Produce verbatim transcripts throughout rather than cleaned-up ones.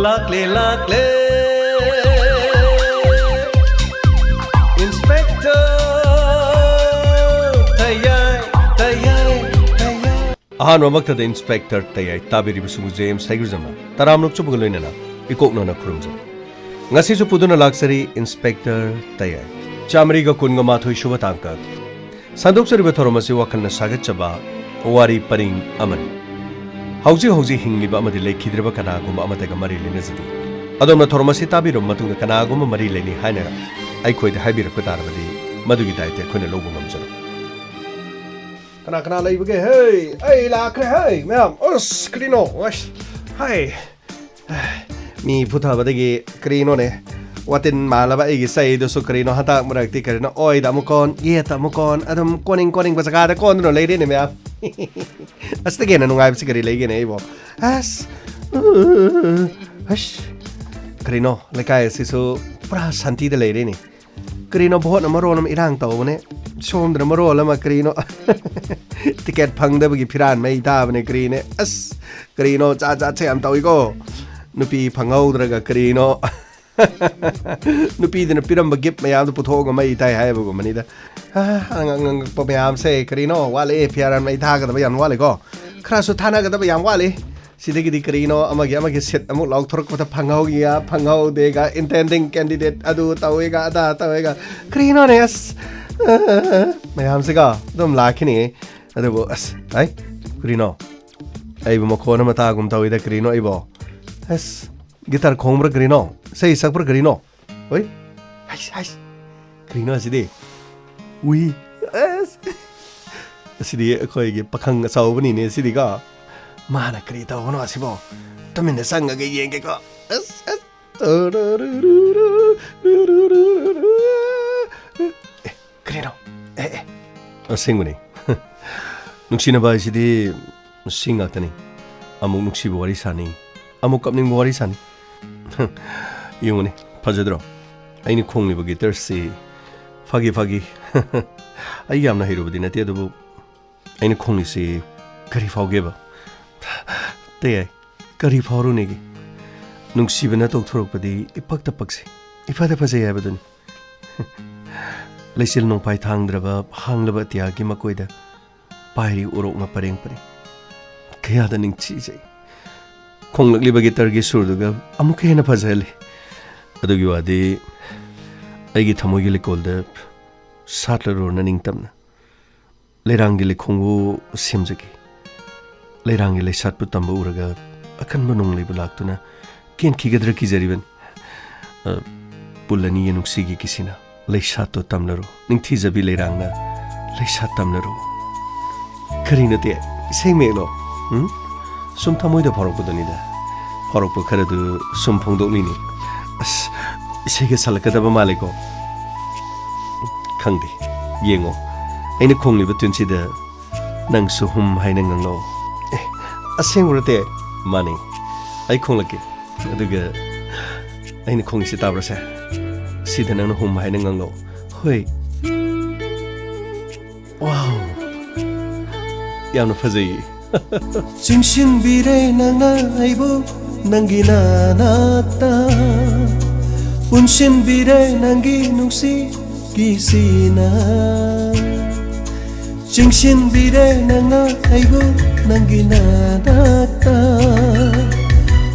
ꯂꯥꯛꯂꯦ, ꯂꯥꯛꯂꯦ, Inspector ꯇꯌꯥꯏ, ꯇꯌꯥꯏ, ꯇꯌꯥꯏ꯫ ꯑꯍꯥꯟꯕꯃꯛꯇꯗ Inspector ꯇꯌꯥꯏ ꯇꯥꯕꯤꯔꯤꯕꯁꯤꯡꯕꯨ J M ꯁꯩꯒ꯭ꯔꯖꯝꯅ ꯇꯔꯥꯝꯅ ꯑꯣꯛꯆꯕꯒ ꯂꯣꯏꯅꯅ ꯏꯀꯣꯛꯅꯅ ꯈꯨꯔꯨꯝꯖꯔꯤ꯫ ꯉꯁꯤꯁꯨ ꯄꯨꯗꯨꯅ ꯂꯥꯛꯆꯔꯤ Inspector ꯇꯌꯥꯏ꯫ ꯆꯥꯃꯔꯤꯒ ꯀꯨꯟꯒ ꯃꯥꯊꯣꯏ ꯁꯨꯕ ꯇꯥꯡꯀꯛ꯫ ꯁꯟꯗꯣꯛꯆꯔꯤꯕ ꯊꯧꯔꯝ ꯑꯁꯤ ꯋꯥꯈꯜꯅ ꯁꯥꯒꯠꯆꯕ ꯋꯥꯔꯤ ꯄꯔꯤꯡ ꯑꯃꯅꯤ꯫ ꯍꯧꯖꯤꯛ ꯍꯧꯖꯤꯛ ꯍꯤꯡꯂꯤꯕ ꯑꯃꯗꯤ ꯂꯩꯈꯤꯗ꯭ꯔꯕ ꯀꯅꯥꯒꯨꯝꯕ ꯑꯃꯠꯇꯒ ꯃꯔꯤ ꯂꯩꯅꯖꯗꯦ꯫ ꯑꯗꯣꯝꯅ ꯊꯧꯔꯝ ꯑꯁꯤ ꯇꯥꯕꯤꯔꯕ ꯃꯇꯨꯡꯗ ꯀꯅꯥꯒꯨꯝꯕ ꯃꯔꯤ ꯂꯩꯅꯩ ꯍꯥꯏꯅ ꯑꯩꯈꯣꯏꯗ ꯍꯥꯏꯕꯤꯔꯛꯄ ꯇꯥꯔꯕꯗꯤ ꯃꯗꯨꯒꯤ ꯗꯥꯏꯇ ꯑꯩꯈꯣꯏꯅ ꯂꯧꯕ ꯉꯝꯖꯔꯣꯏ꯫ ꯀꯅꯥ ꯀꯅꯥ ꯂꯩꯕꯒꯦ? ꯍꯦ, ꯑꯩ ꯂꯥꯛꯈ꯭ꯔꯦ꯫ ꯍꯦ, ꯃꯌꯥꯝ, ꯑꯁ, ꯀꯔꯤꯅꯣ? ꯑꯁ, ꯍꯥꯏ꯫ ꯃꯤ ꯐꯨꯊꯕꯗꯒꯤ ꯀꯔꯤꯅꯣꯅꯦ? ꯋꯥꯇꯤꯟ ꯃꯥꯜꯂꯕ ꯑꯩꯒꯤ ꯆꯩꯗꯨꯁꯨ ꯀꯔꯤꯅꯣ ꯍꯟꯗꯛ ꯃꯔꯛꯇꯤ ꯀꯔꯤꯅꯣ ꯑꯣꯏꯗ ꯑꯃꯨꯛ ꯀꯣꯟ, ꯌꯦꯠꯇ ꯑꯃꯨꯛ ꯀꯣꯟ, ꯑꯗꯨꯝ ꯀꯣꯟꯅꯤꯡ ꯀꯣꯟꯅꯤꯡꯕ ꯖꯒꯥꯗ ꯀꯣꯟꯗꯨꯅ ꯂꯩꯔꯦꯅꯦ ꯃꯌꯥꯝ꯫ ꯑꯁꯤꯗꯒꯤ ꯍꯦꯟꯅ ꯅꯨꯡꯉꯥꯏꯕꯁꯤ ꯀꯔꯤ ꯂꯩꯒꯦꯅꯦ ꯑꯩꯕꯣ? ꯑꯁ, ꯑꯁ, ꯀꯔꯤꯅꯣ ꯂꯩꯀꯥꯏ ꯑꯁꯤꯁꯨ ꯄꯨꯔꯥ ꯁꯥꯟꯇꯤꯗ ꯂꯩꯔꯦꯅꯦ꯫ ꯀꯔꯤꯅꯣ ꯚꯣꯠꯅ ꯃꯔꯣꯜ ꯑꯃ ꯏꯔꯥꯡ ꯇꯧꯕꯅꯦ, ꯁꯣꯝꯗꯅ ꯃꯔꯣꯜ ꯑꯃ ꯀꯔꯤꯅꯣ ꯇꯤꯀꯦꯠ ꯐꯪꯗꯕꯒꯤ ꯐꯤꯔꯥꯟ ꯃꯩ ꯊꯥꯕꯅꯦ ꯀꯔꯤꯅꯦ꯫ ꯑꯁ, ꯀꯔꯤꯅꯣ ꯖꯥꯠ ꯖꯥꯠꯁꯦ ꯌꯥꯝ ꯇꯧꯏꯀꯣ꯫ ꯅꯨꯄꯤ ꯐꯪꯍꯧꯗ꯭ꯔꯒ ꯀꯔꯤꯅꯣ ꯅꯨꯄꯤꯗꯨꯅ ꯄꯤꯔꯝꯕ ꯒꯤꯐ ꯃꯌꯥꯝꯗꯣ ꯄꯨꯊꯣꯛꯑꯒ ꯃꯩ ꯊꯥꯏ ꯍꯥꯏꯕꯒꯨꯝꯕꯅꯤꯗ꯫ ꯑ, ꯑꯉꯛ-, ꯑꯉꯛꯄ ꯃꯌꯥꯝꯁꯦ ꯀꯔꯤꯅꯣ ꯋꯥꯠꯂꯤ, ꯐꯤꯔꯥꯟ ꯃꯩ ꯊꯥꯒꯗꯕ ꯌꯥꯝ ꯋꯥꯠꯂꯤꯀꯣ꯫ ꯈꯔꯁꯨ ꯊꯥꯅꯒꯗꯕ ꯌꯥꯝ ꯋꯥꯠꯂꯤ꯫ ꯁꯤꯗꯒꯤꯗꯤ ꯀꯔꯤꯅꯣ ꯑꯃꯒꯤ ꯑꯃꯒꯤ ꯁꯤꯠ ꯑꯃꯨꯛ ꯂꯥꯎꯊꯣꯔꯛꯄꯗ ꯐꯪꯍꯧꯒꯤꯒ ꯐꯪꯍꯧꯗꯦꯒ, intending candidate ꯑꯗꯨ ꯇꯧꯋꯦꯒ ꯑꯗꯥ ꯇꯧꯋꯦꯒ, ꯀꯔꯤꯅꯣꯅꯦ ꯑꯁ, ꯃꯌꯥꯝꯁꯤꯒ ꯑꯗꯨꯝ ꯂꯥꯛꯈꯤꯅꯤ꯫ ꯑꯗꯨꯕꯨ ꯑꯁ, ꯑꯩ, ꯀꯔꯤꯅꯣ? ꯑꯩꯕꯨ ꯃꯈꯣꯟ ꯑꯃ ꯇꯥꯒꯨꯝ ꯇꯧꯋꯤꯗ, ꯀꯔꯤꯅꯣ ꯑꯩꯕꯣ? ꯑꯁ, ꯒꯤꯇꯥꯔ ꯈꯣꯡꯕ꯭ꯔꯥ ꯀꯔꯤꯅꯣ? ꯏꯁꯩ ꯁꯛꯄ꯭ꯔꯥ ꯀꯔꯤꯅꯣ? ꯍꯣꯏ? ꯍꯩꯁ, ꯍꯩꯁ, ꯀꯔꯤꯅꯣ ꯑꯁꯤꯗꯤ? ꯎꯏ꯫ ꯑꯁ꯫ ꯑꯁꯤꯗꯤ ꯑꯩꯈꯣꯏꯒꯤ ꯄꯥꯈꯪ ꯑꯆꯧꯕꯅꯤꯅꯦ ꯁꯤꯗꯤꯀꯣ꯫ ꯃꯥꯅ ꯀꯔꯤ ꯇꯧꯕꯅꯣ ꯑꯁꯤꯕꯣ? ꯇꯨꯃꯤꯟꯅ ꯆꯪꯉꯒ ꯌꯦꯡꯒꯦꯀꯣ꯫ ꯑꯁ, ꯑꯁ꯫ ꯑꯦ, ꯀꯔꯤꯅꯣ? ꯑꯦ, ꯑꯦ꯫ ꯑꯁꯦꯡꯕꯅꯤ꯫ ꯅꯨꯡꯁꯤꯅꯕ ꯍꯥꯏꯁꯤꯗꯤ ꯁꯤ ꯉꯥꯛꯇꯅꯤ꯫ ꯑꯃꯨꯛ ꯅꯨꯡꯁꯤꯕ ꯋꯥꯔꯤ ꯁꯥꯅꯤ, ꯑꯃꯨꯛ ꯀꯞꯅꯤꯡꯕ ꯋꯥꯔꯤ ꯁꯥꯅꯤ꯫ ꯌꯦꯡꯉꯨꯅꯦ, ꯐꯖꯗ꯭ꯔꯣ? ꯑꯩꯅ ꯈꯣꯡꯂꯤꯕ ꯒꯤꯇꯔꯁꯤ ꯐꯥꯒꯤ ꯐꯥꯒꯤ꯫ ꯑꯩ ꯌꯥꯝꯅ ꯍꯩꯔꯨꯕꯗꯤ ꯅꯠꯇꯦ, ꯑꯗꯨꯕꯨ ꯑꯩꯅ ꯈꯣꯡꯂꯤꯁꯤ ꯀꯔꯤ ꯐꯥꯎꯒꯦꯕ? ꯇꯌꯥꯏ, ꯀꯔꯤ ꯐꯥꯎꯔꯨꯅꯦꯒꯦ? ꯅꯨꯡꯁꯤꯕꯅ ꯇꯧꯊꯣꯔꯛꯄꯗꯤ ꯏꯄꯛꯇ ꯄꯛꯆꯩ, ꯏꯐꯗ ꯐꯖꯩ ꯍꯥꯏꯕꯗꯨꯅꯤ꯫ ꯂꯩꯆꯤꯜ ꯅꯣꯡꯐꯥꯏ ꯊꯥꯡꯗ꯭ꯔꯕ ꯍꯥꯡꯂꯕ ꯑꯇꯤꯌꯥꯒꯤ ꯃꯀꯣꯏꯗ ꯄꯥꯏꯔꯤ ꯎꯔꯣꯛꯅ ꯄꯔꯦꯡ ꯄꯔꯦꯡ꯫ ꯀꯌꯥꯗ ꯅꯤꯡꯊꯤꯖꯩ꯫ ꯈꯣꯡꯂꯛꯂꯤꯕ ꯒꯤꯇꯔꯒꯤ ꯁꯨꯔꯗꯨꯒ ꯑꯃꯨꯛꯀ ꯍꯦꯟꯅ ꯐꯖꯍꯜꯂꯤ꯫ ꯑꯗꯨꯒꯤ ꯋꯥꯗꯤ ꯑꯩꯒꯤ ꯊꯃꯣꯏꯒꯤ ꯂꯩꯀꯣꯜꯗ ꯁꯥꯠꯂꯔꯣꯅ ꯅꯤꯡꯇꯝꯅ꯫ ꯂꯩꯔꯥꯡꯒꯤ ꯂꯩꯈꯣꯡꯕꯨ ꯁꯦꯝꯖꯒꯦ꯫ ꯂꯩꯔꯥꯡꯒꯤ ꯂꯩꯁꯥꯠꯄꯨ ꯇꯝꯕ ꯎꯔꯒ ꯑꯀꯟꯕ ꯅꯣꯡꯂꯩꯕꯨ ꯂꯥꯛꯇꯨꯅ ꯀꯦꯟꯈꯤꯒꯗ꯭ꯔꯥ ꯀꯤꯖꯔꯤꯕꯅꯤ꯫ ꯑ, ꯄꯨꯜ ꯑꯅꯤꯒꯤ ꯅꯨꯡꯁꯤꯒꯤ ꯀꯤꯁꯤꯅ ꯂꯩꯁꯥꯠꯇꯣ ꯇꯝꯂꯔꯣ, ꯅꯤꯡꯊꯤꯖꯕꯤ ꯂꯩꯔꯥꯡꯅ ꯂꯩꯁꯥꯠ ꯇꯝꯂꯔꯣ꯫ ꯀꯔꯤꯅꯣ ꯇꯦ, ꯏꯁꯩ ꯃꯌꯦꯛꯂꯣ? ꯎꯝ? ꯁꯨꯝ ꯊꯃꯣꯏꯗ ꯐꯥꯎꯔꯛꯄꯗꯨꯅꯤꯗ꯫ ꯐꯥꯎꯔꯛꯄ ꯈꯔꯗꯨ ꯁꯨꯝ ꯐꯣꯡꯗꯣꯛꯂꯤꯅꯤ꯫ ꯑꯁ, ꯏꯁꯩꯒ ꯁꯥꯠꯂꯛꯀꯗꯕ ꯃꯥꯜꯂꯦꯀꯣ? ꯈꯪꯗꯦ, ꯌꯦꯡꯉꯣ, ꯑꯩꯅ ꯈꯣꯡꯂꯤꯕ ꯇ꯭ꯌꯨꯟꯁꯤꯗ ꯅꯪꯁꯨ ꯍꯨꯝ ꯍꯥꯏꯅ ꯉꯥꯡꯂꯛꯑꯣ꯫ ꯑꯦ, ꯑꯁꯦꯡꯕꯔꯣ ꯇꯦ? ꯃꯥꯅꯤ, ꯑꯩ ꯈꯣꯡꯂꯛꯀꯦ꯫ ꯑꯗꯨꯒ ꯑꯩꯅ ꯈꯣꯡꯉꯤꯁꯤ ꯇꯥꯕ꯭ꯔꯥ ꯁꯦ? ꯁꯤꯗ ꯅꯪꯅ ꯍꯨꯝ ꯍꯥꯏꯅ ꯉꯥꯡꯂꯛꯑꯣ꯫ ꯍꯣꯏ꯫ ꯋꯥꯎ! ꯌꯥꯝꯅ ꯐꯖꯩꯌꯦ꯫ ꯆꯤꯡꯁꯤꯟꯕꯤꯔꯦ ꯅꯪꯅ ꯑꯩꯕꯨ ꯅꯪꯒꯤ ꯅꯥꯅꯥꯛꯇ, ꯄꯨꯟꯁꯤꯟꯕꯤꯔꯦ ꯅꯪꯒꯤ ꯅꯨꯡꯁꯤ ꯀꯤꯁꯤꯅ꯫ ꯆꯤꯡꯁꯤꯟꯕꯤꯔꯦ ꯅꯪꯅ ꯑꯩꯕꯨ ꯅꯪꯒꯤ ꯅꯥꯅꯥꯛꯇ,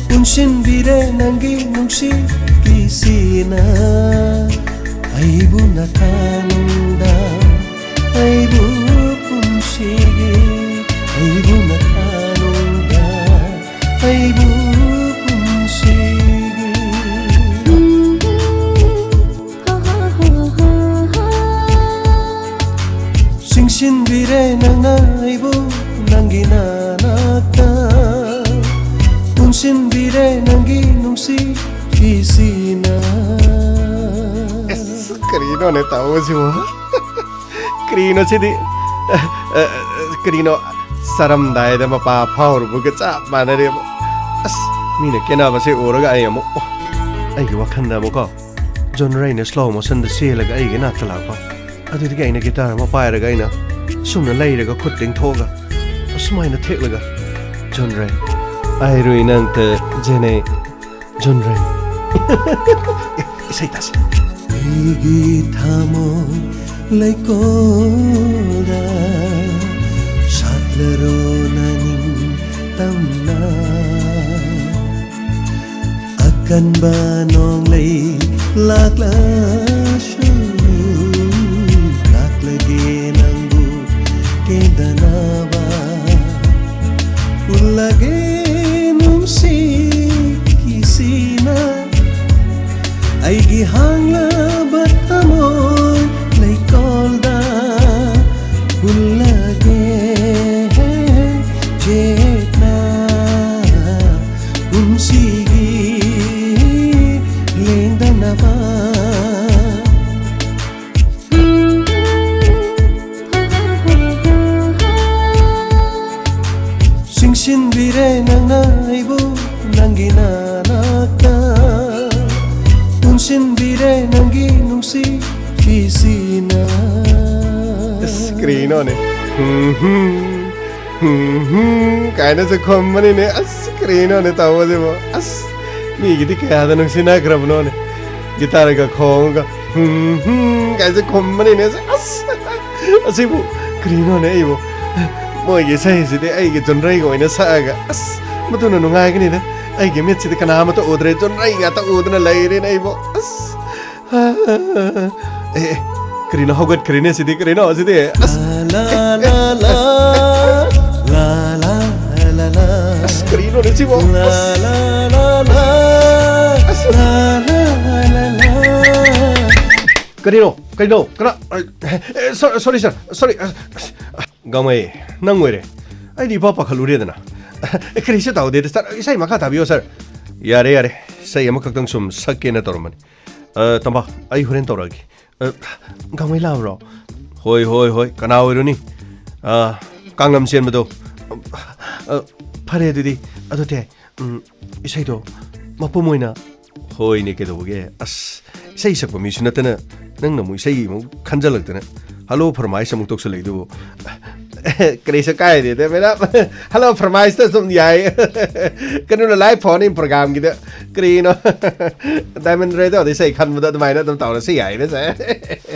ꯄꯨꯟꯁꯤꯟꯕꯤꯔꯦ ꯅꯪꯒꯤ ꯅꯨꯡꯁꯤ ꯀꯤꯁꯤꯅ꯫ ꯑꯩꯕꯨ ꯅꯊꯥꯅꯨꯡꯗ, ꯑꯩꯕꯨ ꯄꯨꯟꯁꯤꯒꯤ, ꯑꯩꯕꯨ ꯅꯊꯥꯅꯨꯡꯗ, ꯑꯩꯕꯨ ꯄꯨꯟꯁꯤꯒꯤ꯫ ꯆꯤꯡꯁꯤꯟꯕꯤꯔꯦ ꯅꯪꯅ ꯑꯩꯕꯨ ꯅꯪꯒꯤ ꯅꯥꯅꯥꯛꯇ, ꯄꯨꯟꯁꯤꯟꯕꯤꯔꯦ ꯅꯪꯒꯤ ꯅꯨꯡꯁꯤ ꯀꯤꯁꯤꯅ꯫ ꯑꯁ, ꯀꯔꯤꯅꯣꯅꯦ ꯇꯧꯕꯁꯤꯕꯨ? ꯀꯔꯤꯅꯣ ꯁꯤꯗꯤ? ꯑ, ꯑ, ꯀꯔꯤꯅꯣ? ꯆꯥꯔꯝꯗꯥꯏꯗ ꯃꯄꯥ ꯐꯥꯎꯔꯨꯕꯒ ꯆꯞ ꯃꯥꯟꯅꯔꯦꯕ꯫ ꯑꯁ, ꯃꯤꯅ ꯀꯦꯅꯕꯁꯦ ꯎꯔꯒ ꯑꯩ ꯑꯃꯨꯛ, ꯑꯣ, ꯑꯩꯒꯤ ꯋꯥꯈꯜꯗ ꯑꯃꯨꯛꯀꯣ, ꯖꯣꯟ ꯔꯩꯅ slow motionꯗ ꯆꯦꯜꯂꯒ ꯑꯩꯒꯤ ꯏꯅꯥꯛꯇ ꯂꯥꯛꯄ꯫ ꯑꯗꯨꯗꯒꯤ ꯑꯩꯅ guitar ꯑꯃ ꯄꯥꯏꯔꯒ ꯑꯩꯅ ꯁꯨꯝꯅ ꯂꯩꯔꯒ ꯈꯨꯠ ꯇꯤꯡꯊꯣꯛꯑꯒ ꯑꯁꯨꯃꯥꯏꯅ ꯊꯦꯛꯂꯒ, "ꯖꯣꯟ ꯔꯩ, ꯑꯩ ꯔꯨꯏ ꯅꯪꯇ ꯖꯦꯅꯩ, ꯖꯣꯟ ꯔꯦ꯫ ꯏꯁꯩ ꯇꯥꯁꯤ꯫ ꯑꯩꯒꯤ ꯊꯃꯣꯏ ꯂꯩꯀꯣꯜꯗ ꯁꯥꯠꯂꯔꯣ ꯅꯅꯤꯡꯇꯝꯅ꯫ ꯑꯀꯟꯕ ꯅꯣꯡꯂꯩ ꯂꯥꯛꯂꯁꯨ ꯂꯥꯛꯂꯒꯦ ꯅꯪꯕꯨ ꯀꯦꯟꯗꯅꯕ꯫ ꯎꯠꯂꯒꯦ ꯅꯨꯡꯁꯤ ꯀꯤꯁꯤꯅ ꯑꯩꯒꯤ ꯍꯥꯡꯂꯕ ꯊꯃꯣꯏ ꯂꯩꯀꯣꯜꯗ ꯍꯨꯜꯂꯒꯦ ꯆꯦꯠꯅ ꯄꯨꯟꯁꯤꯒꯤ ꯂꯦꯡꯗꯅꯕ꯫ ꯆꯤꯡꯁꯤꯟꯕꯤꯔꯦ ꯅꯪꯅ ꯑꯩꯕꯨ ꯅꯪꯒꯤ ꯅꯥꯅꯛꯇ, ꯄꯨꯟꯁꯤꯟꯕꯤꯔꯦ ꯅꯪꯒꯤ ꯅꯨꯡꯁꯤ ꯐꯤꯁꯤꯅ꯫ ꯑꯁ, ꯀꯔꯤꯅꯣꯅꯦ? ꯍꯨꯝ, ꯍꯨꯝ, ꯍꯨꯝ, ꯍꯨꯝ ꯀꯥꯏꯅꯁꯨ ꯈꯨꯝꯕꯅꯤꯅꯦ꯫ ꯑꯁ, ꯀꯔꯤꯅꯣꯅꯦ ꯇꯧꯕꯁꯤꯕꯣ? ꯑꯁ, ꯃꯤꯒꯤꯗꯤ ꯀꯌꯥꯗ ꯅꯨꯡꯁꯤꯅꯈ꯭ꯔꯕꯅꯣꯅꯦ? ꯒꯤꯇꯥꯔꯒ ꯈꯣꯡꯉꯒ ꯍꯨꯝ, ꯍꯨꯝ ꯀꯥꯏꯁꯦ ꯈꯨꯝꯕꯅꯤꯅꯦ꯫ ꯑꯁ, ꯑꯁꯤꯕꯨ ꯀꯔꯤꯅꯣꯅꯦ ꯑꯩꯕꯨ? ꯃꯣꯏꯒꯤ ꯏꯁꯩꯁꯤꯗꯤ ꯑꯩꯒꯤ ꯖꯨꯟꯔꯩꯒ ꯑꯣꯏꯅ ꯁꯛꯑꯒ, ꯑꯁ, ꯃꯗꯨꯅ ꯅꯨꯡꯉꯥꯏꯒꯅꯤꯗ꯫ ꯑꯩꯒꯤ ꯃꯤꯠꯁꯤꯗꯤ ꯀꯅꯥꯃꯠꯇ ꯎꯗ꯭ꯔꯦ, ꯖꯨꯟꯔꯩ ꯉꯥꯛꯇ ꯎꯗꯨꯅ ꯂꯩꯔꯦꯅꯦ ꯑꯩꯕꯨ꯫ ꯑꯁ, ꯑꯦ, ꯑꯦ, ꯀꯔꯤꯅꯣ ꯍꯧꯒꯠꯈ꯭ꯔꯦꯅꯦ ꯁꯤꯗꯤ? ꯀꯔꯤꯅꯣ ꯁꯤꯗꯤ? ꯑꯁ, ꯂꯥ, ꯂꯥ, ꯂꯥ, ꯂꯥ, ꯂꯥ, ꯂꯥ, ꯂꯥ꯫ ꯑꯁ, ꯀꯔꯤꯅꯣꯅꯦ ꯁꯤꯕꯣ? ꯂꯥ, ꯑꯁ꯫ ꯂꯥ, ꯂꯥ, ꯂꯥ, ꯑꯁ꯫ ꯂꯥ, ꯂꯥ, ꯂꯥ, ꯂꯥ꯫ ꯀꯔꯤꯅꯣ? ꯀꯩꯅꯣ? ꯀꯅꯥ? ꯑꯦ, ꯑꯦ, ꯁꯣ-, sorry, sir. Sorry. ꯑꯁ, ꯑꯁ, ꯒꯥꯡꯃꯩ, ꯅꯪ ꯑꯣꯏꯔꯦ꯫ ꯑꯩꯗꯤ ꯏꯄꯥ ꯄꯥꯈꯠꯂꯨꯔꯦꯗꯅ꯫ ꯑꯦ, ꯀꯔꯤꯁꯨ ꯇꯧꯗꯦꯗ, sir꯫ ꯏꯁꯩ ꯃꯈꯥ ꯇꯥꯕꯤꯌꯣ, sir꯫ ꯌꯥꯔꯦ, ꯌꯥꯔꯦ꯫ ꯏꯁꯩ ꯑꯃꯈꯛꯇꯪ ꯁꯨꯝ ꯁꯛꯀꯦꯅ ꯇꯧꯔꯝꯕꯅꯤ꯫ ꯑ, ꯇꯝꯕ, ꯑꯩ ꯍꯣꯔꯦꯟ ꯇꯧꯔꯛꯑꯒꯦ꯫ ꯑ, ꯒꯥꯡꯃꯩ ꯂꯥꯛꯑꯕ꯭ꯔꯣ? ꯍꯣꯏ, ꯍꯣꯏ, ꯍꯣꯏ, ꯀꯅꯥ ꯑꯣꯏꯔꯨꯅꯤ? ꯑ, ꯀꯥꯡꯂꯝ ꯆꯦꯟꯕꯗꯣ꯫ ꯑ, ꯐꯔꯦ ꯑꯗꯨꯗꯤ꯫ ꯑꯗꯨꯗꯤ, ꯎꯝ, ꯏꯁꯩꯗꯣ ꯃꯄꯨꯝ ꯑꯣꯏꯅ꯫ ꯍꯣꯏꯅꯦ, ꯀꯩꯗꯧꯕꯒꯦ? ꯑꯁ, ꯏꯁꯩ ꯁꯛꯄ ꯃꯤꯁꯨ ꯅꯠꯇꯅ ꯅꯪꯅ ꯑꯃꯨꯛ ꯏꯁꯩꯒꯤ ꯑꯃꯨꯛ ꯈꯟꯖꯜꯂꯛꯇꯅ꯫ Hello ꯐꯔꯃꯥꯏꯁ ꯑꯃꯨꯛ ꯇꯧꯁꯜꯂꯛꯏꯗꯨꯕꯨ꯫ ꯀꯔꯤꯁꯨ ꯀꯥꯏꯗꯦꯗ, ꯃꯦꯗꯥꯝ꯫ ꯍꯜꯂꯣ ꯐꯔꯃꯥꯏꯁꯇ ꯁꯨꯝ ꯌꯥꯏ꯫ ꯀꯩꯅꯣꯅ ꯂꯥꯏꯚ ꯐꯣꯟ ꯏꯟ ꯄ꯭ꯔꯣꯒꯥꯝꯒꯤꯗ ꯀꯔꯤꯅꯣ? ꯗꯥꯏꯃꯟ ꯔꯦꯗꯤꯑꯣꯗ ꯏꯁꯩ ꯈꯟꯕꯗꯣ ꯑꯗꯨꯃꯥꯏꯅ ꯑꯗꯨꯝ ꯇꯧꯔꯁꯨ ꯌꯥꯏꯗ, ꯁꯥꯔ꯫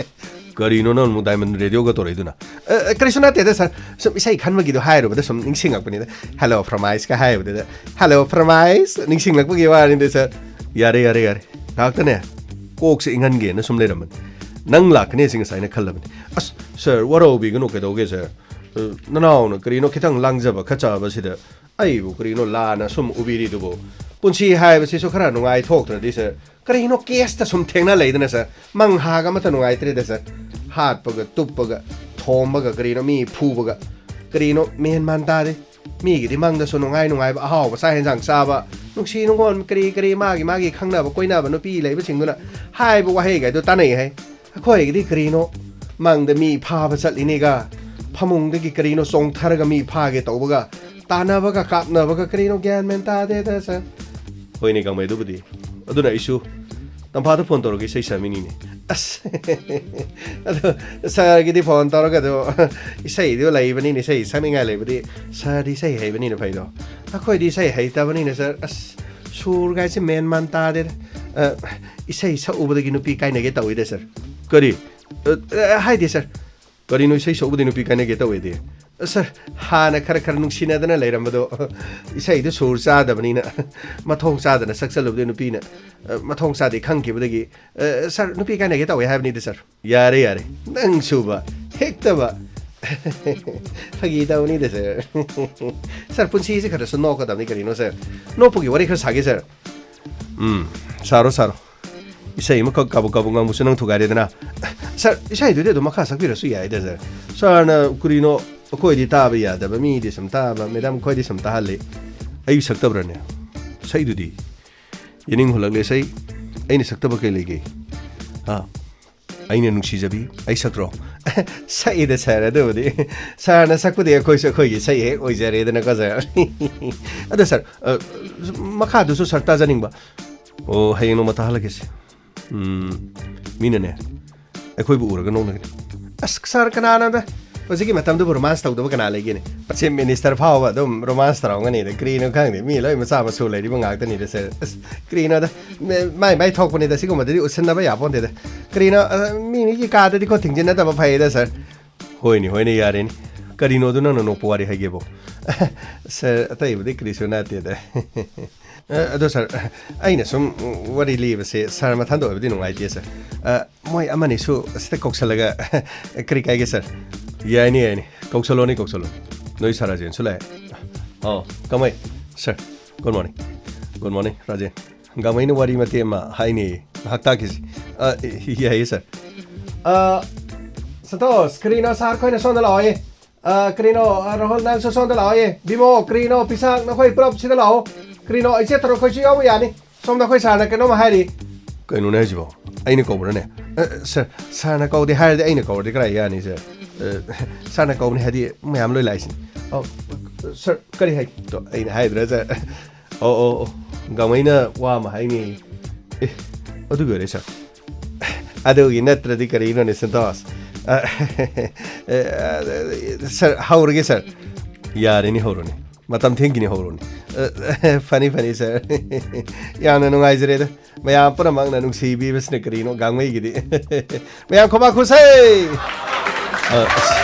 ꯀꯔꯤꯅꯣ ꯅꯪ ꯑꯃꯨꯛ ꯗꯥꯏꯃꯟ ꯔꯦꯗꯤꯑꯣꯒ ꯇꯧꯔꯛꯏꯗꯨꯅ? ꯑ, ꯑ, ꯀꯔꯤꯁꯨ ꯅꯠꯇꯦꯗ, ꯁꯥꯔ꯫ ꯁꯨꯝ ꯏꯁꯩ ꯈꯟꯕꯒꯤꯗꯣ ꯍꯥꯏꯔꯨꯕꯗ ꯁꯨꯝ ꯅꯤꯡꯁꯤꯡꯉꯛꯄꯅꯤꯗ꯫ ꯍꯜꯂꯣ ꯐꯔꯃꯥꯏꯁꯀ ꯍꯥꯏꯕꯗꯨꯗ, "ꯍꯜꯂꯣ ꯐꯔꯃꯥꯏꯁ" ꯅꯤꯡꯁꯤꯡꯂꯛꯄꯒꯤ ꯋꯥꯅꯤꯗ, ꯁꯥꯔ꯫ ꯌꯥꯔꯦ, ꯌꯥꯔꯦ, ꯌꯥꯔꯦ꯫ ꯉꯥꯏꯍꯥꯛꯇꯅꯦ, ꯀꯣꯛꯁꯦ ꯏꯪꯍꯟꯒꯦꯅ ꯁꯨꯝ ꯂꯩꯔꯝꯕꯅꯤ꯫ ꯅꯪ ꯂꯥꯛꯀꯅꯤ ꯁꯤ ꯉꯁꯥꯏꯅ ꯈꯜꯂꯕꯅꯤ꯫ ꯑꯁ, ꯁꯥꯔ, ꯋꯥꯔꯧꯕꯤꯒꯅꯨ, ꯀꯩꯗꯧꯒꯦ, ꯁꯥꯔ? ꯑ, ꯅꯅꯥꯎꯅ ꯀꯔꯤꯅꯣ ꯈꯤꯇꯪ ꯂꯥꯡꯖꯕ ꯈꯆꯕꯁꯤꯗ ꯑꯩꯕꯨ ꯀꯔꯤꯅꯣ ꯂꯥꯟꯅ ꯁꯨꯝ ꯎꯕꯤꯔꯤꯗꯨꯕꯨ? ꯄꯨꯟꯁꯤ ꯍꯥꯏꯕꯁꯤꯁꯨ ꯈꯔ ꯅꯨꯡꯉꯥꯏꯊꯣꯛꯇ꯭ꯔꯗꯤ, ꯁꯥꯔ꯫ ꯀꯔꯤꯅꯣ ꯀꯦꯁꯇ ꯁꯨꯝ ꯊꯦꯡꯅ ꯂꯩꯗꯅ, ꯁꯥꯔ? ꯃꯪ ꯍꯥꯒ ꯑꯃꯠꯇ ꯅꯨꯡꯉꯥꯏꯇ꯭ꯔꯦꯗ, ꯁꯥꯔ꯫ ꯍꯥꯠꯄꯒ, ꯇꯨꯞꯄꯒ, ꯊꯣꯝꯕꯒ, ꯀꯔꯤꯅꯣ ꯃꯤ ꯐꯨꯕꯒ, ꯀꯔꯤꯅꯣ ꯃꯦꯟ ꯃꯥꯟ ꯇꯥꯗꯦ꯫ ꯃꯤꯒꯤꯗꯤ ꯃꯪꯗꯁꯨ ꯅꯨꯡꯉꯥꯏ ꯅꯨꯡꯉꯥꯏꯕ ꯑꯍꯥꯎꯕ ꯆꯥꯛ ꯍꯦꯟꯖꯥꯡ ꯆꯥꯕ, ꯅꯨꯡꯁꯤ ꯅꯨꯡꯉꯣꯟ ꯀꯔꯤ ꯀꯔꯤ ꯃꯥꯒꯤ ꯃꯥꯒꯤ ꯈꯪꯅꯕ ꯀꯣꯏꯅꯕ ꯅꯨꯄꯤ ꯂꯩꯕꯁꯤꯡꯗꯨꯅ ꯍꯥꯏꯕ ꯋꯥꯍꯩꯒꯩꯗꯣ ꯇꯥꯅꯩ ꯍꯥꯏ꯫ ꯑꯩꯈꯣꯏꯒꯤꯗꯤ ꯀꯔꯤꯅꯣ ꯃꯪꯗ ꯃꯤ ꯐꯥꯕ ꯆꯠꯂꯤꯅꯦꯒ, ꯐꯃꯨꯡꯗꯒꯤ ꯀꯔꯤꯅꯣ ꯆꯣꯡꯊꯔꯒ ꯃꯤ ꯐꯥꯒꯦ ꯇꯧꯕꯒ, ꯇꯥꯟꯅꯕꯒ ꯀꯥꯞꯅꯕꯒ ꯀꯔꯤꯅꯣ ꯒ꯭ꯌꯥꯟ ꯃꯦꯟ ꯇꯥꯗꯦꯗ, ꯁꯥꯔ꯫ ꯍꯣꯏꯅꯦ ꯀꯥꯡꯃꯩ, ꯑꯗꯨꯕꯨꯗꯤ꯫ ꯑꯗꯨꯅ ꯑꯩꯁꯨ ꯇꯝꯐꯥꯗ ꯐꯣꯟ ꯇꯧꯔꯒ ꯏꯁꯩ ꯁꯛꯃꯤꯅꯤꯅꯦ꯫ ꯑꯁ꯫ ꯑꯗꯣ ꯁꯥꯔꯒꯤꯗꯤ ꯐꯣꯟ ꯇꯧꯔꯒ ꯑꯗꯣ ꯏꯁꯩꯗꯣ ꯂꯩꯕꯅꯤꯅ, ꯏꯁꯩ ꯁꯛꯅꯤꯡꯉꯥꯏ ꯂꯩꯕꯗꯤ ꯁꯥꯔꯗꯤ ꯏꯁꯩ ꯍꯩꯕꯅꯤꯅ ꯐꯩꯗꯣ꯫ ꯑꯩꯈꯣꯏꯗꯤ ꯏꯁꯩ ꯍꯩꯇꯕꯅꯤꯅ, ꯁꯥꯔ, ꯑꯁ, ꯁꯨꯔꯒꯥꯏꯁꯦ ꯃꯦꯟ ꯃꯥꯟ ꯇꯥꯗꯦꯗ꯫ ꯑ, ꯏꯁꯩ ꯁꯛꯎꯕꯗꯒꯤ ꯅꯨꯄꯤ ꯀꯥꯏꯅꯒꯦ ꯇꯧꯋꯤꯗ, ꯁꯥꯔ꯫ ꯀꯔꯤ? ꯑ, ꯑ, ꯍꯥꯏꯗꯤ, ꯁꯥꯔ, ꯀꯔꯤꯅꯣ ꯏꯁꯩ ꯁꯛꯎꯕꯗꯤ ꯅꯨꯄꯤ ꯀꯥꯏꯅꯒꯦ ꯇꯧꯋꯦꯗꯤ? ꯁꯥꯔ, ꯍꯥꯟꯅ ꯈꯔ ꯈꯔ ꯅꯨꯡꯁꯤꯅꯗꯅ ꯂꯩꯔꯝꯕꯗꯣ, ꯏꯁꯩꯗꯨ ꯁꯨꯔ ꯆꯥꯗꯕꯅꯤꯅ, ꯃꯊꯣꯡ ꯆꯥꯗꯅ ꯁꯛꯆꯜꯂꯨꯕꯗꯤ ꯅꯨꯄꯤꯅ, ꯑ, ꯃꯊꯣꯡ ꯆꯥꯗꯦ ꯈꯪꯈꯤꯕꯗꯒꯤ, ꯑ, ꯁꯥꯔ, ꯅꯨꯄꯤ ꯀꯥꯏꯅꯒꯦ ꯇꯧꯋꯦ ꯍꯥꯏꯕꯅꯤꯗ, ꯁꯥꯔ꯫ ꯌꯥꯔꯦ, ꯌꯥꯔꯦ, ꯅꯪ ꯁꯨꯕ ꯍꯦꯛꯇꯕ꯫ ꯐꯥꯒꯤ ꯇꯧꯕꯅꯤꯗ, ꯁꯥꯔ꯫ ꯁꯥꯔ, ꯄꯨꯟꯁꯤꯁꯦ ꯈꯔꯁꯨ ꯅꯣꯛꯀꯗꯕꯅꯤ ꯀꯔꯤꯅꯣ, ꯁꯥꯔ? ꯅꯣꯛꯄꯒꯤ ꯋꯥꯔꯤ ꯈꯔ ꯁꯥꯒꯦ, ꯁꯥꯔ꯫ ꯎꯝ, ꯁꯥꯔꯣ, ꯁꯥꯔꯣ꯫ ꯏꯁꯩ ꯑꯃꯈꯛ ꯀꯥꯕꯨ ꯀꯥꯕꯨ ꯉꯥꯡꯕꯁꯨ ꯅꯪ ꯊꯨꯒꯥꯏꯔꯦꯗꯅ꯫ ꯁꯥꯔ, ꯏꯁꯩꯗꯨꯗꯤ ꯑꯗꯨꯝ ꯃꯈꯥ ꯁꯛꯄꯤꯔꯁꯨ ꯌꯥꯏꯗ, ꯁꯥꯔ꯫ ꯁꯥꯔꯅ ꯀꯔꯤꯅꯣ ꯑꯩꯈꯣꯏꯗꯤ ꯇꯥꯕ ꯌꯥꯗꯕ, ꯃꯤꯗꯤ ꯁꯨꯝ ꯇꯥꯕ, ꯃꯦꯗꯥꯝ ꯑꯩꯈꯣꯏꯗꯤ ꯁꯨꯝ ꯇꯥꯍꯜꯂꯤ꯫ ꯑꯩ ꯁꯛꯇꯕ꯭ꯔꯅꯦ? ꯁꯛꯏꯗꯨꯗꯤ꯫ ꯌꯦꯅꯤꯡ ꯍꯨꯜꯂꯛꯂꯦ ꯏꯁꯩ꯫ ꯑꯩꯅ ꯁꯛꯇꯕ ꯀꯩ ꯂꯩꯒꯦ? ꯑꯥ, ꯑꯩꯅ ꯅꯨꯡꯁꯤꯖꯕꯤ, ꯑꯩ ꯁꯛꯇ꯭ꯔꯣ? ꯁꯛꯏꯗ ꯁꯥꯔ, ꯑꯗꯨꯕꯨꯗꯤ꯫ ꯁꯥꯔꯅ ꯁꯛꯄꯗꯤ ꯑꯩꯈꯣꯏꯁꯨ ꯑꯩꯈꯣꯏꯒꯤ ꯏꯁꯩ ꯍꯦꯛ ꯑꯣꯏꯖꯔꯦꯗꯅꯀꯣ, ꯁꯥꯔ꯫ ꯑꯗꯣ ꯁꯥꯔ, ꯑ, ꯃꯈꯥꯗꯨꯁꯨ ꯁꯥꯔ ꯇꯥꯖꯅꯤꯡꯕ꯫ ꯑꯣ, ꯍꯌꯦꯡ ꯅꯣꯡꯃ ꯇꯥꯍꯜꯂꯒꯦꯁꯦ꯫ ꯎꯝ, ꯃꯤꯅꯅꯦ, ꯑꯩꯈꯣꯏꯕꯨ ꯎꯔꯒ ꯅꯣꯛꯅꯒꯅꯤ꯫ ꯑꯁ, ꯁꯥꯔ, ꯀꯅꯥꯅꯣꯗ? ꯍꯧꯖꯤꯛꯀꯤ ꯃꯇꯝꯗꯨꯕꯨ ꯔꯣꯃꯥꯟꯁ ꯇꯧꯗꯕ ꯀꯅꯥ ꯂꯩꯒꯦꯅꯦ? ꯆꯤꯐ ꯃꯤꯅꯤꯁꯇꯔ ꯐꯥꯎꯕ ꯑꯗꯨꯝ ꯔꯣꯃꯥꯟꯁ ꯇꯧꯔꯝꯒꯅꯤꯗ, ꯀꯔꯤꯅꯣ ꯈꯪꯗꯦ, ꯃꯤ ꯂꯣꯏ ꯃꯆꯥ ꯃꯁꯨ ꯂꯩꯔꯤꯕ ꯉꯥꯛꯇꯅꯤꯗ ꯁꯥꯔ꯫ ꯑꯁ, ꯀꯔꯤꯅꯣꯗ, ꯃ- ꯃꯥꯏ ꯃꯥꯏ ꯊꯣꯛꯄꯅꯤꯗ, ꯁꯤꯒꯨꯝꯕꯗꯗꯤ ꯎꯠꯁꯤꯟꯅꯕ ꯌꯥꯄꯣꯟꯇꯦꯗ꯫ ꯀꯔꯤꯅꯣ, ꯑ, ꯃꯤ ꯃꯤꯒꯤ ꯀꯥꯗꯗꯤꯀꯣ ꯊꯤꯡꯖꯤꯟꯅꯗꯕ ꯐꯩꯗ ꯁꯥꯔ꯫ ꯍꯣꯏꯅꯦ ꯍꯣꯏꯅꯦ, ꯌꯥꯔꯦꯅꯦ꯫ ꯀꯔꯤꯅꯣꯗꯨ ꯅꯪꯅ ꯅꯣꯛꯄ ꯋꯥꯔꯤ ꯍꯥꯏꯒꯦꯕꯣ? ꯁꯥꯔ, ꯑꯇꯩꯕꯨꯗꯤ ꯀꯔꯤꯁꯨ ꯅꯠꯇꯦꯗ꯫ ꯑ, ꯑꯗꯣ ꯁꯥꯔ, ꯑꯩꯅ ꯁꯨꯝ ꯋꯥꯔꯤ ꯂꯤꯕꯁꯦ ꯁꯥꯔ ꯃꯊꯟꯇ ꯑꯣꯏꯕꯗꯤ ꯅꯨꯡꯉꯥꯏꯇꯦ ꯁꯥꯔ꯫ ꯑ, ꯃꯣꯏ ꯑꯃꯅꯤꯁꯨ ꯑꯁꯤꯗ ꯀꯧꯁꯜꯂꯒ ꯀꯔꯤ ꯀꯥꯏꯒꯦ ꯁꯥꯔ? ꯌꯥꯏꯅꯦ ꯌꯥꯏꯅꯦ, ꯀꯧꯁꯜꯂꯣꯅꯦ ꯀꯧꯁꯜꯂꯣ꯫ ꯅꯣꯏ ꯁꯥꯔ ꯔꯥꯖꯦꯟꯁꯨ ꯂꯥꯛꯑꯦ꯫ ꯑꯣ, ꯀꯃꯥꯏ? Sir, good morning. Good morning Rajen. ꯒꯥꯡꯃꯩꯅ ꯋꯥꯔꯤ ꯃꯇꯦꯛ ꯑꯃ ꯍꯥꯏꯅꯦ, ꯉꯥꯏꯍꯥꯛ ꯇꯥꯈꯤꯁꯤ꯫ ꯑ, ꯌꯥꯏꯌꯦ ꯁꯥꯔ꯫ ꯑ, ꯁꯟꯇꯣꯁ, ꯀꯔꯤꯅꯣ ꯁꯥꯔ ꯈꯣꯏꯅ ꯁꯣꯝꯗ ꯂꯥꯛꯑꯣꯌꯦ꯫ ꯑ, ꯀꯔꯤꯅꯣ, ꯑ, ꯔꯥꯍꯨꯜ, ꯅꯪꯁꯨ ꯁꯣꯝꯗ ꯂꯥꯛꯑꯣꯌꯦ꯫ ꯕꯤꯃꯣ, ꯀꯔꯤꯅꯣ, ꯄꯤꯁꯥꯛ, ꯅꯈꯣꯏ ꯄꯨꯂꯞ ꯁꯤꯗ ꯂꯥꯛꯑꯣ꯫ ꯀꯔꯤꯅꯣ, ꯏꯆꯦ ꯊꯔꯣ ꯈꯣꯏꯁꯨ ꯌꯥꯎꯕ ꯌꯥꯅꯤ꯫ ꯁꯣꯝꯗ ꯑꯩꯈꯣꯏ ꯁꯥꯔꯅ ꯀꯩꯅꯣꯝ ꯍꯥꯏꯔꯤ꯫ ꯀꯩꯅꯣꯅꯦ ꯍꯥꯏꯁꯤꯕꯣ? ꯑꯩꯅ ꯀꯧꯕ꯭ꯔꯅꯦ? ꯑ, ꯁꯥꯔ, ꯁꯥꯔꯅ ꯀꯧꯗꯦ ꯍꯥꯏꯔꯗꯤ ꯑꯩꯅ ꯀꯧꯔꯗꯤ ꯀꯔꯥꯏ ꯌꯥꯅꯤ, ꯁꯥꯔ? ꯑ, ꯁꯥꯔꯅ ꯀꯧꯕꯅꯦ ꯍꯥꯏꯗꯤ ꯃꯌꯥꯝ ꯂꯣꯏ ꯂꯥꯛꯏꯁꯤꯅꯦ꯫ ꯑꯧ, ꯁꯥꯔ, ꯀꯔꯤ ꯍꯥꯏ? ꯇꯣ, ꯑꯩꯅ ꯍꯥꯏꯗ꯭ꯔꯥ, ꯁꯥꯔ? ꯑꯣ, ꯑꯣ, ꯑꯣ, ꯒꯥꯡꯃꯩꯅ ꯋꯥ ꯑꯃ ꯍꯥꯏꯅꯤ꯫ ꯑꯦ, ꯑꯗꯨꯒꯤ ꯑꯣꯏꯔꯦ, ꯁꯥꯔ꯫ ꯑꯗꯨꯒꯤ ꯅꯠꯇ꯭ꯔꯗꯤ ꯀꯔꯤꯅꯣꯅꯦ, ꯁꯟꯇꯣꯁ? ꯑ, ꯑ, ꯁꯥꯔ, ꯍꯧꯔꯒꯦ, ꯁꯥꯔ꯫ ꯌꯥꯔꯦꯅꯦ, ꯍꯧꯔꯣꯅꯦ꯫ ꯃꯇꯝ ꯊꯦꯡꯈꯤꯅꯦ, ꯍꯧꯔꯣꯅꯦ꯫ ꯑ, ꯐꯅꯤ, ꯐꯅꯤ, ꯁꯥꯔ꯫ ꯌꯥꯝꯅ ꯅꯨꯡꯉꯥꯏꯖꯔꯦꯗ꯫ ꯃꯌꯥꯝ ꯄꯨꯝꯅꯃꯛꯅ ꯅꯨꯡꯁꯤꯕꯤꯕꯁꯤꯅ ꯀꯔꯤꯅꯣ, ꯒꯥꯡꯃꯩꯒꯤꯗꯤ꯫ ꯃꯌꯥꯝ ꯈꯨꯕꯥꯛ ꯈꯨꯁꯦ! ꯑ, ꯑꯁ꯫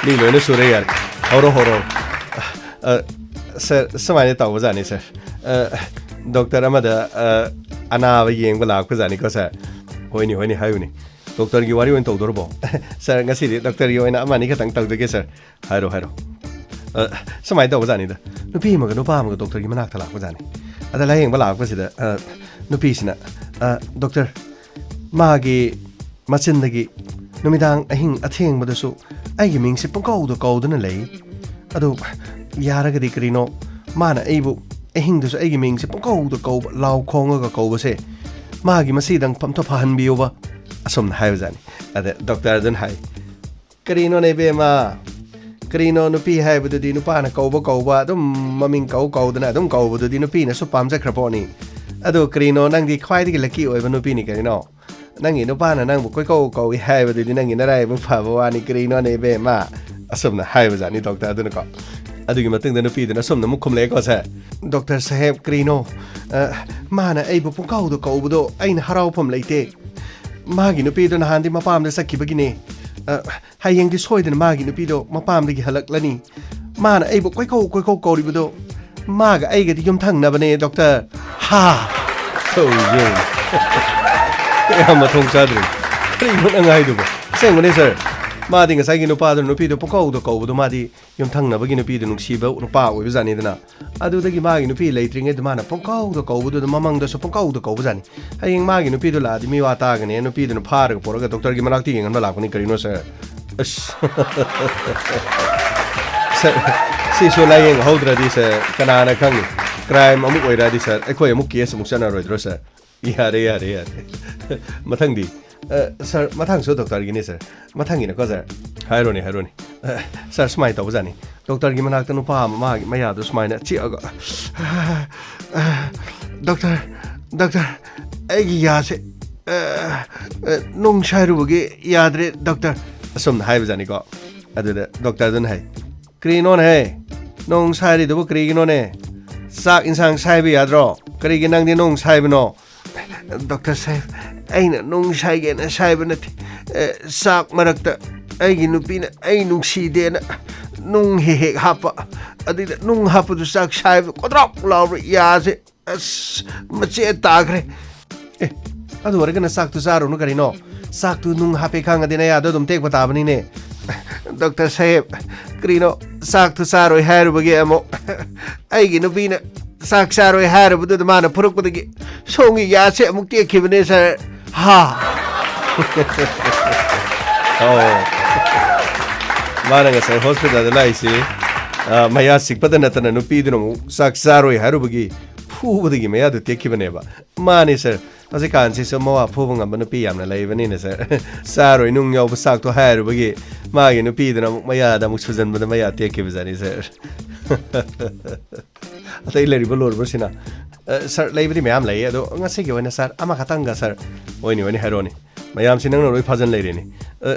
ꯃꯤ ꯂꯣꯏꯅ ꯁꯨꯔꯦ, ꯌꯥꯔꯦ꯫ ꯍꯧꯔꯣ, ꯍꯧꯔꯣ꯫ ꯑ, ꯁꯥꯔ, ꯁꯨꯃꯥꯏꯅ ꯇꯧꯕꯖꯥꯠꯅꯤ, ꯁꯥꯔ꯫ ꯑ, ꯗꯣꯛꯇꯔ ꯑꯃꯗ, ꯑ, ꯑꯅꯥꯕ ꯌꯦꯡꯕ ꯂꯥꯛꯄꯖꯥꯠꯅꯤꯀꯣ, ꯁꯥꯔ꯫ ꯍꯣꯏꯅꯦ, ꯍꯣꯏꯅꯦ, ꯍꯥꯏꯌꯨꯅꯦ꯫ ꯗꯣꯛꯇꯔꯒꯤ ꯋꯥꯔꯤ ꯑꯣꯏꯅ ꯇꯧꯗꯣꯔꯕꯣ? ꯁꯥꯔ, ꯉꯁꯤꯗꯤ ꯗꯣꯛꯇꯔꯒꯤ ꯑꯣꯏꯅ ꯑꯃ ꯑꯅꯤ ꯈꯛꯇꯪ ꯇꯧꯖꯒꯦ, ꯁꯥꯔ꯫ ꯍꯥꯏꯔꯣ, ꯍꯥꯏꯔꯣ꯫ ꯑ, ꯁꯨꯃꯥꯏꯅ ꯇꯧꯕꯖꯥꯠꯅꯤꯗ꯫ ꯅꯨꯄꯤ ꯑꯃꯒ ꯅꯨꯄꯥ ꯑꯃꯒ ꯗꯣꯛꯇꯔꯒꯤ ꯃꯅꯥꯛꯇ ꯂꯥꯛꯄꯖꯥꯠꯅꯤ꯫ ꯑꯗ ꯂꯥꯌꯦꯡꯕ ꯂꯥꯛꯄꯁꯤꯗ, ꯑ, ꯅꯨꯄꯤꯁꯤꯅ, "ꯑ, ꯗꯣꯛꯇꯔ, ꯃꯥꯒꯤ ꯃꯆꯤꯟꯗꯒꯤ ꯅꯨꯃꯤꯗꯥꯡ ꯑꯍꯤꯡ ꯑꯊꯦꯡꯕꯗꯁꯨ ꯑꯩꯒꯤ ꯃꯤꯡꯁꯦ ꯄꯪꯀꯧꯗ ꯀꯧꯗꯨꯅ ꯂꯩ꯫ ꯑꯗꯨ ꯌꯥꯔꯒꯗꯤ ꯀꯔꯤꯅꯣ ꯃꯥꯅ ꯑꯩꯕꯨ ꯑꯍꯤꯡꯗꯁꯨ ꯑꯩꯒꯤ ꯃꯤꯡꯁꯦ ꯄꯪꯀꯧꯗ ꯀꯧꯕ, ꯂꯥꯎ ꯈꯣꯡꯉꯒ ꯀꯧꯕꯁꯦ, ꯃꯥꯒꯤ ꯃꯁꯤꯗꯪ ꯑꯝꯇ ꯐꯍꯟꯕꯤꯌꯨꯕ", ꯑꯁꯨꯝꯅ ꯍꯥꯏꯕꯖꯥꯠꯅꯤ꯫ ꯑꯗ ꯗꯣꯛꯇꯔꯗꯨꯅ ꯍꯥꯏ, "ꯀꯔꯤꯅꯣꯅꯦ ꯏꯕꯦꯝꯃ? ꯀꯔꯤꯅꯣ, ꯅꯨꯄꯤ ꯍꯥꯏꯕꯗꯨꯗꯤ ꯅꯨꯄꯥꯅ ꯀꯧꯕ ꯀꯧꯕ, ꯑꯗꯨꯝ ꯃꯃꯤꯡ ꯀꯧ ꯀꯧꯗꯅ ꯑꯗꯨꯝ ꯀꯧꯕꯗꯨꯗꯤ ꯅꯨꯄꯤꯅꯁꯨ ꯄꯥꯝꯖꯈ꯭ꯔ ꯄꯣꯠꯅꯤ꯫ ꯑꯗꯨ ꯀꯔꯤꯅꯣ, ꯅꯪꯗꯤ ꯈ꯭ꯋꯥꯏꯗꯒꯤ ꯂꯛꯀꯤ ꯑꯣꯏꯕ ꯅꯨꯄꯤꯅꯤ ꯀꯔꯤꯅꯣ? "ꯅꯪꯒꯤ ꯅꯨꯄꯥꯅ ꯅꯪꯕꯨ ꯀꯣꯏꯀꯧ ꯀꯧꯏ ꯍꯥꯏꯕꯗꯨꯗꯤ ꯅꯪꯒꯤ ꯅꯔꯥꯏꯕꯛ ꯐꯕ ꯋꯥꯅꯤ, ꯀꯔꯤꯅꯣꯅꯦ ꯏꯕꯦꯝꯃ?" ꯑꯁꯨꯝꯅ ꯍꯥꯏꯕꯖꯥꯠꯅꯤ ꯗꯣꯛꯇꯔ ꯑꯗꯨꯅꯀꯣ꯫ ꯑꯗꯨꯒꯤ ꯃꯇꯨꯡꯗ ꯅꯨꯄꯤꯗꯨꯅ ꯑꯁꯨꯝꯅ ꯑꯃꯨꯛ ꯈꯨꯝꯂꯛꯑꯦꯀꯣ ꯁꯥꯔ, "ꯗꯣꯛꯇꯔ ꯁꯥꯍꯦꯕ, ꯀꯔꯤꯅꯣ? ꯑ, ꯃꯥꯅ ꯑꯩꯕꯨ ꯄꯨꯡꯀꯧꯗ ꯀꯧꯕꯗꯣ ꯑꯩꯅ ꯍꯔꯥꯎꯐꯝ ꯂꯩꯇꯦ꯫ ꯃꯥꯒꯤ ꯅꯨꯄꯤꯗꯣ ꯅꯍꯥꯟꯗꯤ ꯃꯄꯥꯝꯗ ꯆꯠꯈꯤꯕꯒꯤꯅꯦ꯫ ꯑ, ꯍꯌꯦꯡꯗꯤ ꯁꯣꯏꯗꯅ ꯃꯥꯒꯤ ꯅꯨꯄꯤꯗꯣ ꯃꯄꯥꯝꯗꯒꯤ ꯍꯜꯂꯛꯂꯅꯤ꯫ ꯃꯥꯅ ꯑꯩꯕꯨ ꯀꯣꯏꯀꯧ ꯀꯣꯏꯀꯧ ꯀꯧꯔꯤꯕꯗꯣ ꯃꯥꯒ ꯑꯩꯒꯗꯤ ꯌꯨꯝꯊꯪꯅꯕꯅꯦ ꯗꯣꯛꯇꯔ꯫ ꯍꯥ!" ꯇꯧꯔꯤꯁꯦ ꯌꯦꯡꯉꯨ꯫ ꯀꯌꯥ ꯃꯊꯣꯡ ꯆꯥꯗ꯭ꯔꯦ꯫ ꯀꯔꯤꯅꯣ ꯅꯪ ꯍꯥꯏꯗꯨꯕꯣ? ꯑꯁꯦꯡꯕꯅꯦ ꯁꯥꯔ꯫ ꯃꯥꯗꯤ ꯉꯁꯥꯏꯒꯤ ꯅꯨꯄꯥꯗꯨꯅ ꯅꯨꯄꯤꯗꯣ ꯄꯨꯡꯀꯧꯗ ꯀꯧꯕꯗꯣ ꯃꯥꯗꯤ ꯌꯨꯝꯊꯪꯅꯕꯒꯤ ꯅꯨꯄꯤꯗꯨ ꯅꯨꯡꯁꯤꯕ ꯅꯨꯄꯥ ꯑꯣꯏꯕꯖꯥꯠꯅꯤꯗꯅ꯫ ꯑꯗꯨꯗꯒꯤ ꯃꯥꯒꯤ ꯅꯨꯄꯤ ꯂꯩꯇ꯭ꯔꯤꯉꯩꯗ ꯃꯥꯅ ꯄꯨꯡꯀꯧꯗ ꯀꯧꯕꯗꯨꯗ ꯃꯃꯪꯗꯁꯨ ꯄꯨꯡꯀꯧꯗ ꯀꯧꯕꯖꯥꯠꯅꯤ꯫ ꯍꯌꯦꯡ ꯃꯥꯒꯤ ꯅꯨꯄꯤꯗꯨ ꯂꯥꯛꯑꯗꯤ ꯃꯤ ꯋꯥ ꯇꯥꯒꯅꯤ꯫ ꯅꯨꯄꯤꯗꯨꯅ ꯐꯥꯔꯒ ꯄꯨꯔꯒ ꯗꯣꯛꯇꯔꯒꯤ ꯃꯅꯥꯛꯇ ꯌꯦꯡꯍꯟꯕ ꯂꯥꯛꯄꯅꯤ꯫ ꯀꯔꯤꯅꯣ ꯁꯥꯔ? ꯑꯁ꯫ ꯁꯥꯔ, ꯁꯤꯁꯨ ꯂꯥꯏꯌꯦꯡꯍꯧꯗ꯭ꯔꯗꯤ ꯁꯥꯔ, ꯀꯅꯥꯅ ꯈꯪꯅꯤ? ꯀ꯭ꯔꯥꯏꯝ ꯑꯃꯨꯛ ꯑꯣꯏꯔꯛꯑꯗꯤ ꯁꯥꯔ, ꯑꯩꯈꯣꯏ ꯑꯃꯨꯛ ꯀꯦꯁ ꯑꯃꯨꯛ ꯆꯠꯅꯔꯣꯏꯗ꯭ꯔꯣ ꯁꯥꯔ? ꯌꯥꯔꯦ, ꯌꯥꯔꯦ, ꯌꯥꯔꯦ꯫ ꯃꯊꯪꯗꯤ? ꯑ, ꯁꯥꯔ, ꯃꯊꯪꯁꯨ ꯗꯣꯛꯇꯔꯒꯤꯅꯦ ꯁꯥꯔ꯫ ꯃꯊꯪꯒꯤꯅꯀꯣ ꯁꯥꯔ꯫ ꯍꯥꯏꯔꯣꯅꯦ, ꯍꯥꯏꯔꯣꯅꯦ꯫ ꯑ, ꯁꯥꯔ, ꯁꯨꯃꯥꯏꯅ ꯇꯧꯕꯖꯥꯠꯅꯤ꯫ ꯗꯣꯛꯇꯔꯒꯤ ꯃꯅꯥꯛꯇ ꯅꯨꯄꯥ ꯑꯃ ꯃꯥꯒꯤ ꯃꯌꯥꯗꯣ ꯁꯨꯃꯥꯏꯅ ꯆꯤꯛꯑꯒ, "ꯑ, ꯗꯣꯛꯇꯔ, ꯗꯣꯛꯇꯔ, ꯑꯩꯒꯤ ꯌꯥꯁꯦ, ꯑ, ꯑ, ꯅꯨꯡ ꯁꯥꯏꯔꯨꯕꯒꯤ ꯌꯥꯗ꯭ꯔꯦ ꯗꯣꯛꯇꯔ", ꯑꯁꯨꯝꯅ ꯍꯥꯏꯕꯖꯥꯠꯅꯤꯀꯣ꯫ ꯑꯗꯨꯗ ꯗꯣꯛꯇꯔꯗꯨꯅ ꯍꯥꯏ, "ꯀꯔꯤꯅꯣꯅꯦꯍꯦ? ꯅꯨꯡ ꯁꯥꯏꯔꯤꯗꯨꯕꯨ ꯀꯔꯤꯒꯤꯅꯣꯅꯦ? ꯆꯥꯛ ꯏꯟꯁꯥꯡ ꯁꯥꯏꯕ ꯌꯥꯗ꯭ꯔꯣ? ꯀꯔꯤꯒꯤ ꯅꯪꯗꯤ ꯅꯨꯡ ꯁꯥꯏꯕꯅꯣ?" "ꯗꯣꯛꯇꯔ ꯁꯥꯍꯦꯕ, ꯑꯩꯅ ꯅꯨꯡ ꯁꯥꯏꯒꯦꯅ ꯁꯥꯏꯕ ꯅꯠꯇꯦ꯫ ꯑꯦ, ꯆꯥꯛ ꯃꯔꯛꯇ ꯑꯩꯒꯤ ꯅꯨꯄꯤꯅ ꯑꯩ ꯅꯨꯡꯁꯤꯗꯦꯅ ꯅꯨꯡ ꯍꯦꯛ ꯍꯦꯛ ꯍꯥꯞꯄ꯫ ꯑꯗꯨꯗ ꯅꯨꯡ ꯍꯥꯞꯄꯗꯨ ꯆꯥꯛ ꯁꯥꯏꯕ ꯀꯣꯗ꯭ꯔꯣꯛ ꯂꯥꯎꯔ ꯌꯥꯁꯦ, ꯑꯁ, ꯃꯆꯦꯠ ꯇꯥꯈ꯭ꯔꯦ꯫" "ꯑꯦ, ꯑꯗꯨ ꯑꯣꯏꯔꯒꯅ ꯆꯥꯛꯇꯨ ꯆꯥꯔꯨꯅꯨ ꯀꯔꯤꯅꯣ? ꯆꯥꯛꯇꯨ ꯅꯨꯡ ꯍꯥꯞꯄꯦ ꯈꯪꯉꯗꯤ ꯅꯌꯥꯗꯣ ꯑꯗꯨꯝ ꯇꯦꯛꯄ ꯇꯥꯕꯅꯤꯅꯦ꯫" "ꯗꯣꯛꯇꯔ ꯁꯥꯍꯦꯕ, ꯀꯔꯤꯅꯣ ꯆꯥꯛꯇꯨ ꯆꯥꯔꯣꯏ ꯍꯥꯏꯔꯨꯕꯒꯤ ꯑꯃꯨꯛ ꯑꯩꯒꯤ ꯅꯨꯄꯤꯅ ꯆꯥꯛ ꯆꯥꯔꯣꯏ ꯍꯥꯏꯔꯨꯕꯗꯨꯗ ꯃꯥꯅ ꯐꯨꯔꯛꯄꯗꯒꯤ ꯁꯣꯝꯒꯤ ꯌꯥꯁꯦ ꯑꯃꯨꯛ ꯇꯦꯛꯈꯤꯕꯅꯦ ꯁꯥꯔ꯫ ꯍꯥ!" ꯑꯣ꯫ ꯃꯥꯅ ꯉꯁꯥꯏ ꯍꯣꯁꯄꯤꯇꯥꯜꯗ ꯂꯥꯛꯏꯁꯤ, ꯑ, ꯃꯌꯥ ꯆꯤꯛꯄꯗ ꯅꯠꯇꯅ ꯅꯨꯄꯤꯗꯨꯅ ꯑꯃꯨꯛ ꯆꯥꯛ ꯆꯥꯔꯣꯏ ꯍꯥꯏꯔꯨꯕꯒꯤ ꯐꯨꯕꯗꯒꯤ ꯃꯌꯥꯗꯨ ꯇꯦꯛꯈꯤꯕꯅꯦꯕ꯫ ꯃꯥꯅꯤ ꯁꯥꯔ꯫ ꯍꯧꯖꯤꯛꯀꯥꯟꯁꯤꯁꯨ ꯃꯋꯥ ꯐꯨꯕ ꯉꯝꯕ ꯅꯨꯄꯤ ꯌꯥꯝꯅ ꯂꯩꯕꯅꯤꯅ ꯁꯥꯔ꯫ ꯆꯥꯔꯣꯏ ꯅꯨꯡ ꯌꯥꯎꯕ ꯆꯥꯛꯇꯣ ꯍꯥꯏꯔꯨꯕꯒꯤ ꯃꯥꯒꯤ ꯅꯨꯄꯤꯗꯨꯅ ꯑꯃꯨꯛ ꯃꯌꯥꯗ ꯑꯃꯨꯛ ꯁꯨꯖꯟꯕꯗ ꯃꯌꯥ ꯇꯦꯛꯈꯤꯕꯖꯥꯠꯅꯤ ꯁꯥꯔ꯫ ꯑꯇꯩ ꯂꯩꯔꯤꯕ ꯂꯣꯏꯔꯕ꯭ꯔꯣ ꯁꯤꯅ? ꯑ, ꯁꯥꯔ, ꯂꯩꯕꯗꯤ ꯃꯌꯥꯝ ꯂꯩꯌꯦ, ꯑꯗꯣ ꯉꯁꯤꯒꯤ ꯑꯣꯏꯅ ꯁꯥꯔ, ꯑꯃꯈꯛꯇꯪꯒ ꯁꯥꯔ꯫ ꯍꯣꯏꯅꯦ, ꯍꯣꯏꯅꯦ, ꯍꯥꯏꯔꯣꯅꯦ꯫ ꯃꯌꯥꯝꯁꯤ ꯅꯪꯅ ꯂꯣꯏ ꯐꯥꯖꯤꯟ ꯂꯩꯔꯦꯅꯦ꯫ ꯑ,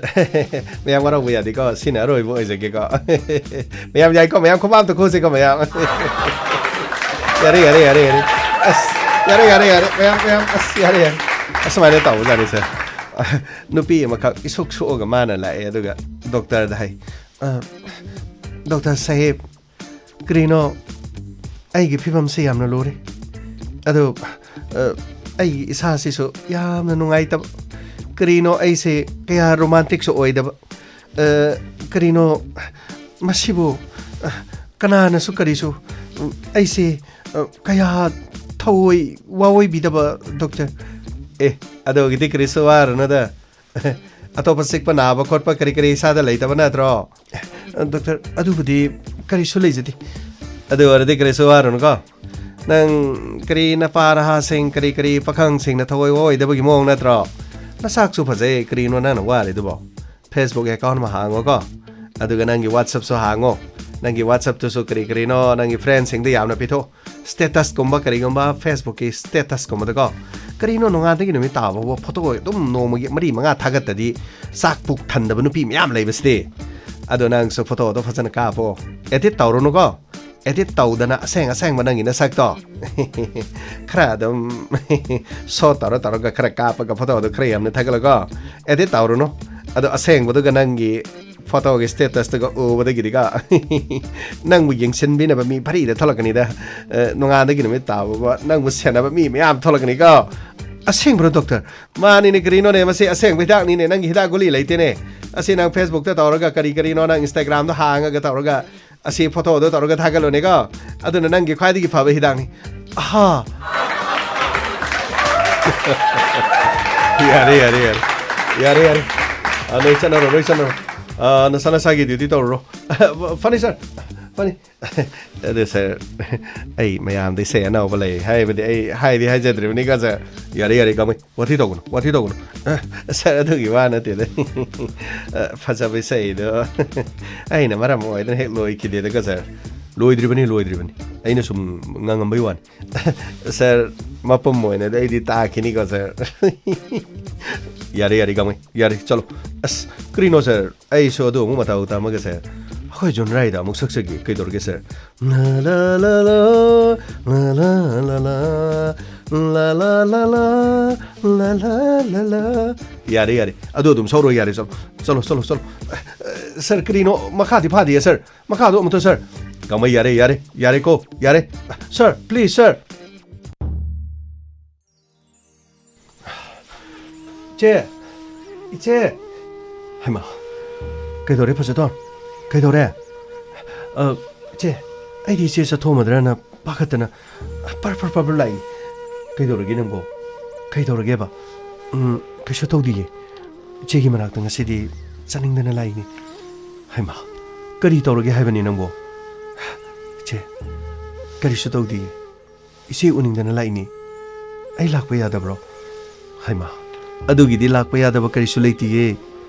ꯃꯌꯥꯝ ꯋꯥꯔꯧꯕ ꯌꯥꯗꯦꯀꯣ, ꯁꯤꯅ ꯑꯔꯣꯏꯕ ꯑꯣꯏꯖꯒꯦꯀꯣ꯫ ꯃꯌꯥꯝ ꯌꯥꯏꯀꯣ, ꯃꯌꯥꯝ ꯈꯨꯕꯥꯛ ꯑꯝꯇ ꯈꯨꯁꯤꯀꯣ, ꯃꯌꯥꯝ꯫ ꯌꯥꯔꯦ, ꯌꯥꯔꯦ, ꯌꯥꯔꯦ, ꯌꯥꯔꯦ꯫ ꯑꯁ, ꯌꯥꯔꯦ, ꯌꯥꯔꯦ, ꯌꯥꯔꯦ, ꯃꯌꯥꯝ, ꯃꯌꯥꯝ, ꯑꯁ, ꯌꯥꯔꯦ, ꯌꯥꯔꯦ꯫ ꯑꯁꯨꯃꯥꯏꯅ ꯇꯧꯕꯖꯥꯠꯅꯤ, ꯁꯥꯔ꯫ ꯅꯨꯄꯤ ꯑꯃꯈꯛ ꯏꯁꯨꯛ ꯁꯨꯛꯑꯒ ꯃꯥꯅ ꯂꯥꯛꯑꯦ, ꯑꯗꯨꯒ ꯗꯣꯛꯇꯔꯗ ꯍꯥꯏ, "ꯑ, ꯗꯣꯛꯇꯔ ꯁꯥꯍꯦꯕ, ꯀꯔꯤꯅꯣ, ꯑꯩꯒꯤ ꯐꯤꯕꯝꯁꯦ ꯌꯥꯝꯅ ꯂꯨꯔꯦ꯫ ꯑꯗꯨ, ꯑ, ꯑꯩꯒꯤ ꯏꯁꯥꯁꯤꯁꯨ ꯌꯥꯝꯅ ꯅꯨꯡꯉꯥꯏꯇꯕ꯫ ꯀꯔꯤꯅꯣ, ꯑꯩꯁꯦ ꯀꯌꯥ ꯔꯣꯃꯥꯟꯇꯤꯛꯁꯨ ꯑꯣꯏꯗꯕ꯫ ꯑ, ꯀꯔꯤꯅꯣ, ꯃꯁꯤꯕꯨ, ꯑ, ꯀꯅꯥꯅꯁꯨ ꯀꯔꯤꯁꯨ, ꯎꯝ, ꯑꯩꯁꯦ, ꯑ, ꯀꯌꯥ ꯊꯑꯣꯏ ꯋꯥꯑꯣꯏꯕꯤꯗꯕ, ꯗꯣꯛꯇꯔ꯫" ꯑꯦ, ꯑꯗꯨꯒꯤꯗꯤ ꯀꯔꯤꯁꯨ ꯋꯥꯔꯨꯅꯨꯗ꯫ ꯑꯇꯣꯞꯄ ꯆꯤꯛꯄ ꯅꯥꯕ ꯈꯣꯠꯄ ꯀꯔꯤ ꯀꯔꯤ ꯏꯁꯥꯗ ꯂꯩꯇꯕ ꯅꯠꯇ꯭ꯔꯣ? ꯗꯣꯛꯇꯔ, ꯑꯗꯨꯕꯨꯗꯤ ꯀꯔꯤꯁꯨ ꯂꯩꯖꯗꯦ꯫ ꯑꯗꯨ ꯑꯣꯏꯔꯗꯤ ꯀꯔꯤꯁꯨ ꯋꯥꯔꯨꯅꯨꯀꯣ꯫ ꯅꯪ ꯀꯔꯤ ꯅꯄꯥ ꯅꯍꯥꯁꯤꯡ, ꯀꯔꯤ ꯀꯔꯤ ꯄꯥꯈꯪꯁꯤꯡꯅ ꯊꯑꯣꯏ ꯑꯣꯏꯗꯕꯒꯤ ꯃꯑꯣꯡ ꯅꯠꯇ꯭ꯔꯣ? ꯅꯁꯥꯛꯁꯨ ꯐꯖꯩ, ꯀꯔꯤꯅꯣ ꯅꯪꯅ ꯋꯥꯔꯤꯗꯨꯕꯣ? Facebook account ꯑꯃ ꯍꯥꯡꯉꯣꯀꯣ꯫ ꯑꯗꯨꯒ ꯅꯪꯒꯤ WhatsAppꯁꯨ ꯍꯥꯡꯉꯣ꯫ ꯅꯪꯒꯤ WhatsAppꯇꯨꯁꯨ ꯀꯔꯤ ꯀꯔꯤꯅꯣ ꯅꯪꯒꯤ friendꯁꯤꯡꯗ ꯌꯥꯝꯅ ꯄꯤꯊꯣꯛ꯫ Statusꯀꯨꯝꯕ ꯀꯔꯤꯒꯨꯝꯕ Facebookꯀꯤ statusꯀꯨꯝꯕꯗꯀꯣ꯫ ꯀꯔꯤꯅꯣ ꯅꯣꯡꯉꯥꯟꯗꯒꯤ ꯅꯨꯃꯤꯠ ꯇꯥꯕ ꯐꯥꯎꯕ photo ꯑꯗꯨꯝ ꯅꯣꯡꯃꯒꯤ ꯃꯔꯤ ꯃꯉꯥ ꯊꯥꯒꯠꯇꯗꯤ ꯆꯥꯛ ꯄꯨꯛ ꯊꯟꯗꯕ ꯅꯨꯄꯤ ꯃꯌꯥꯝ ꯂꯩꯕꯁꯤꯗꯤ꯫ ꯑꯗꯣ ꯅꯪꯁꯨ photoꯗꯣ ꯐꯖꯅ ꯀꯥꯞꯄꯣ꯫ Edit ꯇꯧꯔꯨꯅꯨꯀꯣ꯫ Edit ꯇꯧꯗꯅ ꯑꯁꯦꯡ ꯑꯁꯦꯡꯕ ꯅꯪꯒꯤ ꯅꯁꯛꯇꯣ꯫ ꯈꯔ ꯑꯗꯨꯝ show ꯇꯧꯔ ꯇꯧꯔꯒ ꯈꯔ ꯀꯥꯞꯄꯒ photoꯗꯣ ꯈꯔ ꯌꯥꯝꯅ ꯊꯥꯒꯠꯂꯒꯣ꯫ Edit ꯇꯧꯔꯨꯅꯨ꯫ ꯑꯗꯣ ꯑꯁꯦꯡꯕꯗꯨꯒ ꯅꯪꯒꯤ photoꯒꯤ statusꯇꯨꯒ ꯎꯕꯗꯒꯤꯗꯤꯀꯣ꯫ ꯅꯪꯕꯨ ꯌꯦꯡꯁꯤꯟꯕꯤꯅꯕ ꯃꯤ ꯐꯔꯤꯗ ꯊꯣꯛꯂꯛꯀꯅꯤꯗ꯫ ꯑ, ꯅꯣꯡꯉꯥꯟꯗꯒꯤ ꯅꯨꯃꯤꯠ ꯇꯥꯕꯕ ꯅꯪꯕꯨ ꯁꯦꯟꯅꯕ ꯃꯤ ꯃꯌꯥꯝ ꯊꯣꯛꯂꯛꯀꯅꯤꯀꯣ꯫ ꯑꯁꯦꯡꯕ꯭ꯔꯣ, ꯗꯣꯛꯇꯔ? ꯃꯥꯅꯤꯅꯦ, ꯀꯔꯤꯅꯣꯅꯦ, ꯃꯁꯤ ꯑꯁꯦꯡꯕ ꯍꯤꯗꯥꯛꯅꯤꯅꯦ꯫ ꯅꯪꯒꯤ ꯍꯤꯗꯥꯛ ꯒꯨꯂꯤ ꯂꯩꯇꯦꯅꯦ꯫ ꯑꯁꯤ ꯅꯪ Facebookꯇ ꯇꯧꯔꯒ ꯀꯔꯤ ꯀꯔꯤꯅꯣ ꯅꯪ Instagramꯗ ꯍꯥꯡꯉꯒ ꯇꯧꯔꯒ ꯑꯁꯤ photoꯗꯣ ꯇꯧꯔꯒ ꯊꯥꯒꯠꯂꯨꯅꯦꯀꯣ꯫ ꯑꯗꯨꯅ ꯅꯪꯒꯤ ꯈ꯭ꯋꯥꯏꯗꯒꯤ ꯐꯕ ꯍꯤꯗꯥꯛꯅꯤ꯫ ꯑꯍꯥ꯫ ꯌꯥꯔꯦ, ꯌꯥꯔꯦ, ꯌꯥꯔꯦ꯫ ꯌꯥꯔꯦ, ꯌꯥꯔꯦ꯫ ꯑ, ꯅꯣꯏ ꯆꯠꯅꯔꯣ, ꯅꯣꯏ ꯆꯠꯅꯔꯣ꯫ ꯑ, ꯅꯁꯥ ꯅꯁꯥꯒꯤ duty ꯇꯧꯔꯨꯔꯣ꯫ Funny, sir. Funny. ꯑꯗꯨ, sir, ꯑꯩ ꯃꯌꯥꯝꯗ ꯏꯁꯩ ꯑꯅꯧꯕ ꯂꯩ ꯍꯥꯏꯕꯗꯤ ꯑꯩ ꯍꯥꯏꯗꯤ ꯍꯥꯏꯖꯗ꯭ꯔꯤꯕꯅꯤꯀꯣ, sir꯫ ꯌꯥꯔꯦ, ꯌꯥꯔꯦ, ꯀꯥꯃꯩ꯫ ꯋꯥꯊꯤ ꯇꯧꯒꯅꯨ, ꯋꯥꯊꯤ ꯇꯧꯒꯅꯨ꯫ ꯑ, sir, ꯑꯗꯨꯒꯤ ꯋꯥ ꯅꯠꯇꯦꯗ꯫ ꯑ, ꯐꯖꯕ ꯏꯁꯩꯗꯣ ꯑꯩꯅ ꯃꯔꯝ ꯑꯣꯏꯗꯅ ꯍꯦꯛ ꯂꯣꯏꯈꯤꯗꯦꯗꯀꯣ, sir꯫ ꯂꯣꯏꯗ꯭ꯔꯤꯕꯅꯤ, ꯂꯣꯏꯗ꯭ꯔꯤꯕꯅꯤ꯫ ꯑꯩꯅ ꯁꯨꯝ ꯉꯥꯡꯉꯝꯕꯩ ꯋꯥꯅꯤ꯫ ꯁꯥꯔ, ꯃꯄꯨꯝ ꯑꯣꯏꯅꯗꯤ ꯑꯩꯗꯤ ꯇꯥꯈꯤꯅꯤꯀꯣ, ꯁꯥꯔ꯫ ꯌꯥꯔꯦ, ꯌꯥꯔꯦ, ꯒꯥꯡꯃꯩ, ꯌꯥꯔꯦ, ꯆꯠꯂꯣ꯫ ꯑꯁ, ꯀꯔꯤꯅꯣ, ꯁꯥꯔ? ꯑꯩꯁꯨ ꯑꯗꯨ ꯑꯃꯨꯛ ꯃꯇꯧ ꯇꯝꯃꯒ, ꯁꯥꯔ꯫ ꯑꯩꯈꯣꯏ ꯖꯣꯟ ꯔꯥꯏꯗ ꯑꯃꯨꯛ ꯁꯛꯆꯒꯦ꯫ ꯀꯩꯗꯧꯔꯒꯦ, ꯁꯥꯔ? ꯂꯥ, ꯂꯥ, ꯂꯥ, ꯂꯥ, ꯂꯥ, ꯂꯥ, ꯂꯥ, ꯂꯥ, ꯂꯥ, ꯂꯥ, ꯂꯥ, ꯂꯥ, ꯂꯥ, ꯂꯥ꯫ ꯌꯥꯔꯦ, ꯌꯥꯔꯦ꯫ ꯑꯗꯨ ꯑꯗꯨꯝ ꯁꯛꯎꯔꯣ, ꯌꯥꯔꯦ, ꯆꯠꯂꯣ꯫ ꯆꯠꯂꯣ, ꯆꯠꯂꯣ, ꯆꯠꯂꯣ꯫ ꯑ, ꯁꯥꯔ, ꯀꯔꯤꯅꯣ? ꯃꯈꯥꯗꯤ ꯐꯥꯗꯤꯌꯦ, ꯁꯥꯔ꯫ ꯃꯈꯥꯗꯣ ꯑꯃꯨꯛꯇ, ꯁꯥꯔ꯫ ꯒꯥꯡꯃꯩ, ꯌꯥꯔꯦ, ꯌꯥꯔꯦ, ꯌꯥꯔꯦꯀꯣ, ꯌꯥꯔꯦ꯫ ꯁꯥꯔ, please, ꯁꯥꯔ꯫ ꯏꯆꯦ! ꯏꯆꯦ! ꯍꯩꯃꯥ! ꯀꯩꯗꯧꯔꯦ, ꯐꯖꯊꯣꯟ? ꯀꯩꯗꯧꯔꯦ? ꯑ, ꯏꯆꯦ, ꯑꯩꯗꯤ ꯏꯆꯦ ꯆꯠꯊꯣꯛꯑꯝꯃꯗ꯭ꯔꯅ ꯄꯥꯈꯠꯇꯅ ꯄꯔ ꯄꯔ ꯄꯔ ꯄꯔ ꯂꯥꯛꯏ꯫ ꯀꯩꯗꯧꯔꯒꯦ ꯅꯪꯕꯣ? ꯀꯩꯗꯧꯔꯒꯦꯕ? ꯎꯝ, ꯀꯩꯁꯨ ꯇꯧꯗꯤꯌꯦ꯫ ꯏꯆꯦꯒꯤ ꯃꯅꯥꯛꯇ ꯉꯁꯤꯗꯤ ꯆꯠꯅꯤꯡꯗꯅ ꯂꯥꯛꯏꯅꯤ꯫ ꯍꯩꯃꯥ! ꯀꯔꯤ ꯇꯧꯔꯒꯦ ꯍꯥꯏꯕꯅꯤ ꯅꯪꯕꯣ? ꯏꯆꯦ, ꯀꯔꯤꯁꯨ ꯇꯧꯗꯤꯌꯦ꯫ ꯏꯆꯦ ꯎꯅꯤꯡꯗꯅ ꯂꯥꯛꯏꯅꯤ꯫ ꯑꯩ ꯂꯥꯛꯄ ꯌꯥꯗꯕ꯭ꯔꯣ? ꯍꯩꯃꯥ, ꯑꯗꯨꯒꯤꯗꯤ ꯂꯥꯛꯄ ꯌꯥꯗꯕ ꯀꯔꯤꯁꯨ ꯂꯩꯇꯤꯌꯦ꯫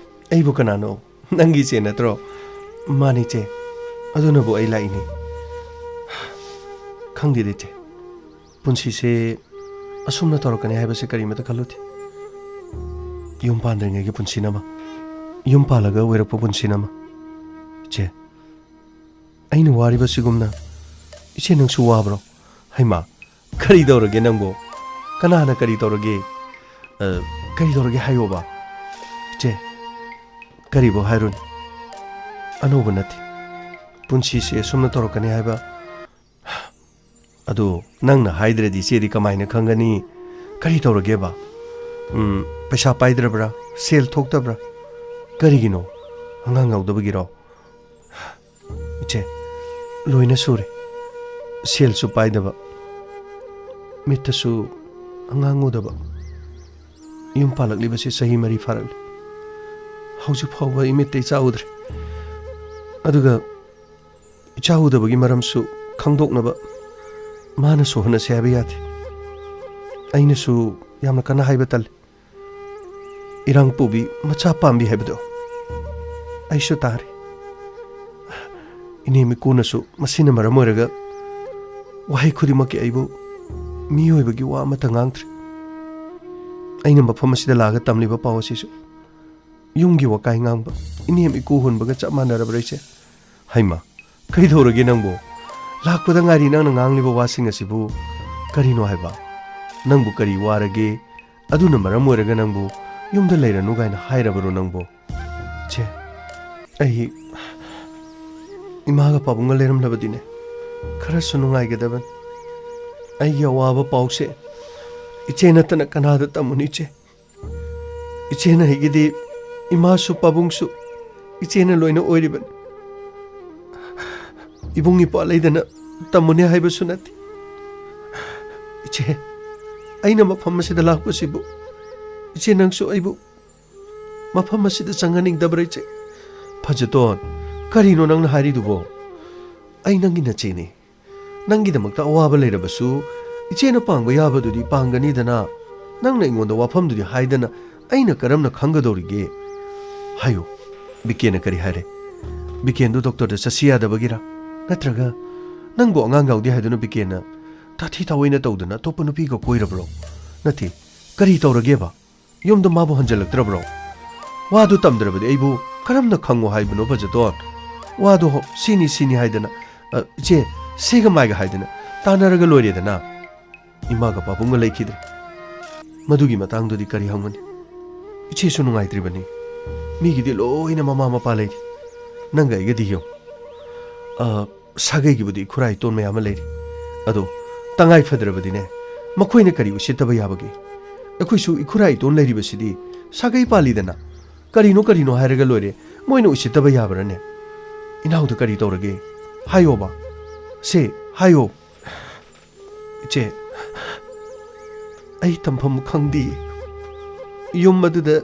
ꯑꯩꯕꯨ ꯀꯅꯥꯅꯣ? ꯅꯪꯒꯤ ꯏꯆꯦ ꯅꯠꯇ꯭ꯔꯣ? ꯃꯥꯅꯤ, ꯏꯆꯦ꯫ ꯑꯗꯨꯅꯕꯨ ꯑꯩ ꯂꯥꯛꯏꯅꯤ꯫ ꯈꯪꯗꯦꯗ, ꯏꯆꯦ꯫ ꯄꯨꯟꯁꯤꯁꯦ ꯑꯁꯨꯝꯅ ꯇꯧꯔꯛꯀꯅꯤ ꯍꯥꯏꯕꯁꯦ ꯀꯔꯤꯃꯇ ꯈꯜꯂꯨꯗꯦ꯫ ꯌꯨꯝ ꯄꯥꯟꯗ꯭ꯔꯤꯉꯩꯒꯤ ꯄꯨꯟꯁꯤꯅ ꯑꯃ, ꯌꯨꯝ ꯄꯥꯜꯂꯒ ꯑꯣꯏꯔꯛꯄ ꯄꯨꯟꯁꯤꯅ ꯑꯃ꯫ ꯏꯆꯦ, ꯑꯩꯅ ꯋꯥꯔꯤꯕꯁꯤꯒꯨꯝꯅ ꯏꯆꯦ ꯅꯪꯁꯨ ꯋꯥꯕ꯭ꯔꯣ? ꯍꯩꯃꯥ, ꯀꯔꯤ ꯇꯧꯔꯒꯦ ꯅꯪꯕꯣ? ꯀꯅꯥꯅ ꯀꯔꯤ ꯇꯧꯔꯒꯦ? ꯑ, ꯀꯔꯤ ꯇꯧꯔꯒꯦ ꯍꯥꯏꯌꯣꯕ? ꯏꯆꯦ, ꯀꯔꯤꯕꯨ ꯍꯥꯏꯔꯨꯅꯤ? ꯑꯅꯧꯕ ꯅꯠꯇꯦ꯫ ꯄꯨꯟꯁꯤꯁꯦ ꯑꯁꯨꯝꯅ ꯇꯧꯔꯛꯀꯅꯤ ꯍꯥꯏꯕ꯫ ꯑꯗꯨ ꯅꯪꯅ ꯍꯥꯏꯗ꯭ꯔꯗꯤ ꯏꯆꯦꯗꯤ ꯀꯃꯥꯏꯅ ꯈꯪꯒꯅꯤ? ꯀꯔꯤ ꯇꯧꯔꯒꯦꯕ? ꯎꯝ, ꯄꯩꯁꯥ ꯄꯥꯏꯗ꯭ꯔꯕ꯭ꯔꯥ? ꯁꯦꯜ ꯊꯣꯛꯇꯕ꯭ꯔꯥ? ꯀꯔꯤꯒꯤꯅꯣ? ꯑꯉꯥꯡ ꯌꯥꯎꯗꯕꯒꯤꯔꯣ? ꯏꯆꯦ, ꯂꯣꯏꯅ ꯁꯨꯔꯦ꯫ ꯁꯦꯜꯁꯨ ꯄꯥꯏꯗꯕ, ꯃꯤꯠꯇꯁꯨ ꯑꯉꯥꯡ ꯎꯗꯕ꯫ ꯌꯨꯝ ꯄꯥꯜꯂꯛꯂꯤꯕꯁꯤ ꯆꯍꯤ ꯃꯔꯤ ꯐꯥꯔꯛꯂꯤ꯫ ꯍꯧꯖꯤꯛ ꯐꯥꯎꯕ ꯏꯃꯤꯠꯇ ꯏꯆꯥ ꯎꯗ꯭ꯔꯦ꯫ ꯑꯗꯨꯒ ꯏꯆꯥ ꯎꯗꯕꯒꯤ ꯃꯔꯝꯁꯨ ꯈꯪꯗꯣꯛꯅꯕ ꯃꯥꯅꯁꯨ ꯍꯣꯠꯅꯁꯦ ꯍꯥꯏꯕ ꯌꯥꯗꯦ꯫ ꯑꯩꯅꯁꯨ ꯌꯥꯝꯅ ꯀꯟꯅ ꯍꯥꯏꯕ ꯇꯜꯂꯤ꯫ ꯏꯔꯥꯡ ꯄꯨꯕꯤ ꯃꯆꯥ ꯄꯥꯝꯕꯤ ꯍꯥꯏꯕꯗꯣ ꯑꯩꯁꯨ ꯇꯥꯔꯦ꯫ ꯏꯅꯦ ꯃꯤꯀꯨꯅꯁꯨ ꯃꯁꯤꯅ ꯃꯔꯝ ꯑꯣꯏꯔꯒ ꯋꯥꯍꯩ ꯈꯨꯗꯤꯡꯃꯛꯀꯤ ꯑꯩꯕꯨ ꯃꯤꯑꯣꯏꯕꯒꯤ ꯋꯥ ꯑꯃꯠꯇ ꯉꯥꯡꯗ꯭ꯔꯤ꯫ ꯑꯩꯅ ꯃꯐꯝ ꯑꯁꯤꯗ ꯂꯥꯛꯑꯒ ꯇꯝꯂꯤꯕ ꯄꯥꯎ ꯑꯁꯤꯁꯨ ꯌꯨꯝꯒꯤ ꯋꯥꯀꯥꯏ ꯉꯥꯡꯕ, ꯏꯅꯦꯝ ꯏꯀꯨ ꯍꯨꯟꯕꯒ ꯆꯞ ꯃꯥꯟꯅꯔꯕ꯭ꯔꯥ ꯏꯆꯦ? ꯍꯩꯃꯥ, ꯀꯩꯗꯧꯔꯒꯦ ꯅꯪꯕꯨ? ꯂꯥꯛꯄꯗ ꯉꯥꯏꯔꯤ ꯅꯪꯅ ꯉꯥꯡꯂꯤꯕ ꯋꯥꯁꯤꯡ ꯑꯁꯤꯕꯨ꯫ ꯀꯔꯤꯅꯣ ꯍꯥꯏꯕ? ꯅꯪꯕꯨ ꯀꯔꯤ ꯋꯥꯔꯒꯦ? ꯑꯗꯨꯅ ꯃꯔꯝ ꯑꯣꯏꯔꯒ ꯅꯪꯕꯨ ꯌꯨꯝꯗ ꯂꯩꯔꯅꯨ ꯀꯥꯏꯅ ꯍꯥꯏꯔꯕꯔꯣ ꯅꯪꯕꯨ? ꯏꯆꯦ, ꯑꯩ ꯏꯃꯥꯒ ꯄꯥꯕꯨꯡꯒ ꯂꯩꯔꯝꯂꯕꯗꯤꯅꯦ, ꯈꯔꯁꯨ ꯅꯨꯡꯉꯥꯏꯒꯗꯕꯅꯤ꯫ ꯑꯩꯒꯤ ꯑꯋꯥꯕ ꯄꯥꯎꯁꯦ ꯏꯆꯦ ꯅꯠꯇꯅ ꯀꯅꯥꯗ ꯇꯝꯃꯨꯅꯤ ꯏꯆꯦ? ꯏꯆꯦꯅ ꯑꯩꯒꯤꯗꯤ ꯏꯃꯥꯁꯨ ꯄꯥꯕꯨꯡꯁꯨ ꯏꯆꯦꯅ ꯂꯣꯏꯅ ꯑꯣꯏꯔꯤꯕꯅꯤ꯫ ꯏꯕꯨꯡ ꯏꯄ꯭ꯋꯥ ꯂꯩꯗꯅ ꯇꯝꯃꯨꯅꯤ ꯍꯥꯏꯕꯁꯨ ꯅꯠꯇꯦ꯫ ꯏꯆꯦ, ꯑꯩꯅ ꯃꯐꯝ ꯑꯁꯤꯗ ꯂꯥꯛꯄꯁꯤꯕꯨ ꯏꯆꯦ ꯅꯪꯁꯨ ꯑꯩꯕꯨ ꯃꯐꯝ ꯑꯁꯤꯗ ꯆꯪꯍꯟꯅꯤꯡꯗꯕ꯭ꯔꯥ ꯏꯆꯦ? ꯐꯖꯇꯣꯟ, ꯀꯔꯤꯅꯣ ꯅꯪꯅ ꯍꯥꯏꯔꯤꯗꯨꯕꯣ? ꯑꯩ ꯅꯪꯒꯤ ꯅꯆꯦꯅꯤ꯫ ꯅꯪꯒꯤꯗꯃꯛꯇ ꯑꯋꯥꯕ ꯂꯩꯔꯕꯁꯨ ꯏꯆꯦꯅ ꯄꯥꯡꯕ ꯌꯥꯕꯗꯨꯗꯤ ꯄꯥꯡꯒꯅꯤꯗꯅ꯫ ꯅꯪꯅ ꯑꯩꯉꯣꯟꯗ ꯋꯥꯐꯝꯗꯨꯗꯤ ꯍꯥꯏꯗꯅ ꯑꯩꯅ ꯀꯔꯝꯅ ꯈꯪꯒꯗꯧꯔꯤꯒꯦ? ꯍꯥꯏꯌꯨ, ꯕꯤꯀꯦꯅ ꯀꯔꯤ ꯍꯥꯏꯔꯦ? ꯕꯤꯀꯦꯟꯗꯨ ꯗꯣꯛꯇꯔꯗ ꯆꯠꯁꯤ ꯌꯥꯗꯕꯒꯤꯔ? ꯅꯠꯇ꯭ꯔꯒ ꯅꯪꯕꯨ ꯑꯉꯥꯡ ꯌꯥꯎꯗꯦ ꯍꯥꯏꯗꯨꯅ ꯕꯤꯀꯦꯟꯅ ꯇꯥꯊꯤ ꯇꯥꯑꯣꯏꯅ ꯇꯧꯗꯅ ꯑꯇꯣꯞꯄ ꯅꯨꯄꯤꯒ ꯀꯣꯏꯔꯕ꯭ꯔꯣ? ꯅꯠꯇꯦ, ꯀꯔꯤ ꯇꯧꯔꯒꯦꯕ? ꯌꯨꯝꯗ ꯃꯥꯕꯨ ꯍꯟꯖꯤꯜꯂꯛꯇ꯭ꯔꯕ꯭ꯔꯣ? ꯋꯥꯗꯨ ꯇꯝꯗ꯭ꯔꯕꯗꯤ ꯑꯩꯕꯨ ꯀꯔꯝꯅ ꯈꯪꯉꯣ ꯍꯥꯏꯕꯅꯣ ꯐꯖꯇꯣꯟ? ꯋꯥꯗꯣ ꯁꯤꯅꯤ ꯁꯤꯅꯤ ꯍꯥꯏꯗꯅ, ꯑ, ꯏꯆꯦ, ꯁꯤꯒ ꯃꯥꯏꯒ ꯍꯥꯏꯗꯅ ꯇꯥꯟꯅꯔꯒ ꯂꯣꯏꯔꯦꯗꯅ꯫ ꯏꯃꯥꯒ ꯄꯥꯕꯨꯡꯒ ꯂꯩꯈꯤꯗ꯭ꯔꯦ꯫ ꯃꯗꯨꯒꯤ ꯃꯇꯥꯡꯗꯨꯗꯤ ꯀꯔꯤ ꯍꯪꯒꯅꯤ? ꯏꯆꯦꯁꯨ ꯅꯨꯡꯉꯥꯏꯇ꯭ꯔꯤꯕꯅꯤ꯫ ꯃꯤꯒꯤꯗꯤ ꯂꯣꯏꯅ ꯃꯃꯥ ꯃꯄꯥ ꯂꯩꯔꯤ꯫ ꯅꯪꯒ ꯑꯩꯒꯗꯤ ꯌꯦꯡꯉꯨ꯫ ꯑ, ꯁꯥꯒꯩꯒꯤꯕꯨꯗꯤ ꯏꯈꯨꯔꯥ ꯏꯇꯣꯟ ꯃꯌꯥꯝ ꯑꯃ ꯂꯩꯔꯤ꯫ ꯑꯗꯣ ꯇꯉꯥꯏ ꯐꯗ꯭ꯔꯕꯗꯤꯅꯦ, ꯃꯈꯣꯏꯅ ꯀꯔꯤ ꯎꯁꯤꯠꯇꯕ ꯌꯥꯕꯒꯦ? ꯑꯩꯈꯣꯏꯁꯨ ꯏꯈꯨꯔꯥ ꯏꯇꯣꯟ ꯂꯩꯔꯤꯕꯁꯤꯗꯤ ꯁꯥꯒꯩ ꯄꯥꯜꯂꯤꯗꯅ꯫ ꯀꯔꯤꯅꯣ ꯀꯔꯤꯅꯣ ꯍꯥꯏꯔꯒ ꯂꯣꯏꯔꯦ, ꯃꯣꯏꯅ ꯎꯁꯤꯠꯇꯕ ꯌꯥꯕ꯭ꯔꯥꯅꯦ? ꯏꯅꯥꯎꯗ ꯀꯔꯤ ꯇꯧꯔꯒꯦ? ꯍꯥꯏꯌꯣꯕ꯫ ꯁꯦ, ꯍꯥꯏꯌꯣ꯫ ꯏꯆꯦ, ꯑꯩ ꯇꯝꯐꯝ ꯈꯪꯗꯦ꯫ ꯌꯨꯝ ꯑꯗꯨꯗ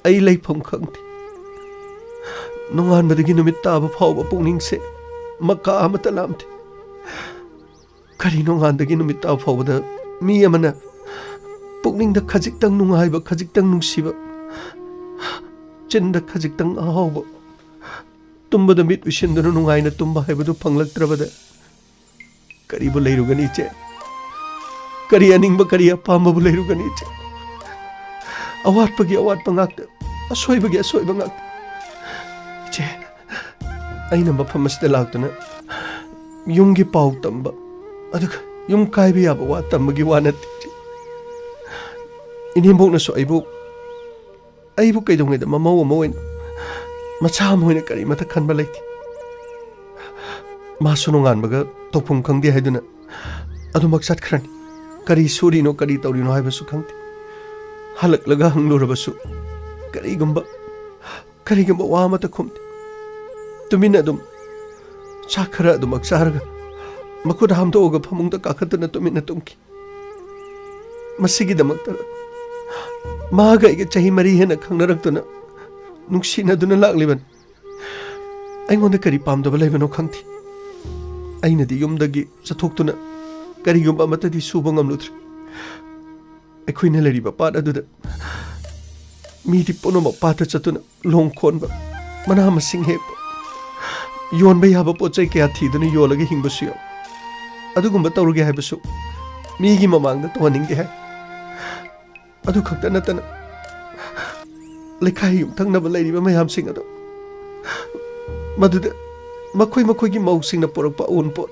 ꯑꯩ ꯂꯩꯐꯝ ꯈꯪꯗꯦ꯫ ꯅꯣꯡꯉꯥꯟꯕꯗꯒꯤ ꯅꯨꯃꯤꯠ ꯇꯥꯕ ꯐꯥꯎꯕ ꯄꯨꯛꯅꯤꯡꯁꯦ ꯃꯀꯥ ꯑꯃꯠꯇ ꯂꯥꯝꯗꯦ꯫ ꯀꯔꯤ ꯅꯣꯡꯉꯥꯟꯕꯗꯒꯤ ꯅꯨꯃꯤꯠ ꯇꯥꯕ ꯐꯥꯎꯕꯗ ꯃꯤ ꯑꯃꯅ ꯄꯨꯛꯅꯤꯡꯗ ꯈꯖꯤꯛꯇꯪ ꯅꯨꯡꯉꯥꯏꯕ, ꯈꯖꯤꯛꯇꯪ ꯅꯨꯡꯁꯤꯕ, ꯆꯤꯟꯗ ꯈꯖꯤꯛꯇꯪ ꯑꯍꯥꯎꯕ, ꯇꯨꯝꯕꯗ ꯃꯤꯠ ꯎꯏꯁꯤꯟꯗꯨꯅ ꯅꯨꯡꯉꯥꯏꯅ ꯇꯨꯝꯕ ꯍꯥꯏꯕꯗꯨ ꯐꯪꯂꯛꯇ꯭ꯔꯕꯗ ꯀꯔꯤꯕꯨ ꯂꯩꯔꯨꯒꯅꯤ, ꯏꯆꯦ? ꯀꯔꯤ ꯑꯅꯤꯡꯕ, ꯀꯔꯤ ꯑꯄꯥꯝꯕꯕꯨ ꯂꯩꯔꯨꯒꯅꯤ, ꯏꯆꯦ? ꯑꯋꯥꯠꯄꯒꯤ ꯑꯋꯥꯠꯄ ꯉꯥꯛꯇ, ꯑꯁꯣꯏꯕꯒꯤ ꯑꯁꯣꯏꯕ ꯉꯥꯛꯇ꯫ ꯏꯆꯦ, ꯑꯩꯅ ꯃꯐꯝ ꯑꯁꯤꯗ ꯂꯥꯛꯇꯨꯅ ꯌꯨꯝꯒꯤ ꯄꯥꯎ ꯇꯝꯕ, ꯑꯗꯨꯒ ꯌꯨꯝ ꯀꯥꯏꯕ ꯌꯥꯕ ꯋꯥ ꯇꯝꯕꯒꯤ ꯋꯥ ꯅꯠꯇꯦ, ꯏꯆꯦ꯫ ꯏꯅꯦꯝꯕꯣꯛꯅꯁꯨ ꯑꯩꯕꯨ, ꯑꯩꯕꯨ ꯀꯩꯗꯧꯉꯩꯗ ꯃꯃꯧ ꯑꯃ ꯑꯣꯏꯅ, ꯃꯆꯥ ꯑꯃ ꯑꯣꯏꯅ ꯀꯔꯤꯃꯠꯇ ꯈꯟꯕ ꯂꯩꯇꯦ꯫ ꯃꯥꯁꯨ ꯅꯣꯡꯉꯥꯟꯕꯒ ꯇꯧꯐꯝ ꯈꯪꯗꯦ ꯍꯥꯏꯗꯨꯅ ꯑꯗꯨꯃꯛ ꯆꯠꯈ꯭ꯔꯅꯤ꯫ ꯀꯔꯤ ꯁꯨꯔꯤꯅꯣ, ꯀꯔꯤ ꯇꯧꯔꯤꯅꯣ ꯍꯥꯏꯕꯁꯨ ꯈꯪꯗꯦ꯫ ꯍꯜꯂꯛꯂꯒ ꯍꯪꯂꯨꯔꯕꯁꯨ ꯀꯔꯤꯒꯨꯝꯕ, ꯀꯔꯤꯒꯨꯝꯕ ꯋꯥ ꯑꯃꯠꯇ ꯈꯨꯝꯗꯦ꯫ ꯇꯨꯃꯤꯟꯅ ꯑꯗꯨꯝ ꯆꯥꯛ ꯈꯔ ꯑꯗꯨꯃꯛ ꯆꯥꯔꯒ, ꯃꯈꯨꯠ ꯍꯥꯝꯗꯣꯛꯑꯒ ꯐꯃꯨꯡꯗ ꯀꯥꯈꯠꯇꯨꯅ ꯇꯨꯃꯤꯟꯅ ꯇꯨꯝꯈꯤ꯫ ꯃꯁꯤꯒꯤꯗꯃꯛꯇ ꯃꯥꯒ ꯑꯩꯒ ꯆꯍꯤ ꯃꯔꯤ ꯍꯦꯟꯅ ꯈꯪꯅꯔꯛꯇꯨꯅ, ꯅꯨꯡꯁꯤꯅꯗꯨꯅ ꯂꯥꯛꯂꯤꯕꯅꯤ꯫ ꯑꯩꯉꯣꯟꯗ ꯀꯔꯤ ꯄꯥꯝꯗꯕ ꯂꯩꯕꯅꯣ ꯈꯪꯗꯦ꯫ ꯑꯩꯅꯗꯤ ꯌꯨꯝꯗꯒꯤ ꯆꯠꯊꯣꯛꯇꯨꯅ ꯀꯔꯤꯒꯨꯝꯕ ꯑꯃꯠꯇꯗꯤ ꯁꯨꯕ ꯉꯝꯂꯨꯗ꯭ꯔꯦ꯫ ꯑꯩꯈꯣꯏꯅ ꯂꯩꯔꯤꯕ ꯄꯥꯠ ꯑꯗꯨꯗ ꯃꯤꯗꯤ ꯄꯨꯝꯅꯃꯛ ꯄꯥꯠꯇ ꯆꯠꯇꯨꯅ ꯂꯣꯡ ꯈꯣꯟꯕ, ꯃꯅꯥ ꯃꯁꯤꯡ ꯍꯦꯛꯄ, ꯌꯣꯟꯕ ꯌꯥꯕ ꯄꯣꯠ ꯆꯩ ꯀꯌꯥ ꯊꯤꯗꯨꯅ ꯌꯣꯜꯂꯒ ꯍꯤꯡꯕꯁꯨ ꯌꯥꯎꯏ꯫ ꯑꯗꯨꯒꯨꯝꯕ ꯇꯧꯔꯒꯦ ꯍꯥꯏꯕꯁꯨ ꯃꯤꯒꯤ ꯃꯃꯥꯡꯗ ꯇꯧꯍꯟꯅꯤꯡꯗꯦ ꯍꯥꯏ꯫ ꯑꯗꯨ ꯈꯛꯇ ꯅꯠꯇꯅ, ꯂꯩꯀꯥꯏ ꯌꯨꯝꯊꯪꯅꯕ ꯂꯩꯔꯤꯕ ꯃꯌꯥꯝꯁꯤꯡ ꯑꯗꯣ, ꯃꯗꯨꯗ ꯃꯈꯣꯏ ꯃꯈꯣꯏꯒꯤ ꯃꯧꯁꯤꯡꯅ ꯄꯨꯔꯛꯄ ꯑꯎꯟꯄꯣꯠ,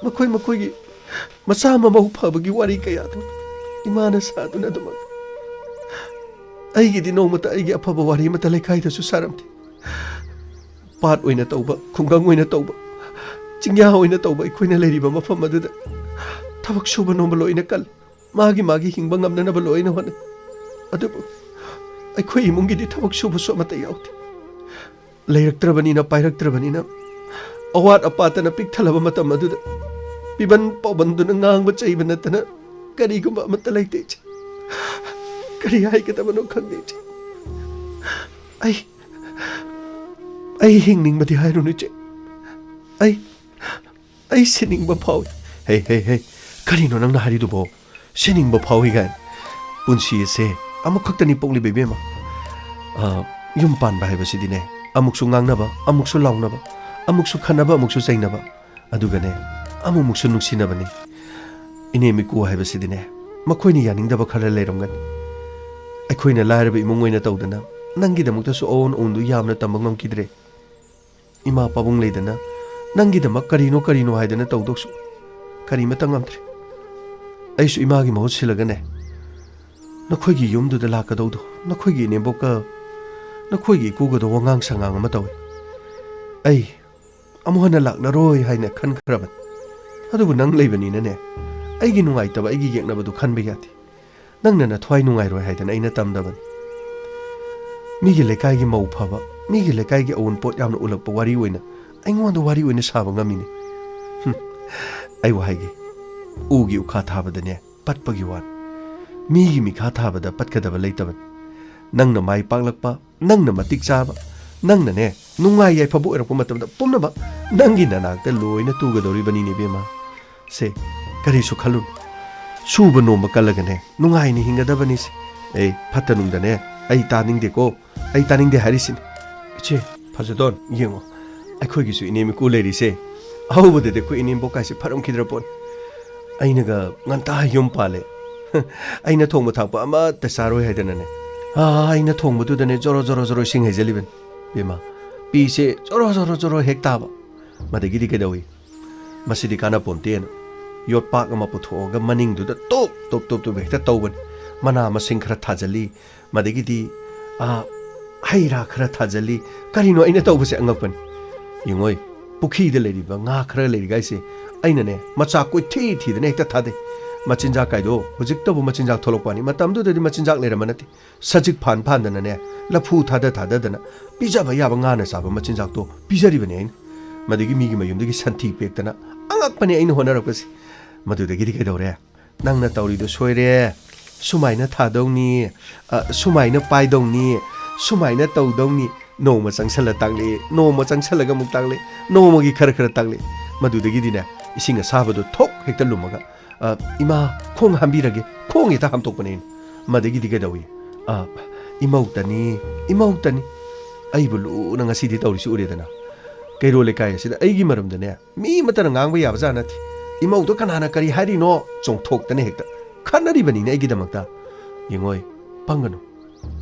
ꯃꯈꯣꯏ ꯃꯈꯣꯏꯒꯤ ꯃꯆꯥ ꯃꯃꯧ ꯐꯕꯒꯤ ꯋꯥꯔꯤ ꯀꯌꯥꯗꯨ ꯏꯃꯥꯅ ꯁꯥꯗꯨꯅ ꯑꯗꯨꯃꯛ꯫ ꯑꯩꯒꯤꯗꯤ ꯅꯣꯡꯃꯇ ꯑꯩꯒꯤ ꯑꯐꯕ ꯋꯥꯔꯤ ꯑꯃꯠꯇ ꯂꯩꯀꯥꯏꯗꯁꯨ ꯁꯥꯔꯝꯗꯦ꯫ ꯄꯥꯠ ꯑꯣꯏꯅ ꯇꯧꯕ, ꯈꯨꯡꯒꯪ ꯑꯣꯏꯅ ꯇꯧꯕ, ꯆꯤꯡꯌꯥ ꯑꯣꯏꯅ ꯇꯧꯕ ꯑꯩꯈꯣꯏꯅ ꯂꯩꯔꯤꯕ ꯃꯐꯝ ꯑꯗꯨꯗ ꯊꯕꯛ ꯁꯨꯕ ꯅꯣꯝꯕ ꯂꯣꯏꯅ ꯀꯜꯂꯤ꯫ ꯃꯥꯒꯤ ꯃꯥꯒꯤ ꯍꯤꯡꯕ ꯉꯝꯅꯅꯕ ꯂꯣꯏꯅ ꯍꯣꯠꯅꯩ꯫ ꯑꯗꯨꯕꯨ ꯑꯩꯈꯣꯏ ꯏꯃꯨꯡꯒꯤꯗꯤ ꯊꯕꯛ ꯁꯨꯕꯁꯨ ꯑꯃꯠꯇ ꯌꯥꯎꯗꯦ꯫ ꯂꯩꯔꯛꯇ꯭ꯔꯕꯅꯤꯅ, ꯄꯥꯏꯔꯛꯇ꯭ꯔꯕꯅꯤꯅ, ꯑꯋꯥꯠ ꯑꯄꯥꯇꯅ ꯄꯤꯛ ꯊꯜꯂꯕ ꯃꯇꯝ ꯑꯗꯨꯗ ꯄꯤꯕꯟ ꯄꯥꯎꯕꯟꯗꯨꯅ ꯉꯥꯡꯕ ꯆꯩꯕ ꯅꯠꯇꯅ ꯀꯔꯤꯒꯨꯝꯕ ꯑꯃꯠꯇ ꯂꯩꯇꯦ, ꯏꯆꯦ꯫ ꯀꯔꯤ ꯍꯥꯏꯒꯗꯕꯅꯣ ꯈꯪꯗꯦ, ꯏꯆꯦ꯫ ꯑꯩ, ꯑꯩ ꯍꯤꯡꯅꯤꯡꯕꯗꯤ ꯍꯥꯏꯔꯨꯅꯨ, ꯏꯆꯦ꯫ ꯑꯩ, ꯑꯩ ꯁꯤꯅꯤꯡꯕ ꯐꯥꯎꯏ꯫ ꯍꯦ, ꯍꯦ, ꯍꯦ, ꯀꯔꯤꯅꯣ ꯅꯪꯅ ꯍꯥꯏꯔꯤꯗꯨꯕꯣ? ꯁꯤꯅꯤꯡꯕ ꯐꯥꯎꯏ ꯀꯥꯏꯅ? ꯄꯨꯟꯁꯤ ꯑꯁꯦ ꯑꯃꯨꯛꯈꯛꯇꯅꯤ ꯄꯣꯛꯂꯤꯕ, ꯏꯕꯦꯝꯃ꯫ ꯑ, ꯌꯨꯝ ꯄꯥꯟꯕ ꯍꯥꯏꯕꯁꯤꯗꯤꯅꯦ, ꯑꯃꯨꯛꯁꯨ ꯉꯥꯡꯅꯕ, ꯑꯃꯨꯛꯁꯨ ꯂꯥꯎꯅꯕ, ꯑꯃꯨꯛꯁꯨ ꯈꯟꯅꯕ, ꯑꯃꯨꯛꯁꯨ ꯆꯩꯅꯕ, ꯑꯗꯨꯒꯅꯦ, ꯑꯃꯨꯛꯃꯨꯛꯁꯨ ꯅꯨꯡꯁꯤꯅꯕꯅꯤ꯫ ꯏꯅꯦꯝ ꯏꯀꯨ ꯍꯥꯏꯕꯁꯤꯗꯤꯅꯦ, ꯃꯈꯣꯏꯅ ꯌꯥꯅꯤꯡꯗꯕ ꯈꯔ ꯂꯩꯔꯝꯒꯅꯤ꯫ ꯑꯩꯈꯣꯏꯅ ꯂꯥꯏꯔꯕ ꯏꯃꯨꯡ ꯑꯣꯏꯅ ꯇꯧꯗꯅ ꯅꯪꯒꯤꯗꯃꯛꯇꯁꯨ ꯑꯑꯣꯟ ꯑꯑꯣꯟꯗꯨ ꯌꯥꯝꯅ ꯇꯝꯕ ꯉꯝꯈꯤꯗ꯭ꯔꯦ꯫ ꯏꯃꯥ ꯄꯥꯕꯨꯡ ꯂꯩꯗꯅ ꯅꯪꯒꯤꯗꯃꯛ ꯀꯔꯤꯅꯣ ꯀꯔꯤꯅꯣ ꯍꯥꯏꯗꯅ ꯇꯧꯗꯧꯁꯨ ꯀꯔꯤꯃꯇ ꯉꯝꯗ꯭ꯔꯦ꯫ ꯑꯩꯁꯨ ꯏꯃꯥꯒꯤ ꯃꯍꯨꯠ ꯁꯤꯜꯂꯒꯅꯦ, ꯅꯈꯣꯏꯒꯤ ꯌꯨꯝꯗꯨꯗ ꯂꯥꯛꯀꯗꯧꯗꯣ, ꯅꯈꯣꯏꯒꯤ ꯏꯅꯦꯝꯕꯣꯛꯀ ꯅꯈꯣꯏꯒꯤ ꯏꯀꯨꯒꯗꯣ ꯋꯥꯉꯥꯡ ꯁꯉꯥꯡ ꯑꯃ ꯇꯧꯏ꯫ ꯑꯩ ꯑꯃꯨꯛ ꯍꯟꯅ ꯂꯥꯛꯂꯔꯣꯏ ꯍꯥꯏꯅ ꯈꯟꯈ꯭ꯔꯕꯅꯤ꯫ ꯑꯗꯨꯕꯨ ꯅꯪ ꯂꯩꯕꯅꯤꯅꯅꯦ, ꯑꯩꯒꯤ ꯅꯨꯡꯉꯥꯏꯇꯕ, ꯑꯩꯒꯤ ꯌꯦꯛꯅꯕꯗꯨ ꯈꯟꯕ ꯌꯥꯗꯦ꯫ ꯅꯪꯅ ꯅꯊ꯭ꯋꯥꯏ ꯅꯨꯡꯉꯥꯏꯔꯣꯏ ꯍꯥꯏꯗꯅ ꯑꯩꯅ ꯇꯝꯗꯕꯅꯤ꯫ ꯃꯤꯒꯤ ꯂꯩꯀꯥꯏꯒꯤ ꯃꯧ ꯐꯕ, ꯃꯤꯒꯤ ꯂꯩꯀꯥꯏꯒꯤ ꯑꯋꯨꯟꯄꯣꯠ ꯌꯥꯝꯅ ꯎꯠꯂꯛꯄ ꯋꯥꯔꯤ ꯑꯣꯏꯅ ꯑꯩꯉꯣꯟꯗ ꯋꯥꯔꯤ ꯑꯣꯏꯅ ꯁꯥꯕ ꯉꯝꯃꯤꯅꯦ꯫ ꯍꯨꯝ, ꯑꯩ ꯋꯥ ꯍꯥꯏꯒꯦ, ꯎꯒꯤ ꯎꯈꯥ ꯊꯥꯕꯗꯅꯦ ꯄꯠꯄꯒꯤ ꯋꯥꯅꯤ, ꯃꯤꯒꯤ ꯃꯤꯈꯥ ꯊꯥꯕꯗ ꯄꯠꯀꯗꯕ ꯂꯩꯇꯕꯅꯤ꯫ ꯅꯪꯅ ꯃꯥꯏ ꯄꯥꯛꯂꯛꯄ, ꯅꯪꯅ ꯃꯇꯤꯛ ꯆꯥꯕ, ꯅꯪꯅꯅꯦ ꯅꯨꯡꯉꯥꯏ ꯌꯥꯏꯐꯕ ꯑꯣꯏꯔꯛꯄ ꯃꯇꯝꯗ ꯄꯨꯝꯅꯃꯛ ꯅꯪꯒꯤ ꯅꯅꯥꯛꯇ ꯂꯣꯏꯅ ꯇꯨꯒꯗꯧꯔꯤꯕꯅꯤꯅꯦ ꯏꯕꯦꯝꯃ꯫ ꯁꯦ, ꯀꯔꯤꯁꯨ ꯈꯜꯂꯨꯅꯨ꯫ ꯁꯨꯕ ꯅꯣꯝꯕ ꯀꯜꯂꯒꯅꯦ ꯅꯨꯡꯉꯥꯏꯅ ꯍꯤꯡꯒꯗꯕꯅꯤ ꯁꯦ꯫ ꯑꯦ, ꯐꯠꯇ ꯅꯨꯡꯗꯅꯦ ꯑꯩ ꯇꯥꯅꯤꯡꯗꯦꯀꯣ, ꯑꯩ ꯇꯥꯅꯤꯡꯗꯦ ꯍꯥꯏꯔꯤꯁꯤꯅꯤ꯫ ꯏꯆꯦ, ꯐꯖꯗꯣꯟ, ꯌꯦꯡꯉꯣ, ꯑꯩꯈꯣꯏꯒꯤꯁꯨ ꯏꯅꯦꯝ ꯏꯀꯨ ꯂꯩꯔꯤꯁꯦ꯫ ꯑꯍꯧꯕꯗꯗꯤ ꯑꯩꯈꯣꯏ ꯏꯅꯦꯝꯕꯣꯛ ꯀꯥꯏꯁꯦ ꯐꯔꯝꯈꯤꯗ꯭ꯔ ꯄꯣꯠꯅꯤ꯫ ꯑꯩꯅꯒ ꯉꯟꯇꯥ ꯌꯨꯝ ꯄꯥꯜꯂꯦ꯫ ꯑꯩꯅ ꯊꯣꯡꯕ ꯊꯥꯛꯄ ꯑꯃꯠꯇ ꯆꯥꯔꯣꯏ ꯍꯥꯏꯗꯅꯅꯦ, ꯑꯥ, ꯑꯩꯅ ꯊꯣꯡꯕꯗꯨꯗꯅꯦ ꯖꯣꯔꯣ ꯖꯣꯔꯣ ꯖꯣꯔꯣ ꯏꯁꯤꯡ ꯍꯩꯖꯜꯂꯤꯕꯅꯤ꯫ ꯕꯦꯝꯃ, ꯄꯤꯁꯦ ꯖꯣꯔꯣ ꯖꯣꯔꯣ ꯖꯣꯔꯣ ꯍꯦꯛ ꯇꯥꯕ꯫ ꯃꯗꯒꯤꯗꯤ ꯀꯩꯗꯧꯏ? ꯃꯁꯤꯗꯤ ꯀꯥꯟꯅꯄꯣꯟꯇꯦꯅ ꯌꯣꯠꯄꯥꯛ ꯑꯃ ꯄꯨꯊꯣꯛꯑꯒ ꯃꯅꯤꯡꯗꯨꯗ ꯇꯣꯞ ꯇꯣꯞ ꯇꯣꯞ ꯇꯣꯞ ꯍꯦꯛꯇ ꯇꯧꯕꯅꯤ꯫ ꯃꯅꯥ ꯃꯁꯤꯡ ꯈꯔ ꯊꯥꯖꯜꯂꯤ, ꯃꯗꯒꯤꯗꯤ, ꯑꯥ, ꯍꯩ ꯔꯥ ꯈꯔ ꯊꯥꯖꯜꯂꯤ꯫ ꯀꯔꯤꯅꯣ ꯑꯩꯅ ꯇꯧꯕꯁꯦ? ꯑꯉꯛꯄꯅꯤ꯫ ꯌꯦꯡꯉꯣꯏ, ꯄꯨꯈ꯭ꯔꯤꯗ ꯂꯩꯔꯤꯕ ꯉꯥ ꯈꯔ ꯂꯩꯔꯤꯒꯥꯏꯁꯦ ꯑꯩꯅꯅꯦ ꯃꯆꯥ ꯀꯣꯏꯊꯤ ꯊꯤꯗꯅ ꯍꯦꯛꯇ ꯊꯥꯗꯩ꯫ ꯃꯆꯤꯟꯖꯥꯛ ꯀꯥꯏꯗꯣ ꯍꯧꯖꯤꯛꯇꯕꯨ ꯃꯆꯤꯟꯖꯥꯛ ꯊꯣꯛꯂꯛꯄꯅꯤ, ꯃꯇꯝꯗꯨꯗꯗꯤ ꯃꯆꯤꯟꯖꯥꯛ ꯂꯩꯔꯝꯕ ꯅꯠꯇꯦ꯫ ꯁꯖꯤꯛ ꯐꯥꯟ ꯐꯥꯟꯗꯅꯅꯦ, ꯂꯐꯨ ꯊꯥꯗ ꯊꯥꯗꯗꯅ ꯄꯤꯖꯕ ꯌꯥꯕ ꯉꯥꯅ ꯆꯥꯕ ꯃꯆꯤꯟꯖꯥꯛꯇꯣ ꯄꯤꯖꯔꯤꯕꯅꯦ ꯑꯩꯅ꯫ ꯃꯗꯒꯤ ꯃꯤꯒꯤ ꯃꯌꯨꯝꯗꯒꯤ ꯁꯟꯊꯤ ꯄꯦꯛꯇꯅ ꯑꯉꯛꯄꯅꯦ ꯑꯩꯅ ꯍꯣꯠꯅꯔꯛꯄꯁꯦ꯫ ꯃꯗꯨꯗꯒꯤꯗꯤ ꯀꯩꯗꯧꯔꯦ? "ꯅꯪꯅ ꯇꯧꯔꯤꯗꯣ ꯁꯣꯏꯔꯦ, ꯁꯨꯃꯥꯏꯅ ꯊꯥꯗꯧꯅꯤ, ꯑ, ꯁꯨꯃꯥꯏꯅ ꯄꯥꯏꯗꯧꯅꯤ, ꯁꯨꯃꯥꯏꯅ ꯇꯧꯗꯧꯅꯤ"꯫ ꯅꯣꯡꯃ ꯆꯪꯁꯜꯂ ꯇꯥꯛꯂꯛꯏ, ꯅꯣꯡꯃ ꯆꯪꯁꯜꯂꯒ ꯑꯃꯨꯛ ꯇꯥꯛꯂꯛꯏ, ꯅꯣꯡꯃꯒꯤ ꯈꯔ ꯈꯔ ꯇꯥꯛꯂꯛꯏ꯫ ꯃꯗꯨꯗꯒꯤꯗꯤꯅꯦ, ꯏꯁꯤꯡ ꯑꯁꯥꯕꯗꯣ ꯊꯣꯛ ꯍꯦꯛꯇ ꯂꯨꯝꯃꯒ, "ꯑ, ꯏꯃꯥ, ꯈꯣꯡ ꯍꯥꯝꯕꯤꯔꯒꯦ", ꯈꯣꯡ ꯍꯦꯛꯇ ꯍꯥꯝꯇꯣꯛꯄꯅꯦ ꯑꯩꯅ꯫ ꯃꯗꯒꯤꯗꯤ ꯀꯩꯗꯧꯏ? "ꯑ, ꯏꯃꯧꯇꯅꯤ, ꯏꯃꯧꯇꯅꯤ꯫ ꯑꯩꯕꯨ ꯂꯨꯅ ꯉꯁꯤꯗꯤ ꯇꯧꯔꯤꯁꯤ ꯎꯔꯦꯗꯅ"꯫ ꯀꯩꯔꯣꯜ ꯂꯩꯀꯥꯏ ꯑꯁꯤꯗ ꯑꯩꯒꯤ ꯃꯔꯝꯗꯅꯦ ꯃꯤ ꯑꯃꯠꯇꯅ ꯉꯥꯡꯕ ꯌꯥꯕꯖꯥꯠ ꯅꯠꯇꯦ꯫ ꯏꯃꯧꯗꯣ ꯀꯅꯥꯅ ꯀꯔꯤ ꯍꯥꯏꯔꯤꯅꯣ ꯆꯣꯡꯊꯣꯛꯇꯅ ꯍꯦꯛꯇ ꯈꯠꯅꯔꯤꯕꯅꯤꯅꯦ ꯑꯩꯒꯤꯗꯃꯛꯇ꯫ ꯌꯦꯡꯉꯣꯏ, ꯄꯪꯒꯅꯨ,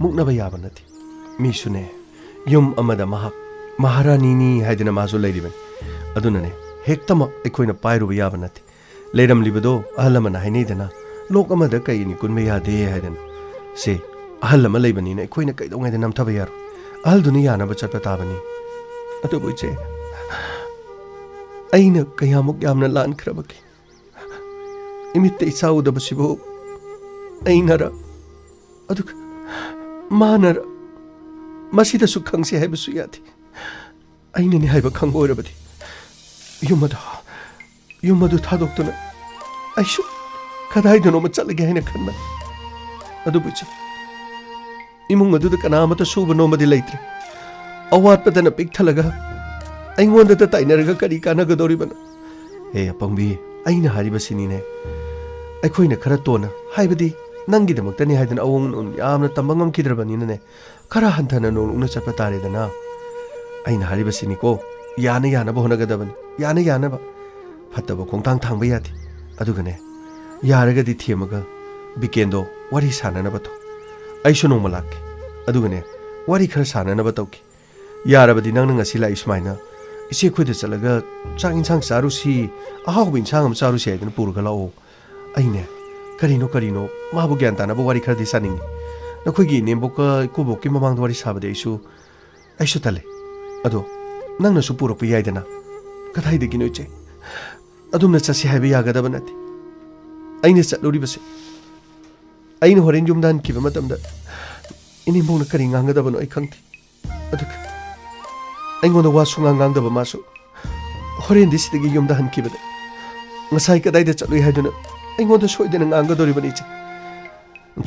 ꯃꯨꯛꯅꯕ ꯌꯥꯕ ꯅꯠꯇꯦ꯫ ꯃꯤꯁꯨꯅꯦ, ꯌꯨꯝ ꯑꯃꯗ ꯃꯍꯥꯛ ꯃꯍꯥꯔꯥꯅꯤꯅꯤ ꯍꯥꯏꯗꯅ ꯃꯥꯁꯨ ꯂꯩꯔꯤꯕꯅꯤ꯫ ꯑꯗꯨꯅꯅꯦ, ꯍꯦꯛꯇꯃꯛ ꯑꯩꯈꯣꯏꯅ ꯄꯥꯏꯔꯨꯕ ꯌꯥꯕ ꯅꯠꯇꯦ꯫ ꯂꯩꯔꯝꯂꯤꯕꯗꯣ ꯑꯍꯜ ꯑꯃꯅ ꯍꯥꯏꯅꯩꯗꯅ, "ꯂꯣꯛ ꯑꯃꯗ ꯀꯩ ꯑꯅꯤ ꯀꯨꯟꯕ ꯌꯥꯗꯦ" ꯍꯥꯏꯗꯅ꯫ ꯁꯦ, ꯑꯍꯜ ꯑꯃ ꯂꯩꯕꯅꯤꯅ ꯑꯩꯈꯣꯏꯅ ꯀꯩꯗꯧꯉꯩꯗ ꯅꯝꯊꯕ ꯌꯥꯔꯣꯏ꯫ ꯑꯍꯜꯗꯨꯅ ꯌꯥꯅꯕ ꯆꯠꯄ ꯇꯥꯕꯅꯤ꯫ ꯑꯗꯨꯕꯨ ꯏꯆꯦ, ꯑꯩꯅ ꯀꯌꯥꯃꯨꯛ ꯌꯥꯝꯅ ꯂꯥꯟꯈ꯭ꯔꯕꯒꯦ? ꯏꯃꯤꯠꯇ ꯏꯆꯥ ꯎꯗꯕꯁꯤꯕꯨ ꯑꯩꯅꯔ? ꯑꯗꯨꯒ ꯃꯥꯅꯔ? ꯃꯁꯤꯗꯁꯨ ꯈꯪꯁꯦ ꯍꯥꯏꯕꯁꯨ ꯌꯥꯗꯦ꯫ ꯑꯩꯅꯅꯤ ꯍꯥꯏꯕ ꯈꯪꯕ ꯑꯣꯏꯔꯕꯗꯤ ꯌꯨꯝ ꯑꯗꯨ, ꯌꯨꯝ ꯑꯗꯨ ꯊꯥꯗꯣꯛꯇꯨꯅ ꯑꯩꯁꯨ ꯀꯗꯥꯏꯗꯅꯣꯃ ꯆꯠꯂꯒꯦ ꯍꯥꯏꯅ ꯈꯟꯕꯅꯤ꯫ ꯑꯗꯨꯕꯨ ꯏꯆꯦ, ꯏꯃꯨꯡ ꯑꯗꯨꯗ ꯀꯅꯥ ꯑꯃꯠꯇ ꯁꯨꯕ ꯅꯣꯝꯕꯗꯤ ꯂꯩꯇ꯭ꯔꯦ꯫ ꯑꯋꯥꯠꯄꯗꯅ ꯄꯤꯛ ꯊꯜꯂꯒ ꯑꯩꯉꯣꯟꯗꯇ ꯇꯥꯏꯅꯔꯒ ꯀꯔꯤ ꯀꯥꯟꯅꯒꯗꯧꯔꯤꯕꯅꯣ? ꯍꯦ ꯑꯄꯪꯕꯤ, ꯑꯩꯅ ꯍꯥꯏꯔꯤꯕꯁꯤꯅꯤꯅꯦ꯫ ꯑꯩꯈꯣꯏꯅ ꯈꯔ ꯇꯣꯟꯅ, ꯍꯥꯏꯕꯗꯤ ꯅꯪꯒꯤꯗꯃꯛꯇꯅꯤ ꯍꯥꯏꯗꯅ ꯑꯋꯣꯡ ꯅꯣꯟ ꯌꯥꯝꯅ ꯇꯝꯕ ꯉꯝꯈꯤꯗ꯭ꯔꯕꯅꯤꯅꯅꯦ, ꯈꯔ ꯍꯟꯊꯅ ꯅꯣꯡꯂꯨꯛꯅ ꯆꯠꯄ ꯇꯥꯔꯦꯗꯅ꯫ ꯑꯩꯅ ꯍꯥꯏꯔꯤꯕꯁꯤꯅꯤꯀꯣ, ꯌꯥꯅ ꯌꯥꯅꯕ ꯍꯣꯠꯅꯒꯗꯕꯅꯤ, ꯌꯥꯅ ꯌꯥꯅꯕ꯫ ꯐꯠꯇꯕ ꯈꯣꯡꯊꯥꯡ ꯊꯥꯡꯕ ꯌꯥꯗꯦ꯫ ꯑꯗꯨꯒꯅꯦ, ꯌꯥꯔꯒꯗꯤ ꯊꯦꯝꯃꯒ ꯕꯤꯀꯦꯟꯗꯣ ꯋꯥꯔꯤ ꯁꯥꯟꯅꯅꯕ ꯇꯧ꯫ ꯑꯩꯁꯨ ꯅꯣꯡꯃ ꯂꯥꯛꯀꯦ꯫ ꯑꯗꯨꯒꯅꯦ, ꯋꯥꯔꯤ ꯈꯔ ꯁꯥꯟꯅꯅꯕ ꯇꯧꯒꯦ꯫ ꯌꯥꯔꯕꯗꯤ ꯅꯪꯅ ꯉꯁꯤ ꯂꯥꯛꯏ ꯁꯨꯃꯥꯏꯅ, "ꯏꯆꯦ ꯑꯩꯈꯣꯏꯗ ꯆꯠꯂꯒ ꯆꯥꯛ ꯏꯟꯁꯥꯡ ꯆꯥꯔꯨꯁꯤ, ꯑꯍꯥꯎꯕ ꯏꯟꯁꯥꯡ ꯑꯃ ꯆꯥꯔꯨꯁꯤ" ꯍꯥꯏꯗꯅ ꯄꯨꯔꯒ ꯂꯥꯛꯑꯣ꯫ ꯑꯩꯅꯦ, ꯀꯔꯤꯅꯣ ꯀꯔꯤꯅꯣ, ꯃꯥꯕꯨ ꯒ꯭ꯌꯥꯟ ꯇꯥꯅꯕ ꯋꯥꯔꯤ ꯈꯔꯗꯤ ꯁꯥꯅꯤꯡꯉꯤ꯫ ꯅꯈꯣꯏꯒꯤ ꯏꯅꯦꯝꯕꯣꯛꯀ ꯏꯀꯨꯕꯣꯛꯀꯤ ꯃꯃꯥꯡꯗ ꯋꯥꯔꯤ ꯁꯥꯕꯗꯤ ꯑꯩꯁꯨ, ꯑꯩꯁꯨ ꯇꯜꯂꯦ꯫ ꯑꯗꯣ ꯅꯪꯅꯁꯨ ꯄꯨꯔꯛꯄ ꯌꯥꯏꯗꯅ꯫ ꯀꯗꯥꯏꯗꯒꯤꯅꯣ ꯏꯆꯦ? ꯑꯗꯨꯝꯅ ꯆꯠꯁꯤ ꯍꯥꯏꯕ ꯌꯥꯒꯗꯕ ꯅꯠꯇꯦ꯫ ꯑꯩꯅ ꯆꯠꯂꯨꯔꯤꯕꯁꯦ, ꯑꯩꯅ ꯍꯣꯔꯦꯟ ꯌꯨꯝꯗ ꯍꯟꯈꯤꯕ ꯃꯇꯝꯗ ꯏꯅꯦꯝꯕꯣꯛꯅ ꯀꯔꯤ ꯉꯥꯡꯒꯗꯕꯅꯣ ꯑꯩ ꯈꯪꯗꯦ꯫ ꯑꯗꯨꯒ ꯑꯩꯉꯣꯟꯗ ꯋꯥ ꯁꯨꯡꯉꯥꯡ ꯉꯥꯡꯗꯕ ꯃꯥꯁꯨ ꯍꯣꯔꯦꯟꯗꯤ ꯁꯤꯗꯒꯤ ꯌꯨꯝꯗ ꯍꯟꯈꯤꯕꯗ ꯉꯁꯥꯏ ꯀꯗꯥꯏꯗ ꯆꯠꯂꯨꯏ ꯍꯥꯏꯗꯨꯅ ꯑꯩꯉꯣꯟꯗ ꯁꯣꯏꯗꯅ ꯉꯥꯡꯒꯗꯧꯔꯤꯕꯅꯤ ꯏꯆꯦ꯫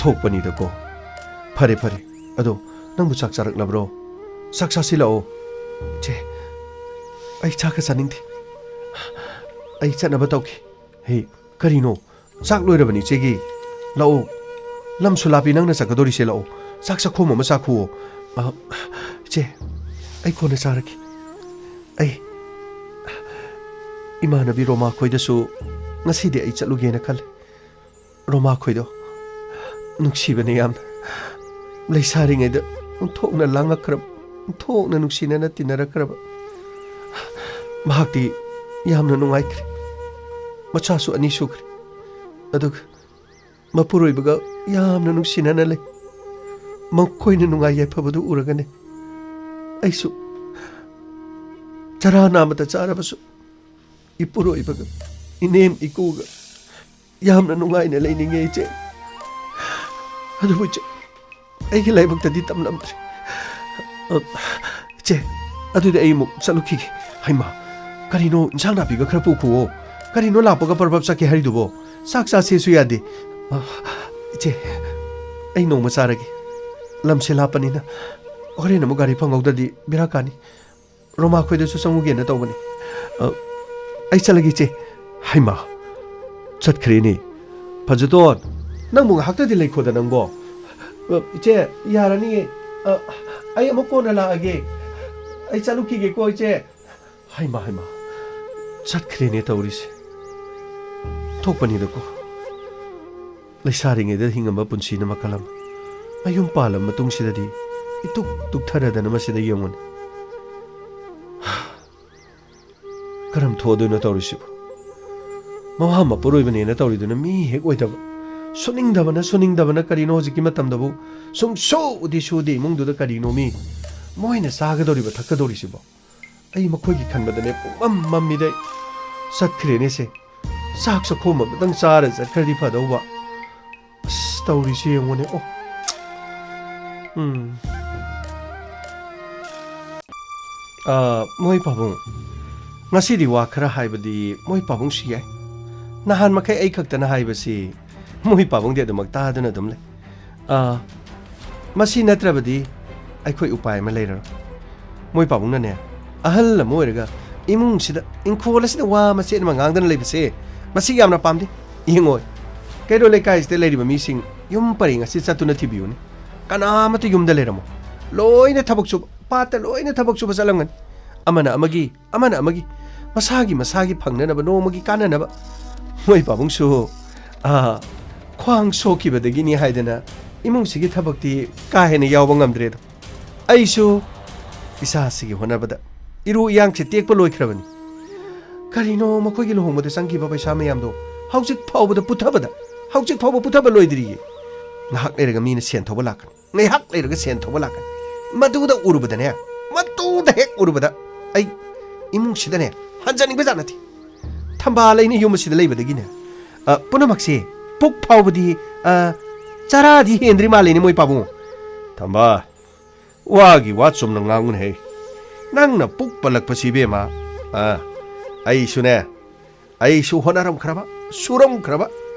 ꯊꯣꯛꯄꯅꯤꯗꯀꯣ꯫ ꯐꯔꯦ, ꯐꯔꯦ꯫ ꯑꯗꯣ ꯅꯪꯕꯨ ꯆꯥꯛ ꯆꯥꯔꯛꯂꯕ꯭ꯔꯣ? ꯆꯥꯛ ꯆꯥꯁꯤꯜꯂꯛꯑꯣ꯫ ꯏꯆꯦ, ꯑꯩ ꯆꯥꯛꯀ ꯆꯥꯅꯤꯡꯗꯦ꯫ ꯑꯩ ꯆꯠꯅꯕ ꯇꯧꯒꯦ꯫ ꯍꯦ, ꯀꯔꯤꯅꯣ? ꯆꯥꯛ ꯂꯣꯏꯔꯕꯅꯤ ꯏꯆꯦꯒꯤ꯫ ꯂꯥꯛꯑꯣ꯫ ꯂꯝꯁꯨ ꯂꯥꯞꯄꯤ ꯅꯪꯅ ꯆꯠꯀꯗꯧꯔꯤꯁꯦ, ꯂꯥꯛꯑꯣ꯫ ꯆꯥꯛ ꯆꯥꯛꯈꯣꯝ ꯑꯃ ꯆꯥꯈꯨꯑꯣ꯫ ꯑ, ꯏꯆꯦ, ꯑꯩ ꯀꯣꯟꯅ ꯆꯥꯔꯒꯦ꯫ ꯑꯩ ꯏꯃꯥꯟꯅꯕꯤ ꯔꯣꯃꯥ ꯈꯣꯏꯗꯁꯨ ꯉꯁꯤꯗꯤ ꯑꯩ ꯆꯠꯂꯨꯒꯦꯅ ꯈꯜꯂꯤ꯫ ꯔꯣꯃꯥ ꯈꯣꯏꯗꯣ ꯅꯨꯡꯁꯤꯕꯅꯦ ꯌꯥꯝꯅ꯫ ꯂꯩꯁꯥꯔꯤꯉꯩꯗ ꯑꯣꯟꯊꯣꯛꯅ ꯂꯥꯡꯉꯛꯈ꯭ꯔꯕ, ꯑꯣꯟꯊꯣꯛꯅ ꯅꯨꯡꯁꯤꯅꯅ ꯇꯤꯟꯅꯔꯛꯈ꯭ꯔꯕ꯫ ꯃꯍꯥꯛꯇꯤ ꯌꯥꯝꯅ ꯅꯨꯡꯉꯥꯏꯈ꯭ꯔꯦ꯫ ꯃꯆꯥꯁꯨ ꯑꯅꯤ ꯁꯨꯈ꯭ꯔꯦ꯫ ꯑꯗꯨꯒ ꯃꯄꯨꯔꯣꯏꯕꯒ ꯌꯥꯝꯅ ꯅꯨꯡꯁꯤꯅꯅ ꯂꯩ꯫ ꯃꯈꯣꯏꯅ ꯅꯨꯡꯉꯥꯏ ꯌꯥꯏꯐꯕꯗꯨ ꯎꯔꯒꯅꯦ ꯑꯩꯁꯨ ꯆꯔꯥ ꯅꯥꯝꯃꯇ ꯆꯥꯔꯕꯁꯨ ꯏꯄꯨꯔꯣꯏꯕꯒ ꯏꯅꯦꯝ ꯏꯀꯨꯒ ꯌꯥꯝꯅ ꯅꯨꯡꯉꯥꯏꯅ ꯂꯩꯅꯤꯡꯉꯦ, ꯏꯆꯦ꯫ ꯑꯗꯨꯕꯨ ꯏꯆꯦ, ꯑꯩꯒꯤ ꯂꯥꯏꯕꯛꯇꯗꯤ ꯇꯝꯂꯝꯗ꯭ꯔꯦ꯫ ꯑ, ꯏꯆꯦ, ꯑꯗꯨꯗꯤ ꯑꯩ ꯑꯃꯨꯛ ꯆꯠꯂꯨꯈꯤꯒꯦ꯫ ꯍꯩꯃꯥ, ꯀꯔꯤꯅꯣ, ꯏꯟꯁꯥꯡ ꯅꯥꯄꯤꯒ ꯈꯔ ꯄꯨꯈꯣꯛꯑꯣ꯫ ꯀꯔꯤꯅꯣ ꯂꯥꯛꯄꯒ ꯄꯔꯕꯞ ꯆꯠꯀꯦ ꯍꯥꯏꯔꯤꯗꯨꯕꯣ? ꯆꯥꯛ ꯆꯥꯁꯦꯁꯨ ꯌꯥꯗꯦ꯫ ꯑ, ꯏꯆꯦ, ꯑꯩ ꯅꯣꯡꯃ ꯆꯥꯔꯒꯦ꯫ ꯂꯝꯁꯦ ꯂꯥꯞꯄꯅꯤꯅ ꯍꯣꯔꯦꯟ ꯑꯃꯨꯛ ꯒꯥꯔꯤ ꯐꯪꯍꯧꯗ꯭ꯔꯗꯤ ꯕꯦꯔꯥ ꯀꯥꯅꯤ꯫ ꯔꯣꯃꯥ ꯈꯣꯏꯗꯁꯨ ꯆꯪꯉꯨꯒꯦꯅ ꯇꯧꯕꯅꯤ꯫ ꯑ, ꯑꯩ ꯆꯠꯂꯒꯦ, ꯏꯆꯦ꯫ ꯍꯩꯃꯥ, ꯆꯠꯈ꯭ꯔꯦꯅꯦ꯫ ꯐꯖꯇꯣꯟ, ꯅꯪꯕꯨ ꯉꯥꯏꯍꯥꯛꯇꯗꯤ ꯂꯩꯈꯣꯗ ꯅꯪꯕꯣ꯫ ꯑ, ꯏꯆꯦ, ꯌꯥꯔꯅꯤꯌꯦ꯫ ꯑ, ꯑꯩ ꯑꯃꯨꯛ ꯀꯣꯟꯅ ꯂꯥꯛꯑꯒꯦ꯫ ꯑꯩ ꯆꯠꯂꯨꯈꯤꯒꯦꯀꯣ, ꯏꯆꯦ꯫ ꯍꯩꯃꯥ, ꯍꯩꯃꯥ, ꯆꯠꯈ꯭ꯔꯦꯅꯦ ꯇꯧꯔꯤꯁꯦ꯫ ꯊꯣꯛꯄꯅꯤꯗꯀꯣ꯫ ꯂꯩꯁꯥꯔꯤꯉꯩꯗ ꯍꯤꯡꯉꯝꯕ ꯄꯨꯟꯁꯤꯅ ꯃꯈꯜ ꯑꯃ꯫ ꯃꯌꯨꯝ ꯄꯥꯜꯂꯕ ꯃꯇꯨꯡꯁꯤꯗꯗꯤ ꯏꯇꯨꯛ ꯇꯨꯛꯊꯔꯗꯅ ꯃꯁꯤꯗ ꯌꯦꯡꯉꯨꯅꯦ꯫ ꯀꯔꯝ ꯊꯣꯛꯑꯗꯣꯏꯅꯣ ꯇꯧꯔꯤꯁꯤꯕꯨ? ꯃꯋꯥ ꯃꯄꯨꯔꯣꯏꯕꯅꯦꯅ ꯇꯧꯔꯤꯗꯨꯅ ꯃꯤ ꯍꯦꯛ ꯑꯣꯏꯗꯕ꯫ ꯁꯨꯅꯤꯡꯗꯕꯅ, ꯁꯨꯅꯤꯡꯗꯕꯅ ꯀꯔꯤꯅꯣ ꯍꯧꯖꯤꯛꯀꯤ ꯃꯇꯝꯗꯕꯨ ꯁꯨꯡꯁꯨꯗꯤ ꯁꯨꯗꯦ ꯏꯃꯨꯡꯗꯨꯗ ꯀꯔꯤꯅꯣ ꯃꯤ? ꯃꯣꯏꯅ ꯆꯥꯒꯗꯧꯔꯤꯕ, ꯊꯛꯀꯗꯧꯔꯤꯁꯤꯕꯣ? ꯑꯩ ꯃꯈꯣꯏꯒꯤ ꯈꯟꯕꯗꯅꯦ ꯄꯨꯡꯃꯝ ꯃꯝꯃꯤꯗ ꯑꯩ꯫ ꯆꯠꯈ꯭ꯔꯦꯅꯦ ꯁꯦ꯫ ꯆꯥꯛ ꯆꯈꯣꯝ ꯑꯃꯇꯪ ꯆꯥꯔ ꯆꯠꯈ꯭ꯔꯗꯤ ꯐꯗꯧꯕ꯫ ꯑꯁ, ꯇꯧꯔꯤꯁꯤ ꯌꯦꯡꯉꯨꯅꯦ꯫ ꯑꯣ꯫ ꯎꯝ꯫ ꯑ, ꯃꯣꯏ ꯄꯥꯕꯨꯡ, ꯉꯁꯤꯗꯤ ꯋꯥ ꯈꯔ ꯍꯥꯏꯕꯗꯤ ꯃꯣꯏ ꯄꯥꯕꯨꯡꯁꯨ ꯌꯥꯏ꯫ ꯅꯍꯥꯟ ꯃꯈꯩ ꯑꯩ ꯈꯛꯇꯅ ꯍꯥꯏꯕꯁꯤ ꯃꯣꯏ ꯄꯥꯕꯨꯡꯗꯤ ꯑꯗꯨꯃꯛ ꯇꯥꯗꯨꯅ ꯑꯗꯨꯝ ꯂꯩ꯫ ꯑ, ꯃꯁꯤ ꯅꯠꯇ꯭ꯔꯕꯗꯤ ꯑꯩꯈꯣꯏ ꯎꯄꯥꯏ ꯑꯃ ꯂꯩꯔꯔꯣꯏ꯫ ꯃꯣꯏ ꯄꯥꯕꯨꯡꯅꯅꯦ, ꯑꯍꯜ ꯑꯃ ꯑꯣꯏꯔꯒ ꯏꯃꯨꯡꯁꯤꯗ, ꯏꯪꯈꯣꯜ ꯑꯁꯤꯗ ꯋꯥ ꯃꯆꯦꯠ ꯑꯃ ꯉꯥꯡꯗꯅ ꯂꯩꯕꯁꯦ, ꯃꯁꯤ ꯌꯥꯝꯅ ꯄꯥꯝꯗꯦ꯫ ꯌꯦꯡꯉꯣ, ꯀꯩꯔꯣꯜ ꯂꯩꯀꯥꯏꯁꯤꯗ ꯂꯩꯔꯤꯕ ꯃꯤꯁꯤꯡ ꯌꯨꯝ ꯄꯔꯦꯡ ꯑꯁꯤ ꯆꯠꯇꯨꯅ ꯊꯤꯕꯤꯌꯨꯅꯦ꯫ ꯀꯅꯥ ꯑꯃꯠꯇ ꯌꯨꯝꯗ ꯂꯩꯔꯝꯃꯣ꯫ ꯂꯣꯏꯅ ꯊꯕꯛ ꯁꯨꯕ, ꯄꯥꯠꯇ ꯂꯣꯏꯅ ꯊꯕꯛ ꯁꯨꯕ ꯆꯠꯂꯝꯒꯅꯤ꯫ ꯑꯃꯅ ꯑꯃꯒꯤ, ꯑꯃꯅ ꯑꯃꯒꯤ, ꯃꯁꯥꯒꯤ ꯃꯁꯥꯒꯤ ꯐꯪꯅꯅꯕ, ꯅꯣꯡꯃꯒꯤ ꯀꯥꯟꯅꯅꯕ꯫ ꯃꯣꯏ ꯄꯥꯕꯨꯡꯁꯨ, ꯑꯥ, ꯈ꯭ꯋꯥꯡ ꯁꯣꯛꯈꯤꯕꯗꯒꯤꯅꯤ ꯍꯥꯏꯗꯅ ꯏꯃꯨꯡꯁꯤꯒꯤ ꯊꯕꯛꯇꯤ ꯀꯥ ꯍꯦꯟꯅ ꯌꯥꯎꯕ ꯉꯝꯗ꯭ꯔꯦꯗꯣ꯫ ꯑꯩꯁꯨ ꯏꯆꯥꯁꯤꯒꯤ ꯍꯣꯠꯅꯕꯗ ꯏꯔꯨ ꯏꯌꯥꯡꯁꯦ ꯇꯦꯛꯄ ꯂꯣꯏꯈ꯭ꯔꯕꯅꯤ꯫ ꯀꯔꯤꯅꯣ ꯃꯈꯣꯏꯒꯤ ꯂꯨꯍꯣꯡꯕꯗ ꯆꯪꯈꯤꯕ ꯄꯩꯁꯥ ꯃꯌꯥꯝꯗꯣ ꯍꯧꯖꯤꯛ ꯐꯥꯎꯕꯗ ꯄꯨꯊꯕꯗ, ꯍꯧꯖꯤꯛ ꯐꯥꯎꯕ ꯄꯨꯊꯕ ꯂꯣꯏꯗ꯭ꯔꯤꯌꯦ꯫ ꯉꯥꯏꯍꯥꯛ ꯂꯩꯔꯒ ꯃꯤꯅ ꯁꯦꯟ ꯊꯧꯕ ꯂꯥꯛꯀꯅꯤ꯫ ꯉꯥꯏꯍꯥꯛ ꯂꯩꯔꯒ ꯁꯦꯟ ꯊꯧꯕ ꯂꯥꯛꯀꯅꯤ꯫ ꯃꯗꯨꯗ ꯎꯔꯨꯕꯗꯅꯦ, ꯃꯗꯨꯗ ꯍꯦꯛ ꯎꯔꯨꯕꯗ ꯑꯩ ꯏꯃꯨꯡꯁꯤꯗꯅꯦ ꯍꯟꯖꯅꯤꯡꯕꯖꯥꯠ ꯅꯠꯇꯦ꯫ ꯊꯝꯕꯥꯜ ꯑꯩꯅ ꯌꯨꯝ ꯑꯁꯤꯗ ꯂꯩꯕꯗꯒꯤꯅꯦ, ꯑ, ꯄꯨꯝꯅꯃꯛꯁꯦ ꯄꯨꯛ ꯐꯥꯎꯕꯗꯤ, ꯑ, ꯆꯔꯥꯗꯤ ꯍꯦꯟꯗ꯭ꯔꯤ ꯃꯥꯜꯂꯦꯅꯦ ꯃꯣꯏ ꯄꯥꯕꯨꯡ꯫ ꯊꯝꯕꯥꯜ, ꯋꯥꯒꯤ ꯋꯥ ꯆꯨꯝꯅ ꯉꯥꯡꯉꯨꯅꯦꯍꯦ꯫ ꯅꯪꯅ ꯄꯨꯛ ꯄꯜꯂꯛꯄꯁꯤ ꯏꯕꯦꯝꯃ, ꯑ, ꯑꯩꯁꯨꯅꯦ, ꯑꯩꯁꯨ ꯍꯣꯠꯅꯔꯝꯈ꯭ꯔꯕ, ꯁꯨꯔꯝꯈ꯭ꯔꯕ,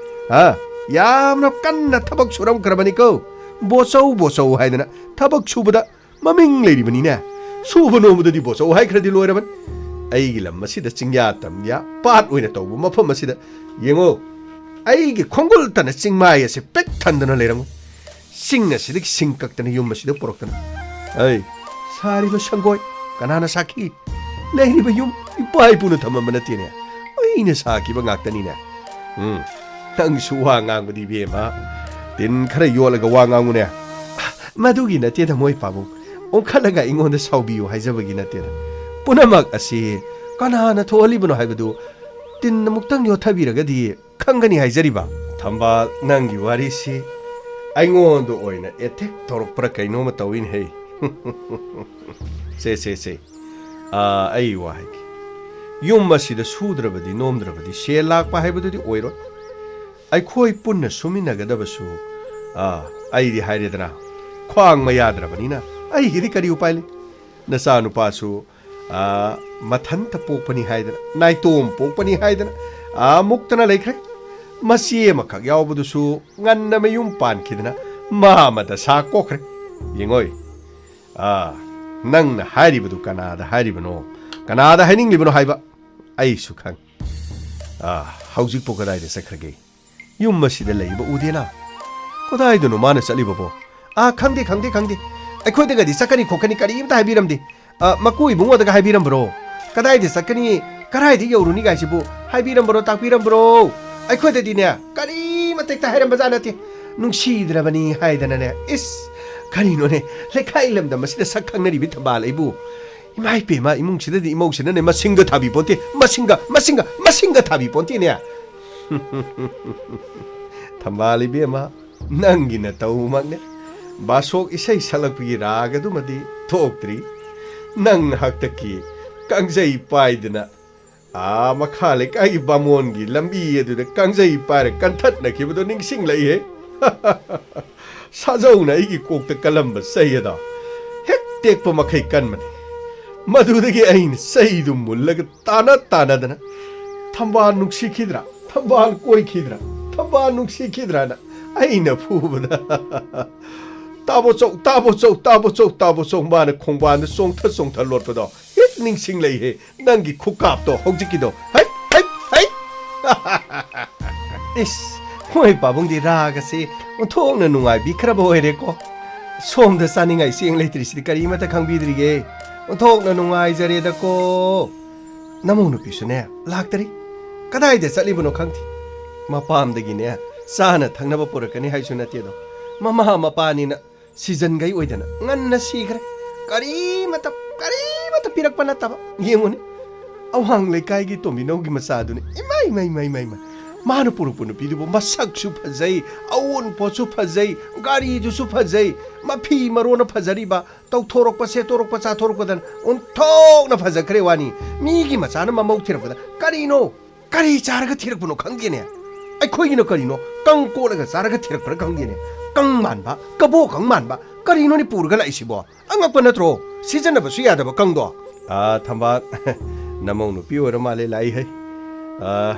ꯑ, ꯌꯥꯝꯅ ꯀꯟꯅ ꯊꯕꯛ ꯁꯨꯔꯝꯈ꯭ꯔꯕꯅꯤꯀꯣ꯫ ꯕꯣꯆꯧ ꯕꯣꯆꯧ ꯍꯥꯏꯗꯅ ꯊꯕꯛ ꯁꯨꯕꯗ ꯃꯃꯤꯡ ꯂꯩꯔꯤꯕꯅꯤꯅꯦ꯫ ꯁꯨꯕ ꯅꯣꯝꯕꯗꯗꯤ ꯕꯣꯆꯧ ꯍꯥꯏꯈ꯭ꯔꯗꯤ ꯂꯣꯏꯔꯕꯅꯤ꯫ ꯑꯩꯒꯤ ꯂꯝ ꯑꯁꯤꯗ ꯆꯤꯡꯌꯥ ꯇꯝꯌꯥ ꯄꯥꯠ ꯑꯣꯏꯅ ꯇꯧꯕ ꯃꯐꯝ ꯑꯁꯤꯗ ꯌꯦꯡꯉꯣ, ꯑꯩꯒꯤ ꯈꯣꯡꯒꯨꯜꯇꯅ ꯆꯤꯡꯃꯥꯏ ꯑꯁꯤ ꯄꯤꯛ ꯊꯟꯗꯨꯅ ꯂꯩꯔꯝꯃꯤ꯫ ꯆꯤꯡ ꯑꯁꯤꯗꯒꯤ ꯁꯤꯡ ꯀꯛꯇꯅ ꯌꯨꯝ ꯑꯁꯤꯗ ꯄꯨꯔꯛꯇꯅ꯫ ꯑꯩ, ꯁꯥꯔꯤꯕ ꯁꯪꯒꯣꯏ ꯀꯅꯥꯅ ꯁꯥꯈꯤ? ꯂꯩꯔꯤꯕ ꯌꯨꯝ ꯏꯄꯥ ꯏꯄꯨꯅ ꯊꯝꯃꯝꯕ ꯅꯠꯇꯦꯅꯦ, ꯑꯩꯅ ꯁꯥꯈꯤꯕ ꯉꯥꯛꯇꯅꯤꯅꯦ꯫ ꯎꯝ, ꯅꯪꯁꯨ ꯋꯥ ꯉꯥꯡꯕꯗꯤ ꯏꯕꯦꯝꯃ, ꯇꯤꯟ ꯈꯔ ꯌꯣꯠꯂꯒ ꯋꯥ ꯉꯥꯡꯉꯨꯅꯦ꯫ ꯃꯗꯨꯒꯤ ꯅꯠꯇꯦꯗ ꯃꯣꯏ ꯄꯥꯕꯨꯡ, ꯑꯣꯟꯈꯠꯂꯒ ꯑꯩꯉꯣꯟꯗ ꯁꯥꯎꯕꯤꯌꯨ ꯍꯥꯏꯖꯕꯒꯤ ꯅꯠꯇꯦꯗ꯫ ꯄꯨꯝꯅꯃꯛ ꯑꯁꯤ ꯀꯅꯥꯅ ꯊꯣꯛꯍꯜꯂꯤꯕꯅꯣ ꯍꯥꯏꯕꯗꯨ ꯇꯤꯟ ꯑꯃꯨꯛꯇꯪ ꯌꯣꯠꯊꯕꯤꯔꯒꯗꯤ ꯈꯪꯒꯅꯤ ꯍꯥꯏꯖꯔꯤꯕ꯫ ꯊꯝꯕꯥꯜ, ꯅꯪꯒꯤ ꯋꯥꯔꯤꯁꯤ ꯑꯩꯉꯣꯟꯗ ꯑꯣꯏꯅ ꯑꯦꯇꯦꯛ ꯇꯧꯔꯛꯄ꯭ꯔꯥ ꯀꯩꯅꯣꯝꯃ ꯇꯧꯏꯅꯦꯍꯦ꯫ ꯁꯦ, ꯁꯦ, ꯁꯦ꯫ ꯑꯥ, ꯑꯩ ꯋꯥ ꯍꯥꯏꯒꯦ꯫ ꯌꯨꯝ ꯑꯁꯤꯗ ꯁꯨꯗ꯭ꯔꯕꯗꯤ ꯅꯣꯝꯗ꯭ꯔꯕꯗꯤ ꯁꯦꯜ ꯂꯥꯛꯄ ꯍꯥꯏꯕꯗꯨꯗꯤ ꯑꯣꯏꯔꯣꯏ꯫ ꯑꯩꯈꯣꯏ ꯄꯨꯟꯅ ꯁꯨꯃꯤꯟꯅꯒꯗꯕꯁꯨ, ꯑꯥ, ꯑꯩꯗꯤ ꯍꯥꯏꯔꯦꯗꯅ, ꯈ꯭ꯋꯥꯡ ꯃꯌꯥꯗ꯭ꯔꯕꯅꯤꯅ ꯑꯩꯒꯤꯗꯤ ꯀꯔꯤ ꯎꯄꯥꯏ ꯂꯩ? ꯅꯆꯥꯅꯨꯄꯥꯁꯨ, ꯑꯥ, ꯃꯊꯟꯇ ꯄꯣꯛꯄꯅꯤ ꯍꯥꯏꯗꯅ, ꯅꯥꯏꯇꯣꯝ ꯄꯣꯛꯄꯅꯤ ꯍꯥꯏꯗꯅ, ꯑꯥ, ꯃꯨꯛꯇꯅ ꯂꯩꯈ꯭ꯔꯦ꯫ ꯃꯆꯦ ꯑꯃꯈꯛ ꯌꯥꯎꯕꯗꯨꯁꯨ ꯉꯟꯅ ꯃꯌꯨꯝ ꯄꯥꯟꯈꯤꯗꯅ ꯃꯥ ꯑꯃ ꯗꯁꯥ ꯀꯣꯛꯈ꯭ꯔꯦ꯫ ꯌꯦꯡꯉꯣꯏ, ꯑꯥ, ꯅꯪꯅ ꯍꯥꯏꯔꯤꯕꯗꯨ ꯀꯅꯥꯗ ꯍꯥꯏꯔꯤꯕꯅꯣ, ꯀꯅꯥꯗ ꯍꯥꯏꯅꯤꯡꯂꯤꯕꯅꯣ ꯍꯥꯏꯕ ꯑꯩꯁꯨ ꯈꯪ꯫ ꯑꯥ, ꯍꯧꯖꯤꯛꯄꯨ ꯀꯗꯥꯏꯗ ꯆꯠꯈ꯭ꯔꯒꯦ? ꯌꯨꯝ ꯑꯁꯤꯗ ꯂꯩꯕ ꯎꯗꯦꯅ꯫ ꯀꯗꯥꯏꯗꯅꯣ ꯃꯥꯅ ꯆꯠꯂꯤꯕꯕꯣ? ꯑꯥ, ꯈꯪꯗꯦ, ꯈꯪꯗꯦ, ꯈꯪꯗꯦ꯫ ꯑꯩꯈꯣꯏꯗꯒꯗꯤ ꯆꯠꯀꯅꯤ ꯈꯣꯠꯀꯅꯤ ꯀꯔꯤꯝꯇ ꯍꯥꯏꯕꯤꯔꯝꯗꯦ꯫ ꯑ, ꯃꯀꯨ ꯏꯕꯨꯡꯉꯣꯗꯒ ꯍꯥꯏꯕꯤꯔꯝꯕ꯭ꯔꯣ? ꯀꯗꯥꯏꯗ ꯆꯠꯀꯅꯤ? ꯀꯗꯥꯏꯗ ꯌꯧꯔꯨꯅꯤ ꯀꯥꯏꯁꯤꯕꯨ ꯍꯥꯏꯕꯤꯔꯝꯕ꯭ꯔꯣ, ꯇꯥꯛꯄꯤꯔꯝꯕ꯭ꯔꯣ? ꯑꯩꯈꯣꯏꯗꯗꯤꯅꯦ, ꯀꯔꯤꯃꯇ ꯍꯦꯛꯇ ꯍꯥꯏꯔꯝꯕꯖꯥꯠ ꯅꯠꯇꯦ꯫ ꯅꯨꯡꯁꯤꯗ꯭ꯔꯕꯅꯤ ꯍꯥꯏꯗꯅꯅꯦ꯫ ꯏꯁ, ꯀꯔꯤꯅꯣꯅꯦ? ꯂꯩꯀꯥꯏ ꯂꯝꯗꯝ ꯑꯁꯤꯗ ꯁꯛ ꯈꯪꯅꯔꯤꯕꯤ ꯊꯝꯕꯥꯜ ꯑꯩꯕꯨ꯫ ꯏꯃꯥ ꯏꯄꯦꯝꯃ, ꯏꯃꯨꯡꯁꯤꯗꯗꯤ ꯏꯃꯧꯁꯤꯅꯅꯦ ꯃꯁꯤꯡꯒ ꯊꯥꯕꯤ ꯄꯣꯟꯇꯦ꯫ ꯃꯁꯤꯡꯒ, ꯃꯁꯤꯡꯒ, ꯃꯁꯤꯡꯒ ꯊꯥꯕꯤ ꯄꯣꯟꯇꯦꯅꯦ꯫ ꯊꯝꯕꯥꯜ ꯏꯕꯦꯝꯃ, ꯅꯪꯒꯤ ꯅꯇꯧꯃꯛꯅꯦ꯫ ꯕꯥꯁꯣꯛ ꯏꯁꯩ ꯁꯛꯂꯛꯄꯒꯤ ꯔꯥꯒ ꯑꯗꯨꯃꯗꯤ ꯊꯣꯛꯇ꯭ꯔꯤ꯫ ꯅꯪ ꯍꯥꯛꯇꯛꯀꯤ ꯀꯥꯡꯖꯩ ꯄꯥꯏꯗꯅ ꯑꯥ ꯃꯈꯥ ꯂꯩꯀꯥꯏꯒꯤ ꯕꯥꯃꯣꯟꯒꯤ ꯂꯝꯕꯤ ꯑꯗꯨꯗ ꯀꯥꯡꯖꯩ ꯄꯥꯏꯔ ꯀꯟꯊꯠꯅꯈꯤꯕꯗꯣ ꯅꯤꯡꯁꯤꯡꯂꯛꯏꯍꯦ꯫ ꯁꯥꯖꯧꯅ ꯑꯩꯒꯤ ꯀꯣꯛꯇ ꯀꯜꯂꯝꯕ ꯆꯩ ꯑꯗꯣ ꯍꯦꯛ ꯇꯦꯛꯄ ꯃꯈꯩ ꯀꯟꯕꯅꯤ꯫ ꯃꯗꯨꯗꯒꯤ ꯑꯩꯅ ꯆꯩꯗꯨ ꯃꯨꯜꯂꯒ ꯇꯥꯅ ꯇꯥꯅꯗꯅ, "ꯊꯝꯕꯥꯜ ꯅꯨꯡꯁꯤꯈꯤꯗ꯭ꯔꯥ? ꯊꯝꯕꯥꯜ ꯀꯣꯏꯈꯤꯗ꯭ꯔꯥ? ꯊꯝꯕꯥꯜ ꯅꯨꯡꯁꯤꯈꯤꯗ꯭ꯔꯥꯅ?" ꯑꯩꯅ ꯐꯨꯕꯗ, "ꯇꯥꯕꯣꯆꯧ, ꯇꯥꯕꯣꯆꯧ, ꯇꯥꯕꯣꯆꯧ, ꯇꯥꯕꯣꯆꯧ!" ꯃꯥꯅ ꯈꯣꯡꯕꯥꯟꯗ ꯆꯣꯡꯊ ꯆꯣꯡꯊ ꯂꯣꯠꯄꯗꯣ ꯍꯦꯛ ꯅꯤꯡꯁꯤꯡꯂꯛꯏꯍꯦ꯫ ꯅꯪꯒꯤ ꯈꯨꯀꯥꯞꯇꯣ ꯍꯧꯖꯤꯛꯀꯤꯗꯣ꯫ ꯍꯩꯠ, ꯍꯩꯠ, ꯍꯩꯠ! ꯏꯁ, ꯃꯣꯏ ꯄꯥꯕꯨꯡꯗꯤ ꯔꯥꯒꯁꯤ ꯑꯣꯟꯊꯣꯛꯅ ꯅꯨꯡꯉꯥꯏꯕꯤꯈ꯭ꯔꯕ ꯑꯣꯏꯔꯦꯀꯣ꯫ ꯁꯣꯝꯗ ꯆꯥꯅꯤꯡꯉꯥꯏ ꯆꯦꯡ ꯂꯩꯇ꯭ꯔꯤꯁꯤꯗꯤ ꯀꯔꯤꯃꯠꯇ ꯈꯪꯕꯤꯗ꯭ꯔꯤꯌꯦ꯫ ꯑꯣꯟꯊꯣꯛꯅ ꯅꯨꯡꯉꯥꯏꯖꯔꯦꯗꯀꯣ꯫ ꯅꯃꯧ ꯅꯨꯄꯤꯁꯨꯅꯦ ꯂꯥꯛꯇꯔꯤ꯫ ꯀꯗꯥꯏꯗ ꯆꯠꯂꯤꯕꯅꯣ ꯈꯪꯗꯦ꯫ ꯃꯄꯥꯝꯗꯒꯤꯅꯦ ꯆꯥꯅ ꯊꯛꯅꯕ ꯄꯨꯔꯛꯀꯅꯤ ꯍꯥꯏꯁꯨ ꯅꯠꯇꯦꯗꯣ꯫ ꯃꯃꯥ ꯃꯄꯥꯅꯤꯅ ꯁꯤꯖꯟꯈꯩ ꯑꯣꯏꯗꯅ ꯉꯟꯅ ꯁꯤꯈ꯭ꯔꯦ꯫ ꯀꯔꯤꯃꯇ, ꯀꯔꯤꯃꯇ ꯄꯤꯔꯛꯄ ꯅꯠꯇꯕ꯫ ꯌꯦꯡꯉꯨꯅꯦ, ꯑꯋꯥꯡ ꯂꯩꯀꯥꯏꯒꯤ ꯇꯣꯝꯕꯤꯅꯧꯒꯤ ꯃꯆꯥꯗꯨꯅꯤ꯫ ꯏꯃꯥꯏ, ꯏꯃꯥꯏ, ꯏꯃꯥꯏ, ꯏꯃꯥꯏ, ꯏꯃꯥꯏ꯫ ꯃꯥꯅ ꯄꯨꯔꯛꯄ ꯅꯨꯄꯤꯗꯨꯕꯨ ꯃꯁꯛꯁꯨ ꯐꯖꯩ, ꯑꯑꯣꯟꯄꯣꯠꯁꯨ ꯐꯖꯩ, ꯒꯥꯔꯤꯗꯨꯁꯨ ꯐꯖꯩ, ꯃꯐꯤ ꯃꯔꯣꯟꯅ ꯐꯖꯔꯤꯕ, ꯇꯧꯊꯣꯔꯛꯄ, ꯁꯦꯠꯇꯣꯔꯛꯄ, ꯆꯥꯊꯣꯔꯛꯄꯗꯅ ꯑꯣꯟꯊꯣꯛꯅ ꯐꯖꯈ꯭ꯔꯦ ꯋꯥꯅꯤ꯫ ꯃꯤꯒꯤ ꯃꯆꯥꯅ ꯃꯃꯧ ꯊꯤꯔꯛꯄꯗ ꯀꯔꯤꯅꯣ? ꯀꯔꯤ ꯆꯥꯔꯒ ꯊꯤꯔꯛꯄꯅꯣ ꯈꯪꯗꯦꯅꯦ꯫ ꯑꯩꯈꯣꯏꯒꯤꯅ ꯀꯔꯤꯅꯣ? ꯀꯪ ꯀꯣꯠꯂꯒ ꯆꯥꯔꯒ ꯊꯤꯔꯛꯄ꯭ꯔꯥ ꯈꯪꯗꯦꯅꯦ꯫ ꯀꯪ ꯃꯥꯟꯕ, ꯀꯕꯣꯛ ꯀꯪ ꯃꯥꯟꯕ, ꯀꯔꯤꯅꯣꯅꯦ ꯄꯨꯔꯒ ꯂꯥꯛꯏꯁꯤꯕꯣ? ꯑꯉꯛꯄ ꯅꯠꯇ꯭ꯔꯣ? ꯁꯤꯖꯤꯟꯅꯕꯁꯨ ꯌꯥꯗꯕ ꯀꯪꯗꯣ꯫ ꯑꯥ, ꯊꯝꯕꯥꯜ, ꯅꯃꯧ ꯅꯨꯄꯤ ꯑꯣꯏꯔ ꯃꯥꯜꯂꯦ ꯂꯥꯛꯏꯍꯩ꯫ ꯑꯥ,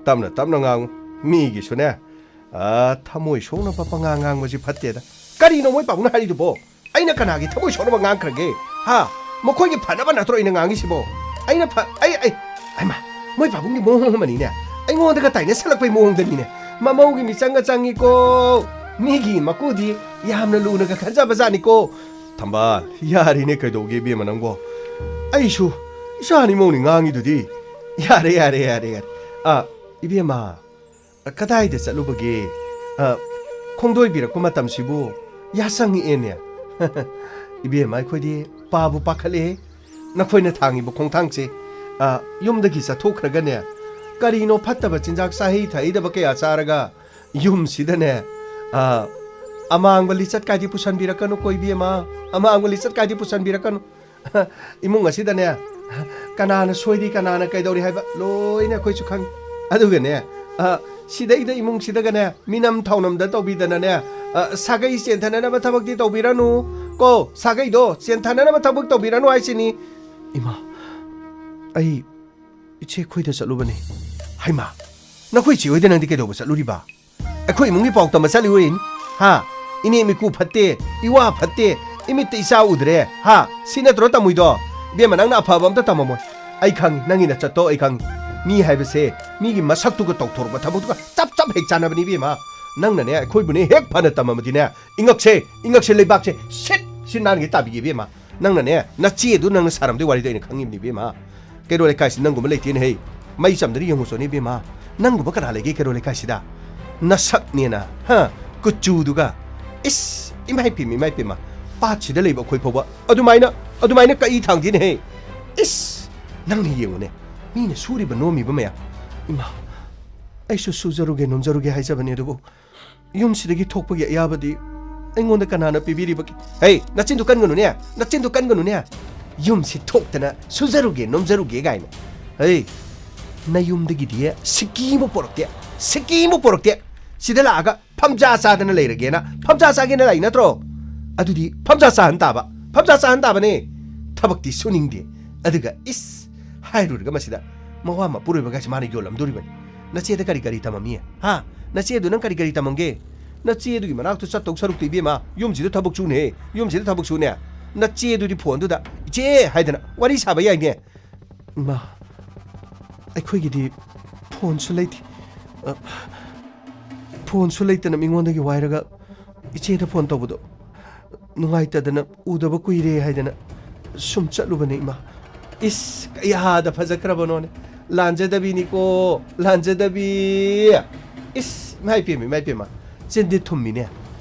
ꯇꯞꯅ ꯇꯞꯅ ꯉꯥꯡꯉꯨ꯫ ꯃꯤꯒꯤꯁꯨꯅꯦ, ꯑꯥ, ꯊꯃꯣꯏ ꯁꯣꯛꯅꯕ ꯄꯉꯥꯡ ꯉꯥꯡꯕꯁꯤ ꯐꯠꯇꯦꯗ꯫ ꯀꯔꯤꯅꯣ ꯃꯣꯏ ꯄꯥꯕꯨꯡꯅ ꯍꯥꯏꯔꯤꯗꯨꯕꯣ? ꯑꯩꯅ ꯀꯅꯥꯒꯤ ꯊꯃꯣꯏ ꯁꯣꯛꯅꯕ ꯉꯥꯡꯈ꯭ꯔꯒꯦ? ꯍꯥ? ꯃꯈꯣꯏꯒꯤ ꯐꯅꯕ ꯅꯠꯇ꯭ꯔꯣ ꯑꯩꯅ ꯉꯥꯡꯉꯤꯁꯤꯕꯣ? ꯑꯩꯅ ꯐ-, ꯑꯩ, ꯑꯩ, ꯍꯩꯃꯥ, ꯃꯣꯏ ꯄꯥꯕꯨꯡꯒꯤ ꯃꯑꯣꯡ ꯑꯃꯅꯤꯅꯦ꯫ ꯑꯩꯉꯣꯟꯗꯒ ꯇꯥꯏꯅꯁꯜꯂꯛꯄꯩ ꯃꯑꯣꯡꯗꯅꯤꯅꯦ꯫ ꯃꯃꯧꯒꯤ ꯃꯤꯆꯪꯒ ꯆꯪꯉꯤꯀꯣ꯫ ꯃꯤꯒꯤ ꯃꯀꯨꯗꯤ ꯌꯥꯝꯅ ꯂꯨꯅꯒ ꯈꯟꯖꯕ ꯖꯥꯠꯅꯤꯀꯣ꯫ ꯊꯝꯕꯥꯜ, ꯌꯥꯔꯤꯅꯦ, ꯀꯩꯗꯧꯒꯦ ꯏꯕꯦꯝꯃ ꯅꯪꯕꯣ? ꯑꯩꯁꯨ ꯏꯆꯥ ꯑꯅꯤꯃꯧꯅꯤ ꯉꯥꯡꯉꯤꯗꯨꯗꯤ꯫ ꯌꯥꯔꯦ, ꯌꯥꯔꯦ, ꯌꯥꯔꯦ, ꯌꯥꯔꯦ꯫ ꯑ, ꯏꯕꯦꯝꯃ, ꯀꯗꯥꯏꯗ ꯆꯠꯂꯨꯕꯒꯦ? ꯑ, ꯈꯣꯡꯗꯣꯏꯕꯤꯔꯛꯄ ꯃꯇꯝꯁꯤꯕꯨ ꯌꯥꯁꯪꯉꯛꯑꯦꯅꯦ꯫ ꯏꯕꯦꯝꯃ, ꯑꯩꯈꯣꯏꯗꯤ ꯄꯥꯕꯨ ꯄꯥꯈꯠꯂꯦ꯫ ꯅꯈꯣꯏꯅ ꯊꯥꯡꯉꯤꯕ ꯈꯣꯡꯊꯥꯡꯁꯦ, ꯑ, ꯌꯨꯝꯗꯒꯤ ꯆꯠꯊꯣꯛꯈ꯭ꯔꯒꯅꯦ, ꯀꯔꯤꯅꯣ ꯐꯠꯇꯕ ꯆꯤꯟꯖꯥꯛ ꯆꯥꯍꯩ ꯊꯛꯍꯩꯗꯕ ꯀꯌꯥ ꯆꯥꯔꯒ ꯌꯨꯝꯁꯤꯗꯅꯦ, ꯑ, ꯑꯃꯥꯡꯕ ꯂꯤꯆꯠ ꯀꯥꯏꯗꯤ ꯄꯨꯁꯟꯕꯤꯔꯛꯀꯅꯨꯀꯣ ꯏꯕꯦꯝꯃ, ꯑꯃꯥꯡꯕ ꯂꯤꯆꯠ ꯀꯥꯏꯗꯤ ꯄꯨꯁꯟꯕꯤꯔꯛꯀꯅꯨ꯫ ꯏꯃꯨꯡ ꯑꯁꯤꯗꯅꯦ, ꯀꯅꯥꯅ ꯁꯣꯏꯔꯤ, ꯀꯅꯥꯅ ꯀꯩꯗꯧꯔꯤ ꯍꯥꯏꯕ ꯂꯣꯏꯅ ꯑꯩꯈꯣꯏꯁꯨ ꯈꯪꯉꯤ꯫ ꯑꯗꯨꯒꯅꯦ, ꯑ, ꯁꯤꯗꯩꯗ ꯏꯃꯨꯡꯁꯤꯗꯒꯅꯦ, ꯃꯤꯅꯝ ꯊꯥꯎꯅꯝꯗ ꯇꯧꯕꯤꯗꯅꯅꯦ, ꯑ, ꯁꯥꯒꯩ ꯆꯦꯟꯊꯅꯅꯕ ꯊꯕꯛꯇꯤ ꯇꯧꯕꯤꯔꯅꯨ ꯀꯣ, ꯁꯥꯒꯩꯗꯣ ꯆꯦꯟꯊꯅꯅꯕ ꯊꯕꯛ ꯇꯧꯕꯤꯔꯅꯨ ꯍꯥꯏꯁꯤꯅꯤ꯫ ꯏꯃꯥ, ꯑꯩ ꯏꯆꯦ ꯈꯣꯏꯗ ꯆꯠꯂꯨꯕꯅꯦ꯫ ꯍꯩꯃꯥ, ꯅꯈꯣꯏ ꯏꯆꯦ ꯍꯣꯏꯗ ꯅꯪꯗꯤ ꯀꯩꯗꯧꯕ ꯆꯠꯂꯨꯔꯤꯕ? ꯑꯩꯈꯣꯏ ꯏꯃꯨꯡꯒꯤ ꯄꯥꯎ ꯇꯝꯕ ꯆꯠꯂꯨꯔꯤꯅꯤ꯫ ꯍꯥ? ꯏꯅꯦ ꯃꯤꯀꯨ ꯐꯠꯇꯦ, ꯏꯋꯥ ꯐꯠꯇꯦ, ꯏꯃꯤꯠꯇ ꯏꯆꯥ ꯎꯗ꯭ꯔꯦ꯫ ꯍꯥ? ꯁꯤ ꯅꯠꯇ꯭ꯔꯣ ꯇꯝꯃꯨꯏꯗꯣ? ꯏꯕꯦꯝꯃ, ꯅꯪꯅ ꯑꯐꯕ ꯑꯝꯇ ꯇꯝꯃꯝꯃꯣꯏ꯫ ꯑꯩ ꯈꯪꯉꯤ, ꯅꯪꯒꯤ ꯅꯆꯠꯇꯣ ꯑꯩ ꯈꯪꯉꯤ꯫ ꯃꯤ ꯍꯥꯏꯕꯁꯦ ꯃꯤꯒꯤ ꯃꯁꯛꯇꯨꯒ ꯇꯧꯊꯣꯔꯛꯄ ꯊꯕꯛꯇꯨꯒ ꯆꯞ ꯆꯞ ꯍꯦꯛ ꯆꯥꯟꯅꯕꯅꯤ ꯏꯕꯦꯝꯃ꯫ ꯅꯪꯅꯅꯦ ꯑꯩꯈꯣꯏꯕꯨꯅꯦ ꯍꯦꯛ ꯐꯅ ꯇꯝꯃꯝꯃꯗꯤꯅꯦ, ꯏꯉꯛꯁꯦ, ꯏꯉꯛꯁꯦ ꯂꯩꯕꯥꯛꯁꯦ ꯁꯤꯠ ꯁꯤꯠ ꯅꯥꯟꯒꯩ ꯇꯥꯕꯤꯒꯦ ꯏꯕꯦꯝꯃ꯫ ꯅꯪꯅꯅꯦ, ꯅꯆꯦꯗꯨ ꯅꯪꯅ ꯁꯥꯔꯝꯗꯣꯏ ꯋꯥꯔꯤꯗꯣ ꯑꯩꯅ ꯈꯪꯉꯤꯕꯅꯤ ꯏꯕꯦꯝꯃ꯫ ꯀꯩꯔꯣꯜ ꯂꯩꯀꯥꯏꯁꯤ ꯅꯪꯒꯨꯝꯕ ꯂꯩꯇꯦꯅꯦ ꯍꯩ꯫ ꯃꯩ ꯆꯝꯗꯅ ꯌꯦꯡꯉꯨꯆꯣꯅꯦ ꯏꯕꯦꯝꯃ꯫ ꯅꯪꯒꯨꯝꯕ ꯀꯅꯥ ꯂꯩꯒꯦ ꯀꯩꯔꯣꯜ ꯂꯩꯀꯥꯏꯁꯤꯗ? ꯅꯁꯛꯅꯦꯅ, ꯍꯥ? ꯀꯨꯆꯨꯗꯨꯒ꯫ ꯏꯁ, ꯏꯃꯥꯏ ꯄꯦꯝꯃ, ꯏꯃꯥꯏ ꯄꯦꯝꯃ꯫ ꯄꯥꯠꯁꯤꯗ ꯂꯩꯕ ꯑꯩꯈꯣꯏ ꯐꯥꯎꯕ ꯑꯗꯨꯃꯥꯏꯅ, ꯑꯗꯨꯃꯥꯏꯅ ꯀꯛꯏ ꯊꯥꯡꯗꯦꯅꯦ ꯍꯩ꯫ ꯏꯁ, ꯅꯪꯅ ꯌꯦꯡꯉꯨꯅꯦ꯫ ꯃꯤꯅ ꯁꯨꯔꯤꯕ ꯅꯣꯝꯃꯤꯕ ꯃꯌꯥꯝ꯫ ꯏꯃꯥ, ꯑꯩꯁꯨ ꯁꯨꯖꯔꯨꯒꯦ ꯅꯣꯝꯖꯔꯨꯒꯦ ꯍꯥꯏꯖꯕꯅꯦ, ꯑꯗꯨꯕꯨ ꯌꯨꯝꯁꯤꯗꯒꯤ ꯊꯣꯛꯄꯒꯤ ꯑꯌꯥꯕꯗꯤ ꯑꯩꯉꯣꯟꯗ ꯀꯅꯥꯅ ꯄꯤꯕꯤꯔꯤꯕꯒꯦ? ꯍꯩ, ꯅꯆꯤꯟꯗꯨ ꯀꯟꯒꯅꯨꯅꯦ, ꯅꯆꯤꯟꯗꯨ ꯀꯟꯒꯅꯨꯅꯦ꯫ ꯌꯨꯝꯁꯤ ꯊꯣꯛꯇꯅ ꯁꯨꯖꯔꯨꯒꯦ, ꯅꯣꯝꯖꯔꯨꯒꯦ ꯀꯥꯏꯅ꯫ ꯍꯩ, ꯅꯌꯨꯝꯗꯒꯤꯗꯤ ꯁꯤꯀꯤ ꯑꯃ ꯄꯣꯔꯛꯇꯦ, ꯁꯤꯀꯤ ꯑꯃ ꯄꯣꯔꯛꯇꯦ꯫ ꯁꯤꯗ ꯂꯥꯛꯑꯒ ꯐꯝꯖꯥ ꯆꯥꯗꯅ ꯂꯩꯔꯒꯦꯅ ꯐꯝꯖꯥ ꯆꯥꯒꯦꯅ ꯂꯥꯛꯏ ꯅꯠꯇ꯭ꯔꯣ? ꯑꯗꯨꯗꯤ ꯐꯝꯖꯥ ꯆꯥꯍꯟ ꯇꯥꯕ, ꯐꯝꯖꯥ ꯆꯥꯍꯟ ꯇꯥꯕꯅꯦ꯫ ꯊꯕꯛꯇꯤ ꯁꯨꯅꯤꯡꯗꯦ꯫ ꯑꯗꯨꯒ ꯏꯁ, ꯍꯥꯏꯔꯨꯔꯒ ꯃꯁꯤꯗ ꯃꯋꯥ ꯃꯄꯨꯔꯣꯏꯕꯒꯥꯏꯁꯦ ꯃꯥꯅ ꯌꯣꯜꯂꯝꯗꯣꯔꯤꯕꯅꯤ꯫ ꯅꯆꯦꯗ ꯀꯔꯤ ꯀꯔꯤ ꯇꯝꯃꯝꯃꯤ? ꯍꯥ? ꯅꯆꯦꯗꯨ ꯅꯪ ꯀꯔꯤ ꯀꯔꯤ ꯇꯝꯃꯝꯒꯦ? ꯅꯆꯦꯗꯨꯒꯤ ꯃꯅꯥꯛꯇ ꯆꯠꯇꯧ ꯁꯔꯨꯛꯇꯤ ꯏꯕꯦꯝꯃ, ꯌꯨꯝꯁꯤꯗ ꯊꯕꯛ ꯁꯨꯅꯦ, ꯌꯨꯝꯁꯤꯗ ꯊꯕꯛ ꯁꯨꯅꯦ꯫ ꯅꯆꯦꯗꯨꯗꯤ ꯐꯣꯟꯗꯨꯗ "ꯏꯆꯦ" ꯍꯥꯏꯗꯅ ꯋꯥꯔꯤ ꯁꯥꯕ ꯌꯥꯏꯅꯦ꯫ ꯏꯃꯥ, ꯑꯩꯈꯣꯏꯒꯤꯗꯤ ꯐꯣꯟꯁꯨ ꯂꯩꯇꯦ꯫ ꯑ, ꯐꯣꯟꯁꯨ ꯂꯩꯇꯅ ꯃꯤꯉꯣꯟꯗꯒꯤ ꯋꯥꯏꯔꯒ ꯏꯆꯦꯗ ꯐꯣꯟ ꯇꯧꯕꯗꯣ ꯅꯨꯡꯉꯥꯏꯇꯗꯅ ꯎꯗꯕ ꯀꯨꯏꯔꯦ ꯍꯥꯏꯗꯅ ꯁꯨꯝ ꯆꯠꯂꯨꯕꯅꯦ, ꯏꯃꯥ꯫ ꯏꯁ, ꯀꯌꯥꯗ ꯐꯖꯈ꯭ꯔꯕꯅꯣꯅꯦ꯫ ꯂꯥꯟꯖꯗꯕꯤꯅꯤꯀꯣ, ꯂꯥꯟꯖꯗꯕꯤ꯫ ꯏꯁ, ꯏꯃꯥ ꯏꯄꯦꯝꯃ, ꯏꯃꯥ ꯏꯄꯦꯝꯃ꯫ ꯆꯤꯟꯗꯤ ꯊꯨꯝꯃꯤꯅꯦ꯫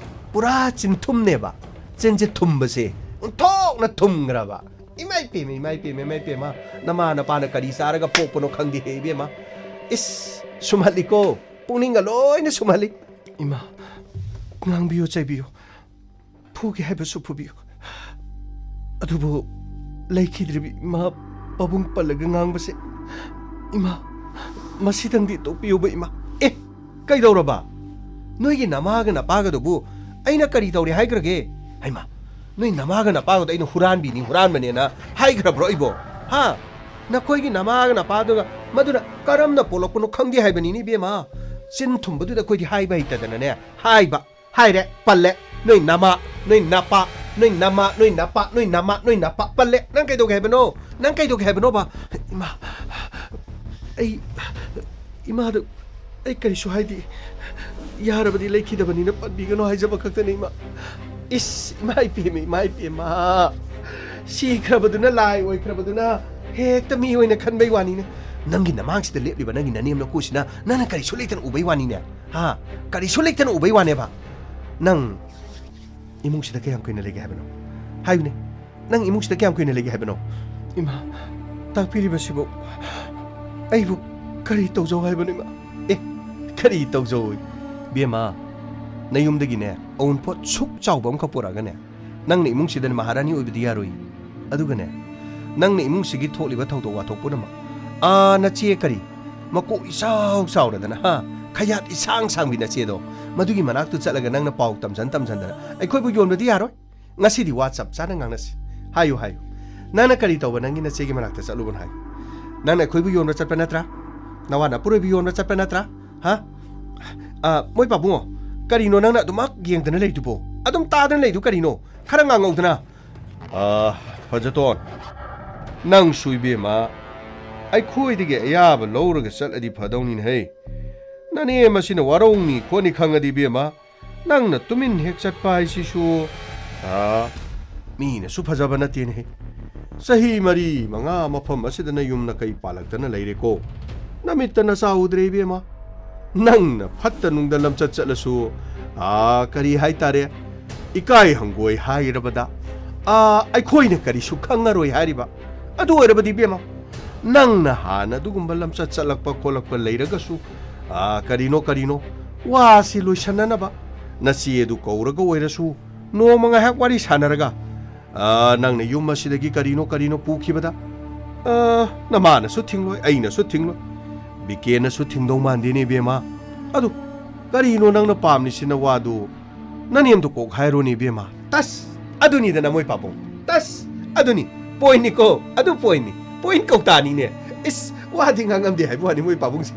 ꯄꯨꯔꯥ ꯆꯤꯟꯊꯨꯝꯅꯦꯕ꯫ ꯆꯤꯟꯁꯦ ꯊꯨꯝꯕꯁꯦ ꯑꯣꯟꯊꯣꯛꯅ ꯊꯨꯝꯈ꯭ꯔꯕ꯫ ꯏꯃꯥ ꯏꯄꯦꯝꯃ, ꯏꯃꯥ ꯏꯄꯦꯝꯃ, ꯏꯃꯥ ꯏꯄꯦꯝꯃ꯫ ꯅꯃꯥ ꯅꯄꯥꯅ ꯀꯔꯤ ꯆꯥꯔꯒ ꯄꯣꯛꯄꯅꯣ ꯈꯪꯗꯦꯍꯦ, ꯏꯕꯦꯝꯃ꯫ ꯏꯁ, ꯁꯨꯝꯍꯠꯂꯤꯀꯣ꯫ ꯄꯨꯛꯅꯤꯡꯒ ꯂꯣꯏꯅ ꯁꯨꯝꯍꯠꯂꯤ꯫ ꯏꯃꯥ, ꯉꯥꯡꯕꯤꯌꯨ, ꯆꯩꯕꯤꯌꯨ꯫ ꯐꯨꯒꯦ ꯍꯥꯏꯕꯁꯨ ꯐꯨꯕꯤꯌꯨ꯫ ꯑꯗꯨꯕꯨ ꯂꯩꯈꯤꯗ꯭ꯔꯤꯕ ꯏꯃꯥ ꯄꯥꯕꯨꯡ ꯄꯜꯂꯒ ꯉꯥꯡꯕꯁꯦ, ꯏꯃꯥ, ꯃꯁꯤꯗꯪꯗꯤ ꯇꯣꯛꯄꯤꯌꯨꯕ, ꯏꯃꯥ꯫ ꯑꯦ, ꯀꯩꯗꯧꯔꯕ? ꯅꯣꯏꯒꯤ ꯅꯃꯥꯒ ꯅꯄꯥꯒꯗꯨꯕꯨ ꯑꯩꯅ ꯀꯔꯤ ꯇꯧꯔꯦ ꯍꯥꯏꯈ꯭ꯔꯒꯦ? ꯍꯩꯃꯥ, ꯅꯣꯏ ꯅꯃꯥꯒ ꯅꯄꯥꯒꯗꯣ ꯑꯩꯅ ꯍꯨꯔꯥꯟꯕꯤꯅꯤ, ꯍꯨꯔꯥꯟꯕꯅꯦꯅ ꯍꯥꯏꯈ꯭ꯔꯕ꯭ꯔꯣ ꯑꯩꯕꯣ? ꯍꯥ? ꯅꯈꯣꯏꯒꯤ ꯅꯃꯥꯒ ꯅꯄꯥꯗꯨꯒ ꯃꯗꯨꯅ ꯀꯔꯝꯅ ꯄꯣꯛꯂꯛꯄꯅꯣ ꯈꯪꯗꯦ ꯍꯥꯏꯕꯅꯤꯅꯦ, ꯏꯕꯦꯝꯃ꯫ ꯆꯤꯟ ꯊꯨꯝꯕꯗꯨꯗ ꯑꯩꯈꯣꯏꯗꯤ ꯍꯥꯏꯕ ꯍꯩꯇꯗꯅꯅꯦ꯫ ꯍꯥꯏꯕ, ꯍꯥꯏꯔꯦ, ꯄꯜꯂꯦ꯫ ꯅꯣꯏ ꯅꯃꯥ, ꯅꯣꯏ ꯅꯄꯥ, ꯅꯣꯏ ꯅꯃꯥ, ꯅꯣꯏ ꯅꯄꯥ, ꯅꯣꯏ ꯅꯃꯥ, ꯅꯣꯏ ꯅꯄꯥ, ꯄꯜꯂꯦ꯫ ꯅꯪ ꯀꯩꯗꯧꯒꯦ ꯍꯥꯏꯕꯅꯣ? ꯅꯪ ꯀꯩꯗꯧꯒꯦ ꯍꯥꯏꯕꯅꯣꯕ? ꯏꯃꯥ, ꯑꯩ, ꯏꯃꯥꯗꯨ ꯑꯩ ꯀꯔꯤꯁꯨ ꯍꯥꯏꯗꯦ꯫ ꯌꯥꯔꯕꯗꯤ ꯂꯩꯈꯤꯗꯕꯅꯤꯅ ꯄꯟꯕꯤꯒꯅꯨ ꯍꯥꯏꯖꯕ ꯈꯛꯇꯅꯤ, ꯏꯃꯥ꯫ ꯏꯁ, ꯏꯃꯥ ꯏꯄꯦꯝꯃ, ꯏꯃꯥ ꯏꯄꯦꯝꯃ꯫ ꯁꯤꯈ꯭ꯔꯕꯗꯨꯅ ꯂꯥꯏ ꯑꯣꯏꯈ꯭ꯔꯕꯗꯨꯅ ꯍꯦꯛꯇ ꯃꯤ ꯑꯣꯏꯅ ꯈꯟꯕꯩ ꯋꯥꯅꯤꯅꯦ꯫ ꯅꯪꯒꯤ ꯅꯃꯥꯡꯁꯤꯗ ꯂꯦꯞꯂꯤꯕ ꯅꯪꯒꯤ ꯅꯅꯦꯝ ꯅꯀꯨꯁꯤꯅ ꯅꯪꯅ ꯀꯔꯤꯁꯨ ꯂꯩꯇꯅ ꯎꯕꯩ ꯋꯥꯅꯤꯅꯦ꯫ ꯍꯥ? ꯀꯔꯤꯁꯨ ꯂꯩꯇꯅ ꯎꯕꯩ ꯋꯥꯅꯦꯕ꯫ ꯅꯪ ꯏꯃꯨꯡꯁꯤꯗ ꯀꯌꯥꯝ ꯀꯨꯏꯅ ꯂꯩꯒꯦ ꯍꯥꯏꯕꯅꯣ? ꯍꯥꯏꯌꯨꯅꯦ꯫ ꯅꯪ ꯏꯃꯨꯡꯁꯤꯗ ꯀꯌꯥꯝ ꯀꯨꯏꯅ ꯂꯩꯒꯦ ꯍꯥꯏꯕꯅꯣ? ꯏꯃꯥ, ꯇꯥꯛꯄꯤꯔꯤꯕꯁꯤꯕꯨ ꯑꯩꯕꯨ ꯀꯔꯤ ꯇꯧꯖꯧ ꯍꯥꯏꯕꯅꯣ, ꯏꯃꯥ? ꯑꯦ, ꯀꯔꯤ ꯇꯧꯖꯧ? ꯕꯦꯝꯃ, ꯅꯌꯨꯝꯗꯒꯤꯅꯦ, ꯑꯎꯟꯄꯣꯠ ꯁꯨꯛ ꯆꯥꯎꯕ ꯑꯃꯈꯛ ꯄꯨꯔꯛꯑꯒꯅꯦ, ꯅꯪꯅ ꯏꯃꯨꯡꯁꯤꯗ ꯃꯍꯥꯔꯥꯅꯤ ꯑꯣꯏꯕꯗꯤ ꯌꯥꯔꯣꯏ꯫ ꯑꯗꯨꯒꯅꯦ, ꯅꯪꯅ ꯏꯃꯨꯡꯁꯤꯒꯤ ꯊꯣꯛꯂꯤꯕ ꯊꯧꯗꯣꯛ ꯋꯥꯊꯣꯛ ꯄꯨꯝꯅꯃꯛ, ꯑꯥ, ꯅꯆꯦ ꯀꯔꯤ, ꯃꯀꯣꯛ ꯏꯆꯥꯎ ꯆꯥꯎꯔꯗꯅ, ꯍꯥ, ꯈꯌꯥꯠ ꯏꯁꯥꯡ ꯁꯥꯡꯕꯤ ꯅꯆꯦꯗꯣ, ꯃꯗꯨꯒꯤ ꯃꯅꯥꯛꯇꯨ ꯆꯠꯂꯒ ꯅꯪꯅ ꯄꯥꯎ ꯇꯝꯖꯟ ꯇꯝꯖꯟꯗꯅ ꯑꯩꯈꯣꯏꯕꯨ ꯌꯣꯟꯕꯗꯤ ꯌꯥꯔꯣꯏ꯫ ꯉꯁꯤꯗꯤ ꯋꯥ ꯆꯞ ꯆꯥꯅ ꯉꯥꯡꯅꯁꯤ꯫ ꯍꯥꯏꯌꯨ, ꯍꯥꯏꯌꯨ꯫ ꯅꯪꯅ ꯀꯔꯤ ꯇꯧꯕ ꯅꯪꯒꯤ ꯅꯆꯦꯒꯤ ꯃꯅꯥꯛꯇ ꯆꯠꯂꯨꯕꯅꯣ ꯍꯥꯏꯌꯨ꯫ ꯅꯪꯅ ꯑꯩꯈꯣꯏꯕꯨ ꯌꯣꯟꯕ ꯆꯠꯄ ꯅꯠꯇ꯭ꯔꯥ? ꯅꯋꯥ ꯅꯄꯨꯔꯣꯏꯕ ꯌꯣꯟꯕ ꯆꯠꯄ ꯅꯠꯇ꯭ꯔꯥ? ꯍꯥ? ꯑ, ꯃꯣꯏ ꯄꯥꯕꯨꯡꯉꯣ, ꯀꯔꯤꯅꯣ ꯅꯪꯅ ꯑꯗꯨꯃꯛ ꯌꯦꯡꯗꯅ ꯂꯩꯗꯨꯕꯣ? ꯑꯗꯨꯝ ꯇꯥꯗꯅ ꯂꯩꯗꯨ ꯀꯔꯤꯅꯣ? ꯈꯔ ꯉꯥꯡꯉꯧꯗꯅ꯫ ꯑ, ꯐꯖꯇꯣꯟ, ꯅꯪꯁꯨ ꯏꯕꯦꯝꯃ, ꯑꯩꯈꯣꯏꯗꯒꯤ ꯑꯌꯥꯕ ꯂꯧꯔꯒ ꯆꯠꯂꯗꯤ ꯐꯗꯧꯅꯤꯅꯦ ꯍꯦ꯫ ꯅꯅꯦ ꯃꯁꯤꯅ ꯋꯥꯔꯧꯅꯤ ꯈꯣꯠꯅꯤ ꯈꯪꯉꯗꯤ ꯏꯕꯦꯝꯃ, ꯅꯪꯅ ꯇꯨꯃꯤꯟ ꯍꯦꯛ ꯆꯠꯄ ꯍꯥꯏꯁꯤꯁꯨ ꯑꯥ, ꯃꯤꯅꯁꯨ ꯐꯖꯕ ꯅꯠꯇꯦꯅꯦ꯫ ꯆꯍꯤ ꯃꯔꯤ ꯃꯉꯥ ꯃꯐꯝ ꯑꯁꯤꯗ ꯅꯌꯨꯝ ꯅꯀꯩ ꯄꯥꯜꯂꯛꯇꯅ ꯂꯩꯔꯦꯀꯣ꯫ ꯅꯃꯤꯠꯇ ꯅꯆꯥ ꯎꯗ꯭ꯔꯦ ꯏꯕꯦꯝꯃ꯫ ꯅꯪꯅ ꯐꯠꯇ ꯅꯨꯡꯗ ꯂꯝꯆꯠ ꯆꯠꯂꯁꯨ, ꯑꯥ, ꯀꯔꯤ ꯍꯥꯏꯇꯥꯔꯦ, ꯏꯀꯥꯏ ꯍꯪꯒꯣꯏ ꯍꯥꯏꯔꯕꯗ, ꯑꯥ, ꯑꯩꯈꯣꯏꯅ ꯀꯔꯤꯁꯨ ꯈꯪꯉꯔꯣꯏ ꯍꯥꯏꯔꯤꯕ꯫ ꯑꯗꯨ ꯑꯣꯏꯔꯕꯗꯤ ꯏꯕꯦꯝꯃ, ꯅꯪꯅ ꯍꯥꯟꯅ ꯑꯗꯨꯒꯨꯝꯕ ꯂꯝꯆꯠ ꯆꯠꯂꯛꯄ ꯈꯣꯠꯂꯛꯄ ꯂꯩꯔꯒꯁꯨ, ꯑꯥ, ꯀꯔꯤꯅꯣ ꯀꯔꯤꯅꯣ, ꯋꯥꯁꯤ ꯂꯣꯏꯁꯟꯅꯅꯕ ꯅꯆꯦ ꯑꯗꯨ ꯀꯧꯔꯒ ꯑꯣꯏꯔꯁꯨ ꯅꯣꯡꯃ ꯉꯥꯏꯍꯥꯛ ꯋꯥꯔꯤ ꯁꯥꯟꯅꯔꯒ, ꯑꯥ, ꯅꯪꯅ ꯌꯨꯝ ꯑꯁꯤꯗꯒꯤ ꯀꯔꯤꯅꯣ ꯀꯔꯤꯅꯣ ꯄꯨꯈꯤꯕꯗ, ꯑꯥ, ꯅꯃꯥꯅꯁꯨ ꯊꯤꯡꯂꯣꯏ, ꯑꯩꯅꯁꯨ ꯊꯤꯡꯂꯣꯏ, ꯕꯤꯀꯦꯅꯁꯨ ꯊꯤꯡꯗꯧ ꯃꯥꯟꯗꯦꯅꯦ ꯏꯕꯦꯝꯃ꯫ ꯑꯗꯨ ꯀꯔꯤꯅꯣ ꯅꯪꯅ ꯄꯥꯝꯂꯤꯁꯤꯅ? ꯋꯥꯗꯨ ꯅꯅꯦꯝꯗꯣ ꯀꯣꯛ ꯍꯥꯏꯔꯣꯅꯦ ꯏꯕꯦꯝꯃ꯫ ꯇꯁ! ꯑꯗꯨꯅꯤꯗꯅ ꯃꯣꯏ ꯄꯥꯕꯨꯡ꯫ ꯇꯁ! ꯑꯗꯨꯅꯤ꯫ ꯄꯣꯏꯟꯅꯤꯀꯣ꯫ ꯑꯗꯨ ꯄꯣꯏꯟꯅꯤ꯫ ꯄꯣꯏꯟ ꯀꯧꯇꯥꯅꯤꯅꯦ꯫ ꯏꯁ! ꯋꯥꯗꯤ ꯉꯥꯡꯉꯝꯗꯦ ꯍꯥꯏꯕ ꯋꯥꯅꯤ ꯃꯣꯏ ꯄꯥꯕꯨꯡꯁꯦ꯫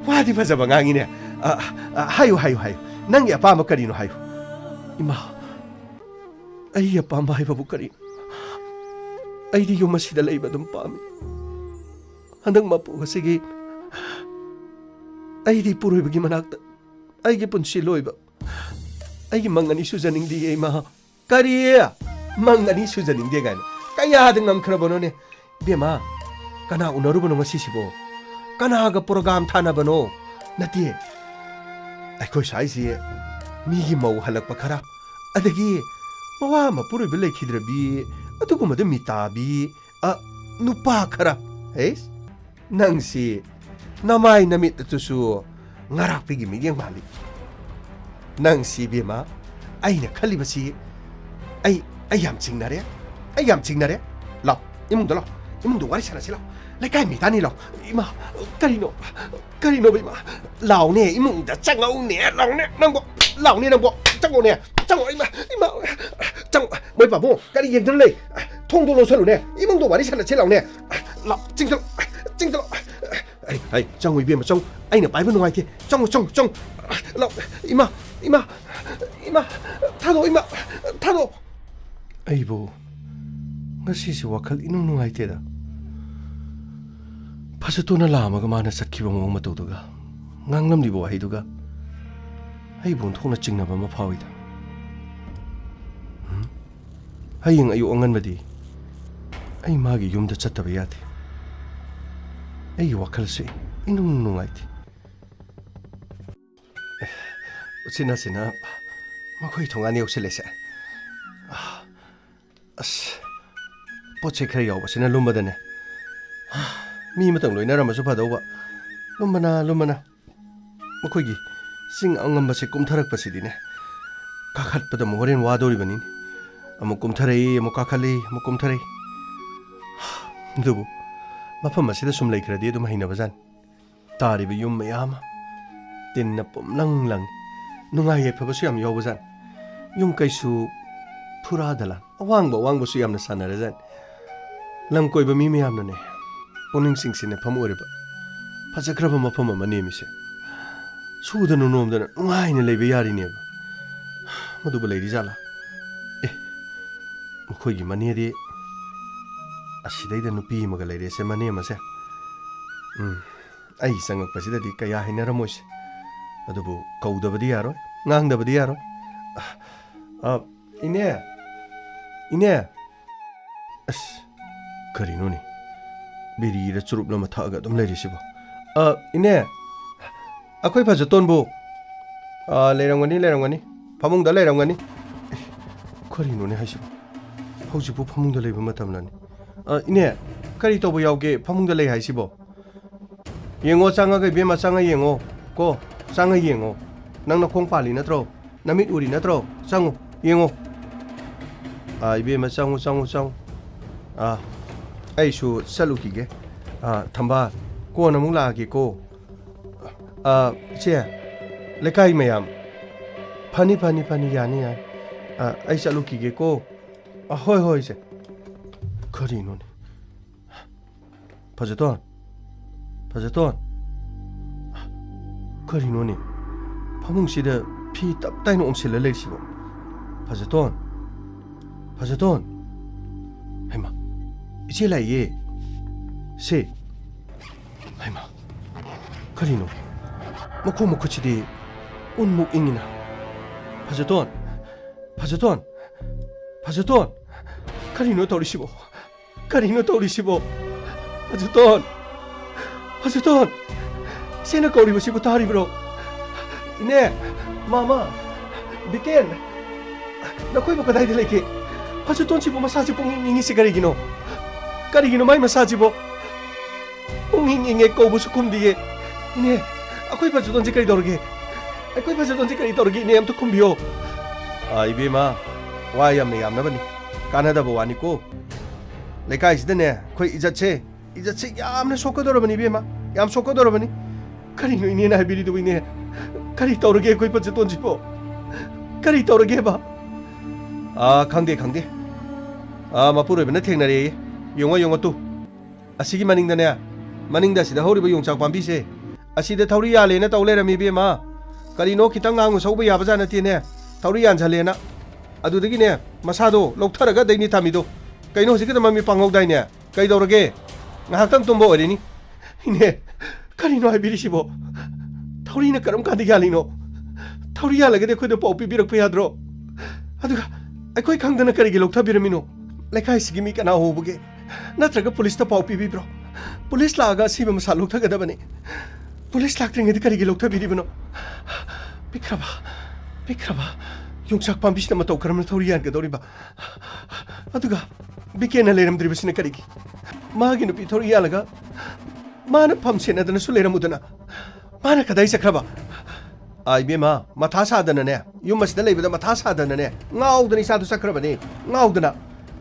ꯋꯥꯗꯤ ꯐꯖꯕ ꯉꯥꯡꯉꯤꯅꯦ꯫ ꯑ, ꯑ, ꯍꯥꯏꯌꯨ, ꯍꯥꯏꯌꯨ, ꯍꯥꯏꯌꯨ꯫ ꯅꯪꯒꯤ ꯑꯄꯥꯝꯕ ꯀꯔꯤꯅꯣ ꯍꯥꯏꯌꯨ꯫ ꯏꯃꯥ, ꯑꯩꯒꯤ ꯑꯄꯥꯝꯕ ꯍꯥꯏꯕꯕꯨ ꯀꯔꯤꯅꯣ? ꯑꯩꯗꯤ ꯌꯨꯝ ꯑꯁꯤꯗ ꯂꯩꯕ ꯑꯗꯨꯝ ꯄꯥꯝꯃꯤ꯫ ꯍꯟꯗꯛ ꯃꯄꯣꯛ ꯑꯁꯤꯒꯤ ꯑꯩꯗꯤ ꯏꯄꯨꯔꯣꯏꯕꯒꯤ ꯃꯅꯥꯛꯇ ꯑꯩꯒꯤ ꯄꯨꯟꯁꯤ ꯂꯣꯏꯕ꯫ ꯑꯩꯒꯤ ꯃꯪ ꯑꯅꯤ ꯁꯨꯖꯅꯤꯡꯗꯤꯌꯦ, ꯏꯃꯥ꯫ ꯀꯔꯤ? ꯃꯪ ꯑꯅꯤ ꯁꯨꯖꯅꯤꯡꯗꯦ ꯀꯥꯏꯅ? ꯀꯌꯥꯗ ꯉꯝꯈ꯭ꯔꯕꯅꯣꯅꯦ? ꯏꯕꯦꯝꯃ, ꯀꯅꯥ ꯎꯅꯔꯨꯕꯅꯣ ꯉꯁꯤꯁꯤꯕꯣ? ꯀꯅꯥꯒ ꯄ꯭ꯔꯣꯒꯥꯝ ꯊꯥꯅꯕꯅꯣ? ꯅꯠꯇꯦ, ꯑꯩꯈꯣꯏ ꯁ꯭ꯋꯥꯏꯁꯤ ꯃꯤꯒꯤ ꯃꯧ ꯍꯜꯂꯛꯄ ꯈꯔ, ꯑꯗꯒꯤ ꯃꯋꯥ ꯃꯄꯨꯔꯣꯏꯕ ꯂꯩꯈꯤꯗ꯭ꯔꯕꯤ, ꯑꯗꯨꯒꯨꯝꯕꯗ ꯃꯤꯇꯥꯕꯤ, ꯑ, ꯅꯨꯄꯥ ꯈꯔ꯫ ꯍꯩꯁ, ꯅꯪꯁꯤ ꯅꯃꯥꯏ ꯅꯃꯤꯠ ꯑꯗꯨꯁꯨ ꯉꯔꯥꯛꯄꯤꯒꯤ ꯃꯤꯠꯌꯦꯡ ꯃꯥꯜꯂꯤ꯫ ꯅꯪꯁꯤ ꯏꯕꯦꯝꯃ, ꯑꯩꯅ ꯈꯜꯂꯤꯕꯁꯤ ꯑꯩ, ꯑꯩ ꯌꯥꯝ ꯆꯤꯡꯅꯔꯦ꯫ ꯑꯩ ꯌꯥꯝ ꯆꯤꯡꯅꯔꯦ꯫ ꯂꯥꯎ, ꯏꯃꯨꯡꯗ ꯂꯥꯎ꯫ ꯏꯃꯨꯡꯗ ꯋꯥꯔꯤ ꯁꯥꯟꯅꯁꯤ ꯂꯥꯎ꯫ ꯂꯩꯀꯥꯏ ꯃꯤꯇꯥꯅꯤ ꯂꯥꯎ꯫ ꯏꯃꯥ, ꯀꯔꯤꯅꯣ? ꯀꯔꯤꯅꯣꯕ ꯏꯃꯥ? ꯂꯥꯎꯅꯦ, ꯏꯃꯨꯡꯗ ꯆꯪꯉꯛꯎꯅꯦ, ꯂꯥꯎꯅꯦ, ꯅꯪꯕꯣ, ꯂꯥꯎꯅꯦ, ꯅꯪꯕꯣ, ꯆꯪꯉꯣꯅꯦ, ꯆꯪꯉꯣ, ꯏꯃꯥ, ꯏꯃꯥ, ꯆꯪꯉꯣ, ꯃꯣꯏ ꯄꯥꯕꯨꯡ, ꯀꯔꯤ ꯌꯦꯡꯗꯨꯅ ꯂꯩ? ꯊꯣꯡꯗꯣ ꯂꯣꯟꯁꯜꯂꯨꯅꯦ, ꯏꯃꯨꯡꯗ ꯋꯥꯔꯤ ꯁꯥꯟꯅꯁꯤ ꯂꯥꯎꯅꯦ, ꯂꯥꯎ, ꯆꯤꯡꯁꯤꯜꯂꯣ, ꯆꯤꯡꯁꯤꯜꯂꯣ, ꯑꯩ, ꯑꯩ, ꯆꯪꯉꯣ ꯏꯕꯦꯝꯃ, ꯆꯪꯉꯣ, ꯑꯩꯅ ꯄꯥꯏꯕ ꯅꯨꯡꯉꯥꯏꯇꯦ, ꯆꯪꯉꯣ, ꯆꯪꯉꯣ, ꯆꯪꯉꯣ, ꯂꯥꯎ, ꯏꯃꯥ, ꯏꯃꯥ, ꯏꯃꯥ, ꯊꯥꯗꯣꯛꯑꯣ, ꯏꯃꯥ, ꯊꯥꯗꯣꯛꯑꯣ꯫ ꯑꯩꯕꯨ ꯉꯁꯤꯁꯦ ꯋꯥꯈꯜ ꯏꯅꯨꯡ ꯅꯨꯡꯉꯥꯏꯇꯦꯗ꯫ ꯐꯖꯇꯣꯟꯅ ꯂꯥꯛꯑꯝꯃꯒ ꯃꯥꯅ ꯆꯠꯈꯤꯕ ꯃꯑꯣꯡ ꯃꯇꯧꯗꯨꯒ, ꯉꯥꯡꯂꯝꯂꯤꯕ ꯋꯥꯍꯩꯗꯨꯒ ꯑꯩꯕꯨ ꯑꯣꯟꯊꯣꯛꯅ ꯆꯤꯡꯅꯕ ꯑꯃ ꯐꯥꯎꯏꯗ꯫ ꯎꯝ? ꯍꯌꯦꯡ ꯑꯌꯨꯛ ꯑꯉꯟꯕꯗꯤ ꯑꯩ ꯃꯥꯒꯤ ꯌꯨꯝꯗ ꯆꯠꯇꯕ ꯌꯥꯗꯦ꯫ ꯑꯩꯒꯤ ꯋꯥꯈꯜꯁꯦ ꯏꯅꯨꯡ ꯅꯨꯡꯉꯥꯏꯇꯦ꯫ ꯎꯆꯤꯟ ꯅꯥꯆꯤꯟꯅ ꯃꯈꯣꯏ ꯊꯣꯡꯒꯥꯟ ꯌꯧꯁꯤꯜꯂꯦꯁꯦ꯫ ꯑꯁ, ꯄꯣꯠ ꯆꯩ ꯈꯔ ꯌꯥꯎꯕꯁꯤꯅ ꯂꯨꯝꯕꯗꯅꯦ꯫ ꯃꯤ ꯑꯃꯇꯪ ꯂꯣꯏꯅꯔꯝꯃꯁꯨ ꯐꯗꯧꯕ꯫ ꯂꯨꯝꯕꯅ, ꯂꯨꯝꯕꯅ꯫ ꯃꯈꯣꯏꯒꯤ ꯆꯤꯡ ꯑꯉꯝꯕꯁꯦ ꯀꯨꯝꯊꯔꯛꯄꯁꯤꯗꯤꯅꯦ, ꯀꯥꯈꯠꯄꯗ ꯑꯃꯨꯛ ꯍꯣꯔꯦꯟ ꯋꯥꯗꯧꯔꯤꯕꯅꯤꯅꯦ꯫ ꯑꯃꯨꯛ ꯀꯨꯝꯊꯔꯛꯏ, ꯑꯃꯨꯛ ꯀꯥꯈꯠꯂꯤ, ꯑꯃꯨꯛ ꯀꯨꯝꯊꯔꯛꯏ꯫ ꯑꯗꯨꯕꯨ ꯃꯐꯝ ꯑꯁꯤꯗ ꯁꯨꯝ ꯂꯩꯈ꯭ꯔꯗꯤ ꯑꯗꯨꯝ ꯍꯩꯅꯕꯖꯥꯠꯅꯤ꯫ ꯇꯥꯔꯤꯕ ꯌꯨꯝ ꯃꯌꯥꯝ ꯑꯃ ꯇꯤꯟꯅ ꯄꯨꯝꯂꯪ ꯂꯪ꯫ ꯅꯨꯡꯉꯥꯏ ꯌꯥꯏꯐꯕꯁꯨ ꯌꯥꯝ ꯌꯥꯎꯕꯖꯥꯠꯅꯤ꯫ ꯌꯨꯝ ꯀꯩꯁꯨ ꯐꯨꯔꯥ ꯗꯂꯥꯟ ꯑꯋꯥꯡꯕ ꯑꯋꯥꯡꯕꯁꯨ ꯌꯥꯝꯅ ꯁꯥꯟꯅꯔꯖꯥꯠꯅꯤ꯫ ꯂꯝ ꯀꯣꯏꯕ ꯃꯤ ꯃꯌꯥꯝꯅꯅꯦ, ꯄꯨꯛꯅꯤꯡ ꯆꯤꯡꯁꯤꯟꯅꯐꯝ ꯑꯣꯏꯔꯕ ꯐꯖꯈ꯭ꯔꯕ ꯃꯐꯝ ꯑꯃꯅꯦꯃꯤꯁꯦ꯫ ꯁꯨꯗꯅ ꯅꯣꯝꯗꯅ ꯅꯨꯡꯉꯥꯏꯅ ꯂꯩꯕ ꯌꯥꯔꯤꯅꯦꯕ꯫ ꯃꯗꯨꯕꯨ ꯂꯩꯔꯤꯖꯥꯠꯂꯥ? ꯑꯦ, ꯃꯈꯣꯏꯒꯤ ꯃꯅꯦꯗꯤ ꯑꯁꯤꯗꯩꯗ ꯅꯨꯄꯤ ꯑꯃꯒ ꯂꯩꯔꯦꯁꯦ, ꯃꯅꯦ ꯑꯃꯁꯦ꯫ ꯎꯝ, ꯑꯩ ꯆꯪꯉꯛꯄꯁꯤꯗꯗꯤ ꯀꯌꯥ ꯍꯩꯅꯔꯝꯃꯣꯏꯁꯦ꯫ ꯑꯗꯨꯕꯨ ꯀꯧꯗꯕꯗꯤ ꯌꯥꯔꯣꯏ, ꯉꯥꯡꯗꯕꯗꯤ ꯌꯥꯔꯣꯏ꯫ ꯑ, ꯑ, ꯏꯅꯦ, ꯏꯅꯦ꯫ ꯑꯁ, ꯀꯔꯤꯅꯣꯅꯦ? ꯕꯤꯔꯤꯔ ꯆꯨꯔꯨꯞꯂ ꯑꯃ ꯊꯛꯑꯒ ꯑꯗꯨꯝ ꯂꯩꯔꯤꯁꯤꯕꯣ? ꯑ, ꯏꯅꯦ, ꯑꯩꯈꯣꯏ ꯐꯖꯇꯣꯟꯕꯨ꯫ ꯑ, ꯂꯩꯔꯝꯒꯅꯤ, ꯂꯩꯔꯝꯒꯅꯤ꯫ ꯐꯃꯨꯡꯗ ꯂꯩꯔꯝꯒꯅꯤ꯫ ꯑꯦ, ꯀꯔꯤꯅꯣꯅꯦ ꯍꯥꯏꯁꯤꯕꯣ? ꯍꯧꯖꯤꯛꯄꯨ ꯐꯃꯨꯡꯗ ꯂꯩꯕ ꯃꯇꯝꯂꯅꯤ? ꯑ, ꯏꯅꯦ, ꯀꯔꯤ ꯇꯧꯕ ꯌꯥꯎꯒꯦ ꯐꯃꯨꯡꯗ ꯂꯩ ꯍꯥꯏꯁꯤꯕꯣ? ꯌꯦꯡꯉꯣ, ꯆꯪꯉꯒ, ꯏꯕꯦꯝꯃ, ꯆꯪꯉ ꯌꯦꯡꯉꯣ꯫ ꯀꯣ, ꯆꯪꯉ ꯌꯦꯡꯉꯣ꯫ ꯅꯪ ꯅꯈꯣꯡ ꯄꯥꯜꯂꯤ ꯅꯠꯇ꯭ꯔꯣ? ꯅꯃꯤꯠ ꯎꯔꯤ ꯅꯠꯇ꯭ꯔꯣ? ꯆꯪꯉꯨ, ꯌꯦꯡꯉꯣ꯫ ꯑꯥ, ꯏꯕꯦꯝꯃ, ꯆꯪꯉꯨ, ꯆꯪꯉꯨ, ꯆꯪꯉꯨ꯫ ꯑꯥ, ꯑꯩꯁꯨ ꯆꯠꯂꯨꯈꯤꯒꯦ꯫ ꯑꯥ, ꯊꯝꯕꯥꯜ, ꯀꯣꯟꯅ ꯑꯃꯨꯛ ꯂꯥꯛꯑꯒꯦꯀꯣ꯫ ꯑꯥ, ꯏꯆꯦ, ꯂꯩꯀꯥꯏ ꯃꯌꯥꯝ, ꯐꯅꯤ, ꯐꯅꯤ, ꯐꯅꯤ, ꯌꯥꯅꯤ, ꯌꯥꯅꯤ꯫ ꯑꯥ, ꯑꯩ ꯆꯠꯂꯨꯈꯤꯒꯦꯀꯣ꯫ ꯑꯥ, ꯍꯣꯏ, ꯍꯣꯏ, ꯏꯆꯦ꯫ ꯀꯔꯤꯅꯣꯅꯦ? ꯐꯖꯇꯣꯟ, ꯐꯖꯇꯣꯟ꯫ ꯀꯔꯤꯅꯣꯅꯦ? ꯐꯃꯨꯡꯁꯤꯗ ꯐꯤ ꯇꯞ ꯇꯥꯏꯅ ꯑꯣꯝꯁꯤꯜꯂ ꯂꯩꯔꯤꯁꯤꯕꯣ? ꯐꯖꯇꯣꯟ, ꯐꯖꯇꯣꯟ꯫ ꯍꯩꯃꯥ, ꯏꯆꯦ ꯂꯥꯛꯏꯌꯦ꯫ ꯁꯦ, ꯍꯩꯃꯥ, ꯀꯔꯤꯅꯣ? ꯃꯈꯣꯡ ꯃꯈꯨꯠꯁꯤꯗꯤ ꯎꯟꯃꯨꯛ ꯏꯪꯉꯤꯅ꯫ ꯐꯖꯇꯣꯟ, ꯐꯖꯇꯣꯟ, ꯐꯖꯇꯣꯟ꯫ ꯀꯔꯤꯅꯣ ꯇꯧꯔꯤꯁꯤꯕꯣ? ꯀꯔꯤꯅꯣ ꯇꯧꯔꯤꯁꯤꯕꯣ? ꯐꯖꯨꯇꯣꯟ! ꯐꯖꯨꯇꯣꯟ! ꯏꯆꯦꯅ ꯀꯧꯔꯤꯕꯁꯤꯕꯨ ꯇꯥꯔꯤꯕ꯭ꯔꯣ? ꯏꯅꯦ! ꯃꯥꯃ! ꯕꯤꯀꯦꯟ! ꯅꯈꯣꯏꯕꯨ ꯀꯗꯥꯏꯗ ꯂꯩꯒꯦ? ꯐꯖꯨꯇꯣꯟꯁꯤꯕꯨ ꯃꯁꯥꯁꯤ ꯄꯨꯡꯏꯪ ꯏꯪꯉꯤꯁꯤ ꯀꯔꯤꯒꯤꯅꯣ? ꯀꯔꯤꯒꯤꯅꯣ ꯃꯥꯏ ꯃꯁꯥꯁꯤꯕꯣ? ꯄꯨꯡꯏꯪ ꯏꯪꯉꯦ, ꯀꯧꯕꯁꯨ ꯈꯨꯝꯗꯤꯌꯦ꯫ ꯏꯅꯦ, ꯑꯩꯈꯣꯏ ꯐꯖꯨꯇꯣꯟꯁꯤ ꯀꯔꯤ ꯇꯧꯔꯒꯦ? ꯑꯩꯈꯣꯏ ꯐꯖꯨꯇꯣꯟꯁꯤ ꯀꯔꯤ ꯇꯧꯔꯒꯦ? ꯏꯅꯦ, ꯑꯝꯇ ꯈꯨꯝꯕꯤꯌꯣ꯫ ꯑꯥ, ꯏꯕꯦꯝꯃ, ꯋꯥ ꯌꯥꯝꯅ ꯌꯥꯝꯅꯕꯅꯤ꯫ ꯀꯥꯟꯅꯗꯕ ꯋꯥꯅꯤꯀꯣ꯫ ꯂꯩꯀꯥꯏꯁꯤꯗꯅꯦ, ꯑꯩꯈꯣꯏ ꯏꯖꯠꯁꯦ, ꯏꯖꯠꯁꯦ ꯌꯥꯝꯅ ꯁꯣꯛꯀꯗꯧꯔꯕꯅꯤ, ꯏꯕꯦꯝꯃ꯫ ꯌꯥꯝ ꯁꯣꯛꯀꯗꯧꯔꯕꯅꯤ꯫ ꯀꯔꯤꯅꯣ ꯏꯅꯦꯅ ꯍꯥꯏꯕꯤꯔꯤꯗꯨꯕꯨ, ꯏꯅꯦ? ꯀꯔꯤ ꯇꯧꯔꯒꯦ ꯑꯩꯈꯣꯏ ꯐꯖꯨꯇꯣꯟꯁꯤꯕꯣ? ꯀꯔꯤ ꯇꯧꯔꯒꯦꯕ? ꯑꯥ, ꯈꯪꯗꯦ, ꯈꯪꯗꯦ꯫ ꯑꯥ, ꯃꯄꯨꯔꯣꯏꯕꯅ ꯊꯦꯡꯅꯔꯦꯌꯦ꯫ ꯌꯦꯡꯉꯣ, ꯌꯦꯡꯉꯣ ꯇꯨ꯫ ꯑꯁꯤꯒꯤ ꯃꯅꯤꯡꯗꯅꯦ, ꯃꯅꯤꯡꯗ ꯑꯁꯤꯗ ꯍꯧꯔꯤꯕ ꯌꯣꯡꯆꯥꯛ ꯄꯥꯝꯕꯤꯁꯦ, ꯑꯁꯤꯗ ꯊꯧꯔꯤ ꯌꯥꯜꯂꯦꯅ ꯇꯧ ꯂꯩꯔꯝꯃꯤ, ꯏꯕꯦꯝꯃ꯫ ꯀꯔꯤꯅꯣ, ꯈꯤꯇꯪ ꯉꯥꯡꯉꯨ ꯁꯧꯕ ꯌꯥꯕꯖꯥꯠ ꯅꯠꯇꯦꯅꯦ, ꯊꯧꯔꯤ ꯌꯥꯟꯁꯜꯂꯦꯅ꯫ ꯑꯗꯨꯗꯒꯤꯅꯦ, ꯃꯁꯥꯗꯣ ꯂꯧꯊꯔꯒ ꯑꯗꯩꯅꯤ ꯊꯝꯃꯤꯗꯣ꯫ ꯀꯩꯅꯣ, ꯍꯧꯖꯤꯛ ꯈꯛꯇ ꯃꯃꯤꯠ ꯄꯥꯡꯍꯧꯗꯥꯏꯅꯦ? ꯀꯩꯗꯧꯔꯒꯦ? ꯉꯥꯏꯍꯥꯛꯇꯪ ꯇꯨꯝꯕ ꯑꯣꯏꯔꯤꯅꯤ꯫ ꯏꯅꯦ, ꯀꯔꯤꯅꯣ ꯍꯥꯏꯕꯤꯔꯤꯁꯤꯕꯣ? ꯊꯧꯔꯤꯅ ꯀꯔꯝ ꯀꯥꯟꯗ ꯌꯥꯜꯂꯤꯅꯣ? ꯊꯧꯔꯤ ꯌꯥꯜꯂꯒꯗꯤ ꯑꯩꯈꯣꯏꯗ ꯄꯥꯎ ꯄꯤꯕꯤꯔꯛꯄ ꯌꯥꯗ꯭ꯔꯣ? ꯑꯗꯨꯒ ꯑꯩꯈꯣꯏ ꯈꯪꯗꯅ ꯀꯔꯤꯒꯤ ꯂꯧꯊꯕꯤꯔꯝꯃꯤꯅꯣ? ꯂꯩꯀꯥꯏꯁꯤꯒꯤ ꯃꯤ ꯀꯅꯥ ꯍꯧꯕꯒꯦ? ꯅꯠꯇ꯭ꯔꯒ ꯄꯨꯂꯤꯁꯇ ꯄꯥꯎ ꯄꯤꯕꯤꯕ꯭ꯔꯣ? ꯄꯨꯂꯤꯁ ꯂꯥꯛꯑꯒ ꯑꯁꯤꯕ ꯃꯁꯥ ꯂꯧꯊꯒꯗꯕꯅꯤ꯫ ꯄꯨꯂꯤꯁ ꯂꯥꯛꯇ꯭ꯔꯤꯉꯩꯗ ꯀꯔꯤꯒꯤ ꯂꯧꯊꯕꯤꯔꯤꯕꯅꯣ? ꯄꯤꯛꯈ꯭ꯔꯕ, ꯄꯤꯛꯈ꯭ꯔꯕ ꯌꯣꯡꯆꯥꯛ ꯄꯥꯝꯕꯤꯁꯤꯅ ꯃꯇꯧ ꯀꯔꯝꯅ ꯊꯧꯔꯤ ꯌꯥꯟꯒꯗꯧꯔꯤꯕ? ꯑꯗꯨꯒ ꯕꯤꯀꯦꯟꯅ ꯂꯩꯔꯝꯗ꯭ꯔꯤꯕꯁꯤꯅ ꯀꯔꯤꯒꯤ? ꯃꯥꯒꯤ ꯅꯨꯄꯤ ꯊꯧꯔꯤ ꯌꯥꯜꯂꯒ ꯃꯥꯅ ꯐꯝ ꯁꯦꯟꯅꯗꯅꯁꯨ ꯂꯩꯔꯝꯃꯨꯗꯅ꯫ ꯃꯥꯅ ꯀꯗꯥꯏ ꯆꯠꯈ꯭ꯔꯕ? ꯑꯥ, ꯏꯕꯦꯝꯃ, ꯃꯊꯥ ꯁꯥꯗꯅꯅꯦ, ꯌꯨꯝ ꯑꯁꯤꯗ ꯂꯩꯕꯗ ꯃꯊꯥ ꯁꯥꯗꯅꯅꯦ, ꯉꯥꯎꯗꯅ ꯏꯆꯥꯗꯨ ꯆꯠꯈ꯭ꯔꯕꯅꯦ, ꯉꯥꯎꯗꯅ꯫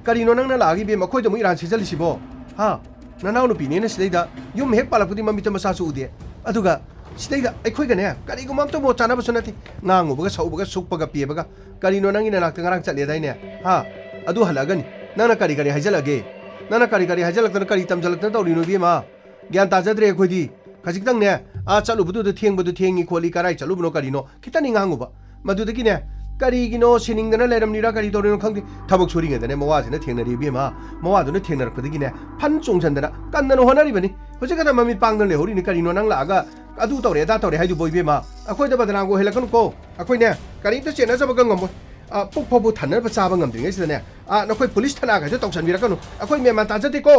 ꯀꯔꯤꯅꯣ ꯅꯪꯅ ꯂꯥꯛꯑꯒ, ꯏꯕꯦꯝꯃ, ꯑꯩꯈꯣꯏꯗ ꯑꯃꯨꯛ ꯏꯔꯥꯟ ꯁꯤꯖꯜꯂꯤꯁꯤꯕꯣ? ꯍꯥ? ꯅꯅꯥꯎꯅꯨꯄꯤꯅꯦꯅ ꯁꯤꯗꯩꯗ ꯌꯨꯝ ꯍꯦꯛ ꯄꯥꯜꯂꯛꯄꯗꯤ ꯃꯃꯤꯠꯇ ꯃꯆꯥꯁꯨ ꯎꯗꯦ꯫ ꯑꯗꯨꯒ ꯁꯤꯗꯩꯗ ꯑꯩꯈꯣꯏꯒꯅꯦ, ꯀꯔꯤꯒꯨꯝꯕ ꯑꯝꯇ ꯃꯣꯠ ꯆꯥꯅꯕꯁꯨ ꯅꯠꯇꯦ꯫ ꯉꯥꯡꯉꯨꯕꯒ, ꯁꯧꯕꯒ, ꯁꯨꯛꯄꯒ, ꯄꯦꯕꯒ꯫ ꯀꯔꯤꯅꯣ, ꯅꯪꯒꯤ ꯅꯅꯥꯛꯇ ꯉꯔꯥꯡ ꯆꯠꯂꯦꯗꯥꯏꯅꯦ? ꯍꯥ? ꯑꯗꯨ ꯍꯜꯂꯛꯑꯒꯅꯤ꯫ ꯅꯪꯅ ꯀꯔꯤ ꯀꯔꯤ ꯍꯥꯏꯖꯜꯂꯒꯦ? ꯅꯪꯅ ꯀꯔꯤ ꯀꯔꯤ ꯍꯥꯏꯖꯜꯂꯛꯇꯅ, ꯀꯔꯤ ꯇꯝꯖꯜꯂꯛꯇꯅ ꯇꯧꯔꯤꯅꯣ, ꯏꯕꯦꯝꯃ? ꯒ꯭ꯌꯥꯟ ꯇꯥꯖꯗ꯭ꯔꯦ ꯑꯩꯈꯣꯏꯗꯤ꯫ ꯈꯖꯤꯛꯇꯪꯅꯦ, ꯑꯥ ꯆꯠꯂꯨꯕꯗꯨꯗ ꯊꯦꯡꯕꯗꯨ ꯊꯦꯡꯉꯤ ꯈꯣꯠꯂꯤ, ꯀꯔꯥꯏ ꯆꯠꯂꯨꯕꯅꯣ ꯀꯔꯤꯅꯣ, ꯈꯤꯇꯅꯤ ꯉꯥꯡꯉꯨꯕ꯫ ꯃꯗꯨꯗꯒꯤꯅꯦ, ꯀꯔꯤꯒꯤꯅꯣ ꯁꯤꯅꯤꯡꯗꯅ ꯂꯩꯔꯝꯂꯤꯔꯥ ꯀꯔꯤ ꯇꯧꯔꯤꯅꯣ ꯈꯪꯗꯦ, ꯊꯕꯛ ꯁꯨꯔꯤꯉꯩꯗꯅꯦ ꯃꯋꯥꯁꯤꯅ ꯊꯦꯡꯅꯔꯤ, ꯏꯕꯦꯝꯃ꯫ ꯃꯋꯥꯗꯨꯅ ꯊꯦꯡꯅꯔꯛꯄꯗꯒꯤꯅꯦ, ꯐꯟ ꯆꯣꯡꯁꯤꯟꯗꯅ ꯀꯟꯗꯅ ꯍꯣꯠꯅꯔꯤꯕꯅꯤ꯫ ꯍꯧꯖꯤꯛ ꯈꯛꯇ ꯃꯃꯤꯠ ꯄꯥꯡꯗꯅ ꯂꯩꯍꯧꯔꯤꯅꯤ꯫ ꯀꯔꯤꯅꯣ ꯅꯪ ꯂꯥꯛꯑꯒ ꯑꯗꯨ ꯇꯧꯔꯦ ꯑꯗꯥ ꯇꯧꯔꯦ ꯍꯥꯏꯗꯨꯕꯣ, ꯏꯕꯦꯝꯃ? ꯑꯩꯈꯣꯏꯗ ꯕꯗꯅꯥꯝꯒ ꯑꯣꯏꯍꯜꯂꯛꯀꯅꯨꯀꯣ꯫ ꯑꯩꯈꯣꯏꯅꯦ, ꯀꯔꯤꯝꯇ ꯆꯦꯟꯅꯖꯕꯒ ꯉꯝꯃꯣꯏ꯫ ꯑ, ꯄꯨꯛ ꯐꯥꯎꯕ ꯊꯟꯅꯕ ꯆꯥꯕ ꯉꯝꯗ꯭ꯔꯤꯉꯩꯁꯤꯗꯅꯦ, ꯑ, ꯅꯈꯣꯏ ꯄꯨꯂꯤꯁ ꯊꯥꯅꯥꯒꯁꯨ ꯇꯧꯁꯟꯕꯤꯔꯛꯀꯅꯨ꯫ ꯑꯩꯈꯣꯏ ꯃꯦꯟ ꯃꯥꯟ ꯇꯥꯖꯗꯦꯀꯣ꯫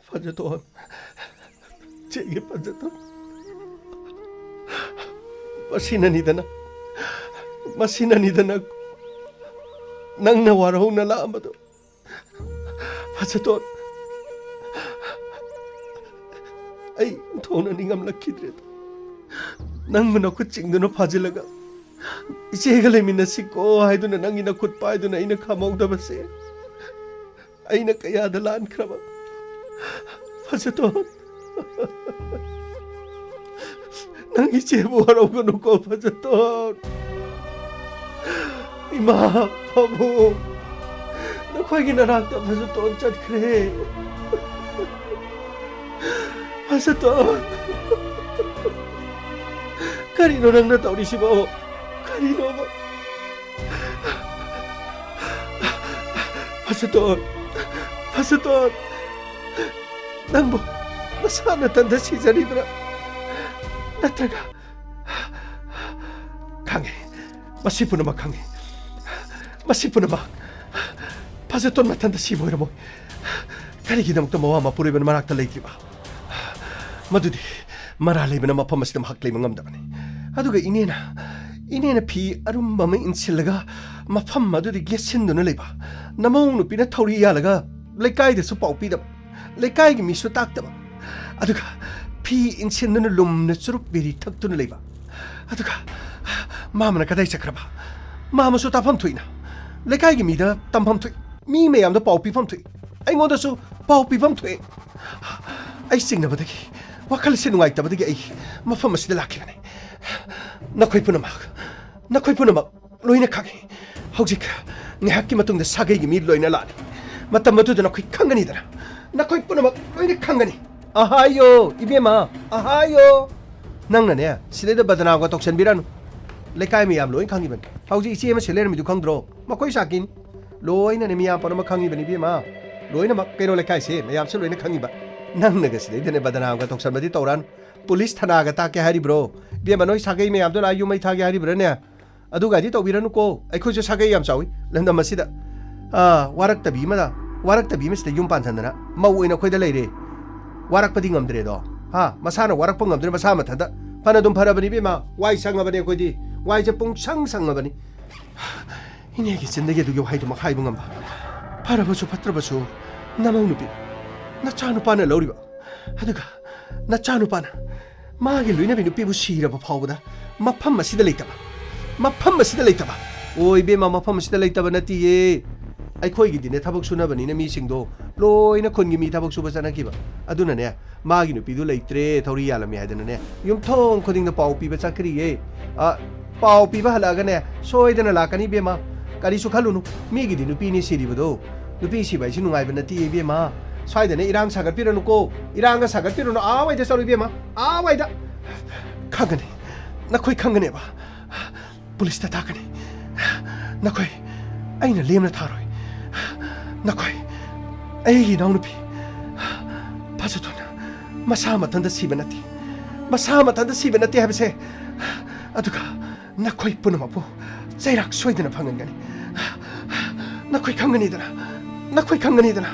ꯐꯖꯊꯣꯟ, ꯆꯦꯒꯤ ꯐꯖꯊꯣꯟ, ꯃꯁꯤꯅꯅꯤꯗꯅ, ꯃꯁꯤꯅꯅꯤꯗꯅ ꯅꯪꯅ ꯋꯥꯔꯧꯅ ꯂꯥꯛꯑꯝꯕꯗꯣ꯫ ꯐꯖꯊꯣꯟ, ꯑꯩ ꯊꯣꯡꯅ ꯅꯤꯡꯉꯝꯂꯛꯈꯤꯗ꯭ꯔꯦꯗ꯫ ꯅꯪꯕꯨ ꯅꯈꯨꯠ ꯆꯤꯡꯗꯨꯅ ꯐꯥꯖꯤꯜꯂꯒ ꯏꯆꯦꯒ ꯂꯩꯃꯤꯟꯅꯁꯤꯀꯣ ꯍꯥꯏꯗꯨꯅ ꯅꯪꯒꯤ ꯅꯈꯨꯠ ꯄꯥꯏꯗꯨꯅ ꯑꯩꯅ ꯈꯥꯝꯍꯧꯗꯕꯁꯦ ꯑꯩꯅ ꯀꯌꯥꯗ ꯂꯥꯟꯈ꯭ꯔꯕ꯫ ꯐꯖꯊꯣꯟ, ꯅꯪ ꯏꯆꯦꯕꯨ ꯋꯥꯔꯧꯒꯅꯨꯀꯣ ꯐꯖꯊꯣꯟ꯫ ꯏꯃꯥ, ꯄꯥꯕꯨꯡ, ꯅꯈꯣꯏꯒꯤ ꯅꯅꯥꯛꯇ ꯐꯖꯊꯣꯟ ꯆꯠꯈ꯭ꯔꯦ꯫ ꯐꯖꯊꯣꯟ, ꯀꯔꯤꯅꯣ ꯅꯪꯅ ꯇꯧꯔꯤꯁꯤꯕꯣ? ꯀꯔꯤꯅꯣꯕ? ꯐꯖꯊꯣꯟ, ꯐꯖꯊꯣꯟ, ꯅꯪꯕꯨ ꯅꯁꯥ ꯅꯊꯟꯗ ꯁꯤꯖꯔꯤꯕ꯭ꯔꯥ? ꯅꯠꯇ꯭ꯔꯒ, ꯈꯪꯉꯦ, ꯃꯁꯤ ꯄꯨꯝꯅꯃꯛ ꯈꯪꯉꯦ, ꯃꯁꯤ ꯄꯨꯝꯅꯃꯛ ꯐꯖꯊꯣꯟ ꯃꯊꯟꯇ ꯁꯤꯕ ꯑꯣꯏꯔꯝꯃꯣꯏ꯫ ꯀꯔꯤꯒꯤꯗꯃꯛꯇ ꯃꯋꯥ ꯃꯄꯨꯔꯣꯏꯕꯅ ꯃꯅꯥꯛꯇ ꯂꯩꯇ꯭ꯔꯤꯕ? ꯃꯗꯨꯗꯤ ꯃꯔꯥꯜ ꯂꯩꯕꯅ ꯃꯐꯝ ꯑꯁꯤꯗ ꯃꯍꯥꯛ ꯂꯩꯕ ꯉꯝꯗꯕꯅꯤ꯫ ꯑꯗꯨꯒ ꯏꯅꯦꯅ, ꯏꯅꯦꯅ ꯐꯤ ꯑꯔꯨꯝꯕ ꯑꯃ ꯏꯟꯁꯤꯜꯂꯒ ꯃꯐꯝ ꯑꯗꯨꯗ ꯌꯦꯠꯁꯤꯟꯗꯨꯅ ꯂꯩꯕ ꯅꯃꯧ ꯅꯨꯄꯤꯅ ꯊꯧꯔꯤ ꯌꯥꯜꯂꯒ ꯂꯩꯀꯥꯏꯗꯁꯨ ꯄꯥꯎ ꯄꯤꯗꯕ, ꯂꯩꯀꯥꯏꯒꯤ ꯃꯤꯁꯨ ꯇꯥꯛꯇꯕ, ꯑꯗꯨꯒ ꯐꯤ ꯏꯟꯁꯤꯟꯗꯨꯅ ꯂꯨꯝꯅ ꯆꯨꯔꯨꯞ ꯕꯤꯔꯤ ꯊꯛꯇꯨꯅ ꯂꯩꯕ, ꯑꯗꯨꯒ ꯃꯥꯃꯅ ꯀꯗꯥꯏ ꯆꯠꯈ꯭ꯔꯕ? ꯃꯥꯃꯁꯨ ꯇꯥꯐꯝ ꯊꯣꯛꯏꯅ, ꯂꯩꯀꯥꯏꯒꯤ ꯃꯤꯗ ꯇꯝꯐꯝ ꯊꯣꯛꯏ, ꯃꯤ ꯃꯌꯥꯝꯗ ꯄꯥꯎ ꯄꯤꯐꯝ ꯊꯣꯛꯏ, ꯑꯩꯉꯣꯟꯗꯁꯨ ꯄꯥꯎ ꯄꯤꯐꯝ ꯊꯣꯛꯏ꯫ ꯑꯩ ꯆꯤꯡꯅꯕꯗꯒꯤ, ꯋꯥꯈꯜꯁꯦ ꯅꯨꯡꯉꯥꯏꯇꯕꯗꯒꯤ ꯑꯩ ꯃꯐꯝ ꯑꯁꯤꯗ ꯂꯥꯛꯈꯤꯕꯅꯤ꯫ ꯅꯈꯣꯏ ꯄꯨꯝꯅꯃꯛ, ꯅꯈꯣꯏ ꯄꯨꯝꯅꯃꯛ ꯂꯣꯏꯅ ꯈꯪꯏ꯫ ꯍꯧꯖꯤꯛ ꯉꯥꯏꯍꯥꯛꯀꯤ ꯃꯇꯨꯡꯗ ꯁꯥꯒꯩꯒꯤ ꯃꯤ ꯂꯣꯏꯅ ꯂꯥꯛꯑꯅꯤ꯫ ꯃꯇꯝ ꯑꯗꯨꯗ ꯅꯈꯣꯏ ꯈꯪꯒꯅꯤꯗꯅ꯫ ꯅꯈꯣꯏ ꯄꯨꯝꯅꯃꯛ ꯂꯣꯏꯅ ꯈꯪꯒꯅꯤ꯫ ꯑꯍꯥꯌꯣ, ꯏꯕꯦꯝꯃ, ꯑꯍꯥꯌꯣ꯫ ꯅꯪꯅꯅꯦ, ꯁꯤꯗꯩꯗ ꯕꯗꯅꯥꯝꯒ ꯇꯧꯁꯟꯕꯤꯔꯅꯨ꯫ ꯂꯩꯀꯥꯏ ꯃꯌꯥꯝ ꯂꯣꯏ ꯈꯪꯉꯤꯕꯅꯤ꯫ ꯍꯧꯖꯤꯛ ꯏꯆꯦ ꯑꯃ ꯁꯤ ꯂꯩꯔꯝꯃꯤꯗꯨ ꯈꯪꯗ꯭ꯔꯣ? ꯃꯈꯣꯏ ꯁꯥꯀꯤꯅꯤ꯫ ꯂꯣꯏꯅꯅꯦ, ꯃꯤꯌꯥꯝ ꯄꯨꯝꯅꯃꯛ ꯈꯪꯉꯤꯕꯅꯤ, ꯏꯕꯦꯝꯃ꯫ ꯂꯣꯏꯅꯃꯛ ꯀꯩꯅꯣ ꯂꯩꯀꯥꯏꯁꯦ, ꯃꯌꯥꯝꯁꯦ ꯂꯣꯏꯅ ꯈꯪꯉꯤꯕ꯫ ꯅꯪꯅꯒ ꯁꯤꯗꯩꯗꯅꯦ ꯕꯗꯅꯥꯝꯒ ꯇꯧꯁꯟꯕꯗꯤ ꯇꯧꯔꯛꯑꯅꯨ꯫ ꯄꯨꯂꯤꯁ ꯊꯥꯅꯥꯒ ꯇꯥꯛꯀꯦ ꯍꯥꯏꯔꯤꯕ꯭ꯔꯣ? ꯏꯕꯦꯝꯃ, ꯅꯣꯏ ꯁꯥꯒꯩ ꯃꯌꯥꯝꯗꯣ ꯂꯥꯛꯑ ꯌꯨꯝ ꯃꯩ ꯊꯥꯒꯦ ꯍꯥꯏꯔꯤꯕ꯭ꯔꯥꯅꯦ? ꯑꯗꯨꯒꯥꯏꯗꯤ ꯇꯧꯕꯤꯔꯅꯨꯀꯣ, ꯑꯩꯈꯣꯏꯁꯨ ꯁꯥꯒꯩ ꯌꯥꯝ ꯆꯥꯎꯏ꯫ ꯂꯝꯗꯝ ꯑꯁꯤꯗ, ꯑꯥ, ꯋꯥꯔꯛꯇꯕꯤ ꯑꯃꯗ, ꯋꯥꯔꯛꯇꯕꯤ ꯑꯃꯁꯤꯗ ꯌꯨꯝ ꯄꯥꯟꯁꯤꯟꯗꯅ ꯃꯧ ꯑꯣꯏꯅ ꯑꯩꯈꯣꯏꯗ ꯂꯩꯔꯦ꯫ ꯋꯥꯔꯛꯄꯗꯤ ꯉꯝꯗ꯭ꯔꯦꯗꯣ꯫ ꯍꯥ? ꯃꯁꯥꯅ ꯋꯥꯔꯛꯄ ꯉꯝꯗ꯭ꯔꯦ, ꯃꯁꯥ ꯃꯊꯟꯇ꯫ ꯐꯅ ꯑꯗꯨꯝ ꯐꯔꯕꯅꯤ ꯏꯕꯦꯝꯃ, ꯋꯥꯏ ꯁꯪꯉꯕꯅꯤ ꯑꯩꯈꯣꯏꯗꯤ꯫ ꯋꯥꯏꯁꯦ ꯄꯨꯡꯁꯪ ꯁꯪꯉꯕꯅꯤ꯫ ꯏꯅꯦꯒꯤ ꯆꯤꯟꯗꯒꯤ ꯑꯗꯨꯒꯤ ꯋꯥꯍꯩꯗꯨꯃꯛ ꯍꯥꯏꯕ ꯉꯝꯕ꯫ ꯐꯔꯕꯁꯨ ꯐꯠꯇ꯭ꯔꯕꯁꯨ ꯅꯃꯧ ꯅꯨꯄꯤ, ꯅꯆꯥꯅꯨꯄꯥꯅ ꯂꯧꯔꯤꯕ꯫ ꯑꯗꯨꯒ ꯅꯆꯥꯅꯨꯄꯥꯅ ꯃꯥꯒꯤ ꯂꯣꯏꯅꯕꯤ ꯅꯨꯄꯤꯕꯨ ꯁꯤꯔꯕ ꯐꯥꯎꯕꯗ ꯃꯐꯝ ꯑꯁꯤꯗ ꯂꯩꯇꯕ, ꯃꯐꯝ ꯑꯁꯤꯗ ꯂꯩꯇꯕ꯫ ꯑꯣ ꯏꯕꯦꯝꯃ, ꯃꯐꯝ ꯑꯁꯤꯗ ꯂꯩꯇꯕ ꯅꯠꯇꯤꯌꯦ꯫ ꯑꯩꯈꯣꯏꯒꯤꯗꯤꯅꯦ, ꯊꯕꯛ ꯁꯨꯅꯕꯅꯤꯅ ꯃꯤꯁꯤꯡꯗꯣ ꯂꯣꯏꯅ ꯈꯨꯟꯒꯤ ꯃꯤ ꯊꯕꯛ ꯁꯨꯕ ꯆꯠꯅꯈꯤꯕ꯫ ꯑꯗꯨꯅꯅꯦ, ꯃꯥꯒꯤ ꯅꯨꯄꯤꯗꯨ ꯂꯩꯇ꯭ꯔꯦ, ꯊꯧꯔꯤ ꯌꯥꯜꯂꯝꯃꯦ ꯍꯥꯏꯗꯅꯅꯦ, ꯌꯨꯝꯊꯣꯡ ꯈꯨꯗꯤꯡꯗ ꯄꯥꯎ ꯄꯤꯕ ꯆꯠꯈ꯭ꯔꯤꯌꯦ꯫ ꯑ, ꯄꯥꯎ ꯄꯤꯕ ꯍꯜꯂꯛꯑꯒꯅꯦ, ꯁꯣꯏꯗꯅ ꯂꯥꯛꯀꯅꯤ ꯏꯕꯦꯝꯃ꯫ ꯀꯔꯤꯁꯨ ꯈꯜꯂꯨꯅꯨ, ꯃꯤꯒꯤꯗꯤ ꯅꯨꯄꯤꯅꯤ ꯁꯤꯔꯤꯕꯗꯣ꯫ ꯅꯨꯄꯤ ꯁꯤꯕ ꯍꯥꯏꯁꯤ ꯅꯨꯡꯉꯥꯏꯕ ꯅꯠꯇꯦ ꯏꯕꯦꯝꯃ꯫ ꯁ꯭ꯋꯥꯏꯗꯅꯦ ꯏꯔꯥꯡ ꯁꯥꯒꯠꯄꯤꯔꯅꯨꯀꯣ, ꯏꯔꯥꯡꯒ ꯁꯥꯒꯠꯄꯤꯔꯨꯅꯨ, ꯑꯥ ꯋꯥꯏꯗ ꯆꯠꯂꯨ ꯏꯕꯦꯝꯃ, ꯑꯥ ꯋꯥꯏꯗ꯫ ꯈꯪꯒꯅꯤ, ꯅꯈꯣꯏ ꯈꯪꯒꯅꯦꯕ꯫ ꯄꯨꯂꯤꯁꯇ ꯇꯥꯛꯀꯅꯤ꯫ ꯅꯈꯣꯏ ꯑꯩꯅ ꯂꯦꯝꯅ ꯊꯥꯔꯣꯏ꯫ ꯅꯈꯣꯏ ꯑꯩꯒꯤ ꯏꯅꯥꯎꯅꯨꯄꯤ ꯐꯖꯊꯣꯟ ꯃꯁꯥ ꯃꯊꯟꯇ ꯁꯤꯕ ꯅꯠꯇꯦ, ꯃꯁꯥ ꯃꯊꯟꯇ ꯁꯤꯕ ꯅꯠꯇꯦ ꯍꯥꯏꯕꯁꯦ꯫ ꯑꯗꯨꯒ ꯅꯈꯣꯏ ꯄꯨꯝꯅꯃꯛꯄꯨ ꯆꯩꯔꯥꯛ ꯁꯣꯏꯗꯅ ꯐꯪꯍꯟꯒꯅꯤ꯫ ꯅꯈꯣꯏ ꯈꯪꯒꯅꯤꯗꯅ, ꯅꯈꯣꯏ ꯈꯪꯒꯅꯤꯗꯅ꯫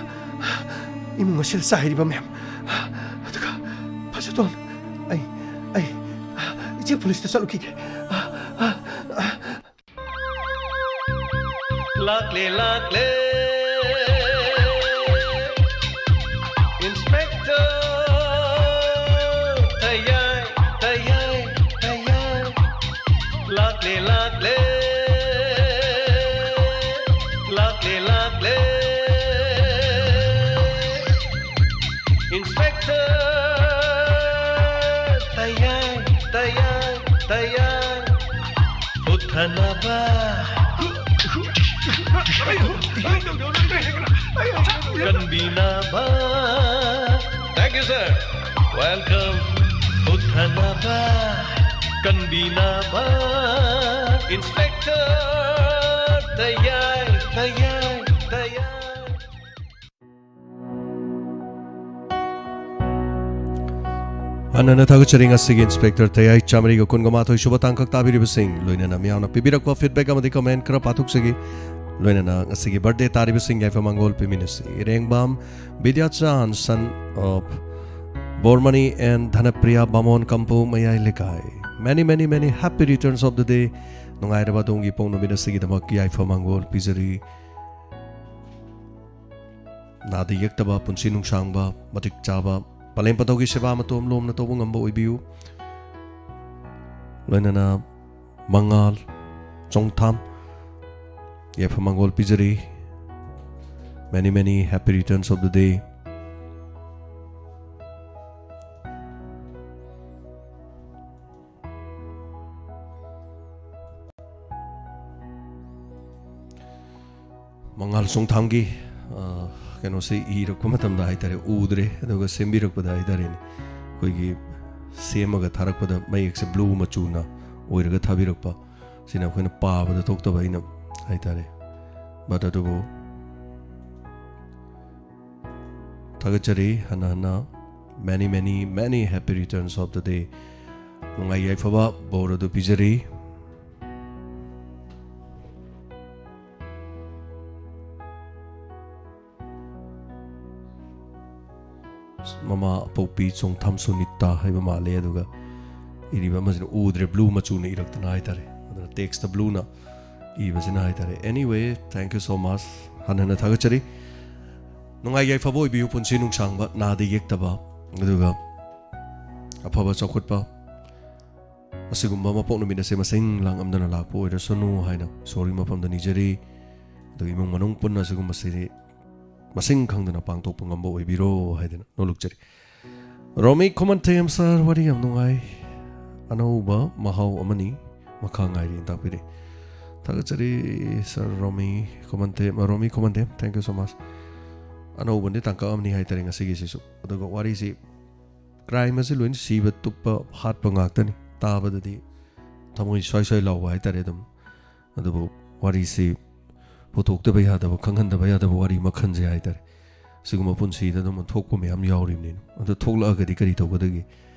ꯏꯃꯨꯡ ꯑꯁꯤꯗ ꯆꯥꯏꯔꯤꯕ ꯃꯌꯥꯝ꯫ ꯑꯗꯨꯒ ꯐꯖꯊꯣꯟ, ꯑꯩ, ꯑꯩ ꯏꯆꯦ ꯄꯨꯂꯤꯁꯇ ꯆꯠꯂꯨꯈꯤꯒꯦ꯫ ꯂꯥꯛꯂꯦ, ꯂꯥꯛꯂꯦ, Inspector ꯇꯌꯥꯏ, ꯇꯌꯥꯏ, ꯇꯌꯥꯏ꯫ ꯂꯥꯛꯂꯦ, ꯂꯥꯛꯂꯦ, ꯂꯥꯛꯂꯦ, ꯂꯥꯛꯂꯦ, Inspector ꯇꯌꯥꯏ, ꯇꯌꯥꯏ, ꯇꯌꯥꯏ꯫ ꯎꯠꯊꯅꯕ, ꯀꯟꯕꯤꯅꯕ꯫ Thank you, sir. Welcome. ꯎꯠꯊꯅꯕ, ꯀꯟꯕꯤꯅꯕ, Inspector ꯇꯌꯥꯏ, ꯇꯌꯥꯏ, ꯇꯌꯥꯏ꯫ ꯑꯅꯅ ꯊꯥꯒꯠꯆꯔꯤ꯫ ꯉꯁꯤꯒꯤ ꯏꯟꯁꯄꯦꯛꯇꯔ ꯇꯌꯥꯏ ꯆꯥꯃꯔꯤꯒ ꯀꯨꯟꯒ ꯃꯥꯊꯣꯏ ꯁꯨꯕ ꯇꯥꯡꯀꯛ ꯇꯥꯕꯤꯔꯤꯕꯁꯤꯡ, ꯂꯣꯏꯅꯅ ꯃꯤꯌꯥꯝꯅ ꯄꯤꯕꯤꯔꯛꯄ ꯐꯤꯗꯕꯦꯛ ꯑꯃꯗꯤ ꯀꯃꯦꯟ ꯈꯔ ꯄꯥꯊꯣꯛꯆꯒꯦ꯫ ꯂꯣꯏꯅꯅ ꯉꯁꯤꯒꯤ ꯕꯔꯊꯗꯦ ꯇꯥꯔꯤꯕꯁꯤꯡ ꯌꯥꯏꯐ ꯃꯪꯒꯣꯜ ꯄꯤꯃꯤꯟꯅꯁꯤ꯫ ꯏꯔꯦꯡꯕꯝ ꯕꯤꯗ꯭ꯌꯥꯆꯥꯟ, son of ꯕꯣꯔꯃꯅꯤ and ꯙꯅꯄ꯭ꯔꯤꯌꯥ ꯕꯥꯃꯣꯟ, ꯀꯝꯄꯨ ꯃꯌꯥꯏ ꯂꯩꯀꯥꯏ꯫ Many, many, many happy returns of the day. ꯅꯨꯡꯉꯥꯏꯔꯕ ꯑꯗꯣꯝꯒꯤ ꯏꯄꯣꯛ ꯅꯨꯃꯤꯠ ꯑꯁꯤꯒꯤꯗꯃꯛ ꯌꯥꯏꯐ ꯃꯪꯒꯣꯜ ꯄꯤꯖꯔꯤ꯫ ꯅꯥꯗ ꯌꯦꯛꯇꯕ, ꯄꯨꯟꯁꯤ ꯅꯨꯡꯁꯥꯡꯕ, ꯃꯇꯤꯛ ꯆꯥꯕ, ꯄꯂꯦꯝ ꯄꯟꯊꯧꯒꯤ ꯁꯦꯕꯥ ꯃꯇꯣꯝ ꯂꯣꯝꯅ ꯇꯧꯕ ꯉꯝꯕ ꯑꯣꯏꯕꯤꯌꯨ꯫ ꯂꯣꯏꯅꯅ ꯃꯉꯥꯜ ꯆꯣꯡꯊꯥꯝ, ꯌꯥꯏꯐ ꯃꯪꯒꯣꯜ ꯄꯤꯖꯔꯤ꯫ Many, many happy returns of the day. ꯃꯉꯥꯜ ꯆꯣꯡꯊꯥꯝꯒꯤ, ꯑ, ꯀꯩꯅꯣꯁꯦ ꯏꯔꯛꯄ ꯃꯇꯝꯗ ꯍꯥꯏꯇꯥꯔꯦ, ꯎꯗ꯭ꯔꯦ, ꯑꯗꯨꯒ ꯁꯦꯝꯕꯤꯔꯛꯄꯗ ꯍꯥꯏꯇꯥꯔꯦꯅꯦ, ꯑꯩꯈꯣꯏꯒꯤ ꯁꯦꯝꯃꯒ ꯊꯥꯔꯛꯄꯗ ꯃꯌꯦꯛꯁꯦ ꯕ꯭ꯂꯨ ꯃꯆꯨꯅ ꯑꯣꯏꯔꯒ ꯊꯥꯕꯤꯔꯛꯄ, ꯁꯤꯅ ꯑꯩꯈꯣꯏꯅ ꯄꯥꯕꯗ ꯊꯣꯛꯇꯕ ꯑꯩꯅ ꯍꯥꯏꯇꯥꯔꯦ꯫ But ꯑꯗꯨꯕꯨ ꯊꯥꯒꯠꯆꯔꯤ ꯍꯟꯅ ꯍꯟꯅ꯫ Many, many, many happy returns of the day. ꯅꯨꯡꯉꯥꯏ ꯌꯥꯏꯐꯕ ꯕꯣꯔ ꯑꯗꯨ ꯄꯤꯖꯔꯤ꯫ ꯃꯃꯥ ꯑꯄꯣꯛꯄꯤ ꯆꯣꯡꯊꯥꯝ ꯁꯨꯅꯤꯇꯥ ꯍꯥꯏꯕ ꯃꯥꯜꯂꯦ꯫ ꯑꯗꯨꯒ ꯏꯔꯤꯕ ꯑꯃꯁꯤꯅ ꯎꯗ꯭ꯔꯦ, ꯕ꯭ꯂꯨ ꯃꯆꯨꯅ ꯏꯔꯛꯇꯅ ꯍꯥꯏꯇꯥꯔꯦ꯫ ꯑꯗꯨꯅ ꯇꯦꯛꯁꯇ ꯕ꯭ꯂꯨꯅ ꯏꯕꯁꯤꯅ ꯍꯥꯏꯇꯥꯔꯦ꯫ Anyway, thank you so much. ꯍꯟꯅ ꯍꯟꯅ ꯊꯥꯒꯠꯆꯔꯤ꯫ ꯅꯨꯡꯉꯥꯏ ꯌꯥꯏꯐꯕ ꯑꯣꯏꯕꯤꯌꯨ, ꯄꯨꯟꯁꯤ ꯅꯨꯡꯁꯥꯡꯕ, ꯅꯥꯗ ꯌꯦꯛꯇꯕ, ꯑꯗꯨꯒ ꯑꯐꯕ ꯆꯥꯎꯈꯠꯄ, ꯑꯁꯤꯒꯨꯝꯕ ꯃꯄꯣꯛ ꯅꯨꯃꯤꯠ ꯑꯁꯦ ꯃꯁꯤꯡ ꯂꯥꯡꯉꯝꯗꯅ ꯂꯥꯛꯄ ꯑꯣꯏꯔꯁꯅꯨ ꯍꯥꯏꯅ ꯏꯁꯣꯔꯒꯤ ꯃꯐꯝꯗ ꯅꯤꯖꯔꯤ꯫ ꯑꯗꯨꯒ ꯏꯃꯨꯡ ꯃꯅꯨꯡ ꯄꯨꯟꯅ ꯑꯁꯤꯒꯨꯝꯕꯁꯤꯗꯤ ꯃꯁꯤꯡ ꯈꯪꯗꯅ ꯄꯥꯡꯊꯣꯛꯄ ꯉꯝꯕ ꯑꯣꯏꯕꯤꯔꯣ ꯍꯥꯏꯗꯅ ꯅꯣꯂꯨꯛꯆꯔꯤ꯫ ꯔꯣꯃꯤ ꯈꯨꯃꯟꯊꯦꯝ sir, ꯋꯥꯔꯤ ꯌꯥꯝ ꯅꯨꯡꯉꯥꯏ, ꯑꯅꯧꯕ ꯃꯍꯥꯎ ꯑꯃꯅꯤ, ꯃꯈꯥ ꯉꯥꯏꯔꯤ ꯇꯥꯛꯄꯤꯔꯤ꯫ ꯊꯥꯒꯠꯆꯔꯤ sir Romi Khumanthem, Romi Khumanthem, thank you so much. ꯑꯅꯧꯕꯅꯤ, ꯇꯥꯡꯀꯛ ꯑꯃꯅꯤ ꯍꯥꯏꯇꯥꯔꯦ ꯉꯁꯤꯒꯤꯁꯤꯁꯨ꯫ ꯑꯗꯨꯒ ꯋꯥꯔꯤꯁꯤ, ꯀ꯭ꯔꯥꯏꯝ ꯑꯁꯤ ꯂꯣꯏꯅ ꯁꯤꯕ ꯇꯨꯞꯄ ꯍꯥꯠꯄ ꯉꯥꯛꯇꯅꯤ꯫ ꯇꯥꯕꯗꯗꯤ ꯊꯃꯣꯏ ꯁ꯭ꯋꯥꯏ ꯁ꯭ꯋꯥꯏ ꯂꯥꯎꯕ ꯍꯥꯏꯇꯥꯔꯦ ꯑꯗꯨꯝ꯫ ꯑꯗꯨꯕꯨ ꯋꯥꯔꯤꯁꯤ ꯄꯨꯊꯣꯛꯇꯕ ꯌꯥꯗꯕ, ꯈꯪꯍꯟꯗꯕ ꯌꯥꯗꯕ ꯋꯥꯔꯤ ꯃꯈꯜꯁꯦ ꯍꯥꯏꯇꯥꯔꯦ꯫ ꯁꯤꯒꯨꯝꯕ ꯄꯨꯟꯁꯤꯗ ꯑꯗꯨꯝ ꯊꯣꯛꯄ ꯃꯌꯥꯝ ꯌꯥꯎꯔꯤꯕꯅꯤꯅ꯫ ꯑꯗꯨ ꯊꯣꯛꯂꯛꯑꯒꯗꯤ ꯀꯔꯤ ꯇꯧꯒꯗꯒꯦ?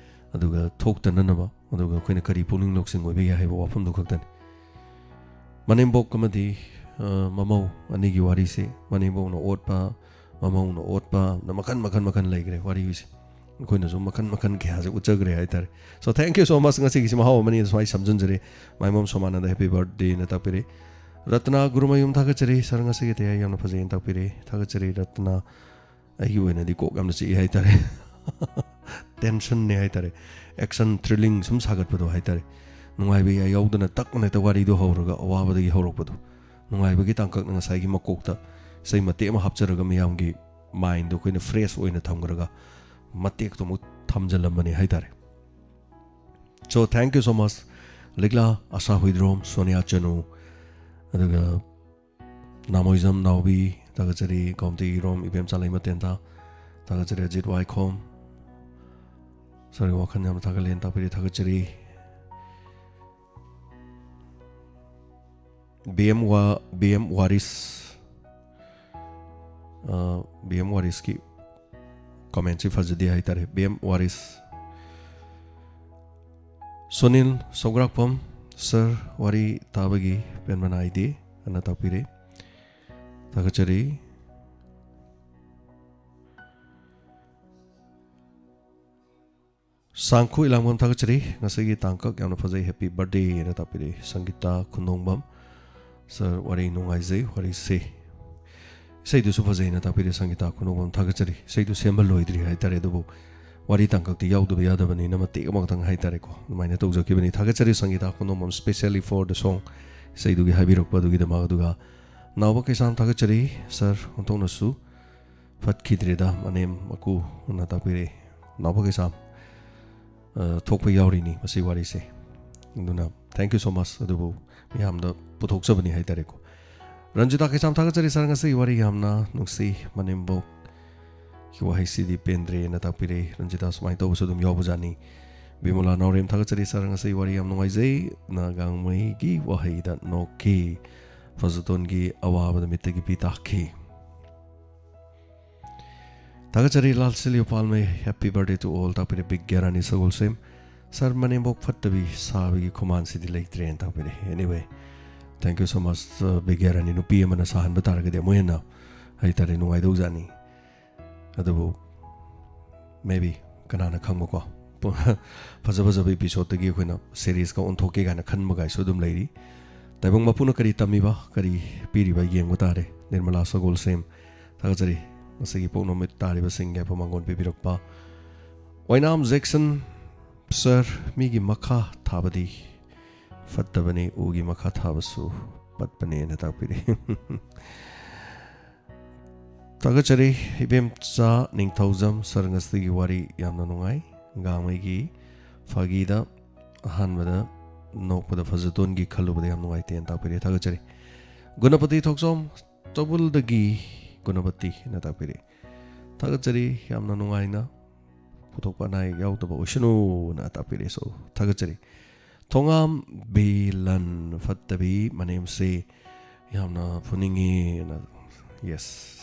ꯑꯗꯨꯒ ꯊꯣꯛꯇꯅꯅꯕ, ꯑꯗꯨꯒ ꯑꯩꯈꯣꯏꯅ ꯀꯔꯤ ꯄꯨꯛꯅꯤꯡ ꯂꯧꯁꯤꯡ ꯑꯣꯏꯕ ꯌꯥꯏ ꯍꯥꯏꯕ ꯋꯥꯐꯝꯗꯨ ꯈꯛꯇꯅꯤ꯫ ꯃꯅꯦꯝꯕꯣꯛ ꯑꯃꯗꯤ, ꯑ, ꯃꯃꯧ ꯑꯅꯤꯒꯤ ꯋꯥꯔꯤꯁꯤ, ꯃꯅꯦꯝꯕꯣꯛꯅ ꯑꯣꯠꯄ, ꯃꯃꯧꯅ ꯑꯣꯠꯄ, ꯃꯈꯟ, ꯃꯈꯟ, ꯃꯈꯟ ꯂꯩꯈ꯭ꯔꯦ ꯋꯥꯔꯤꯁꯦ꯫ ꯑꯩꯈꯣꯏꯅꯁꯨ ꯃꯈꯟ, ꯃꯈꯟ ꯀꯌꯥꯁꯦ ꯎꯠꯆꯈ꯭ꯔꯦ ꯍꯥꯏꯇꯥꯔꯦ꯫ So, thank you so much꯫ ꯉꯁꯤꯒꯤꯁꯤ ꯃꯍꯥꯎ ꯑꯃꯅꯤ, ꯁꯨꯃꯥꯏꯅ ꯁꯝꯖꯤꯟꯖꯔꯦ꯫ ꯃꯥꯏꯃꯣꯝ ꯁꯣꯃꯥꯅꯟꯗ happy birthday ꯅ ꯇꯥꯛꯄꯤꯔꯦ꯫ ꯔꯠꯅꯥ ꯒꯨꯔꯨꯃꯌꯨꯝ ꯊꯥꯒꯠꯆꯔꯤ꯫ Sir, ꯉꯁꯤꯒꯤ ꯇꯌꯥꯏ ꯌꯥꯝꯅ ꯐꯖꯩꯅ ꯇꯥꯛꯄꯤꯔꯦ꯫ ꯊꯥꯒꯠꯆꯔꯤ ꯔꯠꯅꯥ꯫ ꯑꯩꯒꯤ ꯑꯣꯏꯅꯗꯤ ꯀꯣꯛ ꯌꯥꯝꯅ ꯆꯤꯛꯏ ꯍꯥꯏꯇꯥꯔꯦ꯫ Tension ꯅꯦ ꯍꯥꯏꯇꯥꯔꯦ꯫ Action, thrilling ꯁꯨꯝ ꯁꯥꯒꯠꯄꯗꯣ ꯍꯥꯏꯇꯥꯔꯦ꯫ ꯅꯨꯡꯉꯥꯏꯕ ꯌꯥꯏ ꯌꯥꯎꯗꯅ ꯇꯛ ꯑꯃꯅ ꯍꯦꯛꯇ ꯋꯥꯔꯤꯗꯣ ꯍꯧꯔꯒ ꯑꯋꯥꯕꯗꯒꯤ ꯍꯧꯔꯛꯄꯗꯣ꯫ ꯅꯨꯡꯉꯥꯏꯕꯒꯤ ꯇꯥꯡꯀꯛꯅ ꯉꯁꯥꯏꯒꯤ ꯃꯀꯣꯛꯇ ꯏꯁꯩ ꯃꯇꯦꯛ ꯑꯃ ꯍꯥꯞꯆꯔꯒ ꯃꯤꯌꯥꯝꯒꯤ mind ꯗꯣ ꯑꯩꯈꯣꯏꯅ fresh ꯑꯣꯏꯅ ꯊꯝꯈ꯭ꯔꯒ ꯃꯇꯦꯛꯇꯣ ꯑꯃꯨꯛ ꯊꯝꯖꯤꯜꯂꯝꯕꯅꯦ ꯍꯥꯏꯇꯥꯔꯦ꯫ So, thank you so much꯫ ꯂꯤꯛꯂꯥ, ꯑꯁꯥ ꯍꯨꯏꯗ꯭ꯔꯣꯝ, ꯁꯣꯅꯤꯌꯥ ꯆꯅꯨ, ꯑꯗꯨꯒ ꯅꯥꯃꯣꯏꯖꯝ ꯅꯥꯎꯕꯤ, ꯊꯥꯒꯠꯆꯔꯤ꯫ ꯒꯣꯝꯇꯤ ꯏꯔꯣꯝ, ꯏꯕꯦꯝꯆꯥ ꯂꯩꯃ ꯇꯦꯟꯊꯥ, ꯊꯥꯒꯠꯆꯔꯤ꯫ ꯑꯖꯤꯠ ꯋꯥꯏꯈꯣꯝ, ꯁꯥꯔꯒꯤ ꯋꯥꯈꯜ ꯌꯥꯝꯅ ꯊꯥꯒꯠꯂꯦꯅ ꯇꯥꯛꯄꯤꯔꯤ, ꯊꯥꯒꯠꯆꯔꯤ꯫ ꯕꯤ ꯑꯦꯝ ꯋꯥ-, ꯕꯤ ꯑꯦꯝ ꯋꯥꯔꯤꯁ, ꯑ, ꯕꯤ ꯑꯦꯝ ꯋꯥꯔꯤꯁꯀꯤ comment ꯁꯤ ꯐꯖꯗꯦ ꯍꯥꯏꯇꯥꯔꯦ꯫ ꯕꯤ ꯑꯦꯝ ꯋꯥꯔꯤꯁ꯫ ꯁꯨꯅꯤꯜ ꯁꯧꯒ꯭ꯔꯥꯛꯄꯝ, sir, ꯋꯥꯔꯤ ꯇꯥꯕꯒꯤ ꯄꯦꯟꯕ ꯅꯥꯏꯗꯦ ꯑꯅ ꯇꯥꯛꯄꯤꯔꯦ꯫ ꯊꯥꯒꯠꯆꯔꯤ꯫ ꯁꯥꯡꯈꯨ ꯏꯂꯥꯡꯕꯝ ꯊꯥꯒꯠꯆꯔꯤ꯫ ꯉꯁꯤꯒꯤ ꯇꯥꯡꯀꯛ ꯌꯥꯝꯅ ꯐꯖꯩ, happy birthday ꯑꯅ ꯇꯥꯛꯄꯤꯔꯦ꯫ ꯁꯪꯒꯤꯇꯥ ꯈꯨꯟꯗꯣꯡꯕꯝ, sir, ꯋꯥꯔꯤ ꯅꯨꯡꯉꯥꯏꯖꯩ, ꯋꯥꯔꯤꯁꯦ꯫ ꯏꯁꯩꯗꯨꯁꯨ ꯐꯖꯩꯅ ꯇꯥꯛꯄꯤꯔꯦ꯫ ꯁꯪꯒꯤꯇꯥ ꯈꯨꯟꯗꯣꯡꯕꯝ ꯊꯥꯒꯠꯆꯔꯤ꯫ ꯏꯁꯩꯗꯨ ꯁꯦꯝꯕ ꯂꯣꯏꯗ꯭ꯔꯤ ꯍꯥꯏꯇꯥꯔꯦ, ꯑꯗꯨꯕꯨ ꯋꯥꯔꯤ ꯇꯥꯡꯀꯛꯇꯤ ꯌꯥꯎꯗꯕ ꯌꯥꯗꯕꯅꯤꯅ ꯃꯇꯦꯛ ꯑꯃꯈꯛꯇꯪ ꯍꯥꯏꯇꯥꯔꯦꯀꯣ, ꯑꯗꯨꯃꯥꯏꯅ ꯇꯧꯖꯈꯤꯕꯅꯤ꯫ ꯊꯥꯒꯠꯆꯔꯤ ꯁꯪꯒꯤꯇꯥ ꯈꯨꯟꯗꯣꯡꯕꯝ, specially for the song꯫ ꯏꯁꯩꯗꯨꯒꯤ ꯍꯥꯏꯕꯤꯔꯛꯄ ꯑꯗꯨꯒꯤꯗꯃꯛ꯫ ꯑꯗꯨꯒ ꯅꯥꯎꯕ ꯀꯩꯁꯥꯝ ꯊꯥꯒꯠꯆꯔꯤ꯫ Sir, ꯑꯣꯟꯊꯣꯛꯅꯁꯨ ꯐꯠꯈꯤꯗ꯭ꯔꯦꯗ, ꯃꯅꯦꯝ ꯃꯀꯨꯅ ꯇꯥꯛꯄꯤꯔꯛꯏ꯫ ꯅꯥꯎꯕ ꯀꯩꯁꯥꯝ, ꯑ, ꯊꯣꯛꯄ ꯌꯥꯎꯔꯤꯅꯤ ꯃꯁꯤ ꯋꯥꯔꯤꯁꯦ꯫ ꯑꯗꯨꯅ thank you so much꯫ ꯑꯗꯨꯕꯨ ꯃꯤꯌꯥꯝꯗ ꯄꯨꯊꯣꯛꯆꯕꯅꯤ ꯍꯥꯏꯇꯥꯔꯦꯀꯣ꯫ ꯔꯟꯖꯤꯇꯥ ꯀꯩꯁꯥꯝ ꯊꯥꯒꯠꯆꯔꯤ꯫ Sir, ꯉꯁꯤ ꯋꯥꯔꯤ ꯌꯥꯝꯅ ꯅꯨꯡꯁꯤ, ꯃꯅꯦꯝꯕꯣꯛꯀꯤ ꯋꯥꯍꯩꯁꯤꯗꯤ ꯄꯦꯟꯗ꯭ꯔꯦꯅ ꯇꯥꯛꯄꯤꯔꯛꯏ꯫ ꯔꯟꯖꯤꯇꯥ, ꯁꯨꯃꯥꯏꯅ ꯇꯧꯕꯁꯨ ꯑꯗꯨꯝ ꯌꯥꯎꯕꯖꯥꯠꯅꯤ꯫ ꯕꯤꯃꯣꯂꯥ ꯅꯥꯎꯔꯦꯝ ꯊꯥꯒꯠꯆꯔꯤ꯫ Sir, ꯉꯁꯤ ꯋꯥꯔꯤ ꯌꯥꯝ ꯅꯨꯡꯉꯥꯏꯖꯩ꯫ ꯅꯥꯒꯥꯡꯃꯩꯒꯤ ꯋꯥꯍꯩꯗ ꯅꯣꯛꯈꯤ꯫ ꯐꯖꯇꯣꯟꯒꯤ ꯑꯋꯥꯕꯗ ꯃꯤꯠꯇꯒꯤ ꯄꯤ ꯇꯥꯈꯤ꯫ ꯊꯥꯒꯠꯆꯔꯤ ꯂꯥꯜꯁꯤꯂꯤꯌꯨ ꯄꯥꯜꯃꯩ, happy birthday to all ꯇꯥꯛꯄꯤꯔꯦ꯫ ꯕꯤꯒ꯭ꯌꯥꯔꯥꯅꯤ ꯁꯒꯣꯜꯁꯦꯝ, ꯁꯥꯔ ꯃꯅꯦꯝꯕꯣꯛ ꯐꯠꯇꯕꯤ ꯁꯥꯕꯒꯤ ꯈꯨꯃꯥꯟꯁꯤꯗꯤ ꯂꯩꯇ꯭ꯔꯦꯅ ꯇꯥꯛꯄꯤꯔꯦ꯫ Anyway, thank you so much꯫ ꯕꯤꯒ꯭ꯌꯥꯔꯥꯅꯤ ꯅꯨꯄꯤ ꯑꯃꯅ ꯁꯥꯍꯟꯕ ꯇꯥꯔꯒꯗꯤ ꯑꯃꯨꯛ ꯍꯦꯟꯅ ꯍꯥꯏꯇꯥꯔꯦ ꯅꯨꯡꯉꯥꯏꯗꯧꯖꯥꯠꯅꯤ꯫ ꯑꯗꯨꯕꯨ maybe ꯀꯅꯥꯅ ꯈꯪꯕꯀꯣ, ꯐꯖ ꯐꯖꯕ episodeꯇꯒꯤ ꯑꯩꯈꯣꯏꯅ seriesꯀ ꯑꯣꯟꯊꯣꯛꯀꯦ ꯀꯥꯏꯅ ꯈꯟꯕꯒꯥꯏꯁꯨ ꯑꯗꯨꯝ ꯂꯩꯔꯤ꯫ ꯇꯥꯏꯕꯪ ꯃꯄꯨꯅ ꯀꯔꯤ ꯇꯝꯃꯤꯕ, ꯀꯔꯤ ꯄꯤꯔꯤꯕ ꯌꯦꯡꯕ ꯇꯥꯔꯦ꯫ ꯅꯤꯔꯃꯂꯥ ꯁꯒꯣꯜꯁꯦꯝ, ꯊꯥꯒꯠꯆꯔꯤ꯫ ꯉꯁꯤꯒꯤ ꯄꯣꯛꯅ ꯅꯨꯃꯤꯠ ꯇꯥꯔꯤꯕꯁꯤꯡꯒꯤ ꯌꯥꯏꯐ ꯃꯥꯡꯒꯣꯟ ꯄꯤꯕꯤꯔꯛꯄ꯫ ꯑꯣꯏꯅꯥꯝ ꯖꯦꯛꯁꯟ, ꯁꯥꯔ, ꯃꯤꯒꯤ ꯃꯈꯥ ꯊꯥꯕꯗꯤ ꯐꯠꯇꯕꯅꯤ, ꯎꯒꯤ ꯃꯈꯥ ꯊꯥꯕꯁꯨ ꯄꯠꯄꯅꯦꯅ ꯇꯥꯛꯄꯤꯔꯤ꯫ ꯊꯥꯒꯠꯆꯔꯤ ꯏꯕꯦꯝꯆꯥ ꯅꯤꯡꯊꯧꯖꯝ, ꯁꯥꯔ, ꯉꯁꯤꯒꯤ ꯋꯥꯔꯤ ꯌꯥꯝꯅ ꯅꯨꯡꯉꯥꯏ꯫ ꯒꯥꯡꯃꯩꯒꯤ ꯐꯥꯒꯤꯗ ꯑꯍꯥꯟꯕꯗ ꯅꯣꯛꯄꯗ ꯐꯖꯇꯣꯟꯒꯤ ꯈꯜꯂꯨꯕꯗ ꯌꯥꯝ ꯅꯨꯡꯉꯥꯏꯇꯦꯅ ꯇꯥꯛꯄꯤꯔꯤ꯫ ꯊꯥꯒꯠꯆꯔꯤ꯫ ꯒꯨꯅꯄꯇꯤ ꯊꯣꯛꯆꯣꯝ, ꯇꯧꯕꯨꯜꯗꯒꯤ ꯒꯨꯅꯄꯇꯤꯅ ꯇꯥꯛꯄꯤꯔꯤ꯫ ꯊꯥꯒꯠꯆꯔꯤ, ꯌꯥꯝꯅ ꯅꯨꯡꯉꯥꯏꯅ ꯄꯨꯊꯣꯛꯄ ꯑꯅꯥ ꯑꯌꯦꯛ ꯌꯥꯎꯗꯕ ꯑꯣꯏꯁꯅꯨꯅ ꯇꯥꯛꯄꯤꯔꯤ꯫ So, ꯊꯥꯒꯠꯆꯔꯤ꯫ ꯊꯣꯉꯥꯝ ꯕꯤꯂꯟ ꯐꯠꯇꯕꯤ ꯃꯅꯦꯝꯁꯦ ꯌꯥꯝꯅ ꯐꯨꯅꯤꯡꯉꯦꯅ꯫ Yes꯫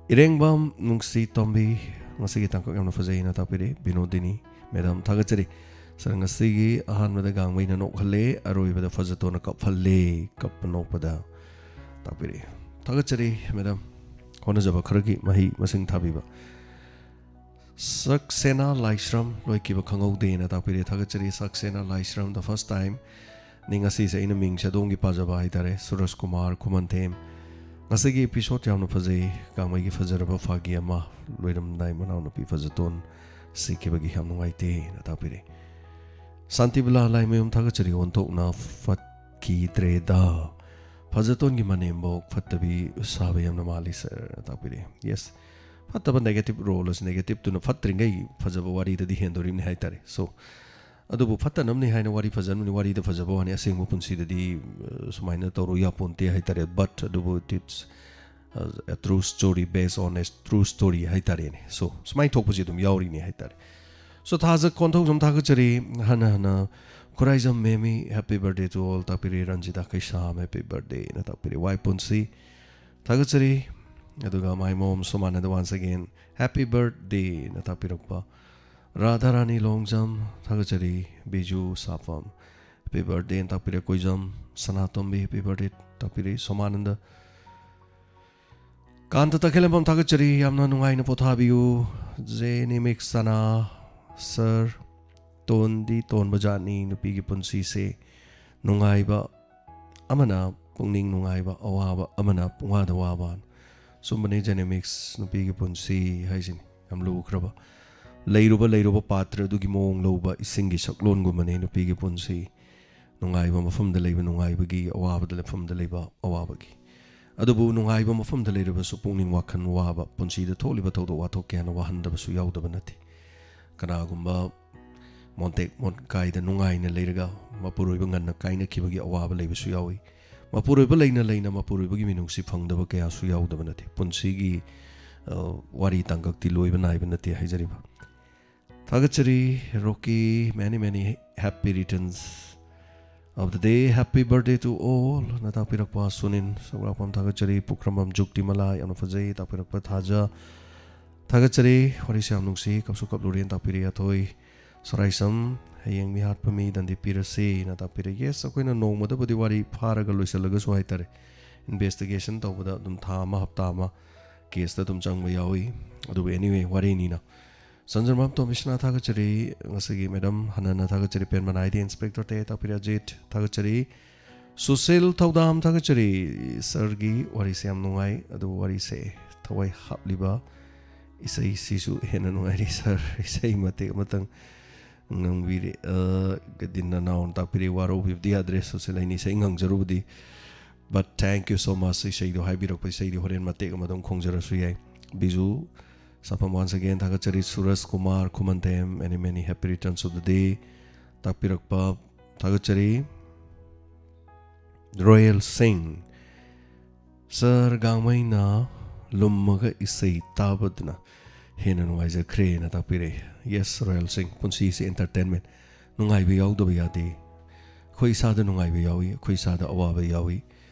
ꯏꯔꯦꯡꯕꯝ ꯅꯨꯡꯁꯤ ꯇꯣꯝꯕꯤ, ꯉꯁꯤꯒꯤ ꯇꯥꯡꯀꯛ ꯌꯥꯝꯅ ꯐꯖꯩꯅ ꯇꯥꯛꯄꯤꯔꯤ꯫ ꯕꯤꯅꯣꯗꯤꯅꯤ ꯃꯦꯗꯥꯝ, ꯊꯥꯒꯠꯆꯔꯤ꯫ ꯁꯥꯔ, ꯉꯁꯤꯒꯤ ꯑꯍꯥꯟꯕꯗ ꯒꯥꯡꯃꯩꯅ ꯅꯣꯛꯍꯜꯂꯦ, ꯑꯔꯣꯏꯕꯗ ꯐꯖꯇꯣꯟꯅ ꯀꯞꯍꯜꯂꯦ, ꯀꯞꯄ ꯅꯣꯛꯄꯗ ꯇꯥꯛꯄꯤꯔꯛꯏ꯫ ꯊꯥꯒꯠꯆꯔꯤ ꯃꯦꯗꯥꯝ, ꯍꯣꯠꯅꯖꯕ ꯈꯔꯒꯤ ꯃꯍꯩ ꯃꯁꯤꯡ ꯊꯥꯕꯤꯕ꯫ ꯁꯛꯁꯦꯅꯥ ꯂꯥꯏꯁ꯭ꯔꯝ, ꯂꯣꯏꯈꯤꯕ ꯈꯪꯍꯧꯗꯦꯅ ꯇꯥꯛꯄꯤꯔꯛꯏ꯫ ꯊꯥꯒꯠꯆꯔꯤ ꯁꯛꯁꯦꯅꯥ ꯂꯥꯏꯁ꯭ꯔꯝ, the first time ꯅꯤ ꯉꯁꯤꯁꯦ ꯑꯩꯅ ꯃꯤꯡꯁꯦ ꯑꯗꯣꯝꯒꯤ ꯄꯥꯖꯕ ꯍꯥꯏꯇꯥꯔꯦ, ꯁꯨꯔꯖ ꯀꯨꯃꯥꯔ ꯈꯨꯃꯟꯊꯦꯝ꯫ ꯉꯁꯤꯒꯤ episode ꯌꯥꯝꯅ ꯐꯖꯩ, ꯒꯥꯡꯃꯩꯒꯤ ꯐꯖꯔꯕ ꯐꯥꯒꯤ ꯑꯃ, ꯂꯣꯏꯔꯝꯗꯥꯏ ꯃꯅꯥꯎꯅꯨꯄꯤ ꯐꯖꯇꯣꯟ ꯁꯤꯈꯤꯕꯒꯤ ꯌꯥꯝ ꯅꯨꯡꯉꯥꯏꯇꯦꯅ ꯇꯥꯛꯄꯤꯔꯛꯏ꯫ ꯁꯥꯟꯇꯤꯕꯂꯥ ꯂꯥꯏꯃꯌꯨꯝ, ꯊꯥꯒꯠꯆꯔꯤ, ꯑꯣꯟꯊꯣꯛꯅ ꯐꯠꯈꯤꯗ꯭ꯔꯦꯗ꯫ ꯐꯖꯇꯣꯟꯒꯤ ꯃꯅꯦꯝꯕꯣꯛ ꯐꯠꯇꯕꯤ ꯁꯥꯕ ꯌꯥꯝꯅ ꯃꯥꯜꯂꯤ ꯁꯥꯔꯅ ꯇꯥꯛꯄꯤꯔꯛꯏ꯫ Yes, ꯐꯠꯇꯕ negative role ꯑꯁꯤ negative ꯇꯨꯅ ꯐꯠꯇ꯭ꯔꯤꯉꯩ ꯐꯖꯕ ꯋꯥꯔꯤꯗꯗꯤ ꯍꯦꯟꯗꯣꯔꯤꯕꯅꯤ ꯍꯥꯏꯇꯥꯔꯦ꯫ So, ꯑꯗꯨꯕꯨ ꯐꯠꯇꯅꯕꯅꯤ ꯍꯥꯏꯅ ꯋꯥꯔꯤ ꯐꯖꯅꯕꯅꯤ, ꯋꯥꯔꯤꯗ ꯐꯖꯕ ꯋꯥꯅꯤ, ꯑꯁꯦꯡꯕ ꯄꯨꯟꯁꯤꯗꯗꯤ, ꯑ, ꯁꯨꯃꯥꯏꯅ ꯇꯧꯔꯣꯏ ꯌꯥꯄꯣꯟꯇꯦ ꯍꯥꯏꯇꯥꯔꯦ꯫ But ꯑꯗꯨꯕꯨ it's, uh, a true story based on a true story ꯍꯥꯏꯇꯥꯔꯦꯅꯦ꯫ So, ꯁꯨꯃꯥꯏꯅ ꯊꯣꯛꯄꯁꯤ ꯑꯗꯨꯝ ꯌꯥꯎꯔꯤꯅꯤ ꯍꯥꯏꯇꯥꯔꯦ꯫ So, ꯊꯥꯖ ꯀꯣꯟꯊꯧꯖꯝ, ꯊꯥꯒꯠꯆꯔꯤ꯫ ꯍꯟꯅ ꯍꯟꯅ Khuraijam ꯃꯦꯃꯤ, happy birthday to all ꯇꯥꯛꯄꯤꯔꯤ꯫ Ranjita Keisham, happy birthday ꯅ ꯇꯥꯛꯄꯤꯔꯤ꯫ ꯋꯥꯏ ꯄꯨꯟꯁꯤ, ꯊꯥꯒꯠꯆꯔꯤ꯫ ꯑꯗꯨꯒ ꯃꯥꯏꯃꯣꯝ ꯁꯣꯃꯥꯅꯟꯗ once again happy birthday ꯅ ꯇꯥꯛꯄꯤꯔꯛꯄ꯫ ꯔꯥꯙꯥ ꯔꯥꯅꯤ ꯂꯣꯡꯖꯝ ꯊꯥꯒꯠꯆꯔꯤ꯫ ꯕꯤꯖꯨ ꯁꯥꯐꯝ happy birthday ꯅ ꯇꯥꯛꯄꯤꯔꯦ꯫ ꯀꯣꯏꯖꯝ ꯁꯅꯥꯇꯣꯝꯕꯤ happy birthday ꯇꯥꯛꯄꯤꯔꯦ꯫ ꯁꯣꯃꯥꯅꯟꯗ ꯀꯥꯟꯇ ꯇꯈꯦꯜꯂꯝꯕꯝ ꯊꯥꯒꯠꯆꯔꯤ꯫ ꯌꯥꯝꯅ ꯅꯨꯡꯉꯥꯏꯅ ꯄꯣꯊꯥꯕꯤꯌꯨ꯫ ꯖꯦ ꯅꯤꯃꯤꯛ ꯁꯅꯥ ꯁꯔ ꯇꯣꯟꯗꯤ ꯇꯣꯟꯕ ꯖꯥꯠꯅꯤ ꯅꯨꯄꯤꯒꯤ ꯄꯨꯟꯁꯤꯁꯦ꯫ ꯅꯨꯡꯉꯥꯏꯕ ꯑꯃꯅ ꯄꯨꯛꯅꯤꯡ ꯅꯨꯡꯉꯥꯏꯕ, ꯑꯋꯥꯕ ꯑꯃꯅ ꯄꯨꯡꯋꯥꯗ ꯋꯥꯕ꯫ ꯆꯨꯝꯕꯅꯤ ꯖꯦꯅꯦꯃꯤꯛꯁ, ꯅꯨꯄꯤꯒꯤ ꯄꯨꯟꯁꯤ ꯍꯥꯏꯁꯤꯅꯤ ꯌꯥꯝ ꯂꯨꯈ꯭ꯔꯕ꯫ ꯂꯩꯔꯨꯕ ꯂꯩꯔꯨꯕ ꯄꯥꯇ꯭ꯔ ꯑꯗꯨꯒꯤ ꯃꯑꯣꯡ ꯂꯧꯕ ꯏꯁꯤꯡꯒꯤ ꯁꯛꯂꯣꯟꯒꯨꯝꯕꯅꯤ ꯅꯨꯄꯤꯒꯤ ꯄꯨꯟꯁꯤ꯫ ꯅꯨꯡꯉꯥꯏꯕ ꯃꯐꯝꯗ ꯂꯩꯕ ꯅꯨꯡꯉꯥꯏꯕꯒꯤ, ꯑꯋꯥꯕꯗ ꯃꯐꯝꯗ ꯂꯩꯕ ꯑꯋꯥꯕꯒꯤ꯫ ꯑꯗꯨꯕꯨ ꯅꯨꯡꯉꯥꯏꯕ ꯃꯐꯝꯗ ꯂꯩꯔꯕꯁꯨ ꯄꯨꯛꯅꯤꯡ ꯋꯥꯈꯜ ꯋꯥꯕ, ꯄꯨꯟꯁꯤꯗ ꯊꯣꯛꯂꯤꯕ ꯊꯧꯗꯣꯛ ꯋꯥꯊꯣꯛ ꯀꯌꯥꯅ ꯋꯥꯍꯟꯗꯕꯁꯨ ꯌꯥꯎꯗꯕ ꯅꯠꯇꯦ꯫ ꯀꯅꯥꯒꯨꯝꯕ ꯃꯣꯟꯇꯦꯛ ꯃꯣꯟꯀꯥꯏꯗ ꯅꯨꯡꯉꯥꯏꯅ ꯂꯩꯔꯒ ꯃꯄꯨꯔꯣꯏꯕ ꯉꯟꯅ ꯀꯥꯏꯅꯈꯤꯕꯒꯤ ꯑꯋꯥꯕ ꯂꯩꯕꯁꯨ ꯌꯥꯎꯏ꯫ ꯃꯄꯨꯔꯣꯏꯕ ꯂꯩꯅ ꯂꯩꯅ ꯃꯄꯨꯔꯣꯏꯕꯒꯤ ꯃꯤꯅꯨꯡꯁꯤ ꯐꯪꯗꯕ ꯀꯌꯥꯁꯨ ꯌꯥꯎꯗꯕ ꯅꯠꯇꯦ꯫ ꯄꯨꯟꯁꯤꯒꯤ, ꯑ, ꯋꯥꯔꯤ ꯇꯥꯡꯀꯛꯇꯤ ꯂꯣꯏꯕ ꯅꯥꯏꯕ ꯅꯠꯇꯦ ꯍꯥꯏꯖꯔꯤꯕ꯫ ꯊꯥꯒꯠꯆꯔꯤ ꯔꯣꯀꯤ, many many happy returns of the day, happy birthday to all ꯅ ꯇꯥꯛꯄꯤꯔꯛꯄ ꯁꯨꯅꯤꯟ ꯁꯧꯒ꯭ꯔꯥꯛꯄꯝ ꯊꯥꯒꯠꯆꯔꯤ꯫ ꯄꯨꯈ꯭ꯔꯝꯕꯝ ꯖꯨꯛꯇꯤꯃꯂꯥ ꯌꯥꯝꯅ ꯐꯖꯩ ꯇꯥꯛꯄꯤꯔꯛꯄ ꯊꯥꯖ ꯊꯥꯒꯠꯆꯔꯤ꯫ ꯋꯥꯔꯤꯁꯦ ꯌꯥꯝ ꯅꯨꯡꯁꯤ, ꯀꯞꯁꯨ ꯀꯞꯂꯨꯔꯦꯅ ꯇꯥꯛꯄꯤꯔꯦ꯫ ꯑꯊꯣꯏ ꯁꯣꯔꯥꯏꯁꯝ ꯍꯌꯦꯡ ꯃꯤꯍꯥꯠꯄ ꯃꯤ ꯗꯟꯗꯤ ꯄꯤꯔꯁꯦꯅ ꯇꯥꯛꯄꯤꯔꯦ꯫ Yes, ꯑꯩꯈꯣꯏꯅ ꯅꯣꯡꯃꯗꯕꯨꯗꯤ ꯋꯥꯔꯤ ꯐꯥꯔꯒ ꯂꯣꯏꯁꯤꯜꯂꯒꯁꯨ ꯍꯥꯏꯇꯥꯔꯦ, investigation ꯇꯧꯕꯗ ꯑꯗꯨꯝ ꯊꯥ ꯑꯃ ꯍꯞꯇꯥ ꯑꯃ caseꯇ ꯑꯗꯨꯝ ꯆꯪꯕ ꯌꯥꯎꯏ꯫ ꯑꯗꯨꯕꯨ anyway, ꯋꯥꯔꯤꯅꯤꯅ꯫ ꯁꯟꯖꯔꯃꯥꯝ ꯇꯣꯝꯕꯤꯁꯅꯥ ꯊꯥꯒꯠꯆꯔꯤ꯫ ꯉꯁꯤꯒꯤ madam ꯍꯟꯅ ꯍꯟꯅ ꯊꯥꯒꯠꯆꯔꯤ꯫ ꯄꯦꯟꯕ ꯅꯥꯏꯗꯦ inspector ꯇꯦ ꯇꯥꯛꯄꯤꯔꯦ꯫ ꯑꯖꯤꯠ ꯊꯥꯒꯠꯆꯔꯤ꯫ ꯁꯨꯁꯤꯜ ꯊꯧꯗꯥꯝ ꯊꯥꯒꯠꯆꯔꯤ꯫ ꯁꯔꯒꯤ ꯋꯥꯔꯤꯁꯦ ꯌꯥꯝ ꯅꯨꯡꯉꯥꯏ, ꯑꯗꯨꯕꯨ ꯋꯥꯔꯤꯁꯦ ꯊꯋꯥꯏ ꯍꯥꯞꯂꯤꯕ ꯏꯁꯩꯁꯤꯁꯨ ꯍꯦꯟꯅ ꯅꯨꯡꯉꯥꯏꯔꯤ ꯁꯔ꯫ ꯏꯁꯩ ꯃꯇꯦꯛ ꯑꯃꯇꯪ ꯉꯪꯕꯤꯔꯦ꯫ ꯑ, ꯒꯗꯤꯟ ꯅꯅꯥꯎꯅ ꯇꯥꯛꯄꯤꯔꯦ꯫ ꯋꯥꯔꯧꯕꯤꯕꯗꯤ ꯌꯥꯗ꯭ꯔꯦ ꯁꯨꯁꯤꯜ, ꯑꯩꯅ ꯏꯁꯩ ꯉꯪꯖꯔꯨꯕꯗꯤ꯫ But thank you so much, ꯏꯁꯩꯗꯣ ꯍꯥꯏꯕꯤꯔꯛꯄ, ꯏꯁꯩꯗꯤ ꯍꯣꯔꯦꯟ ꯃꯇꯦꯛ ꯑꯃ ꯑꯗꯨꯝ ꯈꯣꯡꯖꯔꯁꯨ ꯌꯥꯏ꯫ ꯕꯤꯖꯨ ꯁꯥꯐꯝ once again ꯊꯥꯒꯠꯆꯔꯤ꯫ ꯁꯨꯔꯖ ꯀꯨꯃꯥꯔ ꯈꯨꯃꯟꯊꯦꯝ, many many happy returns of the day ꯇꯥꯛꯄꯤꯔꯛꯄ ꯊꯥꯒꯠꯆꯔꯤ꯫ ꯔꯣꯌꯦꯜ ꯁꯤꯡ, ꯁꯔ ꯒꯥꯡꯃꯩꯅ ꯂꯨꯝꯃꯒ ꯏꯁꯩ ꯇꯥꯕꯗꯨꯅ ꯍꯦꯟꯅ ꯅꯨꯡꯉꯥꯏꯖꯈ꯭ꯔꯦꯅ ꯇꯥꯛꯄꯤꯔꯛꯏ꯫ Yes, ꯔꯣꯌꯦꯜ ꯁꯤꯡ, ꯄꯨꯟꯁꯤꯁꯦ entertainment, ꯅꯨꯡꯉꯥꯏꯕ ꯌꯥꯎꯗꯕ ꯌꯥꯗꯦ꯫ ꯑꯩꯈꯣꯏ ꯏꯁꯥꯗ ꯅꯨꯡꯉꯥꯏꯕ ꯌꯥꯎꯏ, ꯑꯩꯈꯣꯏ ꯏꯁꯥꯗ ꯑꯋꯥꯕ ꯌꯥꯎꯏ꯫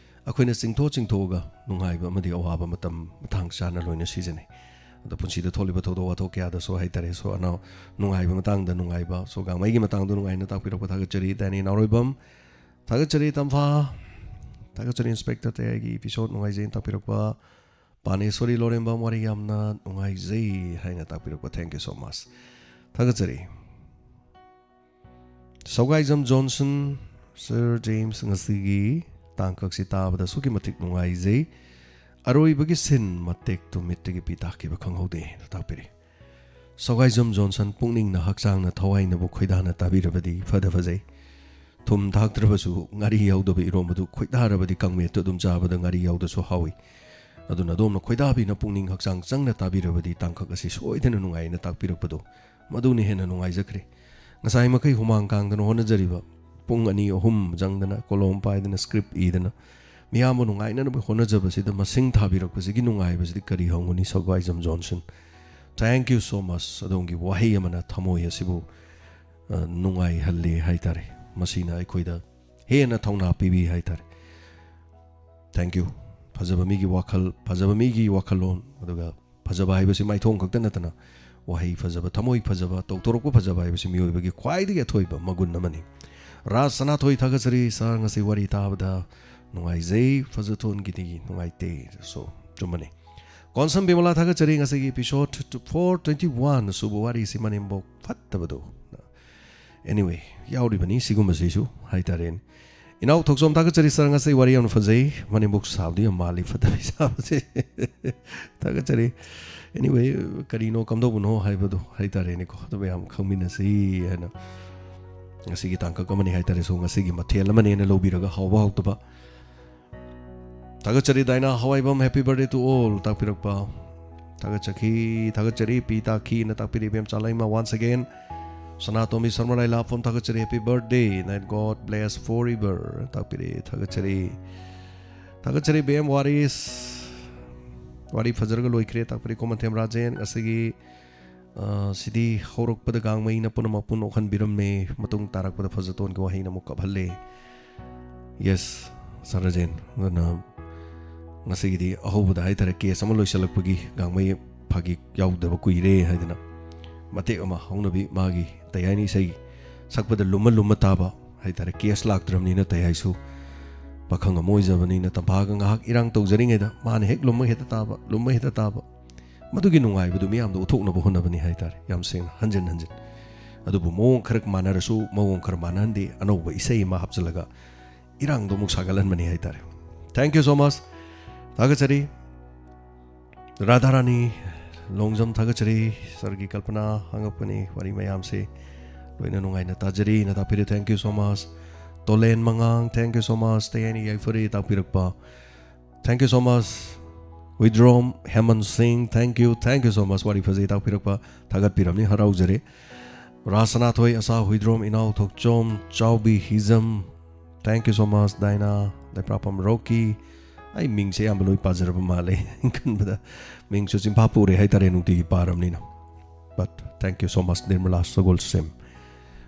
ꯑꯩꯈꯣꯏꯅ ꯆꯤꯡꯊꯣꯛ ꯆꯤꯡꯊꯣꯛꯑꯒ ꯅꯨꯡꯉꯥꯏꯕ ꯑꯃꯗꯤ ꯑꯋꯥꯕ ꯃꯇꯝ ꯃꯇꯥꯡ ꯆꯥꯅ ꯂꯣꯏꯅ ꯁꯤꯖꯤꯟꯅꯩ꯫ ꯑꯗꯣ ꯄꯨꯟꯁꯤꯗ ꯊꯣꯛꯂꯤꯕ ꯊꯧꯗꯣꯛ ꯋꯥꯊꯣꯛ ꯀꯌꯥꯗꯁꯨ ꯍꯥꯏꯇꯥꯔꯦ, ꯁꯣ ꯑꯅꯥꯎ ꯅꯨꯡꯉꯥꯏꯕ ꯃꯇꯥꯡꯗ ꯅꯨꯡꯉꯥꯏꯕ, ꯁꯣ ꯒꯥꯡꯃꯩꯒꯤ ꯃꯇꯥꯡꯗ ꯅꯨꯡꯉꯥꯏꯅ ꯇꯥꯛꯄꯤꯔꯛꯄ ꯊꯥꯒꯠꯆꯔꯤ ꯗꯥꯅꯤ ꯅꯥꯎꯔꯣꯏꯕꯝ, ꯊꯥꯒꯠꯆꯔꯤ ꯇꯝꯐꯥ, ꯊꯥꯒꯠꯆꯔꯤ ꯏꯟꯁꯄꯦꯛꯇꯔ ꯇꯌꯥꯏꯒꯤ ꯏꯄꯤꯁꯣꯗ ꯅꯨꯡꯉꯥꯏꯖꯩꯅ ꯇꯥꯛꯄꯤꯔꯛꯄ ꯄꯥꯅꯦꯁꯣꯔꯤ ꯂꯣꯔꯦꯝꯕꯝ, ꯋꯥꯔꯤ ꯌꯥꯝꯅ ꯅꯨꯡꯉꯥꯏꯖꯩ ꯍꯥꯏꯅ ꯇꯥꯛꯄꯤꯔꯛꯄ, thank you so much, ꯊꯥꯒꯠꯆꯔꯤ꯫ ꯁꯧꯒꯥꯏꯖꯝ ꯖꯣꯟꯁꯟ, ꯁꯔ ꯖꯦꯝꯁ, ꯉꯁꯤꯒꯤ ꯇꯥꯡꯀꯛꯁꯤ ꯇꯥꯕꯗ ꯑꯁꯨꯛꯀꯤ ꯃꯇꯤꯛ ꯅꯨꯡꯉꯥꯏꯖꯩ꯫ ꯑꯔꯣꯏꯕꯒꯤ ꯁꯤꯟ ꯃꯇꯦꯛꯇꯨ ꯃꯤꯠꯇꯒꯤ ꯄꯤ ꯇꯥꯈꯤꯕ ꯈꯪꯍꯧꯗꯦ ꯇꯥꯛꯄꯤꯔꯤ꯫ ꯁꯧꯒꯥꯏꯖꯝ ꯖꯣꯟꯁꯟ, ꯄꯨꯛꯅꯤꯡꯅ ꯍꯛꯆꯥꯡꯅ ꯊꯋꯥꯏꯅꯕꯨ ꯈꯣꯏꯗꯥꯅ ꯇꯥꯕꯤꯔꯕꯗꯤ ꯐꯗ ꯐꯖꯩ꯫ ꯊꯨꯝ ꯊꯥꯛꯇ꯭ꯔꯕꯁꯨ ꯉꯥꯔꯤ ꯌꯥꯎꯗꯕ ꯏꯔꯣꯝꯕꯗꯨ ꯈꯣꯏꯗꯥꯔꯕꯗꯤ ꯀꯥꯡꯃꯦꯠꯇꯨ ꯑꯗꯨꯝ ꯆꯥꯕꯗ ꯉꯥꯔꯤ ꯌꯥꯎꯗꯁꯨ ꯍꯥꯎꯏ꯫ ꯑꯗꯨꯅ ꯑꯗꯣꯝꯅ ꯈꯣꯏꯗꯥꯕꯤꯅ ꯄꯨꯛꯅꯤꯡ ꯍꯛꯆꯥꯡ ꯆꯪꯅ ꯇꯥꯕꯤꯔꯕꯗꯤ ꯇꯥꯡꯀꯛ ꯑꯁꯤ ꯁꯣꯏꯗꯅ ꯅꯨꯡꯉꯥꯏꯅ ꯇꯥꯛꯄꯤꯔꯛꯄꯗꯨ ꯃꯗꯨꯅ ꯍꯦꯟꯅ ꯅꯨꯡꯉꯥꯏꯖꯈ꯭ꯔꯦ꯫ ꯉꯁꯥꯏ ꯃꯈꯩ ꯍꯨꯃꯥꯡ ꯀꯥꯡꯗꯅ ꯍꯣꯠꯅꯖꯔꯤꯕ ꯄꯨꯡ ꯑꯅꯤ ꯑꯍꯨꯝ ꯆꯪꯗꯅ ꯀꯣꯂꯣꯝ ꯄꯥꯏꯗꯅ ꯁ꯭ꯀ꯭ꯔꯤꯞ ꯏꯗꯅ ꯃꯤꯌꯥꯝꯕꯨ ꯅꯨꯡꯉꯥꯏꯅꯅꯕ ꯍꯣꯠꯅꯖꯕꯁꯤꯗ ꯃꯁꯤꯡ ꯊꯥꯕꯤꯔꯛꯄꯁꯤꯒꯤ ꯅꯨꯡꯉꯥꯏꯕꯁꯤꯗꯤ ꯀꯔꯤ ꯍꯪꯉꯨꯅꯤ ꯁꯧꯒꯥꯏꯖꯝ Johnson. Thank you so much꯫ ꯑꯗꯣꯝꯒꯤ ꯋꯥꯍꯩ ꯑꯃꯅ ꯊꯃꯣꯏ ꯑꯁꯤꯕꯨ ꯑ, ꯅꯨꯡꯉꯥꯏꯍꯜꯂꯦ ꯍꯥꯏꯇꯥꯔꯦ꯫ ꯃꯁꯤꯅ ꯑꯩꯈꯣꯏꯗ ꯍꯦꯟꯅ ꯊꯧꯅꯥ ꯄꯤꯕꯤ ꯍꯥꯏꯇꯥꯔꯦ꯫ Thank you꯫ ꯐꯖꯕ ꯃꯤꯒꯤ ꯋꯥꯈꯜ, ꯐꯖꯕ ꯃꯤꯒꯤ ꯋꯥꯈꯜꯂꯣꯟ, ꯑꯗꯨꯒ ꯐꯖꯕ ꯍꯥꯏꯕꯁꯤ ꯃꯥꯏꯊꯣꯡ ꯈꯛꯇ ꯅꯠꯇꯅ ꯋꯥꯍꯩ ꯐꯖꯕ, ꯊꯃꯣꯏ ꯐꯖꯕ, ꯇꯧꯊꯣꯔꯛꯄ ꯐꯖꯕ ꯍꯥꯏꯕꯁꯤ ꯃꯤꯑꯣꯏꯕꯒꯤ ꯈ꯭ꯋꯥꯏꯗꯒꯤ ꯑꯊꯣꯏꯕ ꯃꯒꯨꯟ ꯑꯃꯅꯤ꯫ ꯔꯥꯖ ꯁꯅꯥꯊꯣꯏ, ꯊꯥꯒꯠꯆꯔꯤ ꯁꯥꯔ, ꯉꯁꯤ ꯋꯥꯔꯤ ꯇꯥꯕꯗ ꯅꯨꯡꯉꯥꯏꯖꯩ, ꯐꯖꯊꯣꯟꯒꯤꯗꯤ ꯅꯨꯡꯉꯥꯏꯇꯦ꯫ So, ꯆꯨꯝꯕꯅꯤ꯫ ꯀꯣꯟꯁꯝ ꯕꯤꯃꯂꯥ, ꯊꯥꯒꯠꯆꯔꯤ ꯉꯁꯤꯒꯤ episode four twenty one ꯁꯨꯕ ꯋꯥꯔꯤꯁꯤ, ꯃꯅꯦꯝꯕꯣꯛ ꯐꯠꯇꯕꯗꯣ꯫ Anyway, ꯌꯥꯎꯔꯤꯕꯅꯤ ꯁꯤꯒꯨꯝꯕꯁꯤꯁꯨ ꯍꯥꯏꯇꯥꯔꯦꯅꯦ꯫ ꯏꯅꯥꯎ ꯊꯣꯛꯆꯣꯝ, ꯊꯥꯒꯠꯆꯔꯤ ꯁꯥꯔ, ꯉꯁꯤ ꯋꯥꯔꯤ ꯌꯥꯝꯅ ꯐꯖꯩ꯫ ꯃꯅꯦꯝꯕꯣꯛ ꯁꯥꯕꯗꯤ ꯌꯥꯝ ꯃꯥꯜꯂꯤ ꯐꯠꯇꯕꯤ ꯁꯥꯕꯁꯦ꯫ ꯊꯥꯒꯠꯆꯔꯤ꯫ Anyway, ꯀꯔꯤꯅꯣ ꯀꯝꯗꯧꯕꯅꯣ ꯍꯥꯏꯕꯗꯣ ꯍꯥꯏꯇꯥꯔꯦꯅꯦꯀꯣ, ꯑꯗꯨ ꯃꯌꯥꯝ ꯈꯪꯃꯤꯟꯅꯁꯤ ꯍꯥꯏꯅ ꯉꯁꯤꯒꯤ ꯇꯥꯡꯀꯛ ꯑꯃꯅꯤ ꯍꯥꯏꯇꯥꯔꯦ꯫ So, ꯉꯁꯤꯒꯤ ꯃꯊꯦꯜ ꯑꯃꯅꯦꯅ ꯂꯧꯕꯤꯔꯒ ꯍꯥꯎꯕ ꯍꯥꯎꯇꯕ ꯊꯥꯒꯠꯆꯔꯤ ꯗꯥꯏꯅꯥ ꯍꯋꯥꯏꯕꯝ, happy birthday to all ꯇꯥꯛꯄꯤꯔꯛꯄ꯫ ꯊꯥꯒꯠꯆꯈꯤ, ꯊꯥꯒꯠꯆꯔꯤ ꯄꯤ ꯇꯥꯈꯤꯅ ꯇꯥꯛꯄꯤꯔꯤ ꯏꯕꯦꯝ ꯆꯥꯂꯩꯃ once again꯫ ꯁꯅꯥꯇꯣꯝꯕꯤ ꯁꯔꯃ ꯂꯥꯏꯂꯥꯐꯝ, ꯊꯥꯒꯠꯆꯔꯤ, happy birthday, that God bless forever ꯇꯥꯛꯄꯤꯔꯤ, ꯊꯥꯒꯠꯆꯔꯤ꯫ ꯊꯥꯒꯠꯆꯔꯤ ꯕꯦꯝ ꯋꯥꯔꯤꯁ, ꯋꯥꯔꯤ ꯐꯖꯔꯒ ꯂꯣꯏꯈ꯭ꯔꯦ ꯇꯥꯛꯄꯤꯔꯤ ꯀꯣꯃꯟꯊꯦꯝ ꯔꯥꯖꯦꯟ꯫ ꯉꯁꯤꯒꯤ ꯑ, ꯁꯤꯗꯤ ꯍꯧꯔꯛꯄꯗ ꯒꯥꯡꯃꯩꯅ ꯄꯨꯝꯅꯃꯛꯄꯨ ꯅꯣꯛꯍꯟꯕꯤꯔꯝꯃꯦ, ꯃꯇꯨꯡ ꯇꯥꯔꯛꯄꯗ ꯐꯖꯇꯣꯟꯒꯤ ꯋꯥꯍꯩꯅ ꯑꯃꯨꯛ ꯀꯞꯍꯜꯂꯦ꯫ Yes, ꯁꯥꯔ ꯔꯥꯖꯦꯟ, ꯑꯗꯨꯅ ꯉꯁꯤꯒꯤꯗꯤ ꯑꯍꯧꯕꯗ ꯍꯥꯏꯇꯥꯔꯦ, ꯀꯦꯁ ꯑꯃ ꯂꯣꯏꯁꯤꯜꯂꯛꯄꯒꯤ ꯒꯥꯡꯃꯩ ꯐꯥꯒꯤ ꯌꯥꯎꯗꯕ ꯀꯨꯏꯔꯦ ꯍꯥꯏꯗꯅ ꯃꯇꯦꯛ ꯑꯃ ꯍꯧꯅꯕꯤ ꯃꯥꯒꯤ ꯇꯌꯥꯏꯅ ꯏꯁꯩ ꯁꯛꯄꯗ ꯂꯨꯝꯃ ꯂꯨꯝꯃ ꯇꯥꯕ ꯍꯥꯏꯇꯥꯔꯦ, ꯀꯦꯁ ꯂꯥꯛꯇ꯭ꯔꯕꯅꯤꯅ ꯇꯌꯥꯏꯁꯨ ꯄꯥꯈꯪ ꯑꯃ ꯑꯣꯏꯖꯕꯅꯤꯅ ꯇꯝꯐꯥꯒ ꯉꯥꯏꯍꯥꯛ ꯏꯔꯥꯡ ꯇꯧꯖꯔꯤꯉꯩꯗ ꯃꯥꯅ ꯍꯦꯛ ꯂꯨꯝꯃ ꯍꯦꯛꯇ ꯇꯥꯕ, ꯂꯨꯝꯃ ꯍꯦꯛꯇ ꯇꯥꯕ, ꯃꯗꯨꯒꯤ ꯅꯨꯡꯉꯥꯏꯕꯗꯨ ꯃꯤꯌꯥꯝꯗ ꯎꯠꯊꯣꯛꯅꯕ ꯍꯣꯠꯅꯕꯅꯤ ꯍꯥꯏꯇꯥꯔꯦ, ꯌꯥꯝ ꯁꯦꯡꯅ ꯍꯟꯖꯤꯟ ꯍꯟꯖꯤꯟ꯫ ꯑꯗꯨꯕꯨ ꯃꯑꯣꯡ ꯈꯔ ꯃꯥꯟꯅꯔꯁꯨ ꯃꯑꯣꯡ ꯈꯔ ꯃꯥꯟꯅꯍꯟꯗꯦ, ꯑꯅꯧꯕ ꯏꯁꯩ ꯑꯃ ꯍꯥꯞꯆꯤꯜꯂꯒ ꯏꯔꯥꯡꯗꯣ ꯑꯃꯨꯛ ꯁꯥꯒꯠꯍꯟꯕꯅꯤ ꯍꯥꯏꯇꯥꯔꯦ꯫ Thank you so much. ꯊꯥꯒꯠꯆꯔꯤ꯫ ꯔꯥꯙꯥꯔꯥꯅꯤ ꯂꯣꯡꯖꯝ, ꯊꯥꯒꯠꯆꯔꯤ꯫ ꯁꯥꯔꯒꯤ ꯀꯜꯄꯅꯥ ꯍꯪꯉꯛꯄꯅꯤ, ꯋꯥꯔꯤ ꯃꯌꯥꯝꯁꯦ ꯂꯣꯏꯅ ꯅꯨꯡꯉꯥꯏꯅ ꯇꯥꯖꯔꯤ꯫ ꯅ ꯇꯥꯛꯄꯤꯔꯦ, thank you so much꯫ ꯇꯣꯂꯦꯟ ꯃꯉꯥꯡ, thank you so much꯫ ꯇꯌꯥꯏꯅ ꯌꯥꯏꯐꯔꯦ ꯇꯥꯛꯄꯤꯔꯛꯄ, thank you so much꯫ ꯋꯤꯗ꯭ꯔꯣꯝ ꯍꯦꯃꯟ ꯁꯤꯡ, thank you, thank you so much꯫ ꯋꯥꯔꯤ ꯐꯖꯩ ꯇꯥꯛꯄꯤꯔꯛꯄ, ꯊꯥꯒꯠꯄꯤꯔꯝꯅꯤ, ꯍꯔꯥꯎꯖꯔꯦ꯫ ꯔꯥꯁꯅꯥꯊꯣꯏ, ꯑꯁꯥ ꯍꯨꯏꯗ꯭ꯔꯣꯝ, ꯏꯅꯥꯎ ꯊꯣꯛꯆꯣꯝ, ꯆꯥꯎꯕꯤ ꯍꯤꯖꯝ, thank you so much꯫ ꯗꯥꯏꯅꯥ, ꯂꯩꯄ꯭ꯔꯥꯄꯝ ꯔꯣꯀꯤ, ꯑꯩ ꯃꯤꯡꯁꯦ ꯑꯌꯥꯝꯕ ꯂꯣꯏ ꯄꯥꯖꯔꯕ ꯃꯥꯜꯂꯦ ꯈꯟꯕꯗ꯫ ꯃꯤꯡꯁꯨ ꯆꯤꯟꯐꯥ ꯄꯨꯔꯦ ꯍꯥꯏꯇꯥꯔꯦ, ꯅꯨꯡꯇꯤꯒꯤ ꯄꯥꯔꯕꯅꯤꯅ꯫ But thank you so much, Nirmala ꯁꯒꯣꯜꯁꯦꯝ꯫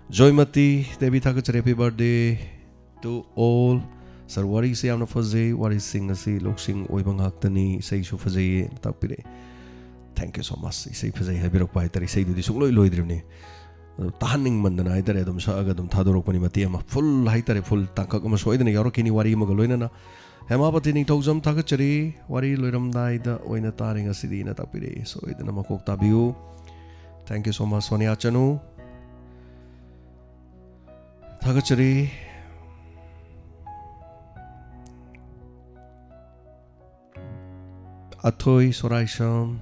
ꯖꯣꯏꯃꯇꯤ ꯗꯦꯕꯤ, ꯊꯥꯒꯠꯆꯔꯤ, happy birthday to all꯫ ꯁꯥꯔ, ꯋꯥꯔꯤꯁꯦ ꯌꯥꯝꯅ ꯐꯖꯩ, ꯋꯥꯔꯤꯁꯤꯡ ꯑꯁꯤ ꯂꯧꯁꯤꯡ ꯑꯣꯏꯕ ꯉꯥꯛꯇꯅꯤ, ꯏꯁꯩꯁꯨ ꯐꯖꯩꯌꯦ ꯇꯥꯛꯄꯤꯔꯛꯑꯦ꯫ Thank you so much꯫ ꯏꯁꯩ ꯐꯖꯩ ꯍꯥꯏꯕꯤꯔꯛꯄ ꯍꯥꯏꯇꯥꯔꯦ, ꯏꯁꯩꯗꯨꯗꯤ ꯁꯨꯡꯂꯣꯏ ꯂꯣꯏꯗ꯭ꯔꯤꯕꯅꯤ꯫ ꯑꯗꯨ ꯇꯥꯍꯟꯅꯤꯡꯃꯟꯗꯅ ꯍꯥꯏꯇꯥꯔꯦ, ꯑꯗꯨꯝ ꯁꯛꯑꯒ ꯑꯗꯨꯝ ꯊꯥꯗꯣꯔꯛꯄꯅꯤ, ꯃꯇꯦꯛ ꯑꯃ꯫ ꯐꯨꯜ ꯍꯥꯏꯇꯥꯔꯦ, ꯐꯨꯜ ꯇꯥꯡꯀꯛ ꯑꯃ ꯁꯣꯏꯗꯅ ꯌꯥꯎꯔꯛꯈꯤꯅꯤ, ꯋꯥꯔꯤ ꯑꯃꯒ ꯂꯣꯏꯅꯅ꯫ ꯍꯦꯃꯥꯄꯇꯤ ꯅꯤꯡꯊꯧꯖꯝ, ꯊꯥꯒꯠꯆꯔꯤ꯫ ꯋꯥꯔꯤ ꯂꯣꯏꯔꯝꯗꯥꯏꯗ ꯑꯣꯏꯅ ꯇꯥꯔꯦ ꯉꯁꯤꯗꯤꯅ ꯇꯥꯛꯄꯤꯔꯛꯏ, ꯁꯣꯏꯗꯅ ꯃꯀꯣꯛ ꯇꯥꯕꯤꯌꯨ꯫ Thank you so much, Sonia ꯆꯅꯨ꯫ ꯊꯥꯒꯠꯆꯔꯤ꯫ ꯑꯊꯣꯏ ꯁꯣꯔꯥꯏꯁꯝ,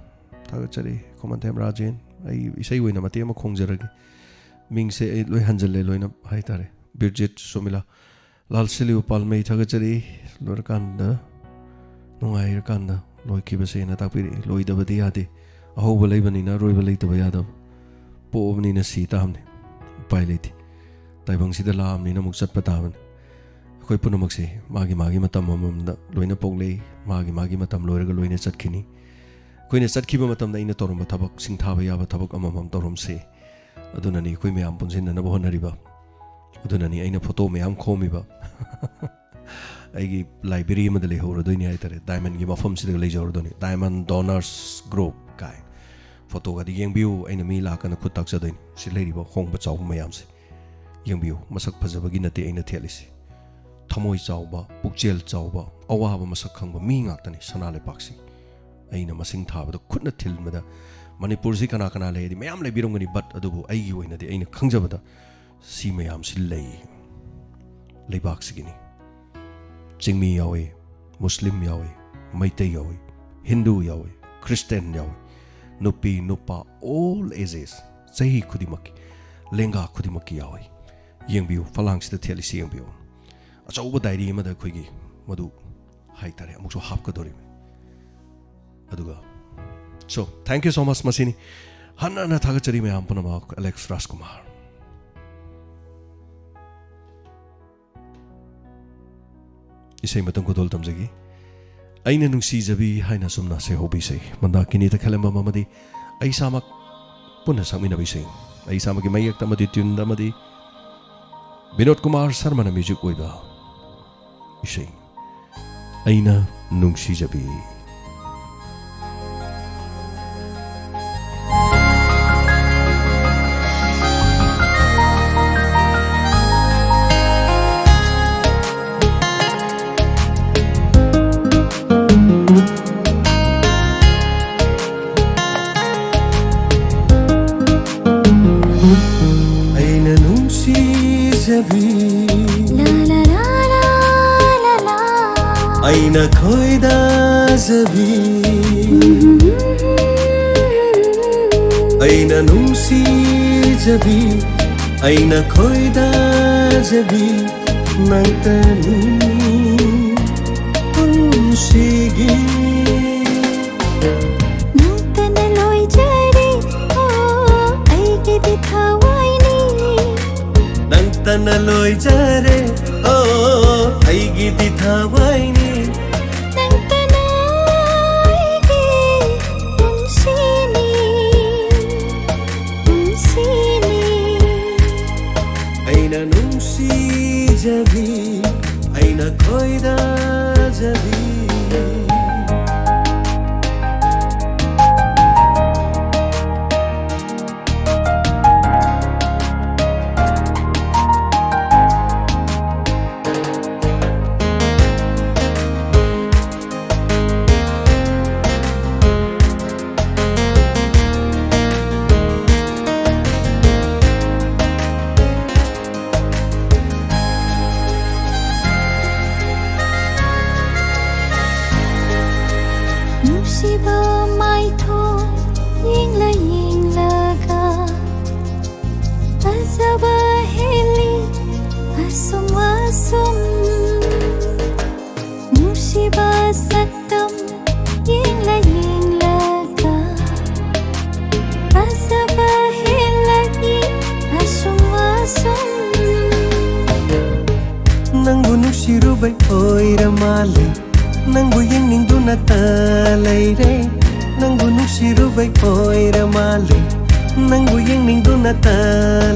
ꯊꯥꯒꯠꯆꯔꯤ꯫ ꯈꯣꯃꯟꯊꯦꯝ ꯔꯥꯖꯦꯟ, ꯑꯩ ꯏꯁꯩ ꯑꯣꯏꯅ ꯃꯇꯦꯛ ꯑꯃ ꯈꯣꯡꯖꯔꯒꯦ꯫ ꯃꯤꯡꯁꯦ ꯑꯩ ꯂꯣꯏ ꯍꯟꯖꯜꯂꯦ ꯂꯣꯏꯅ ꯍꯥꯏꯇꯥꯔꯦ꯫ ꯕꯤꯔꯖꯤꯠ ꯁꯨꯃꯤꯂꯥ, ꯂꯥꯜꯁꯤꯜꯂꯤꯌꯨ ꯄꯥꯜꯃꯩ, ꯊꯥꯒꯠꯆꯔꯤ꯫ ꯂꯣꯏꯔꯀꯥꯟꯗ, ꯅꯨꯡꯉꯥꯏꯔꯀꯥꯟꯗ ꯂꯣꯏꯈꯤꯕꯁꯦꯅ ꯇꯥꯛꯄꯤꯔꯛꯏ꯫ ꯂꯣꯏꯗꯕꯗꯤ ꯌꯥꯗꯦ, ꯑꯍꯧꯕ ꯂꯩꯕꯅꯤꯅ ꯑꯔꯣꯏꯕ ꯂꯩꯇꯕ ꯌꯥꯗꯕ꯫ ꯄꯣꯛꯑꯕꯅꯤꯅ ꯁꯤ ꯇꯥꯕꯅꯤ, ꯎꯄꯥꯏ ꯂꯩꯇꯦ꯫ ꯇꯥꯏꯕꯪꯁꯤꯗ ꯂꯥꯛꯑꯕꯅꯤꯅ ꯑꯃꯨꯛ ꯆꯠꯄ ꯇꯥꯕꯅꯤ꯫ ꯑꯩꯈꯣꯏ ꯄꯨꯝꯅꯃꯛꯁꯦ ꯃꯥꯒꯤ ꯃꯥꯒꯤ ꯃꯇꯝ ꯑꯃꯃꯝꯗ ꯂꯣꯏꯅ ꯄꯣꯛꯂꯛꯏ, ꯃꯥꯒꯤ ꯃꯥꯒꯤ ꯃꯇꯝ ꯂꯣꯏꯔꯒ ꯂꯣꯏꯅ ꯆꯠꯈꯤꯅꯤ꯫ ꯑꯩꯈꯣꯏꯅ ꯆꯠꯈꯤꯕ ꯃꯇꯝꯗ ꯑꯩꯅ ꯇꯧꯔꯝꯕ ꯊꯕꯛ, ꯁꯤꯡꯊꯥꯕ ꯌꯥꯕ ꯊꯕꯛ ꯑꯃꯃꯝ ꯇꯧꯔꯝꯁꯤ꯫ ꯑꯗꯨꯅꯅꯤ ꯑꯩꯈꯣꯏ ꯃꯌꯥꯝ ꯄꯨꯟꯁꯤꯟꯅꯅꯕ ꯍꯣꯠꯅꯔꯤꯕ꯫ ꯑꯗꯨꯅꯅꯤ ꯑꯩꯅ ꯐꯣꯇꯣ ꯃꯌꯥꯝ ꯈꯣꯝꯃꯤꯕ꯫ ꯑꯩꯒꯤ ꯂꯥꯏꯕ꯭ꯔꯦꯔꯤ ꯑꯃꯗ ꯂꯩꯍꯧꯔꯗꯣꯏꯅꯤ ꯍꯥꯏꯇꯥꯔꯦ, ꯗꯥꯏꯃꯟꯒꯤ ꯃꯐꯝꯁꯤꯗ ꯂꯩꯖꯍꯧꯔꯗꯣꯏꯅꯤ, ꯗꯥꯏꯃꯟ ꯗꯣꯅꯔꯁ ꯒ꯭ꯔꯨꯞ ꯀꯥꯏꯅ꯫ ꯐꯣꯇꯣꯒꯗꯤ ꯌꯦꯡꯕꯤꯌꯨ, ꯑꯩꯅ ꯃꯤ ꯂꯥꯛꯀꯅ ꯈꯨꯠ ꯇꯥꯛꯆꯗꯣꯏꯅꯤ꯫ ꯁꯤ ꯂꯩꯔꯤꯕ ꯍꯣꯡꯕ ꯆꯥꯎꯕ ꯃꯌꯥꯝꯁꯦ ꯌꯦꯡꯕꯤꯌꯨ, ꯃꯁꯛ ꯐꯖꯕꯒꯤ ꯅꯠꯇꯦ ꯑꯩꯅ ꯊꯦꯠꯂꯤꯁꯤ꯫ ꯊꯃꯣꯏ ꯆꯥꯎꯕ, ꯄꯨꯛꯆꯦꯜ ꯆꯥꯎꯕ, ꯑꯋꯥꯕ ꯃꯁꯛ ꯈꯪꯕ ꯃꯤ ꯉꯥꯛꯇꯅꯤ ꯁꯅꯥ ꯂꯩꯕꯥꯛꯁꯤ꯫ ꯑꯩꯅ ꯃꯁꯤꯡ ꯊꯥꯕꯗ, ꯈꯨꯠꯅ ꯊꯤꯟꯕꯗ, ꯃꯅꯤꯄꯨꯔꯁꯤ ꯀꯅꯥ ꯀꯅꯥ ꯂꯩ ꯍꯥꯏꯗꯤ ꯃꯌꯥꯝ ꯂꯩꯕꯤꯔꯝꯒꯅꯤ, but ꯑꯗꯨꯕꯨ ꯑꯩꯒꯤ ꯑꯣꯏꯅꯗꯤ ꯑꯩꯅ ꯈꯪꯖꯕꯗ ꯁꯤ ꯃꯌꯥꯝꯁꯤ ꯂꯩ꯫ ꯂꯩꯕꯥꯛꯁꯤꯒꯤꯅꯤ꯫ ꯆꯤꯡꯃꯤ ꯌꯥꯎꯏ, ꯃꯨꯁꯂꯤꯝ ꯌꯥꯎꯏ, ꯃꯩꯇꯩ ꯌꯥꯎꯏ, ꯍꯤꯟꯗꯨ ꯌꯥꯎꯏ, ꯈ꯭ꯔꯤꯁꯇꯤꯌꯥꯟ ꯌꯥꯎꯏ, ꯅꯨꯄꯤ ꯅꯨꯄꯥ, all ages, ꯆꯍꯤ ꯈꯨꯗꯤꯡꯃꯛꯀꯤ, ꯂꯦꯡꯒꯥ ꯈꯨꯗꯤꯡꯃꯛꯀꯤ ꯌꯥꯎꯏ꯫ ꯌꯦꯡꯕꯤꯌꯨ, ꯐꯂꯥꯡꯁꯤꯗ ꯊꯦꯠꯂꯤꯁꯤ ꯌꯦꯡꯕꯤꯌꯨ꯫ ꯑꯆꯧꯕ ꯗꯥꯏꯔꯤ ꯑꯃꯗ ꯑꯩꯈꯣꯏꯒꯤ ꯃꯗꯨ ꯍꯥꯏꯇꯥꯔꯦ, ꯑꯃꯨꯛꯁꯨ ꯍꯥꯞꯀꯗꯧꯔꯤꯕꯅꯤ꯫ ꯑꯗꯨꯒ, so, thank you so much꯫ ꯃꯁꯤꯅꯤ꯫ ꯍꯟꯅ ꯍꯟꯅ ꯊꯥꯒꯠꯆꯔꯤ ꯃꯌꯥꯝ ꯄꯨꯝꯅꯃꯛ꯫ ꯑꯦꯂꯦꯛꯁ ꯔꯥꯖꯀꯨꯃꯥꯔ꯫ ꯏꯁꯩ ꯃꯇꯨꯡ ꯈꯨꯗꯣꯜ ꯇꯝꯖꯒꯦ꯫ ꯑꯩꯅ ꯅꯨꯡꯁꯤꯖꯕꯤ ꯍꯥꯏꯅ ꯑꯁꯨꯝꯅ ꯁꯩꯍꯧꯕ ꯏꯁꯩ, ꯃꯟꯗꯥꯀꯤꯅꯤ ꯇꯈꯦꯂꯝꯕꯝ ꯑꯃꯗꯤ ꯑꯩ ꯏꯁꯥꯃꯛ ꯄꯨꯟꯅ ꯁꯛꯃꯤꯟꯅꯕ ꯏꯁꯩ꯫ ꯑꯩ ꯏꯁꯥꯃꯛꯀꯤ ꯃꯌꯦꯛꯇ ꯑꯃꯗꯤ ꯇ꯭ꯌꯨꯟꯗ ꯑꯃꯗꯤ ꯕꯤꯅꯣꯗ ꯀꯨꯃꯥꯔ ꯁꯔꯃꯅ ꯃ꯭ꯌꯨꯖꯤꯛ ꯑꯣꯏꯕ ꯏꯁꯩ, ꯑꯩꯅ ꯅꯨꯡꯁꯤꯖꯕꯤ꯫ ꯑꯩꯅ ꯅꯨꯡꯁꯤꯖꯕꯤ, ꯑꯩꯅ ꯈꯣꯏꯗꯥꯖꯕꯤ, ꯑꯩꯅ ꯅꯨꯡꯁꯤꯖꯕꯤ, ꯑꯩꯅ ꯈꯣꯏꯗꯥꯖꯕꯤ, ꯅꯪꯇꯅꯤ ꯄꯨꯟꯁꯤꯒꯤ꯫ ꯅꯪꯇꯅ ꯂꯣꯏꯖꯔꯦ, ꯑꯣ, ꯑꯩꯒꯤꯗꯤ ꯊꯋꯥꯏꯅꯤ꯫ ꯅꯪꯇꯅ ꯂꯣꯏꯖꯔꯦ, ꯑꯣ, ꯑꯩꯒꯤꯗꯤ ꯊꯋꯥꯏꯅꯤ꯫ ꯅꯪꯇꯅ ꯑꯩꯒꯤ ꯄꯨꯟꯁꯤꯅꯤ, ꯄꯨꯟꯁꯤꯅꯤ꯫ ꯑꯩꯅ ꯅꯨꯡꯁꯤꯖꯕꯤ, ꯑꯩꯅ ꯅꯈꯣꯏꯗ ꯖꯕꯤ꯫ ꯅꯨꯡꯁꯤꯕ ꯃꯥꯏꯊꯣꯡ ꯌꯦꯡꯂ ꯌꯦꯡꯂꯒ ꯐꯖꯕ ꯍꯦꯜꯂꯤ ꯑꯁꯨꯝ ꯑꯁꯨꯝ꯫ ꯅꯨꯡꯁꯤꯕ ꯁꯛꯇꯝ ꯌꯦꯡꯂ ꯌꯦꯡꯂꯒ ꯐꯖꯕ ꯍꯦꯜꯂꯛꯏ ꯑꯁꯨꯝ ꯑꯁꯨꯝ꯫ ꯅꯪꯕꯨ ꯅꯨꯡꯁꯤꯔꯨꯕꯩ ꯑꯣꯏꯔ ꯃꯥꯜꯂꯦ, ꯅꯪꯕꯨ ꯌꯦꯡꯅꯤꯡꯗꯨꯅꯇ ꯂꯩꯔꯦ꯫ ꯅꯪꯕꯨ ꯅꯨꯡꯁꯤꯔꯨꯕꯩ ꯑꯣꯏꯔ ꯃꯥꯜꯂꯦ, ꯅꯪꯕꯨ ꯌꯦꯡꯅꯤꯡꯗꯨꯅꯇ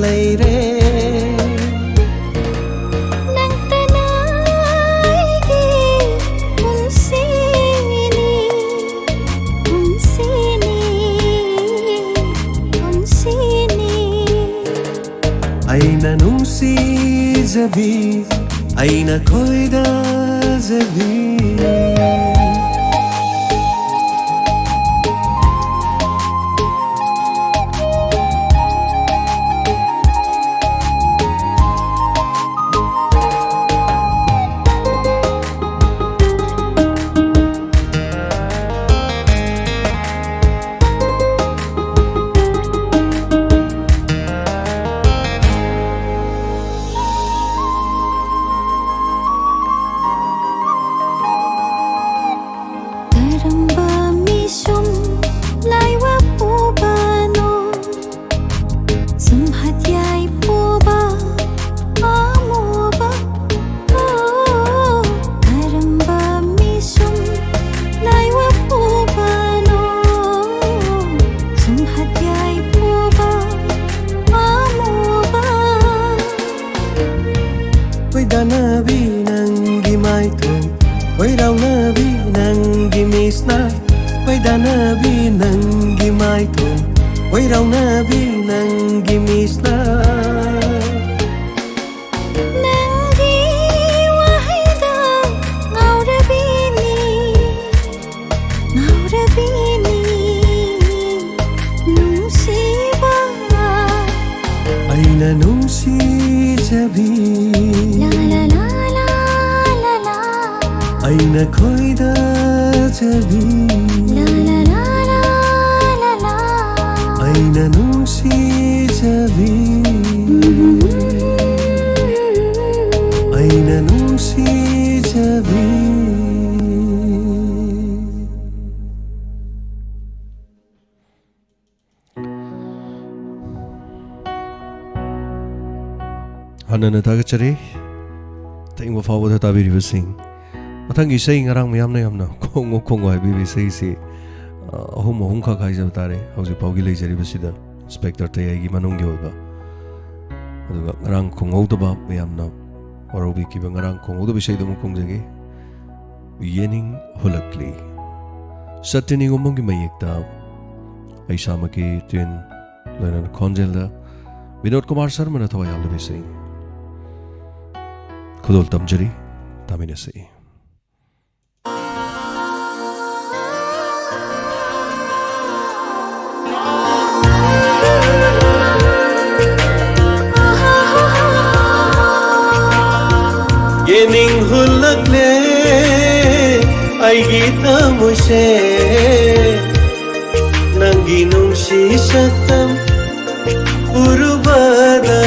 ꯂꯩꯔꯦ꯫ ꯅꯪꯇꯅ ꯑꯩꯒꯤ ꯄꯨꯟꯁꯤꯅꯤ, ꯄꯨꯟꯁꯤꯅꯤ, ꯄꯨꯟꯁꯤꯅꯤ꯫ ꯑꯩꯅ ꯅꯨꯡꯁꯤꯖꯕꯤ, ꯑꯩꯅ ꯈꯣꯏꯗꯥꯖꯕꯤ꯫ ꯀꯔꯝꯕ ꯃꯤꯁꯨꯝ ꯂꯥꯏꯋꯥ ꯄꯨꯕꯅꯣ? ꯁꯨꯝ ꯍꯠꯌꯥꯏ ꯄꯨꯕ ꯑꯃꯨꯕ꯫ ꯑꯣ, ꯀꯔꯝꯕ ꯃꯤꯁꯨꯝ ꯂꯥꯏꯋꯥ ꯄꯨꯕꯅꯣ? ꯁꯨꯝ ꯍꯠꯌꯥꯏ ꯄꯨꯕ ꯑꯃꯨꯕ꯫ ꯈꯣꯏꯗꯥꯅꯕꯤ ꯅꯪ ꯈꯣꯏꯔꯥꯎꯅꯕꯤ ꯅꯪꯒꯤ ꯃꯤꯠꯁꯅ, ꯈꯣꯏꯗꯥꯅꯕꯤ ꯅꯪꯒꯤ ꯃꯥꯏꯊꯣꯡ, ꯈꯣꯏꯔꯥꯎꯅꯕꯤ ꯅꯪꯒꯤ ꯃꯤꯠꯁꯅ꯫ ꯅꯪꯒꯤ ꯋꯥꯍꯩꯗ ꯉꯥꯎꯔꯕꯤꯅꯤ, ꯉꯥꯎꯔꯕꯤꯅꯤ ꯅꯨꯡꯁꯤꯕ꯫ ꯑꯩꯅ ꯅꯨꯡꯁꯤꯖꯕꯤ꯫ ꯂꯥ, ꯂꯥ, ꯂꯥ, ꯂꯥ, ꯂꯥ, ꯂꯥ꯫ ꯑꯩꯅ ꯈꯣꯏꯗꯥꯖꯕꯤ꯫ ꯂꯥ, ꯂꯥ, ꯂꯥ, ꯂꯥ, ꯂꯥ, ꯂꯥ꯫ ꯑꯩꯅ ꯅꯨꯡꯁꯤꯖꯕꯤ꯫ ꯑꯩꯅ ꯅꯨꯡꯁꯤꯖꯕꯤ꯫ ꯍꯟꯅꯅ ꯊꯥꯒꯠꯆꯔꯤ꯫ ꯊꯦꯡꯕ ꯐꯥꯎꯕꯗ ꯇꯥꯕꯤꯔꯤꯕꯁꯤꯡ꯫ ꯃꯊꯪꯒꯤ ꯏꯁꯩ, ꯉꯔꯥꯡ ꯃꯌꯥꯝꯅ ꯌꯥꯝꯅ "ꯈꯣꯡꯉꯣ ꯈꯣꯡꯉꯣ" ꯍꯥꯏꯕꯤꯕ ꯏꯁꯩꯁꯤ, ꯑ, ꯑꯍꯨꯝ, ꯑꯍꯨꯝꯈꯛ ꯍꯥꯏꯖꯕ ꯇꯥꯔꯦ꯫ ꯍꯧꯖꯤꯛ ꯐꯥꯎꯒꯤ ꯂꯩꯖꯔꯤꯕꯁꯤꯗ ꯏꯟꯁꯄꯦꯛꯇꯔ ꯇꯌꯥꯏꯒꯤ ꯃꯅꯨꯡꯒꯤ ꯑꯣꯏꯕ꯫ ꯑꯗꯨꯒ ꯉꯔꯥꯡ ꯈꯣꯡꯍꯧꯗꯕ, ꯃꯌꯥꯝꯅ ꯋꯥꯔꯧꯕꯤꯈꯤꯕ ꯉꯔꯥꯡ ꯈꯣꯡꯍꯧꯗꯕ ꯏꯁꯩꯗꯨ ꯑꯃꯨꯛ ꯈꯣꯡꯖꯒꯦ꯫ ꯌꯦꯅꯤꯡ ꯍꯨꯜꯂꯛꯂꯤ꯫ ꯁꯇ꯭ꯌ ꯅꯤꯉꯣꯝꯕꯝꯒꯤ ꯃꯌꯦꯛꯇ, ꯑꯩ ꯏꯁꯥꯃꯛꯀꯤ ꯇ꯭ꯌꯨꯟ ꯂꯣꯏꯅꯅ ꯈꯣꯟꯖꯦꯜꯗ ꯕꯤꯅꯣꯗ ꯀꯨꯃꯥꯔ ꯁꯔꯃꯅ ꯊꯋꯥꯏ ꯌꯥꯎꯂꯕ ꯏꯁꯩ ꯈꯨꯗꯣꯜ ꯇꯝꯖꯔꯤ, ꯇꯥꯃꯤꯟꯅꯁꯤ꯫ ꯌꯦꯅꯤꯡ ꯍꯨꯜꯂꯛꯂꯦ ꯑꯩꯒꯤ ꯊꯃꯣꯏꯁꯦ, ꯅꯪꯒꯤ ꯅꯨꯡꯁꯤ ꯁꯛꯇꯝ ꯎꯔꯨꯕꯗ꯫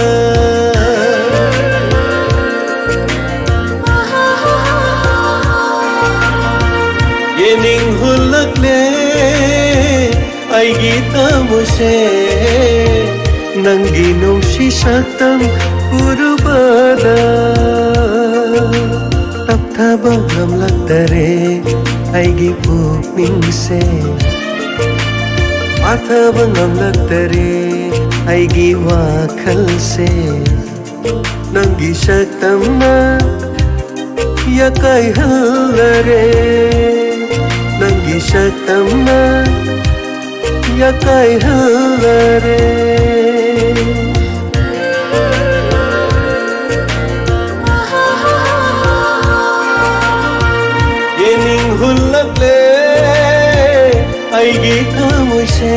ꯌꯦꯅꯤꯡ ꯍꯨꯜꯂꯛꯂꯦ ꯑꯩꯒꯤ ꯊꯃꯣꯏꯁꯦ, ꯅꯪꯒꯤ ꯅꯨꯡꯁꯤ ꯁꯛꯇꯝ ꯎꯔꯨꯕꯗ꯫ ꯇꯞꯊꯕ ꯉꯝꯂꯛꯇꯔꯦ ꯑꯩꯒꯤ ꯄꯨꯛꯅꯤꯡꯁꯦ, ꯄꯥꯊꯕ ꯉꯝꯂꯛꯇꯔꯦ ꯑꯩꯒꯤ ꯋꯥꯈꯜꯁꯦ꯫ ꯅꯪꯒꯤ ꯁꯛꯇꯝꯅ ꯌꯥꯀꯥꯏꯍꯜꯂꯔꯦ, ꯅꯪꯒꯤ ꯁꯛꯇꯝꯅ ꯌꯥꯀꯥꯏꯍꯜꯂꯔꯦ꯫ ꯌꯦꯡꯅꯤꯡ ꯍꯨꯜꯂꯛꯂꯦ ꯑꯩꯒꯤ ꯊꯃꯣꯏꯁꯦ,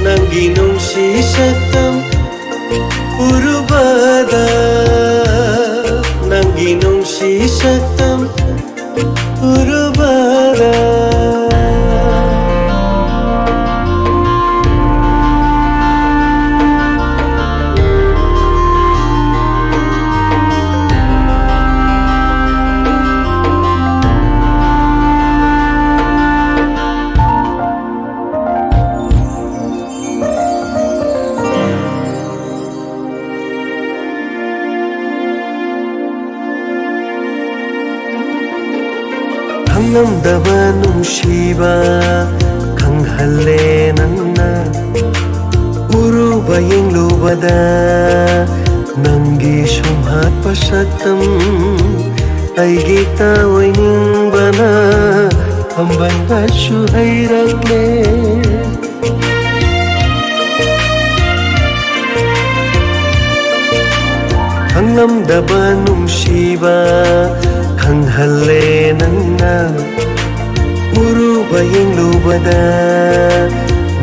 ꯅꯪꯒꯤ ꯅꯨꯡꯁꯤ ꯁꯛꯇꯝ ꯎꯔꯨꯕꯗ, ꯅꯪꯒꯤ ꯅꯨꯡꯁꯤ ꯁꯛꯇꯝ ꯎꯔꯨꯕꯗ꯫ ꯈꯪꯂꯝꯗꯕ ꯅꯨꯡꯁꯤꯕ ꯈꯪꯍꯜꯂꯦ ꯅꯪꯅ꯫ ꯎꯔꯨꯕ ꯌꯦꯡꯂꯨꯕꯗ ꯅꯪꯒꯤ ꯁꯨꯝꯍꯠꯄ ꯁꯛꯇꯝ ꯑꯩꯒꯤ ꯇꯥꯑꯣꯏꯅꯤꯡꯕꯅ ꯈꯝꯕꯟꯕꯁꯨ ꯍꯩꯔꯛꯂꯦ꯫ ꯈꯪꯂꯝꯗꯕ ꯅꯨꯡꯁꯤꯕ ꯈꯪꯍꯜꯂꯦ ꯅꯪꯅ꯫ ꯎꯔꯨꯕ ꯌꯦꯡꯂꯨꯕꯗ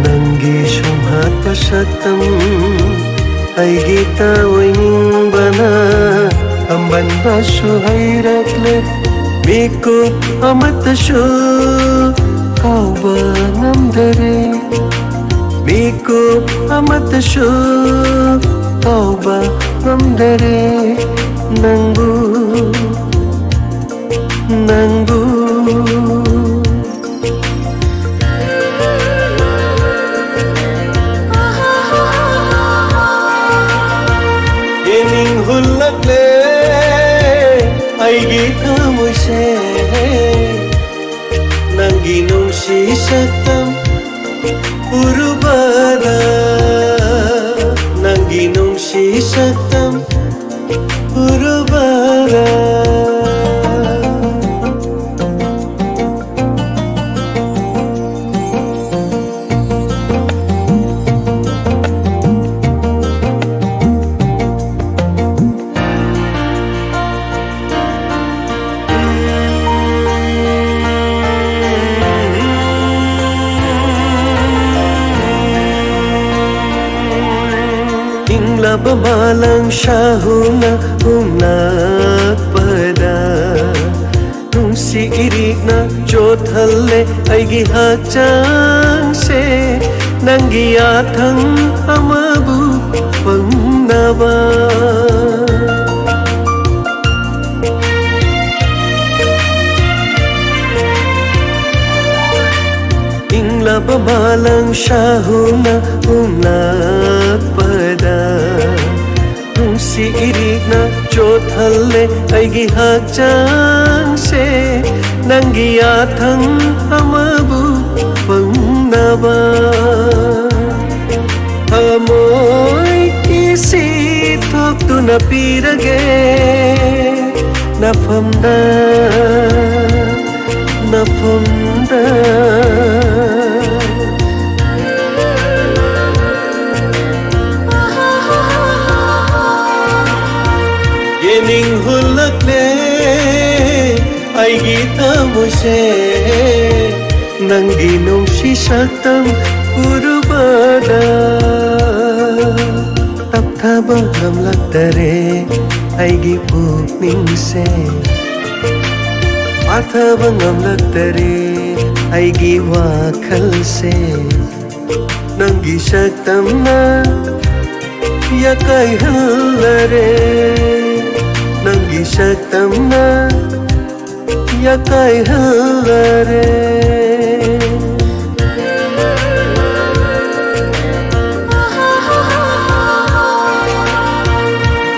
ꯅꯪꯒꯤ ꯁꯨꯝꯍꯠꯄ ꯁꯛꯇꯝ ꯑꯩꯒꯤ ꯇꯥꯑꯣꯏꯅꯤꯡꯕꯅ ꯈꯝꯕꯟꯕꯁꯨ ꯍꯩꯔꯛꯂꯦ꯫ ꯃꯤꯀꯨꯞ ꯑꯃꯠꯇꯁꯨ ꯀꯥꯎꯕ ꯉꯝꯗꯔꯦ꯫ ꯃꯤꯀꯨꯞ ꯑꯃꯠꯇꯁꯨ ꯀꯥꯎꯕ ꯉꯝꯗꯔꯦ ꯅꯪꯕꯨ, ꯅꯪꯕꯨ꯫ ꯌꯦꯡꯅꯤꯡ ꯍꯨꯜꯂꯛꯂꯦ ꯑꯩꯒꯤ ꯊꯃꯣꯏꯁꯦ, ꯅꯪꯒꯤ ꯅꯨꯡꯁꯤ ꯁꯛꯇꯝ ꯎꯔꯨꯕꯗ, ꯅꯪꯒꯤ ꯅꯨꯡꯁꯤ ꯁꯛꯇꯝ ꯎꯔꯨꯕꯗ꯫ ꯃꯥꯂꯪ ꯁꯥꯍꯨꯅ ꯍꯨꯝꯂꯛꯄꯗ ꯅꯨꯡꯁꯤ ꯏꯔꯤꯛꯅ ꯆꯣꯠꯍꯜꯂꯦ ꯑꯩꯒꯤ ꯍꯛꯆꯥꯡꯁꯦ, ꯅꯪꯒꯤ ꯌꯥꯊꯪ ꯑꯃꯕꯨ ꯐꯪꯅꯕ꯫ ꯏꯪꯂꯕ ꯃꯥꯂꯪ ꯁꯥꯍꯨꯅ ꯍꯨꯝꯂꯛꯄꯗ ꯅꯨꯡꯁꯤ ꯏꯔꯤꯛꯅ ꯆꯣꯠꯍꯜꯂꯦ ꯑꯩꯒꯤ ꯍꯛꯆꯥꯡꯁꯦ, ꯅꯪꯒꯤ ꯌꯥꯊꯪ ꯑꯃꯕꯨ ꯐꯪꯅꯕ꯫ ꯊꯃꯣꯏ ꯏꯁꯤ ꯊꯣꯛꯇꯨꯅ ꯄꯤꯔꯒꯦ ꯅꯐꯝꯗ, ꯅꯐꯝꯗ꯫ ꯌꯦꯅꯤꯡ ꯍꯨꯜꯂꯛꯂꯦ ꯑꯩꯒꯤ ꯊꯃꯣꯏꯁꯦ, ꯅꯪꯒꯤ ꯅꯨꯡꯁꯤ ꯁꯛꯇꯝ ꯎꯔꯨꯕꯗ꯫ ꯇꯞꯊꯕ ꯉꯝꯂꯛꯇꯔꯦ ꯑꯩꯒꯤ ꯄꯨꯛꯅꯤꯡꯁꯦ, ꯄꯥꯊꯕ ꯉꯝꯂꯛꯇꯔꯦ ꯑꯩꯒꯤ ꯋꯥꯈꯜꯁꯦ, ꯅꯪꯒꯤ ꯁꯛꯇꯝꯅ ꯌꯥꯀꯥꯏꯍꯜꯂꯔꯦ, ꯅꯪꯒꯤ ꯁꯛꯇꯝꯅ ꯌꯥꯀꯥꯏꯍꯜꯂꯔꯦ꯫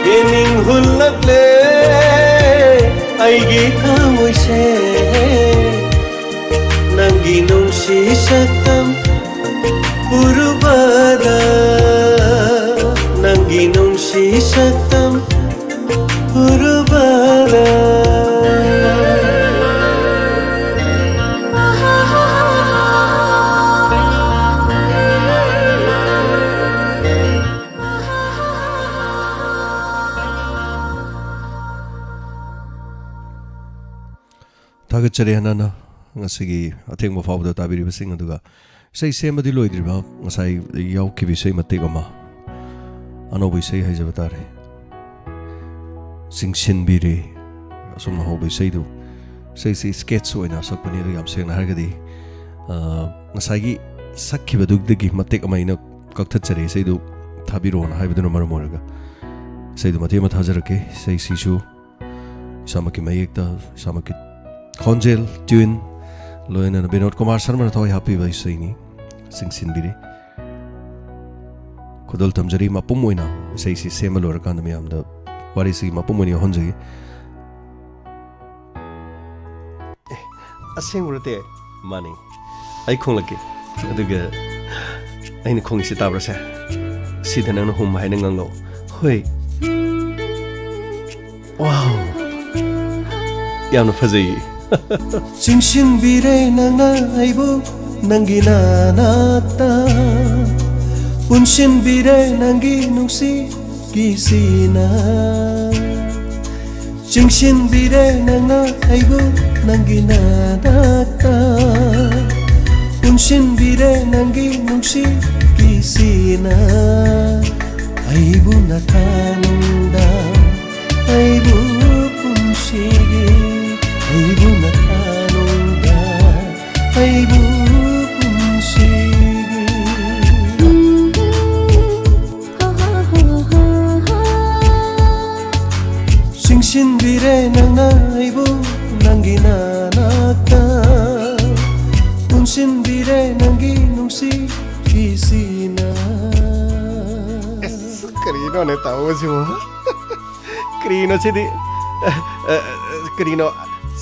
ꯌꯦꯅꯤꯡ ꯍꯨꯜꯂꯛꯂꯦ ꯑꯩꯒꯤ ꯊꯃꯣꯏꯁꯦ, ꯅꯪꯒꯤ ꯅꯨꯡꯁꯤ ꯁꯛꯇꯝ ꯎꯔꯨꯕꯗ, ꯅꯪꯒꯤ ꯅꯨꯡꯁꯤ ꯁꯛꯇꯝ ꯎꯔꯨꯕꯗ꯫ ꯊꯥꯒꯠꯆꯔꯤ ꯍꯅꯥꯅ ꯉꯁꯤꯒꯤ ꯑꯊꯦꯡꯕ ꯐꯥꯎꯕꯗ ꯇꯥꯕꯤꯔꯤꯕꯁꯤꯡ꯫ ꯑꯗꯨꯒ ꯏꯁꯩ ꯁꯦꯝꯕꯗꯤ ꯂꯣꯏꯗ꯭ꯔꯤꯕ ꯉꯁꯥꯏ ꯌꯥꯎꯈꯤꯕ ꯏꯁꯩ ꯃꯇꯦꯛ ꯑꯃ꯫ ꯑꯅꯧꯕ ꯏꯁꯩ ꯍꯥꯏꯖꯕ ꯇꯥꯔꯦ, ꯆꯤꯡꯁꯤꯟꯕꯤꯔꯦ꯫ ꯑꯁꯨꯝꯅ ꯍꯧꯕ ꯏꯁꯩꯗꯨ, ꯏꯁꯩꯁꯤ sketch ꯑꯣꯏꯅ ꯁꯛꯄꯅꯤ꯫ ꯑꯗꯨ ꯌꯥꯝ ꯁꯦꯡꯅ ꯍꯥꯏꯔꯒꯗꯤ, ꯑ, ꯉꯁꯥꯏꯒꯤ ꯁꯛꯈꯤꯕꯗꯨꯗꯒꯤ ꯃꯇꯦꯛ ꯑꯃ ꯑꯩꯅ ꯀꯛꯊꯠꯆꯔꯦ꯫ ꯏꯁꯩꯗꯨ ꯊꯥꯕꯤꯔꯛꯑꯣꯅ ꯍꯥꯏꯕꯗꯨꯅ ꯃꯔꯝ ꯑꯣꯏꯔꯒ ꯏꯁꯩꯗꯨ ꯃꯇꯦꯛ ꯑꯃ ꯊꯥꯖꯔꯛꯀꯦ꯫ ꯏꯁꯩꯁꯤꯁꯨ ꯏꯁꯥꯃꯛꯀꯤ ꯃꯌꯦꯛꯇ, ꯏꯁꯥꯃꯛꯀꯤ ꯈꯣꯟꯖꯦꯜ, tune, ꯂꯣꯏꯅꯅ ꯕꯤꯅꯣꯗ ꯀꯨꯃꯥꯔ ꯁꯔꯃꯅ ꯊꯋꯥꯏ ꯍꯥꯞꯄꯤꯕ ꯏꯁꯩꯅꯤ, ꯆꯤꯡꯁꯤꯟꯕꯤꯔꯦ꯫ ꯈꯨꯗꯣꯜ ꯇꯝꯖꯔꯤ꯫ ꯃꯄꯨꯝ ꯑꯣꯏꯅ ꯏꯁꯩꯁꯤ ꯁꯦꯝꯕ ꯂꯣꯏꯔꯀꯥꯟꯗ ꯃꯌꯥꯝꯗ ꯋꯥꯔꯤꯁꯤ ꯃꯄꯨꯝ ꯑꯣꯏꯅ ꯌꯧꯍꯟꯖꯒꯦ꯫ ꯑꯦ, ꯑꯁꯦꯡꯕꯔꯣ ꯇꯦ? ꯃꯥꯅꯤ꯫ ꯑꯩ ꯈꯣꯡꯂꯛꯀꯦ꯫ ꯑꯗꯨꯒ ꯑꯩꯅ ꯈꯣꯡꯉꯤꯁꯤ ꯇꯥꯕ꯭ꯔꯥ ꯁꯦ? ꯁꯤꯗ ꯅꯪꯅ ꯍꯨꯝ ꯍꯥꯏꯅ ꯉꯥꯡꯂꯛꯑꯣ꯫ ꯍꯣꯏ꯫ Wow! ꯌꯥꯝꯅ ꯐꯖꯩꯌꯦ꯫ ꯆꯤꯡꯁꯤꯟꯕꯤꯔꯦ ꯅꯪꯅ ꯑꯩꯕꯨ ꯅꯪꯒꯤ ꯅꯥꯅꯥꯛꯇ, ꯄꯨꯟꯁꯤꯟꯕꯤꯔꯦ ꯅꯪꯒꯤ ꯅꯨꯡꯁꯤꯒꯤ ꯁꯤꯅ꯫ ꯆꯤꯡꯁꯤꯟꯕꯤꯔꯦ ꯅꯪꯅ ꯑꯩꯕꯨ ꯅꯪꯒꯤ ꯅꯥꯅꯥꯛꯇ, ꯄꯨꯟꯁꯤꯟꯕꯤꯔꯦ ꯅꯪꯒꯤ ꯅꯨꯡꯁꯤꯒꯤ ꯁꯤꯅ꯫ ꯑꯩꯕꯨ ꯅꯊꯥꯅꯨꯡꯗ, ꯑꯩꯕꯨ ꯄꯨꯟꯁꯤꯒꯤ, ꯑꯩꯕꯨ ꯅꯊꯥꯅꯨꯡꯗ, ꯑꯩꯕꯨ ꯄꯨꯟꯁꯤꯒꯤ꯫ ꯆꯤꯡꯁꯤꯟꯕꯤꯔꯦ ꯅꯪꯅ ꯑꯩꯕꯨ ꯅꯪꯒꯤ ꯅꯥꯅꯥꯛꯇ, ꯄꯨꯟꯁꯤꯟꯕꯤꯔꯦ ꯅꯪꯒꯤ ꯅꯨꯡꯁꯤꯒꯤ ꯁꯤꯅ꯫ ꯑꯁ, ꯀꯔꯤꯅꯣꯅꯦ ꯇꯧꯕꯁꯤꯕꯨ? ꯀꯔꯤꯅꯣ ꯁꯤꯗꯤ? ꯑ, ꯑ, ꯀꯔꯤꯅꯣ?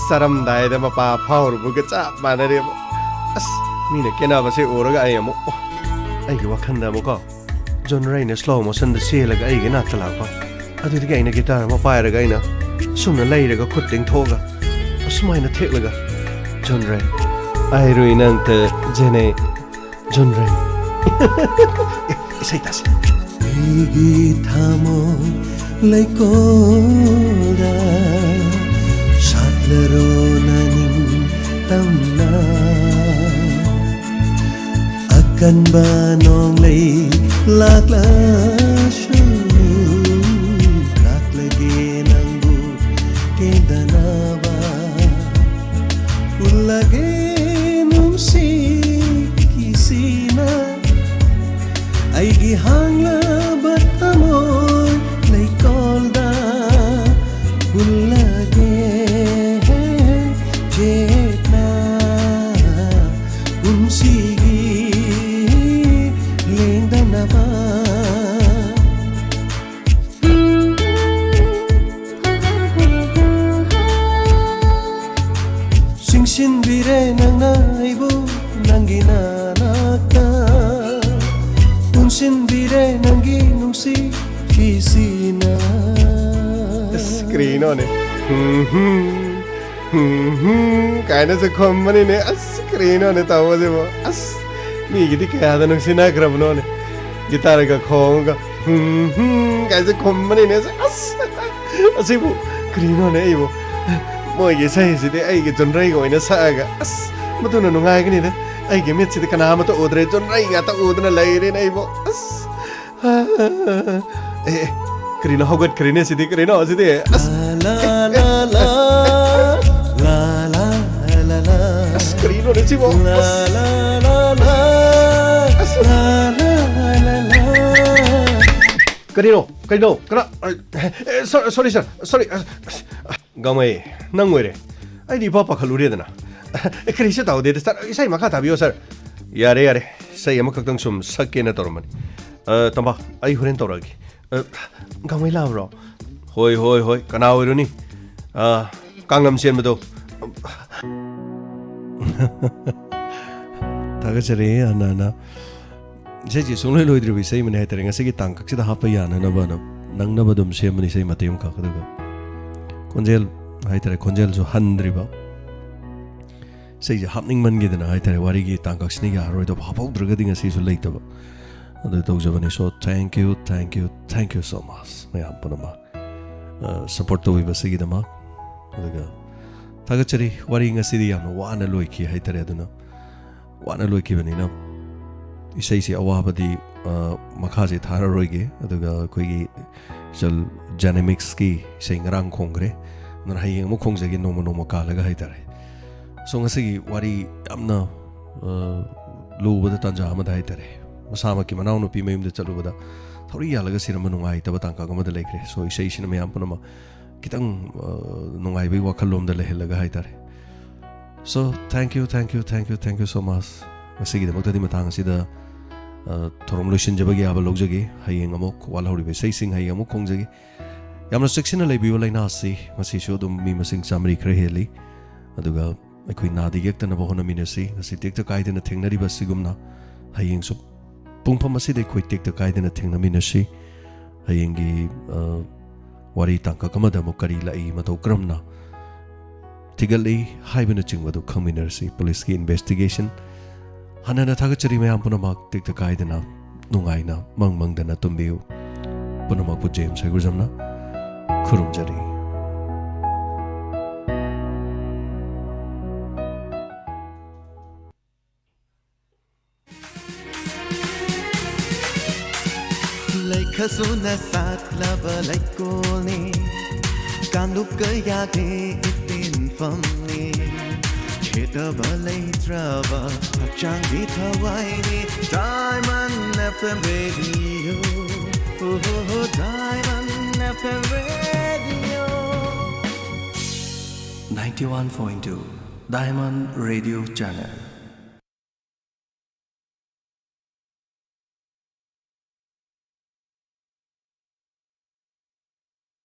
ꯆꯥꯔꯝꯗꯥꯏꯗ ꯃꯄꯥ ꯐꯥꯎꯔꯨꯕꯒ ꯆꯞ ꯃꯥꯟꯅꯔꯦꯕ꯫ ꯑꯁ, ꯃꯤꯅ ꯀꯦꯅꯕꯁꯦ ꯎꯔꯒ ꯑꯩ ꯑꯃꯨꯛ, ꯑꯣ, ꯑꯩꯒꯤ ꯋꯥꯈꯜꯗ ꯑꯃꯨꯛꯀꯣ, ꯖꯣꯟ ꯔꯦꯅ slow motionꯗ ꯆꯦꯜꯂꯒ ꯑꯩꯒꯤ ꯅꯥꯛꯇ ꯂꯥꯛꯄ꯫ ꯑꯗꯨꯗꯒꯤ ꯑꯩꯅ guitar ꯑꯃ ꯄꯥꯏꯔꯒ ꯑꯩꯅ ꯁꯨꯝꯅ ꯂꯩꯔꯒ ꯈꯨꯠ ꯇꯤꯡꯊꯣꯛꯑꯒ ꯑꯁꯨꯃꯥꯏꯅ ꯊꯦꯛꯂꯒ, "ꯖꯣꯟ ꯔꯦ, ꯑꯩ ꯔꯨꯏ ꯅꯪꯇ ꯖꯦꯅꯦ, ꯖꯣꯟ ꯔꯦ꯫" ꯏꯁꯩ ꯇꯥꯁꯤ꯫ ꯑꯩꯒꯤ ꯊꯃꯣꯏ ꯂꯩꯀꯣꯜꯗ ꯁꯥꯠꯂꯔꯣ ꯅꯅꯤꯡꯇꯝꯅ꯫ ꯑꯀꯟꯕ ꯅꯣꯡꯂꯩ ꯂꯥꯛꯂꯁꯨ ꯏꯔꯦ ꯅꯪꯅ ꯑꯩꯕꯨ ꯅꯪꯒꯤ ꯅꯥꯅꯥꯛꯇ ꯄꯨꯟꯁꯤꯟꯕꯤꯔꯦ ꯅꯪꯒꯤ ꯅꯨꯡꯁꯤ ꯐꯤꯁꯤꯅ꯫ ꯑꯁ, ꯀꯔꯤꯅꯣꯅꯦ? ꯍꯨꯝ, ꯍꯨꯝ, ꯍꯨꯝ, ꯍꯨꯝ ꯀꯥꯏꯅꯁꯨ ꯈꯨꯝꯕꯅꯤꯅꯦ꯫ ꯑꯁ, ꯀꯔꯤꯅꯣꯅꯦ ꯇꯧꯕꯁꯤꯕꯣ? ꯑꯁ, ꯃꯤꯒꯤꯗꯤ ꯀꯌꯥꯗ ꯅꯨꯡꯁꯤꯅꯈ꯭ꯔꯕꯅꯣꯅꯦ? ꯒꯤꯇꯥꯔꯒ ꯈꯣꯡꯉꯒ ꯍꯨꯝ, ꯍꯨꯝ ꯀꯥꯏꯁꯦ ꯈꯨꯝꯕꯅꯤꯅꯦ꯫ ꯑꯁ, ꯑꯁꯤꯕꯨ ꯀꯔꯤꯅꯣꯅꯦ ꯑꯩꯕꯨ? ꯃꯣꯏꯒꯤ ꯏꯁꯩꯁꯤꯗꯤ ꯑꯩꯒꯤ ꯖꯨꯟꯔꯩꯒ ꯑꯣꯏꯅ ꯁꯛꯑꯒ, ꯑꯁ, ꯃꯗꯨꯅ ꯅꯨꯡꯉꯥꯏꯒꯅꯤꯗ꯫ ꯑꯩꯒꯤ ꯃꯤꯠꯁꯤꯗꯤ ꯀꯅꯥ ꯑꯃꯠꯇ ꯎꯗ꯭ꯔꯦ, ꯖꯨꯟꯔꯩ ꯉꯥꯛꯇ ꯎꯗꯅ ꯂꯩꯔꯦꯅꯦ ꯑꯩꯕꯨ꯫ ꯑꯁ, ꯑꯦ, ꯑꯦ, ꯀꯔꯤꯅꯣ ꯍꯧꯒꯠꯈ꯭ꯔꯦꯅꯦ ꯁꯤꯗꯤ? ꯀꯔꯤꯅꯣ ꯁꯤꯗꯤ? ꯑꯁ, ꯂꯥ, ꯂꯥ, ꯂꯥ, ꯂꯥ, ꯂꯥ, ꯂꯥ, ꯂꯥ, ꯂꯥ꯫ ꯑꯁ, ꯀꯔꯤꯅꯣꯅꯦ ꯁꯤꯕꯣ? ꯂꯥ, ꯑꯁ꯫ ꯂꯥ, ꯂꯥ, ꯂꯥ, ꯑꯁ꯫ ꯂꯥ, ꯂꯥ, ꯂꯥ, ꯂꯥ, ꯂꯥ꯫ ꯀꯔꯤꯅꯣ? ꯀꯔꯤꯅꯣ? ꯀꯅꯥ? ꯑꯦ, ꯑꯦ, ꯁꯣ-, ꯁꯣꯔꯤ, ꯁꯥꯔ꯫ ꯁꯣꯔꯤ꯫ ꯑꯁ, ꯑꯁ, ꯒꯥꯡꯃꯩ, ꯅꯪ ꯑꯣꯏꯔꯦ꯫ ꯑꯩꯗꯤ ꯏꯄꯥ ꯄꯥꯈꯠꯂꯨꯔꯦꯗꯅ꯫ ꯑꯦ, ꯀꯔꯤꯁꯨ ꯇꯧꯗꯦꯗ, ꯁꯥꯔ꯫ ꯏꯁꯩ ꯃꯈꯥ ꯇꯥꯕꯤꯌꯣ, ꯁꯥꯔ꯫ ꯌꯥꯔꯦ, ꯌꯥꯔꯦ꯫ ꯏꯁꯩ ꯑꯃꯈꯛꯇꯪ ꯁꯨꯝ ꯁꯛꯀꯦꯅ ꯇꯧꯔꯝꯕꯅꯤ꯫ ꯑ, ꯇꯝꯕ, ꯑꯩ ꯍꯣꯔꯦꯟ ꯇꯧꯔꯛꯑꯒꯦ꯫ ꯑ, ꯒꯥꯡꯃꯩ ꯂꯥꯛꯑꯕ꯭ꯔꯣ? ꯍꯣꯏ, ꯍꯣꯏ, ꯍꯣꯏ꯫ ꯀꯅꯥ ꯑꯣꯏꯔꯨꯅꯤ? ꯑ, ꯀꯥꯡꯂꯝ ꯆꯦꯟꯕꯗꯣ꯫ ꯊꯥꯒꯠꯆꯔꯤ, ꯍꯟꯅ ꯍꯟꯅ꯫ ꯏꯁꯩꯁꯤ ꯁꯨꯡꯂꯣꯏ ꯂꯣꯏꯗ꯭ꯔꯤꯕ ꯏꯁꯩ ꯑꯃꯅꯤ ꯍꯥꯏꯇꯥꯔꯦ꯫ ꯉꯁꯤꯒꯤ ꯇꯥꯡꯀꯛꯁꯤꯗ ꯍꯥꯞꯄ ꯌꯥꯅꯅꯕꯅ ꯅꯪꯅꯕ ꯑꯗꯨꯝ ꯁꯦꯝꯕꯅꯤ ꯏꯁꯩ ꯃꯇꯦꯛ ꯑꯃꯈꯛ꯫ ꯑꯗꯨꯒ ꯈꯣꯟꯖꯦꯜ ꯍꯥꯏꯇꯥꯔꯦ, ꯈꯣꯟꯖꯦꯜꯁꯨ ꯍꯟꯗ꯭ꯔꯤꯕ꯫ ꯏꯁꯩꯁꯦ ꯍꯥꯞꯅꯤꯡꯃꯟꯈꯤꯗꯅ ꯍꯥꯏꯇꯥꯔꯦ, ꯋꯥꯔꯤꯒꯤ ꯇꯥꯡꯀꯛꯁꯤꯅ ꯌꯥꯔꯔꯣꯏꯗꯕ, ꯍꯥꯞꯍꯧꯗ꯭ꯔꯒꯗꯤ ꯉꯁꯤꯁꯨ ꯂꯩꯇꯕ꯫ ꯑꯗꯨ ꯇꯧꯖꯕꯅꯤ꯫ So, thank you, thank you, thank you so much, ꯃꯌꯥꯝ ꯄꯨꯝꯅꯃꯛ꯫ ꯑ, support ꯇꯧꯕꯤꯕꯁꯤꯒꯤꯗꯃꯛ꯫ ꯑꯗꯨꯒ ꯊꯥꯒꯠꯆꯔꯤ꯫ ꯋꯥꯔꯤ ꯉꯁꯤꯗꯤ ꯌꯥꯝꯅ ꯋꯥꯅ ꯂꯣꯏꯈꯤ ꯍꯥꯏꯇꯥꯔꯦ꯫ ꯑꯗꯨꯅ ꯋꯥꯅ ꯂꯣꯏꯈꯤꯕꯅꯤꯅ ꯏꯁꯩꯁꯤ ꯑꯋꯥꯕꯗꯤ, ꯑ, ꯃꯈꯥꯁꯦ ꯊꯥꯔꯔꯣꯏꯒꯦ꯫ ꯑꯗꯨꯒ ꯑꯩꯈꯣꯏꯒꯤ ꯏꯆꯜ ꯖꯦꯅꯦꯃꯤꯛꯁꯀꯤ ꯏꯁꯩ ꯉꯔꯥꯡ ꯈꯣꯡꯈ꯭ꯔꯦ꯫ ꯑꯗꯨꯅ ꯍꯌꯦꯡ ꯑꯃꯨꯛ ꯈꯣꯡꯖꯒꯦ, ꯅꯣꯡꯃ ꯅꯣꯡꯃ ꯀꯥꯜꯂꯒ ꯍꯥꯏꯇꯥꯔꯦ꯫ So, ꯉꯁꯤꯒꯤ ꯋꯥꯔꯤ ꯌꯥꯝꯅ, ꯑ, ꯂꯨꯕꯗ ꯇꯥꯟꯖꯥ ꯑꯃꯗ ꯍꯥꯏꯇꯥꯔꯦ, ꯃꯁꯥꯃꯛꯀꯤ ꯃꯅꯥꯎꯅꯨꯄꯤ ꯃꯌꯨꯝꯗ ꯆꯠꯂꯨꯕꯗ ꯊꯧꯔꯤ ꯌꯥꯜꯂꯒ ꯁꯤꯔꯝꯕ ꯅꯨꯡꯉꯥꯏꯇꯕ ꯇꯥꯡꯀꯛ ꯑꯃꯗ ꯂꯩꯈ꯭ꯔꯦ꯫ So, ꯏꯁꯩꯁꯤꯅ ꯃꯌꯥꯝ ꯄꯨꯝꯅꯃꯛ ꯈꯤꯇꯪ, ꯑ, ꯅꯨꯡꯉꯥꯏꯕꯒꯤ ꯋꯥꯈꯜꯂꯣꯝꯗ ꯂꯩꯍꯜꯂꯒ ꯍꯥꯏꯇꯥꯔꯦ꯫ So, thank you, thank you, thank you, thank you so much꯫ ꯉꯁꯤꯒꯤꯗꯃꯛꯇꯗꯤ ꯃꯇꯥꯡ ꯑꯁꯤꯗ, ꯑ, ꯊꯧꯔꯝ ꯂꯣꯏꯁꯤꯟꯖꯕꯒꯤ ꯌꯥꯕ ꯂꯧꯖꯒꯦ꯫ ꯍꯌꯦꯡ ꯑꯃꯨꯛ ꯋꯥꯠꯍꯧꯔꯤꯕ ꯏꯁꯩꯁꯤꯡ ꯍꯌꯦꯡ ꯑꯃꯨꯛ ꯈꯣꯡꯖꯒꯦ꯫ ꯌꯥꯝꯅ ꯆꯦꯛꯁꯤꯟꯅ ꯂꯩꯕꯤꯌꯨ꯫ ꯂꯥꯏꯅꯥ ꯑꯁꯤ ꯉꯁꯤꯁꯨ ꯑꯗꯨꯝ ꯃꯤ ꯃꯁꯤꯡ ꯆꯥꯃꯔꯤ ꯈꯔ ꯍꯦꯜꯂꯤ꯫ ꯑꯗꯨꯒ ꯑꯩꯈꯣꯏ ꯅꯥꯗ ꯌꯦꯛꯇꯅꯕ ꯍꯣꯠꯅꯃꯤꯟꯅꯁꯤ꯫ ꯉꯁꯤ ꯇꯦꯛꯇ ꯀꯥꯏꯗꯅ ꯊꯦꯡꯅꯔꯤꯕ ꯑꯁꯤꯒꯨꯝꯅ ꯍꯌꯦꯡꯁꯨ ꯄꯨꯡꯐꯝ ꯑꯁꯤꯗ ꯑꯩꯈꯣꯏ ꯇꯦꯛꯇ ꯀꯥꯏꯗꯅ ꯊꯦꯡꯅꯃꯤꯟꯅꯁꯤ꯫ ꯍꯌꯦꯡꯒꯤ, ꯑ, ꯋꯥꯔꯤ ꯇꯥꯡꯀꯛ ꯑꯃꯗ ꯑꯃꯨꯛ ꯀꯔꯤ ꯂꯥꯛꯏ, ꯃꯇꯧ ꯀꯔꯝꯅ ꯊꯤꯒꯠꯂꯤ ꯍꯥꯏꯕꯅꯆꯤꯡꯕꯗꯨ ꯈꯪꯃꯤꯟꯅꯔꯁꯤ꯫ ꯄꯨꯂꯤꯁꯀꯤ investigation꯫ ꯍꯟꯅ ꯍꯟꯅ ꯊꯥꯒꯠꯆꯔꯤ ꯃꯌꯥꯝ ꯄꯨꯝꯅꯃꯛ꯫ ꯇꯦꯛꯇ ꯀꯥꯏꯗꯅ ꯅꯨꯡꯉꯥꯏꯅ ꯃꯪ ꯃꯪꯗꯅ ꯇꯨꯝꯕꯤꯌꯨ꯫ ꯄꯨꯝꯅꯃꯛꯄꯨ ꯖꯦꯝꯁ ꯍꯩꯒ꯭ꯔꯨꯖꯝꯅ ꯈꯨꯔꯨꯝꯖꯔꯤ꯫ ꯂꯩꯈꯁꯨꯅ ꯁꯥꯠꯂꯕ ꯂꯩꯀꯣꯜꯅꯤ, ꯀꯥꯡꯂꯨꯞ ꯀꯌꯥꯒꯤ ꯏꯇꯤꯟꯐꯝꯅꯤ꯫ ꯈꯦꯠꯅꯕ ꯂꯩꯇ꯭ꯔꯕ ꯍꯛꯆꯥꯡꯒꯤ ꯊꯋꯥꯏꯅꯤ, Diamond F M Radio. Oh, Diamond F M Radio. Ninety-one point two Diamond Radio Channel.